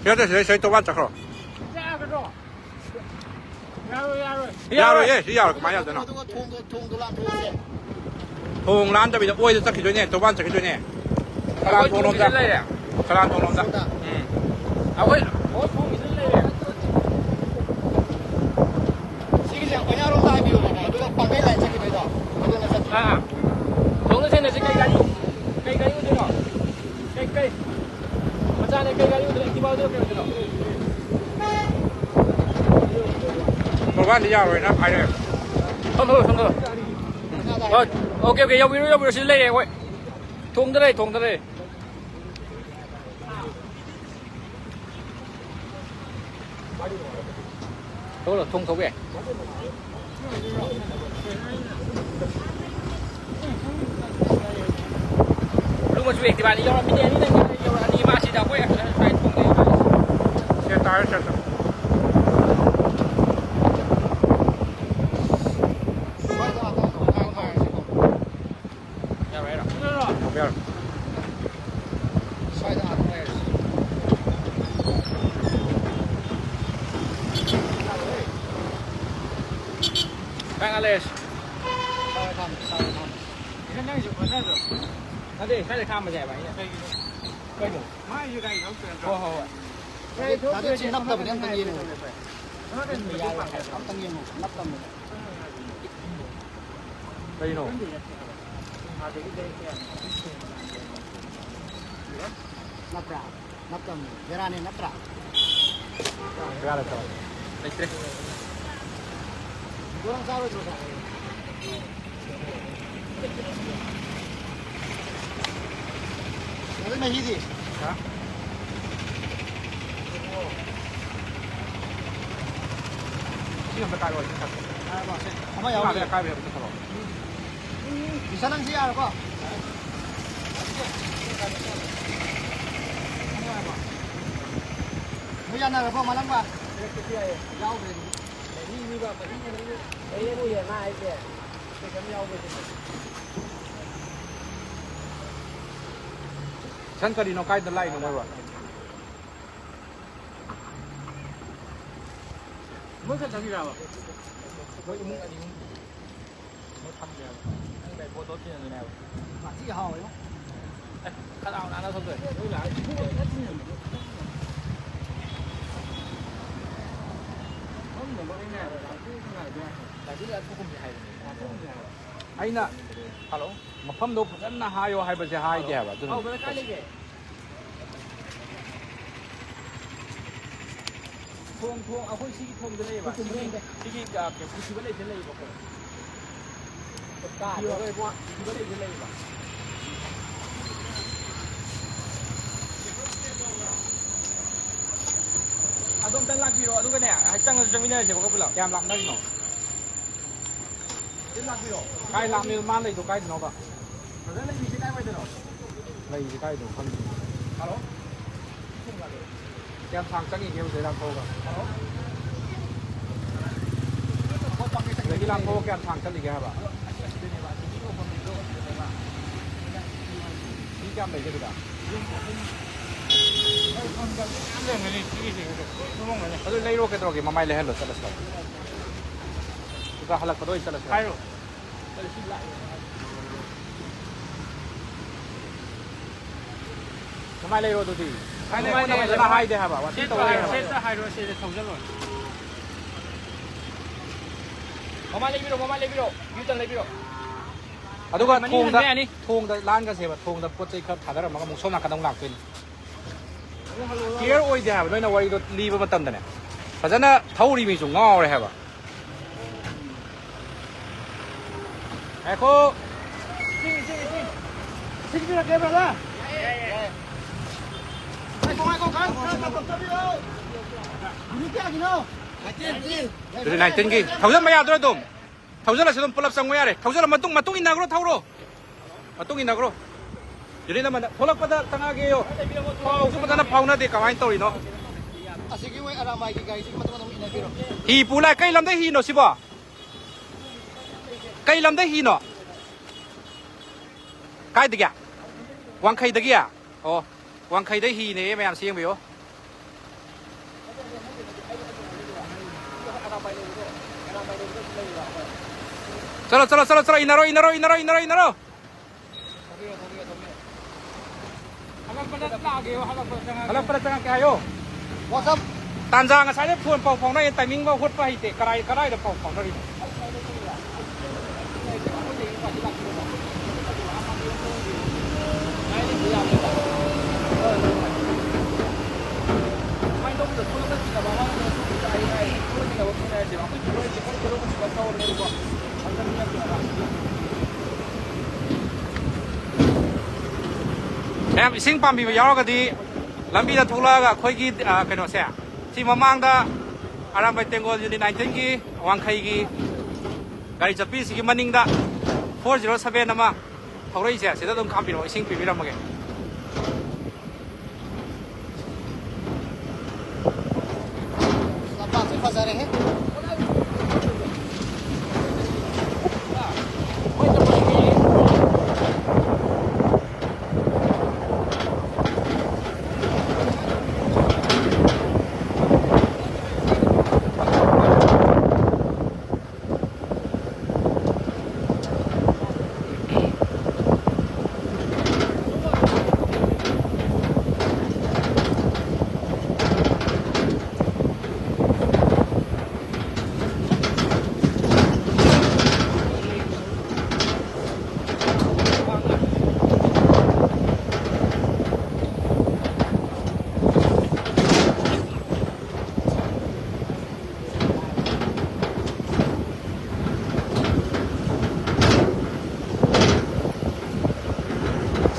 ꯁꯤꯗ ꯁꯤꯗ ꯁꯤꯗ ꯇꯣꯔꯕꯥꯟ ꯆꯠꯈ꯭ꯔꯣ꯫ ꯌꯥꯔꯣꯏꯌꯦ, ꯁꯤ ꯌꯥꯔꯣꯏ꯫ ꯀꯃꯥꯏꯅ ꯌꯥꯗꯣꯏꯅꯣ? ꯑꯗꯨꯒ ꯊꯣꯡꯗꯣ, ꯊꯣꯡꯗꯣ ꯂꯥꯟꯊꯣꯛꯑꯁꯦ꯫ ꯊꯣꯡ ꯂꯥꯟꯗꯕꯤꯗ ꯑꯣꯏꯗ ꯆꯠꯈꯤꯗꯣꯏꯅꯦ, ꯇꯣꯔꯕꯥꯟ ꯆꯠꯈꯤꯗꯣꯏꯅꯦ꯫ ꯀꯂꯥꯟ ꯑꯩꯈꯣꯏ ꯊꯣꯡꯂꯣꯝꯗ꯫ ꯊꯣꯡꯁꯤꯗ ꯂꯩꯔꯦ꯫ ꯀꯂꯥꯟ ꯊꯣꯡꯂꯣꯝꯗ꯫ ꯁꯣꯝꯗ꯫ ꯎꯝ꯫ ꯑꯩꯈꯣꯏ, ꯑꯩꯈꯣꯏ ꯊꯣꯡꯁꯤꯗ ꯂꯩꯔꯦ꯫ ꯁꯤꯒꯤꯁꯦ ꯑꯣꯏꯅꯥꯔꯣꯝꯗ ꯍꯥꯏꯕꯤꯌꯨꯅꯦ, ꯑꯗꯨꯒ ꯄꯥꯡꯒꯩ ꯂꯥꯏꯟ ꯆꯠꯈꯤꯗꯣꯏꯗꯣ꯫ ꯑꯗꯨꯅ ꯆꯠꯈꯤ-, ꯑꯥ꯫ ꯊꯣꯡꯗ ꯊꯦꯡꯅꯁꯤ, ꯀꯩ ꯒꯥꯔꯤ? ꯀꯩ ꯒꯥꯔꯤ ꯑꯣꯏꯗꯣꯏꯅꯣ? ꯀꯩ, ꯀꯩ? ꯃꯆꯥꯅꯦ, ꯀꯩ ꯒꯥꯔꯤ ꯑꯣꯏꯗꯣꯏꯅꯣ? Activa ꯑꯣꯏꯗꯣꯏꯅꯣ, ꯀꯩ ꯑꯣꯏꯗꯣꯏꯅꯣ? ꯃꯣꯕꯥꯏꯜꯗꯤ ꯌꯥꯔꯣꯏꯅ ꯍꯥꯏꯔꯛꯑꯦ꯫ ꯁꯣꯝꯗ, ꯁꯣꯝꯗ꯫ ꯍꯣꯏ, ꯑꯣꯀꯦ, ꯑꯣꯀꯦ, ꯌꯧꯕꯤꯔꯣ, ꯌꯧꯕꯤꯔꯣ, ꯁꯤꯗ ꯂꯩꯔꯦ ꯑꯩꯈꯣꯏ꯫ ꯊꯣꯡꯗ ꯂꯩ, ꯊꯣꯡꯗ ꯂꯩ꯫ ꯊꯣꯛꯂꯣ, ꯊꯣꯡ ꯊꯣꯛꯄ ꯌꯥꯏ꯫ Blue ꯃꯆꯨ Activa ꯑꯅꯤ ꯌꯧꯔꯝꯃꯤꯅꯦ, ꯑꯅꯤ ꯂꯩ, ꯌꯧꯔꯛꯑꯅꯤ꯫ ꯃꯥꯁꯤꯗ ꯑꯩꯈꯣꯏ ꯉꯁꯥꯏ ꯊꯣꯡꯗ ꯌꯧꯔꯛꯑꯅꯤ꯫ ꯁꯦ ꯇꯥꯔꯦ, ꯁꯦ ꯇꯥꯔꯦ꯫ ꯌꯥꯔꯣꯏ ꯍꯥꯏꯔꯣ? ꯌꯥꯔꯣꯏ꯫ ꯁ꯭ꯋꯥꯏꯗ ꯑꯥꯗ ꯂꯩꯔꯁꯤ꯫ ꯁ꯭ꯋꯥꯏꯗ ꯂꯩꯔꯁꯤ꯫ ꯁ꯭ꯋꯥꯏꯗ ꯈꯥꯝꯃꯁꯤ, ꯁ꯭ꯋꯥꯏꯗ ꯈꯥꯝꯃꯁꯤ꯫ ꯅꯠꯇꯦ, ꯁ꯭ꯋꯥꯏꯗ ꯈꯥꯝꯃꯁꯦ ꯍꯥꯏꯕ ꯑꯩꯅ꯫ ꯀꯩꯅꯣ? ꯃꯥꯏꯁꯦ ꯒꯥꯔꯤ ꯊꯧꯗꯣꯏ ꯅꯠꯇ꯭ꯔꯣ? ꯍꯣꯏ, ꯍꯣꯏ, ꯍꯣꯏ꯫ ꯒꯥꯔꯤ ꯊꯧꯗꯣꯏ ꯅꯠꯇꯦ, ꯅꯠꯇꯕꯅꯦ, ꯑꯝꯇꯪ ꯌꯦꯡꯉꯨ꯫ ꯅꯠꯇꯕꯅꯦ꯫ ꯑꯝꯇꯪ ꯌꯦꯡꯉꯨ, ꯅꯠꯇꯕꯅꯦ꯫ ꯀꯩꯅꯣ? ꯅꯠꯇ꯭ꯔꯥ? ꯅꯠꯇꯕꯅꯤ꯫ ꯕꯦꯔꯥꯅꯦ, ꯅꯠꯇ꯭ꯔꯥ? ꯕꯦꯔꯥ ꯂꯩꯇ꯭ꯔꯣ? ꯂꯩꯇ꯭ꯔꯦ꯫ ꯕꯣꯔꯥ ꯆꯥꯔꯣꯏꯗ꯭ꯔꯣ, ꯁꯥꯔ? ꯑꯗꯨ ꯃꯍꯤꯗꯤ? ꯍꯥ? ꯁꯤ ꯑꯝꯇ ꯀꯥꯏꯔꯣ, ꯁꯤ ꯀꯥꯏꯔꯣ꯫ ꯌꯥꯔꯕꯣ? ꯁꯦ, ꯑꯃ ꯌꯥꯎꯔꯤ꯫ ꯑꯀꯥꯏꯕ ꯌꯥꯎꯕ ꯆꯠꯈ꯭ꯔꯣ꯫ ꯏꯁꯥ ꯅꯪꯁꯤ ꯌꯥꯔꯕꯣ? ꯅꯣꯏ ꯌꯥꯅꯔꯕꯣ, ꯃꯥꯂꯪꯕ? ꯌꯥꯎꯗ꯭ꯔꯦ ꯑꯗꯨꯗꯤ꯫ ꯃꯤꯅꯤꯕ, ꯃꯍꯤꯛꯅꯦ, ꯃꯍꯤꯛꯅꯦ꯫ ꯃꯍꯤꯛꯅꯦ ꯃꯥ ꯍꯥꯏꯁꯦ꯫ ꯀꯩꯁꯨ ꯌꯥꯎꯕ ꯅꯠꯇꯦ꯫ ꯁꯟ ꯀꯔꯤꯅꯣ, ꯀꯥꯏꯗ ꯂꯥꯛꯏꯅꯣ ꯃꯣꯏꯕꯣ? ꯃꯣꯏ ꯈꯛꯇꯪꯒꯤꯔꯕ? ꯃꯣꯏ ꯏꯃꯨꯡ ꯑꯅꯤ ꯑꯍꯨꯝ꯫ ꯃꯣꯏ ꯐꯝꯗꯦ ꯍꯥꯏꯕ꯫ ꯅꯪ ꯀꯩ ꯄꯣꯠꯇꯣ ꯊꯤꯅꯗꯣꯏꯅꯦ ꯍꯥꯏꯕ꯫ ꯃꯥꯊꯤ ꯍꯥꯎꯋꯦꯉꯣ꯫ ꯑꯦ, ꯈꯅꯥꯎ ꯅꯥꯟꯅ ꯊꯣꯛꯇꯣꯏꯅꯦ꯫ ꯅꯣꯏ ꯂꯥꯛꯑꯗꯤ ꯏꯕꯨꯡꯉꯣ ꯈꯔ ꯊꯤꯅꯕꯅꯦ꯫ ꯐꯝꯅꯕ ꯑꯩꯅ ꯍꯥꯏꯕ꯫ ꯂꯥꯏꯕ꯭ꯔꯦꯔꯤ ꯑꯊꯣꯛꯄ ꯃꯤ ꯍꯥꯏꯕꯅꯦ꯫ ꯑꯩꯅ ꯍꯜꯂꯣ? ꯃꯐꯝꯗꯣ ꯐꯖꯅ ꯍꯥꯏꯌꯣ ꯍꯥꯏꯕꯁꯦ ꯍꯥꯏꯗꯦ ꯍꯥꯏꯕ꯫ ꯑꯗꯨꯅ ꯑꯧ, ꯕ꯭ꯔꯗꯔ, ꯀꯥꯏ ꯂꯩꯒꯦ? ꯊꯣꯡ, ꯊꯣꯡ, ꯑꯩꯈꯣꯏ ꯁꯤꯒꯤ ꯊꯣꯡꯗ ꯂꯩꯌꯦꯕ꯫ ꯁꯤꯒꯤ, ꯁꯤꯒꯤ, ꯑ, ꯀꯩ, ꯄꯨꯈ꯭ꯔꯤꯕ ꯂꯩꯁꯤꯗ ꯂꯩꯌꯦꯕꯀꯣ꯫ ꯀꯥꯗꯣ ꯏꯕꯨꯡꯉꯣ, ꯄꯨꯈ꯭ꯔꯤꯕ ꯂꯩꯁꯤꯗ ꯂꯩꯌꯦꯕ꯫ ꯑꯗꯣꯝꯇꯪ ꯂꯥꯛꯄꯤꯔꯣ, ꯑꯗꯨꯒꯅꯦ, ꯆꯪꯉꯁꯨ ꯆꯪꯃꯤꯟꯅꯔꯁꯦꯕꯀꯣ ꯄꯨꯂꯞ꯫ ꯀꯌꯥꯝ ꯂꯥꯞꯅꯔꯤꯅꯣ? ꯀꯥꯏ ꯂꯥꯛꯄꯤꯔꯣ? ꯀꯥꯏ ꯂꯥꯛꯄꯤꯔꯣ? ꯃꯥ ꯂꯩꯗꯣ ꯀꯥꯏꯗꯅꯣꯕ? ꯕ꯭ꯔꯗꯔ ꯂꯩꯔꯤꯁꯦ ꯀꯥꯏꯋꯥꯏꯗꯅꯣ? ꯂꯩꯔꯤꯁꯦ ꯀꯥꯏꯗꯅꯣ ꯈꯪꯗꯦ꯫ ꯍꯜꯂꯣ? ꯀꯌꯥꯝ ꯁꯥꯡ ꯆꯪꯉꯤꯒꯦ ꯍꯧꯖꯤꯛ ꯂꯥꯟꯊꯣꯛꯑꯒ? ꯍꯜꯂꯣ? ꯁꯤꯗꯒꯤ ꯂꯥꯟꯊꯣꯛꯑꯒ ꯀꯌꯥꯝ ꯁꯥꯡ ꯆꯠꯂꯤꯒꯦ ꯍꯥꯏꯕ? ꯑꯁꯤ, ꯑꯁꯤꯗꯅꯦꯕ, ꯑꯁꯤꯒꯤ ꯊꯣꯛꯐꯝꯗꯣ ꯑꯁꯤꯗꯅꯦꯕ꯫ ꯃꯤ ꯀꯌꯥꯝ ꯂꯩꯒꯦ ꯑꯗꯨꯗ? ꯌꯨꯝ ꯑꯍꯨꯝ꯫ ꯃꯌꯥꯝ ꯂꯩꯔꯝꯒꯅꯤ, ꯁꯤꯒꯤꯁꯦ ꯂꯣꯏ ꯃꯝꯃꯝꯒꯅꯤ꯫ ꯑꯗꯨ ꯂꯩꯔꯣ ꯀꯩꯗꯧꯔꯒꯦ, ꯃꯃꯥꯏ ꯂꯩꯍꯜꯂꯣ ꯆꯠꯂꯁꯤ ꯂꯥꯎ꯫ ꯑꯗꯨꯒ ꯍꯜꯂꯛꯄꯗ ꯑꯣꯏꯅ ꯆꯠꯂꯁꯤ ꯂꯥꯎ꯫ ꯍꯥꯏꯔꯣ꯫ ꯃꯃꯥꯏ ꯂꯩꯔꯣ ꯑꯗꯨꯗꯤ꯫ ꯃꯃꯥꯏ ꯂꯩꯔꯣ, ꯐꯖꯅ ꯍꯥꯏꯗꯦ ꯍꯥꯏꯕ, ꯋꯥꯊꯤ ꯁꯦꯠꯇ ꯇꯧꯔ ꯂꯩ ꯍꯥꯏꯔꯣ, ꯍꯥꯏꯕ꯫ ꯁꯦꯠꯇ ꯍꯥꯏꯔꯣ, ꯁꯤꯗ ꯊꯧꯖꯜꯂꯣ꯫ ꯃꯃꯥꯏ ꯂꯩꯕꯤꯔꯣ, ꯃꯃꯥꯏ ꯂꯩꯕꯤꯔꯣ, ꯌꯨꯇꯟ ꯂꯩꯕꯤꯔꯣ꯫ ꯑꯗꯨꯒ ꯃꯅꯤꯡꯗ ꯊꯣꯡꯗ, ꯍꯟꯕ ꯌꯥꯅꯤ꯫ ꯊꯣꯡꯗ ꯂꯥꯟꯒꯁꯦꯕ, ꯊꯣꯡꯗ ꯄꯣꯠ ꯆꯩ ꯈꯔ ꯊꯥꯗꯔꯝꯃꯒ ꯑꯃꯨꯛ ꯁꯣꯝ ꯅꯥꯀꯟꯗ ꯑꯃꯨꯛ ꯂꯥꯛꯇꯣꯏꯅꯤ꯫ ꯀ꯭ꯂꯤꯌꯥꯔ ꯑꯣꯏꯗꯦ ꯍꯥꯏꯕ, ꯅꯣꯏꯅ ꯋꯥꯔꯤꯗꯣ ꯂꯤꯕ ꯃꯇꯝꯗꯅꯦ꯫ ꯐꯖꯅ ꯊꯧꯔꯤ ꯃꯤꯁꯨ ꯉꯥꯎꯔꯦ ꯍꯥꯏꯕ꯫ ꯉꯥꯏꯈꯣ꯫ ꯏꯁꯤꯡ, ꯏꯁꯤꯡ, ꯏꯁꯤꯡ꯫ ꯏꯁꯤꯡ ꯄꯤꯔꯛꯀꯦ, ꯕ꯭ꯔꯗꯔ꯫ ꯉꯥꯏꯈꯣ, ꯉꯥꯏꯈꯣ, ꯈꯔ, ꯈꯔ ꯇꯞ, ꯇꯞ ꯆꯠꯄꯤꯌꯣ꯫ ꯃꯤꯅꯤꯠ ꯀꯌꯥꯒꯤꯅꯣ? ꯅꯥꯏꯟꯇꯤꯟꯒꯤ꯫ ꯊꯧꯖꯤꯟꯕ ꯌꯥꯗꯣꯏꯔꯣ ꯑꯗꯨꯝ? ꯊꯧꯖꯤꯜꯂꯁꯤ ꯑꯗꯨꯝ ꯄꯨꯂꯞ ꯆꯪꯉꯨ ꯌꯥꯔꯦ꯫ ꯊꯧꯖꯤꯜꯂ ꯃꯇꯨꯡ, ꯃꯇꯨꯡ ꯏꯟꯅꯈ꯭ꯔꯣ, ꯊꯧꯔꯣ꯫ ꯃꯇꯨꯡ ꯏꯟꯅꯈ꯭ꯔꯣ꯫ ꯌꯨꯅꯤꯠ ꯑꯃꯗ ꯊꯣꯛꯂꯛꯄꯗ ꯆꯪꯉꯛꯑꯒꯦꯌꯣ꯫ ꯄꯥꯎꯁꯨ ꯐꯖꯅ ꯐꯥꯎꯅꯗꯦ, ꯀꯃꯥꯏꯅ ꯇꯧꯔꯤꯅꯣ? ꯑꯁꯤꯒꯤ ꯃꯣꯏ ꯑꯔꯥꯃꯥꯏꯒꯤ ꯒꯥꯔꯤꯁꯤꯒꯤ ꯃꯇꯨꯡ ꯑꯗꯨꯝ ꯏꯟꯅꯕꯤꯔꯣ꯫ ꯍꯤ ꯄꯨ ꯂꯥꯛꯑꯦ꯫ ꯀꯩ ꯂꯝꯗꯩ ꯍꯤꯅꯣ ꯁꯤꯕꯣ? ꯀꯩ ꯂꯝꯗꯩ ꯍꯤꯅꯣ? ꯀꯥꯏꯗꯒꯤ? ꯋꯥꯡꯈꯩꯗꯒꯤ? ꯑꯣ, ꯋꯥꯡꯈꯩꯗꯩ ꯍꯤꯅꯦ ꯃꯌꯥꯝ, ꯁꯤ ꯌꯦꯡꯕꯤꯌꯨ꯫ ꯆꯠꯂꯣ, ꯆꯠꯂꯣ, ꯆꯠꯂꯣ, ꯆꯠꯂꯣ, ꯏꯟꯅꯔꯣ, ꯏꯟꯅꯔꯣ, ꯏꯟꯅꯔꯣ, ꯏꯟꯅꯔꯣ, ꯏꯟꯅꯔꯣ꯫ ꯍꯜꯂꯛꯄꯗ ꯂꯥꯛꯑꯒꯦ, ꯍꯜꯂꯛꯄꯗ ꯆꯪꯉꯛꯀꯦ ꯍꯥꯏꯌꯣ꯫ WhatsApp꯫ ꯇꯥꯟꯖꯥ ꯉꯁꯥꯏꯗꯩ ꯐꯣꯟ ꯄꯥꯎ ꯐꯥꯎꯅꯩ, ꯇꯥꯏꯃꯤꯡ ꯐꯥꯎ ꯍꯣꯠꯄ ꯍꯩꯇꯦ꯫ ꯀꯔꯥꯏ, ꯀꯗꯥꯏꯗ ꯄꯥꯎ ꯐꯥꯎꯅꯔꯤꯅꯣ? ꯃꯌꯥꯝ, ꯏꯁꯤꯡ ꯄꯥꯝꯕꯤꯕ ꯌꯥꯎꯔꯒꯗꯤ ꯂꯝꯕꯤꯗ ꯊꯣꯛꯂꯛꯑꯒ ꯑꯩꯈꯣꯏꯒꯤ, ꯑ, ꯀꯩꯅꯣꯁꯦ, ꯁꯤ ꯃꯃꯥꯡꯗ ꯑꯔꯥꯝꯕꯥꯏ ꯇꯦꯡꯒꯣꯜ ꯌꯨꯅꯤꯠ nineteen ꯒꯤ ꯋꯥꯡꯈꯩꯒꯤ ꯒꯥꯔꯤ ꯆꯠꯄꯤꯁꯤꯒꯤ ꯃꯅꯤꯡꯗ four zero seven ꯑꯃ ꯊꯧꯔꯛꯏꯁꯦ, ꯁꯤꯗ ꯑꯗꯨꯝ ꯈꯥꯝꯕꯤꯔꯛꯑꯣ, ꯏꯁꯤꯡ ꯄꯤꯕꯤꯔꯝꯃꯒꯦ꯫ ꯂꯝꯄꯥꯛꯁꯦ ꯐꯖꯔꯦꯍꯦ꯫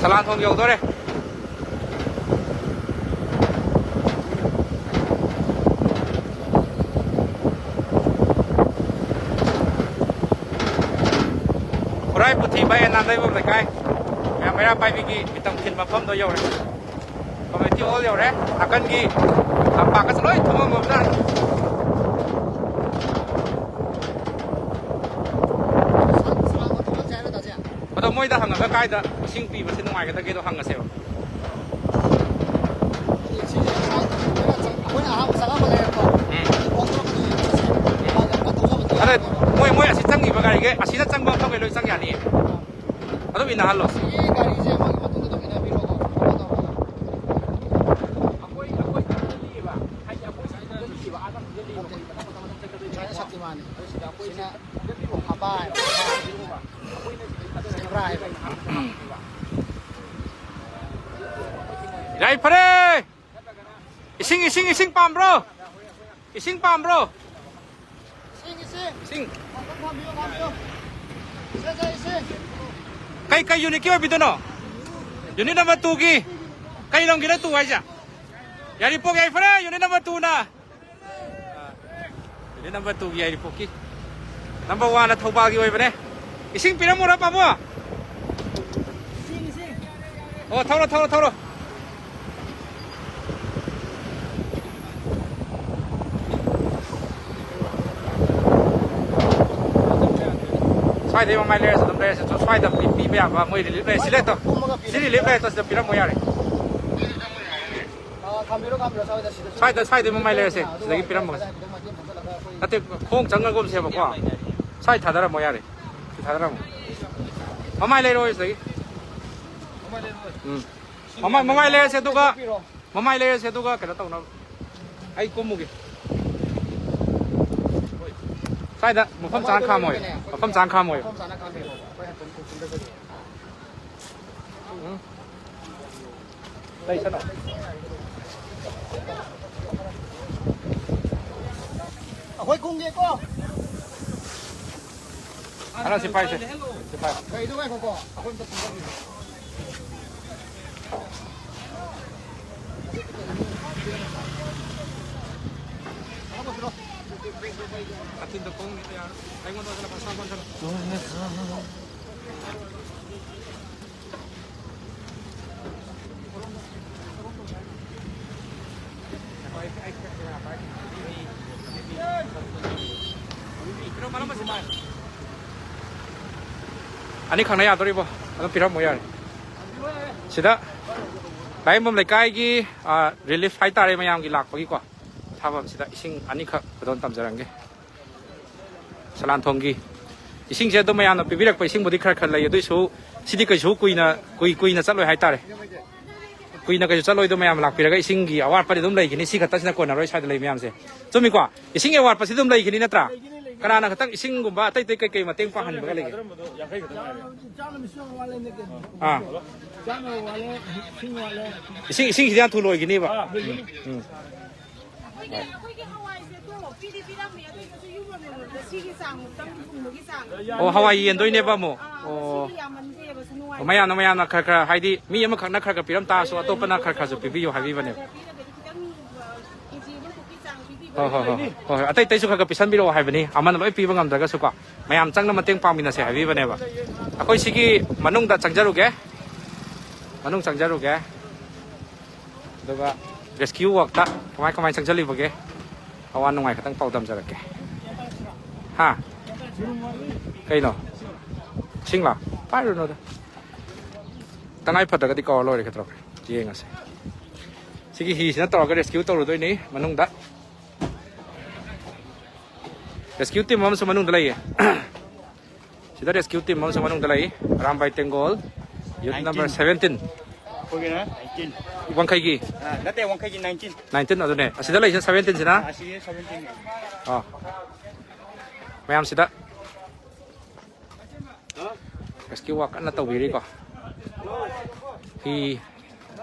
ꯁꯂꯥꯟ ꯊꯣꯡ ꯌꯧꯗꯣꯔꯦ꯫ ꯈꯨꯔꯥꯏ ꯄꯨꯊꯤ ꯚꯥꯏ ꯑꯦꯟ ꯅꯥꯟꯗꯩꯕꯝ ꯂꯩꯀꯥꯏ, ꯃꯌꯥꯝ ꯃꯩꯔꯥ ꯄꯥꯏꯕꯤꯒꯤ ꯃꯤꯇꯝ ꯈꯤꯟ ꯃꯐꯝꯗꯣ ꯌꯧꯔꯦ꯫ Community hall ꯌꯧꯔꯦ꯫ ꯅꯥꯀꯟꯒꯤ ꯂꯝꯄꯥꯛꯀꯁꯨ ꯂꯣꯏ ꯊꯨꯝꯃꯝꯃꯕꯖꯥꯠꯅꯤ꯫ ꯑꯗꯣ ꯃꯣꯏꯗ ꯍꯪꯉꯒ ꯀꯥꯏꯗ ꯏꯁꯤꯡ ꯄꯤꯕꯁꯦ ꯅꯨꯡꯉꯥꯏꯒꯗꯒꯦꯗꯣ ꯍꯪꯉꯁꯦꯕ꯫ ꯑꯩꯈꯣꯏꯅ ꯑꯍꯥꯟꯕ ꯆꯪꯉꯛꯄ ꯂꯩꯔꯦꯀꯣ꯫ ꯎꯝ꯫ ꯑꯗ ꯃꯣꯏ, ꯃꯣꯏ ꯑꯁꯤ ꯆꯪꯉꯤꯕ ꯒꯥꯔꯤꯒꯩ, ꯑꯁꯤꯗ ꯆꯪꯕ ꯃꯐꯝꯒꯩ ꯂꯣꯏ ꯆꯪ ꯌꯥꯅꯤꯌꯦ꯫ ꯑꯗꯨꯝ ꯏꯟꯅꯍꯜꯂꯣ꯫ ꯁꯤꯒꯤ ꯒꯥꯔꯤꯁꯦ ꯃꯣꯏꯒꯤ ꯃꯇꯨꯡꯗ ꯑꯗꯨꯝ ꯏꯟꯅꯕꯤꯔꯣꯀꯣ꯫ ꯁꯨꯃꯥꯏꯅ ꯁꯛꯇꯤꯃꯥꯟꯅꯤ꯫ ꯁꯤꯅ ꯑꯄꯥꯏ꯫ ꯁꯦꯕ꯭ꯔꯥ ꯍꯥꯏꯕ꯫ ꯌꯥꯏꯐꯔꯦ! ꯏꯁꯤꯡ, ꯏꯁꯤꯡ, ꯏꯁꯤꯡ ꯄꯥꯝꯕ꯭ꯔꯣ? ꯏꯁꯤꯡ ꯄꯥꯝꯕ꯭ꯔꯣ? ꯏꯁꯤꯡ, ꯏꯁꯤꯡ꯫ ꯏꯁꯤꯡ꯫ ꯉꯥꯛꯇꯪ ꯈꯥꯝꯕꯤꯌꯨ, ꯈꯥꯝꯕꯤꯌꯨ꯫ ꯁꯦ, ꯁꯦ, ꯏꯁꯤꯡ꯫ ꯀꯩ, ꯀꯩ unit ꯀꯤ ꯑꯣꯏꯕꯤꯗꯣꯏꯅꯣ? Unit number two ꯒꯤ꯫ ꯀꯩ ꯂꯝꯒꯤꯅꯣ two ꯍꯥꯏꯁꯦ? ꯌꯥꯏꯔꯤꯄꯣꯛ ꯌꯥꯏꯐꯔꯦ, unit number two ꯅ꯫ Unit number two ꯒꯤ ꯌꯥꯏꯔꯤꯄꯣꯛꯀꯤ꯫ Number one ꯅ ꯊꯧꯕꯥꯜꯒꯤ ꯑꯣꯏꯕꯅꯦ꯫ ꯏꯁꯤꯡ ꯄꯤꯔꯝꯃꯨꯔꯥ, ꯄꯥꯕꯨꯡ? ꯑꯣ, ꯊꯧꯔꯣ, ꯊꯧꯔꯣ, ꯊꯧꯔꯣ꯫ ꯁ꯭ꯋꯥꯏꯗꯩ ꯃꯃꯥꯏ ꯂꯩꯔꯁꯨ ꯑꯗꯨꯝ ꯂꯩꯔꯁꯨ, ꯁ꯭ꯋꯥꯏꯗ ꯄꯤ-, ꯄꯤꯕ ꯌꯥꯕ ꯃꯣꯏ relief ꯂꯩꯔꯦ꯫ ꯁꯤ ꯂꯩꯔꯦ ꯇꯣ꯫ ꯁꯤ relief ꯂꯩꯔꯦ ꯇꯣ, ꯁꯤꯗ ꯄꯤꯔꯝꯃꯣ ꯌꯥꯔꯦ꯫ ꯑ, ꯊꯝꯕꯤꯔꯣ, ꯊꯝꯕꯤꯔꯣ, ꯁ꯭ꯋꯥꯏꯗ, ꯁꯤꯗꯁꯨ꯫ ꯁ꯭ꯋꯥꯏꯗ, ꯁ꯭ꯋꯥꯏꯗꯩ ꯃꯃꯥꯏ ꯂꯩꯔꯁꯦ, ꯁꯤꯗꯒꯤ ꯄꯤꯔꯝꯃꯒꯦ꯫ ꯅꯠꯇꯦ, ꯈꯣꯡ ꯆꯪꯉꯒꯨꯝꯁꯦꯕꯀꯣ꯫ ꯁ꯭ꯋꯥꯏ ꯊꯥꯗꯔꯝꯃꯣ ꯌꯥꯔꯦ꯫ ꯁꯤ ꯊꯥꯗꯔꯝꯃꯣ꯫ ꯃꯃꯥꯏ ꯂꯩꯔꯛꯑꯣ ꯁꯤꯗꯒꯤ꯫ ꯎꯝ꯫ ꯃꯃꯥꯏ, ꯃꯃꯥꯏ ꯂꯩꯔꯁꯦ, ꯑꯗꯨꯒ, ꯃꯃꯥꯏ ꯂꯩꯔꯁꯦ, ꯑꯗꯨꯒ ꯀꯩꯅꯣ ꯇꯧꯅꯕ꯫ ꯑꯩ ꯀꯨꯝꯃꯨꯒꯦ꯫ ꯁ꯭ꯋꯥꯏꯗ ꯃꯐꯝ ꯆꯥꯅ ꯈꯥꯝꯃꯣꯏ꯫ ꯃꯐꯝ ꯆꯥꯅ ꯈꯥꯝꯃꯣꯏ꯫ ꯎꯝ꯫ ꯂꯩꯁꯅꯣ꯫ ꯑꯩꯈꯣꯏ ꯀꯨꯝꯒꯦꯀꯣ꯫ ꯑꯅ ꯁꯤ ꯄꯥꯏꯁꯦ꯫ ꯁꯤ ꯄꯥꯏ꯫ ꯀꯩꯗꯣ ꯉꯥꯏꯈꯣꯀꯣ꯫ ꯑꯩꯈꯣꯏ ꯑꯝꯇ ꯀꯨꯝꯊꯈꯤꯒꯦ꯫ ꯑꯊꯤꯟꯗ ꯈꯣꯡ ꯅꯦꯠꯄ ꯌꯥꯔꯣꯏ꯫ ꯑꯩꯉꯣꯟꯗ ꯑꯣꯏꯅ ꯄꯩꯁꯥ ꯀꯣꯟꯁꯤꯜꯂꯣ꯫ ꯑꯅꯤꯈꯛꯅ ꯌꯥꯗꯣꯔꯤꯕꯣ? ꯑꯗꯨꯝ ꯄꯤꯔꯝꯃꯣ, ꯌꯥꯔꯦ꯫ ꯁꯤꯗ ꯂꯥꯏꯌꯦꯡꯕꯝ ꯂꯩꯀꯥꯏꯒꯤ, ꯑ, ꯔꯤꯂꯤꯐ ꯍꯥꯏꯇꯥꯔꯦ, ꯃꯌꯥꯝꯒꯤ ꯂꯥꯛꯄꯒꯤꯀꯣ꯫ ꯊꯥꯐꯝꯁꯤꯗ ꯏꯁꯤꯡ ꯑꯅꯤꯈꯛ ꯈꯨꯗꯣꯜ ꯇꯝꯖꯔꯝꯒꯦ꯫ ꯁꯂꯥꯟꯊꯣꯡꯒꯤ ꯏꯁꯤꯡꯁꯦ ꯑꯗꯨꯝ ꯃꯌꯥꯝꯅ ꯄꯤꯕꯤꯔꯛꯄ ꯏꯁꯤꯡꯕꯨꯗꯤ ꯈꯔ ꯈꯔ ꯂꯩ, ꯑꯗꯨꯏꯁꯨ ꯁꯤꯗꯤ ꯀꯩꯁꯨ ꯀꯨꯏꯅ, ꯀꯨꯏ-, ꯀꯨꯏꯅ ꯆꯠꯂꯣꯏ ꯍꯥꯏꯇꯥꯔꯦ꯫ ꯀꯨꯏꯅ ꯀꯩꯁꯨ ꯆꯠꯂꯣꯏꯗꯣ, ꯃꯌꯥꯝ ꯂꯥꯛꯄꯤꯔꯒ ꯏꯁꯤꯡꯒꯤ ꯑꯋꯥꯠꯄꯗꯤ ꯑꯗꯨꯝ ꯂꯩꯈꯤꯅꯤ꯫ ꯁꯤ ꯈꯛꯇꯁꯤꯅ ꯀꯣꯟꯅꯔꯣꯏ ꯁ꯭ꯋꯥꯏꯗ ꯂꯩ ꯃꯌꯥꯝꯁꯦ꯫ ꯆꯨꯝꯃꯤꯀꯣ? ꯏꯁꯤꯡꯒꯤ ꯑꯋꯥꯠꯄꯁꯤ ꯑꯗꯨꯝ ꯂꯩꯈꯤꯅꯤ ꯅꯠꯇ꯭ꯔꯥ? ꯀꯅꯥꯅ ꯈꯛꯇꯪ ꯏꯁꯤꯡꯒꯨꯝꯕ ꯑꯇꯩ ꯑꯇꯩ ꯀꯩꯀꯩ ꯃꯇꯦꯡ ꯄꯥꯡꯍꯟꯕꯒ ꯂꯩꯒꯦ? ꯑꯥ꯫ ꯏꯁꯤꯡ, ꯏꯁꯤꯡꯁꯤꯗꯤ ꯌꯥꯝ ꯊꯨꯅ ꯂꯣꯏꯈꯤꯅꯤꯕ꯫ ꯎꯝ, ꯎꯝ꯫ ꯑꯩꯈꯣꯏꯒꯤ, ꯑꯩꯈꯣꯏꯒꯤ ꯍꯋꯥꯏꯁꯦ ꯇꯣ ꯄꯤꯗꯤ ꯄꯤꯔꯝꯃꯦ, ꯑꯗꯨ ꯑꯣꯏꯔꯒꯁꯨ ꯌꯨꯝ ꯌꯣꯟꯕꯗ ꯁꯤꯒꯤ ꯆꯥꯡꯃꯨꯛꯇꯪ ꯊꯨꯝꯕꯒꯤ ꯆꯥꯡ꯫ ꯑꯣ, ꯍꯋꯥꯏ ꯌꯦꯟꯗꯣꯏꯅꯦꯕ ꯑꯃꯨꯛ? ꯑꯥ, ꯑꯣ꯫ ꯁꯤꯒꯤ ꯌꯥꯝꯃꯟꯗꯦꯕ, ꯁꯤ ꯅꯨꯡꯉꯥꯏꯇꯦ꯫ ꯃꯌꯥꯝꯅ, ꯃꯌꯥꯝꯅ ꯈꯔ ꯈꯔ, ꯍꯥꯏꯗꯤ ꯃꯤ ꯑꯃꯈꯛꯅ ꯈꯔ ꯈꯔ ꯄꯤꯔꯝ ꯇꯥꯔꯁꯨ ꯑꯇꯣꯞꯄꯅ ꯈꯔ ꯈꯔꯁꯨ ꯄꯤꯕꯤꯌꯨ ꯍꯥꯏꯕꯤꯕꯅꯦꯕ꯫ ꯄꯤꯔꯒꯗꯤ ꯈꯤꯇꯪ, ꯑ, ꯀꯦꯖꯤ ꯑꯃꯃꯨꯛꯀꯤ ꯆꯥꯡ ꯄꯤꯕꯤꯕ ꯍꯣꯏ, ꯍꯣꯏ, ꯍꯣꯏ, ꯍꯣꯏ꯫ ꯍꯣꯏ, ꯍꯣꯏ꯫ ꯑꯇꯩ ꯑꯇꯩꯁꯨ ꯈꯔ ꯈꯔ ꯄꯤꯁꯟꯕꯤꯔꯛꯑꯣ ꯍꯥꯏꯕꯅꯤ, ꯑꯃꯅ ꯂꯣꯏ ꯄꯤꯕ ꯉꯝꯗ꯭ꯔꯒꯁꯨꯀꯣ, ꯃꯌꯥꯝ ꯆꯪꯅ ꯃꯇꯦꯡ ꯄꯥꯡꯃꯤꯟꯅꯁꯦ ꯍꯥꯏꯕꯤꯕꯅꯦꯕ꯫ ꯑꯩꯈꯣꯏ ꯁꯤꯒꯤ ꯃꯅꯨꯡꯗ ꯆꯪꯖꯔꯨꯒꯦ, ꯃꯅꯨꯡ ꯆꯪꯖꯔꯨꯒꯦ꯫ ꯑꯗꯨꯒ rescue workꯇ ꯀꯃꯥꯏ ꯀꯃꯥꯏ ꯆꯪꯁꯤꯜꯂꯤꯕꯒꯦ, ꯑꯋꯥ ꯅꯨꯡꯉꯥꯏ ꯈꯤꯇꯪ ꯄꯥꯎ ꯗꯝꯖꯔꯛꯀꯦ꯫ ꯍꯥ? ꯀꯩꯅꯣ? ꯏꯁꯤꯡꯂꯣ? ꯄꯥꯏꯔꯨꯅꯨꯗ꯫ ꯇꯉꯥꯏ ꯐꯗ꯭ꯔꯒꯗꯤ ꯀꯧꯔ ꯂꯣꯏꯔꯦ, ꯀꯩꯗꯧꯔꯒꯦ? ꯌꯦꯡꯉꯁꯦ꯫ ꯁꯤꯒꯤ ꯍꯤꯁꯤꯅ ꯇꯧꯔꯒ rescue ꯇꯧꯔꯨꯗꯣꯏꯅꯤ ꯃꯅꯨꯡꯗ꯫ Rescue team ꯑꯃꯁꯨ ꯃꯅꯨꯡꯗ ꯂꯩꯌꯦ꯫ ꯁꯤꯗ rescue team ꯑꯃꯁꯨ ꯃꯅꯨꯡꯗ ꯂꯩ꯫ Arambai ꯇꯦꯡꯒꯣꯜ, youth number nineteen. Seventeen꯫ ꯑꯩꯈꯣꯏꯒꯤꯅ nineteen꯫ ꯋꯥꯡꯈꯩꯒꯤ? ꯑꯥ, ꯅꯠꯇꯦ, ꯋꯥꯡꯈꯩꯒꯤ nineteen꯫ Nineteen ꯑꯗꯨꯅꯦ꯫ ꯑꯁꯤꯗ ꯂꯩꯁꯤꯅ seventeenꯁꯤꯅ? ꯑꯥ, ꯑꯁꯤꯒꯤ seventeen꯫ ꯑꯥ꯫ ꯃꯌꯥꯝꯁꯤꯗ rescue work ꯀꯟꯅ ꯇꯧꯕꯤꯔꯤꯀꯣ꯫ ꯍꯤ,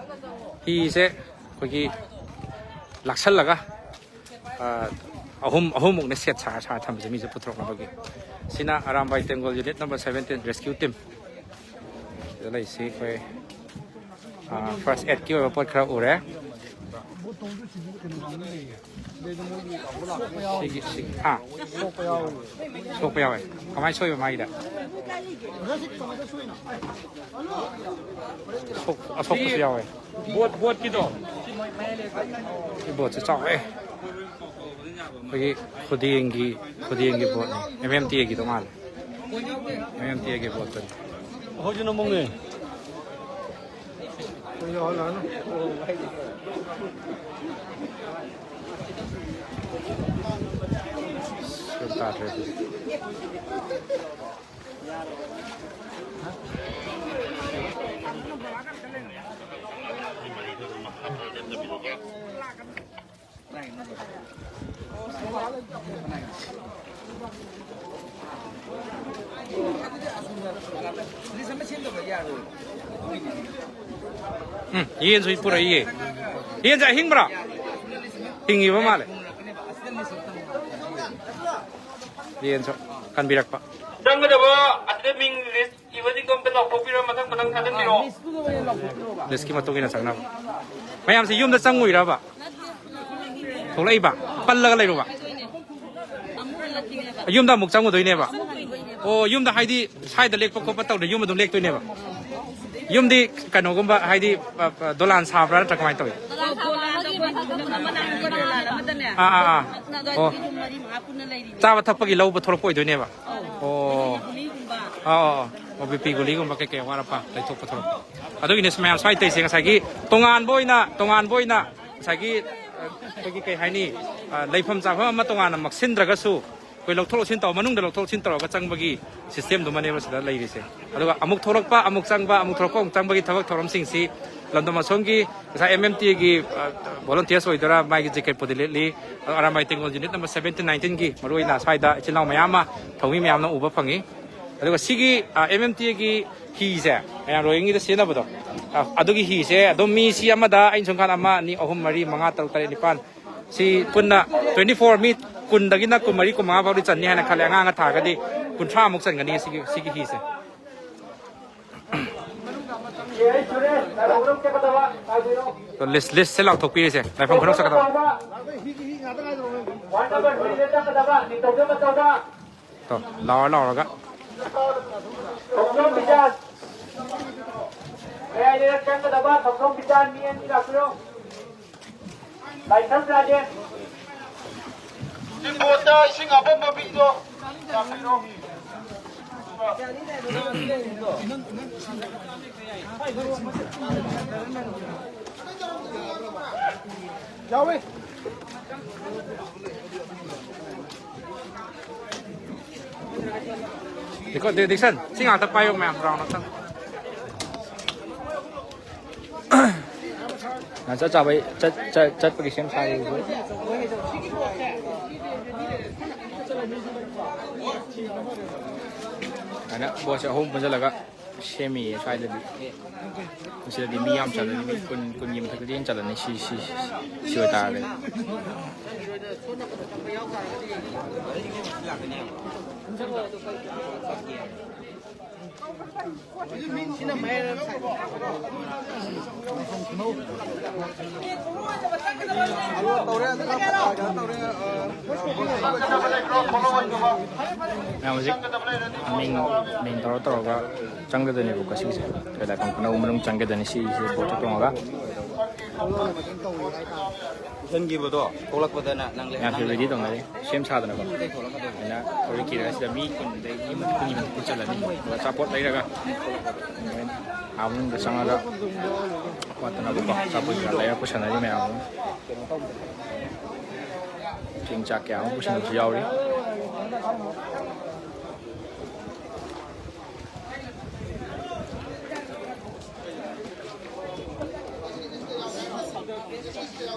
ꯍꯤꯁꯦ ꯑꯩꯈꯣꯏꯒꯤ ꯂꯥꯛꯁꯜꯂꯒ ꯑ, ꯑꯍꯨꯝ, ꯑꯍꯨꯝꯃꯨꯛꯅꯦ set ꯁꯥꯔ, ꯁꯥꯔ ꯊꯝꯕꯁꯦ ꯃꯤꯁꯦ ꯄꯨꯊꯣꯔꯛꯅꯕꯒꯤ꯫ ꯁꯤꯅ Arambai ꯇꯦꯡꯒꯣꯜ unit number seventeen rescue team꯫ ꯁꯤꯗ ꯂꯩꯁꯤ ꯑꯩꯈꯣꯏ, ꯑ, first aidꯀꯤ ꯑꯣꯏꯕ ꯄꯣꯠ ꯈꯔ ꯎꯔꯦ꯫ ꯁꯤꯒꯤ, ꯁꯤꯒꯤ, ꯍꯥ? ꯁꯣꯛꯄ ꯌꯥꯎꯋꯦ꯫ ꯀꯃꯥꯏꯅ ꯁꯣꯛꯏꯕ ꯃꯥꯒꯤꯗ? ꯁꯣꯛ-, ꯑꯁꯣꯛꯄꯁꯨ ꯌꯥꯎꯋꯦ꯫ ꯕꯣꯠ, ꯕꯣꯠꯀꯤꯗꯣ? ꯁꯤ ꯕꯣꯠꯁꯦ ꯆꯥꯎꯋꯦ꯫ ꯑꯩꯈꯣꯏꯒꯤ ꯈꯨꯗꯦꯡꯒꯤ, ꯈꯨꯗꯦꯡꯒꯤ ꯕꯣꯠꯅꯤ, ꯑꯦꯝ ꯑꯦꯝ ꯇꯤ ꯑꯦꯒꯤꯗꯣ ꯃꯥꯜꯂꯦ꯫ ꯑꯦꯝ ꯑꯦꯝ ꯇꯤ ꯑꯦꯒꯤ ꯕꯣꯠꯇꯨꯅꯤ꯫ ꯑꯩꯈꯣꯏꯁꯨ ꯅꯃꯨꯡꯅꯦ꯫ ꯒ꯭ꯌꯥꯟ ꯇꯥꯗ꯭ꯔꯦ ꯑꯗꯨꯗꯤ꯫ ꯎꯝ, ꯌꯦꯟꯁꯨ ꯄꯨꯔꯛꯏꯌꯦ꯫ ꯌꯦꯟꯁꯦ ꯑꯍꯤꯡꯕ꯭ꯔꯥ? ꯍꯤꯡꯉꯤꯕ ꯃꯥꯜꯂꯦ꯫ ꯌꯦꯟꯁꯨ ꯀꯟꯕꯤꯔꯛꯄ꯫ ꯆꯪꯒꯗꯕ ꯑꯁꯤꯗ ꯃꯤꯡ ꯂꯤꯁ ꯏꯕꯁꯤꯡꯗꯣ ꯑꯝꯇ ꯂꯥꯎꯊꯣꯛꯄꯤꯔꯣ, ꯃꯊꯪ ꯃꯊꯪ ꯊꯥꯖꯤꯟꯕꯤꯔꯣ꯫ ꯂꯤꯁꯀꯤ ꯃꯇꯨꯡ ꯏꯟꯅ ꯆꯪꯅꯕ꯫ ꯃꯌꯥꯝꯁꯦ ꯌꯨꯝꯗ ꯆꯪꯉꯨꯏꯔꯕ? ꯊꯣꯛꯂꯛꯏꯕ? ꯄꯜꯂꯒ ꯂꯩꯔꯨꯕ? ꯌꯨꯝꯗ ꯑꯃꯨꯛ ꯆꯪꯉꯨꯗꯣꯏꯅꯦꯕ? ꯑꯣ, ꯌꯨꯝꯗ ꯍꯥꯏꯗꯤ ꯁ꯭ꯋꯥꯏꯗ ꯂꯦꯛꯄ ꯈꯣꯠꯄ ꯇꯧꯗꯦ, ꯌꯨꯝ ꯑꯗꯨꯝ ꯂꯦꯛꯇꯣꯏꯅꯦꯕ? ꯌꯨꯝꯗꯤ ꯀꯩꯅꯣꯒꯨꯝꯕ ꯍꯥꯏꯗꯤ, ꯑ, ꯑ, ꯗꯣꯂꯥꯟ ꯁꯥꯕ꯭ꯔꯥ ꯅꯠꯇ꯭ꯔꯥ ꯀꯃꯥꯏꯅ ꯇꯧꯏ? ꯗꯣꯂꯥꯟ ꯁꯥꯕꯒꯤ ꯃꯊꯛꯇ ꯑꯃ ꯂꯥꯡꯕ ꯂꯩꯔꯦ꯫ ꯑꯥ, ꯑꯥ, ꯑꯥ꯫ ꯑꯗꯨꯋꯥꯏꯗꯒꯤ ꯑꯣ꯫ ꯌꯨꯝ ꯃꯔꯤ ꯃꯉꯥ ꯄꯨꯟꯅ ꯂꯩꯔꯤꯅꯦ꯫ ꯆꯥꯕ ꯊꯛꯄꯒꯤ ꯂꯧꯕ ꯊꯣꯛꯂꯛꯄ ꯑꯣꯏꯗꯣꯏꯅꯦꯕ? ꯑꯧ꯫ ꯑꯣ꯫ ꯒꯨꯂꯤꯒꯨꯝꯕ꯫ ꯑꯥ, ꯑꯥ, ꯑꯥ꯫ ꯑꯣ, ꯕꯤ ꯄꯤ ꯒꯨꯂꯤꯒꯨꯝꯕ ꯀꯩꯀꯩ ꯑꯋꯥꯠ ꯑꯄꯥ ꯂꯩꯊꯣꯛꯄ ꯊꯣꯛꯂꯛꯄ꯫ ꯑꯗꯨꯒꯤꯅꯦ ꯃꯌꯥꯝ ꯁ꯭ꯋꯥꯏ ꯇꯩꯁꯦ ꯉꯁꯥꯏꯒꯤ ꯇꯣꯉꯥꯟꯕ ꯑꯣꯏꯅ, ꯇꯣꯉꯥꯟꯕ ꯑꯣꯏꯅ ꯉꯁꯥꯏꯒꯤ, ꯑ, ꯑꯩꯈꯣꯏꯒꯤ ꯀꯩ ꯍꯥꯏꯅꯤ, ꯑ, ꯂꯩꯐꯝ ꯆꯥꯐꯝ ꯑꯃ ꯇꯣꯉꯥꯟꯅ ꯃꯛꯁꯤꯟꯗ꯭ꯔꯒꯁꯨ ꯑꯩꯈꯣꯏ ꯂꯧꯊꯣꯛ ꯂꯧꯁꯤꯟ ꯇꯧ, ꯃꯅꯨꯡꯗ ꯂꯧꯊꯣꯛ ꯂꯧꯁꯤꯟ ꯇꯧꯔꯒ ꯆꯪꯕꯒꯤ ꯁꯤꯁꯇꯦꯝꯗꯨꯃꯅꯦꯕ ꯁꯤꯗ ꯂꯩꯔꯤꯁꯦ꯫ ꯑꯗꯨꯒ ꯑꯃꯨꯛ ꯊꯣꯛꯂꯛꯄ, ꯑꯃꯨꯛ ꯆꯪꯕ, ꯑꯃꯨꯛ ꯊꯣꯛꯂꯛꯄ, ꯑꯃꯨꯛ ꯆꯪꯕꯒꯤ ꯊꯕꯛ ꯊꯧꯔꯝꯁꯤꯡꯁꯤ ꯂꯝꯗꯝ ꯑꯁꯣꯝꯒꯤ ꯉꯁꯥꯏ ꯑꯦꯝ ꯑꯦꯝ ꯇꯤꯒꯤ, ꯑ, ꯚꯣꯂꯨꯟꯇꯤꯌꯔꯁ ꯑꯣꯏꯗꯣꯏꯔꯥ, ꯃꯥꯒꯤ ꯖꯦꯀꯦꯠ ꯄꯨꯗꯤ ꯂꯤꯠꯂꯤ꯫ ꯑꯗꯣ ꯑꯔꯥꯝꯕꯥꯏ ꯇꯦꯡꯒꯣꯜ ꯌꯨꯅꯤꯠ ꯅꯝꯕꯔ ꯁꯕꯦꯟꯇꯤꯟ, ꯅꯥꯏꯟꯇꯤꯟꯒꯤ ꯃꯔꯨꯑꯣꯏꯅ ꯁ꯭ꯋꯥꯏꯗ ꯏꯆꯤꯜ ꯏꯅꯥꯎ ꯃꯌꯥꯝ ꯑꯃ, ꯊꯧꯃꯤ ꯃꯌꯥꯝꯅ ꯎꯕ ꯐꯪꯉꯤ꯫ ꯑꯗꯨꯒ ꯁꯤꯒꯤ, ꯑ, ꯑꯦꯝ ꯑꯦꯝ ꯇꯤꯒꯤ ꯍꯤꯁꯦ, ꯃꯌꯥꯝ ꯔꯣꯋꯤꯡꯒꯤꯗ ꯁꯤꯖꯤꯟꯅꯕꯗꯣ, ꯑ, ꯑꯗꯨꯒꯤ ꯍꯤꯁꯦ ꯑꯗꯨꯝ ꯃꯤ ꯁꯤ ꯑꯃꯗ ꯑꯩꯅ ꯁꯨꯝ ꯀꯥꯟꯗ ꯑꯃ, ꯑꯅꯤ, ꯑꯍꯨꯝ, ꯃꯔꯤ, ꯃꯉꯥ, ꯇꯔꯨꯛ, ꯇꯔꯦꯠ, ꯅꯤꯄꯥꯟ, ꯁꯤ ꯄꯨꯟꯅ ꯇ꯭ꯋꯦꯟꯇꯤ ꯐꯣꯔ, ꯃꯤ ꯀꯨꯟꯗꯒꯤꯅ ꯀꯨꯟꯃꯔꯤ, ꯀꯨꯟꯃꯉꯥ ꯐꯥꯎꯗꯤ ꯆꯟꯅꯤ ꯍꯥꯏꯅ ꯈꯜꯂꯦ꯫ ꯑꯉꯥꯡꯒ ꯊꯥꯔꯒꯗꯤ ꯀꯨꯟꯊ꯭ꯔꯥꯃꯨꯛ ꯆꯟꯒꯅꯤ ꯁꯤꯒꯤ, ꯁꯤꯒꯤ ꯍꯤꯁꯦ꯫ ꯂꯤꯁ, ꯂꯤꯁꯁꯦ ꯂꯥꯎꯊꯣꯛꯄꯤꯔꯤꯁꯦ, ꯂꯥꯏꯐꯝ ꯈꯨꯅꯧ ꯆꯠꯀꯗꯕ꯫ ꯇꯣ, ꯂꯥꯎꯔ ꯂꯥꯎꯔꯒ꯫ ꯊꯣꯡꯖꯣꯝ ꯕꯤꯆꯥꯟ꯫ ꯃꯌꯥꯏꯗ ꯆꯪꯒꯗꯕ ꯊꯣꯡꯖꯣꯝ ꯕꯤꯆꯥꯟ ꯃꯤ ꯑꯅꯤ ꯂꯥꯛꯄꯤꯔꯣ꯫ ꯂꯥꯏꯁ꯭ꯔꯝ ꯔꯥꯖꯦꯟ꯫ ꯕꯣꯠꯇ ꯏꯁꯤꯡ ꯑꯄꯨꯝꯕ ꯄꯤꯗꯣ ꯆꯥꯕꯤꯔꯣ꯫ ꯌꯥꯎꯏ꯫ ꯗꯤꯀꯣ-, ꯗꯤ-, ꯗꯤꯛꯁꯟ, ꯁꯤ ꯉꯥꯛꯇ ꯄꯥꯏꯌꯣ ꯃꯌꯥꯝ, ꯔꯥꯎꯟ ꯑꯝꯇꯪ꯫ ꯉꯥ ꯆꯠ ꯆꯥꯕꯩ ꯆꯠ-, ꯆꯠ-, ꯆꯠꯄꯒꯤ ꯁꯦꯝ ꯁꯥꯔꯤ ꯍꯧꯖꯤꯛ꯫ ꯑꯗꯨꯃꯥꯏꯅ ꯕꯣꯠꯁꯦ ꯑꯍꯨꯝ ꯄꯨꯟꯁꯤꯜꯂꯒ ꯁꯦꯝꯃꯤꯌꯦ ꯁ꯭ꯋꯥꯏꯗꯗꯤ꯫ ꯁꯤꯗꯗꯤ ꯃꯤ ꯌꯥꯝ ꯆꯠꯂꯅꯤ, ꯃꯤ ꯀꯨꯟ, ꯀꯨꯟꯒꯤ ꯃꯊꯛꯇꯗꯤ ꯍꯦꯟꯅ ꯆꯠꯂꯅꯤ ꯁꯤ, ꯁꯤ, ꯁꯤ ꯑꯣꯏꯇꯥꯔꯒꯗꯤ꯫ ꯃꯌꯥꯝ ꯍꯧꯖꯤꯛ ꯃꯤꯡ, ꯃꯤꯡ ꯇꯧꯔ ꯇꯧꯔꯒ ꯆꯪꯒꯗꯣꯏꯅꯦꯕꯀꯣ ꯁꯤꯒꯤꯁꯦ꯫ ꯑꯩꯈꯣꯏ ꯂꯥꯏꯐꯝ ꯈꯨꯅꯧ ꯃꯅꯨꯡ ꯆꯪꯒꯗꯣꯏꯅꯤ ꯁꯤꯒꯤꯁꯦ ꯕꯣꯠꯇ ꯇꯣꯡꯉꯒ꯫ ꯏꯁꯟꯈꯤꯕꯗꯣ ꯊꯣꯛꯂꯛꯄꯗꯅ ꯅꯪ ꯂꯩ-, ꯃꯌꯥꯝꯁꯦ ꯅꯪ ꯔꯦꯗꯤ ꯂꯩꯍꯧꯔꯣ꯫ ꯇꯧꯅꯔꯤ, ꯁꯦꯝ ꯁꯥꯗꯅꯀꯣ꯫ ꯑꯗꯨꯗꯩ ꯊꯣꯛꯂꯛꯀꯗꯣꯏꯅꯤ꯫ ꯑꯗꯨꯅ ꯍꯧꯖꯤꯛ ꯀꯤꯔ ꯑꯁꯤꯗ ꯃꯤ ꯀꯨꯟꯗꯒꯤ ꯀꯨꯟꯒꯤ ꯃꯊꯛꯇ ꯆꯠꯂꯅꯤ꯫ ꯑꯗꯨꯒ ꯑꯆꯥꯄꯣꯠ ꯂꯩꯔꯒ ꯑꯥ ꯃꯅꯨꯡꯗ ꯆꯪꯉꯒ ꯋꯥꯠꯇꯅꯕꯀꯣ ꯑꯆꯥꯄꯣꯠ ꯀꯩꯀꯥ ꯂꯩꯔ ꯄꯨꯁꯟꯅꯔꯤ ꯃꯌꯥꯝ ꯑꯃ꯫ ꯆꯦꯡ ꯆꯥꯛ ꯀꯌꯥ ꯑꯃ ꯄꯨꯁꯟꯕꯁꯨ ꯌꯥꯎꯔꯤ꯫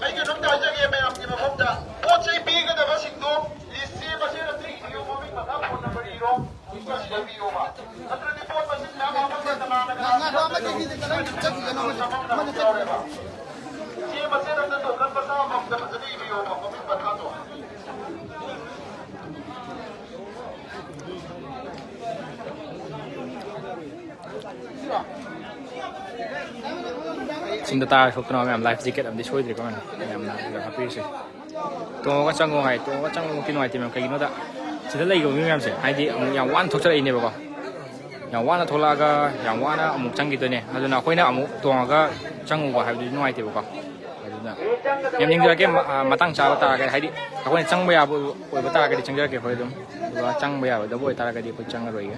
ꯑꯩ ꯀꯩꯅꯣꯝꯇ ꯍꯥꯏꯖꯒꯦ ꯃꯌꯥꯝꯒꯤ ꯃꯐꯝꯗ, ꯄꯣꯠ ꯆꯩ ꯄꯤꯒꯗꯕꯁꯤꯡꯗꯣ ꯂꯤꯁ ꯆꯦ ꯃꯁꯤꯡ ꯑꯝꯇ ꯏꯕꯤꯌꯨ, ꯃꯃꯤꯡ ꯃꯊꯥ, ꯐꯣꯟ ꯅꯝꯕꯔ ꯏꯔꯣ, ꯁꯤꯗ ꯏꯕꯤꯌꯣꯕ꯫ ꯅꯠꯇ꯭ꯔꯗꯤ ꯄꯣꯠ ꯃꯁꯤꯡ ꯃꯌꯥꯝ ꯍꯥꯞꯄꯒ ꯀꯅꯥꯅ ꯀꯅꯥ ꯆꯦ ꯃꯆꯦꯠ ꯑꯝꯇ ꯇꯣꯀꯟ ꯃꯆꯥ ꯑꯃꯃꯝꯇ ꯐꯖꯅ ꯏꯕꯤꯌꯣꯕ, ꯃꯃꯤꯡ ꯃꯊꯥꯗꯣ꯫ ꯆꯤꯡꯗ ꯇꯥꯔ ꯁꯣꯛꯇꯅꯕ ꯃꯌꯥꯝ ꯂꯥꯏꯐ ꯖꯦꯀꯦꯠ ꯑꯃꯗꯤ ꯁꯣꯏꯗ꯭ꯔꯦꯀꯣ ꯃꯌꯥꯝ, ꯃꯌꯥꯝꯅ ꯁꯤꯗ ꯍꯥꯞꯄꯤꯔꯤꯁꯦ꯫ ꯇꯣꯡꯉꯒ ꯆꯪꯉꯣ ꯍꯥꯏ, ꯇꯣꯡꯉꯒ ꯆꯪꯕꯃꯛꯇꯤ ꯅꯨꯡꯉꯥꯏꯇꯦ ꯃꯌꯥꯝ꯫ ꯀꯩꯒꯤꯅꯣꯗ ꯁꯤꯗ ꯂꯩꯈꯤꯕ ꯃꯤ ꯃꯌꯥꯝꯁꯦ ꯍꯥꯏꯗꯤ ꯑꯃꯨꯛ ꯌꯥꯝ ꯋꯥꯅ ꯊꯣꯛꯆꯔꯛꯏꯅꯦꯕꯀꯣ꯫ ꯌꯥꯝ ꯋꯥꯅ ꯊꯣꯛꯂꯛꯑꯒ ꯌꯥꯝ ꯋꯥꯅ ꯑꯃꯨꯛ ꯆꯪꯈꯤꯗꯣꯏꯅꯦ꯫ ꯑꯗꯨꯅ ꯑꯩꯈꯣꯏꯅ ꯑꯃꯨꯛ ꯇꯣꯡꯉꯒ ꯆꯪꯉꯨꯕ ꯍꯥꯏꯕꯗꯨꯗꯤ ꯅꯨꯡꯉꯥꯏꯇꯦꯕꯀꯣ꯫ ꯑꯗꯨꯅ ꯌꯥꯝ ꯌꯦꯡꯖꯔꯛꯀꯦ꯫ ꯃ-, ꯑ, ꯃꯇꯥꯡ ꯆꯥꯕ ꯇꯥꯔꯒꯗꯤ, ꯍꯥꯏꯗꯤ ꯑꯩꯈꯣꯏꯅ ꯆꯪꯕ ꯌꯥꯕ ꯑꯣꯏꯕ ꯇꯥꯔꯒꯗꯤ ꯆꯪꯖꯔꯛꯀꯦ ꯑꯩꯈꯣꯏ ꯑꯗꯨꯝ, ꯑꯗꯨꯒ ꯆꯪꯕ ꯌꯥꯔꯣꯏꯗꯕ ꯑꯣꯏꯇꯥꯔꯒꯗꯤ ꯑꯩꯈꯣꯏ ꯆꯪꯉꯔꯣꯏꯒꯦ꯫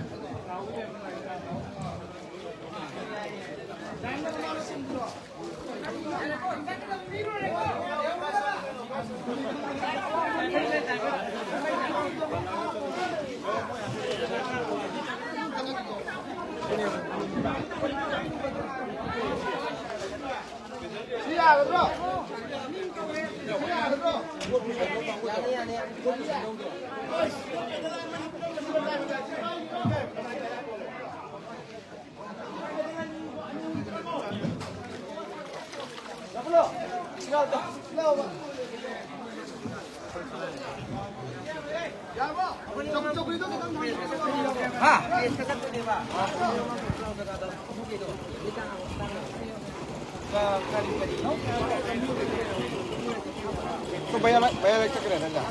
ꯁꯨꯝ ꯚꯩꯌꯥ ꯂꯥꯏ-, ꯚꯩꯌꯥ ꯂꯥꯏ ꯆꯠꯈ꯭ꯔꯦ ꯅꯪꯒ꯫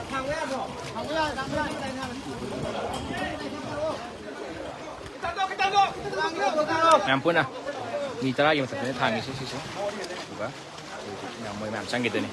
ꯃꯌꯥꯝ ꯄꯨꯟꯅ ꯃꯤ ꯇꯔꯥꯒꯤ ꯃꯊꯛꯇꯅꯦ ꯊꯥꯡꯉꯤꯁꯦ ꯁꯤꯁꯦ꯫ ꯑꯗꯨꯒ ꯃꯌꯥꯝ, ꯃꯣꯏ ꯃꯌꯥꯝ ꯆꯪꯈꯤꯗꯣꯏꯅꯤ꯫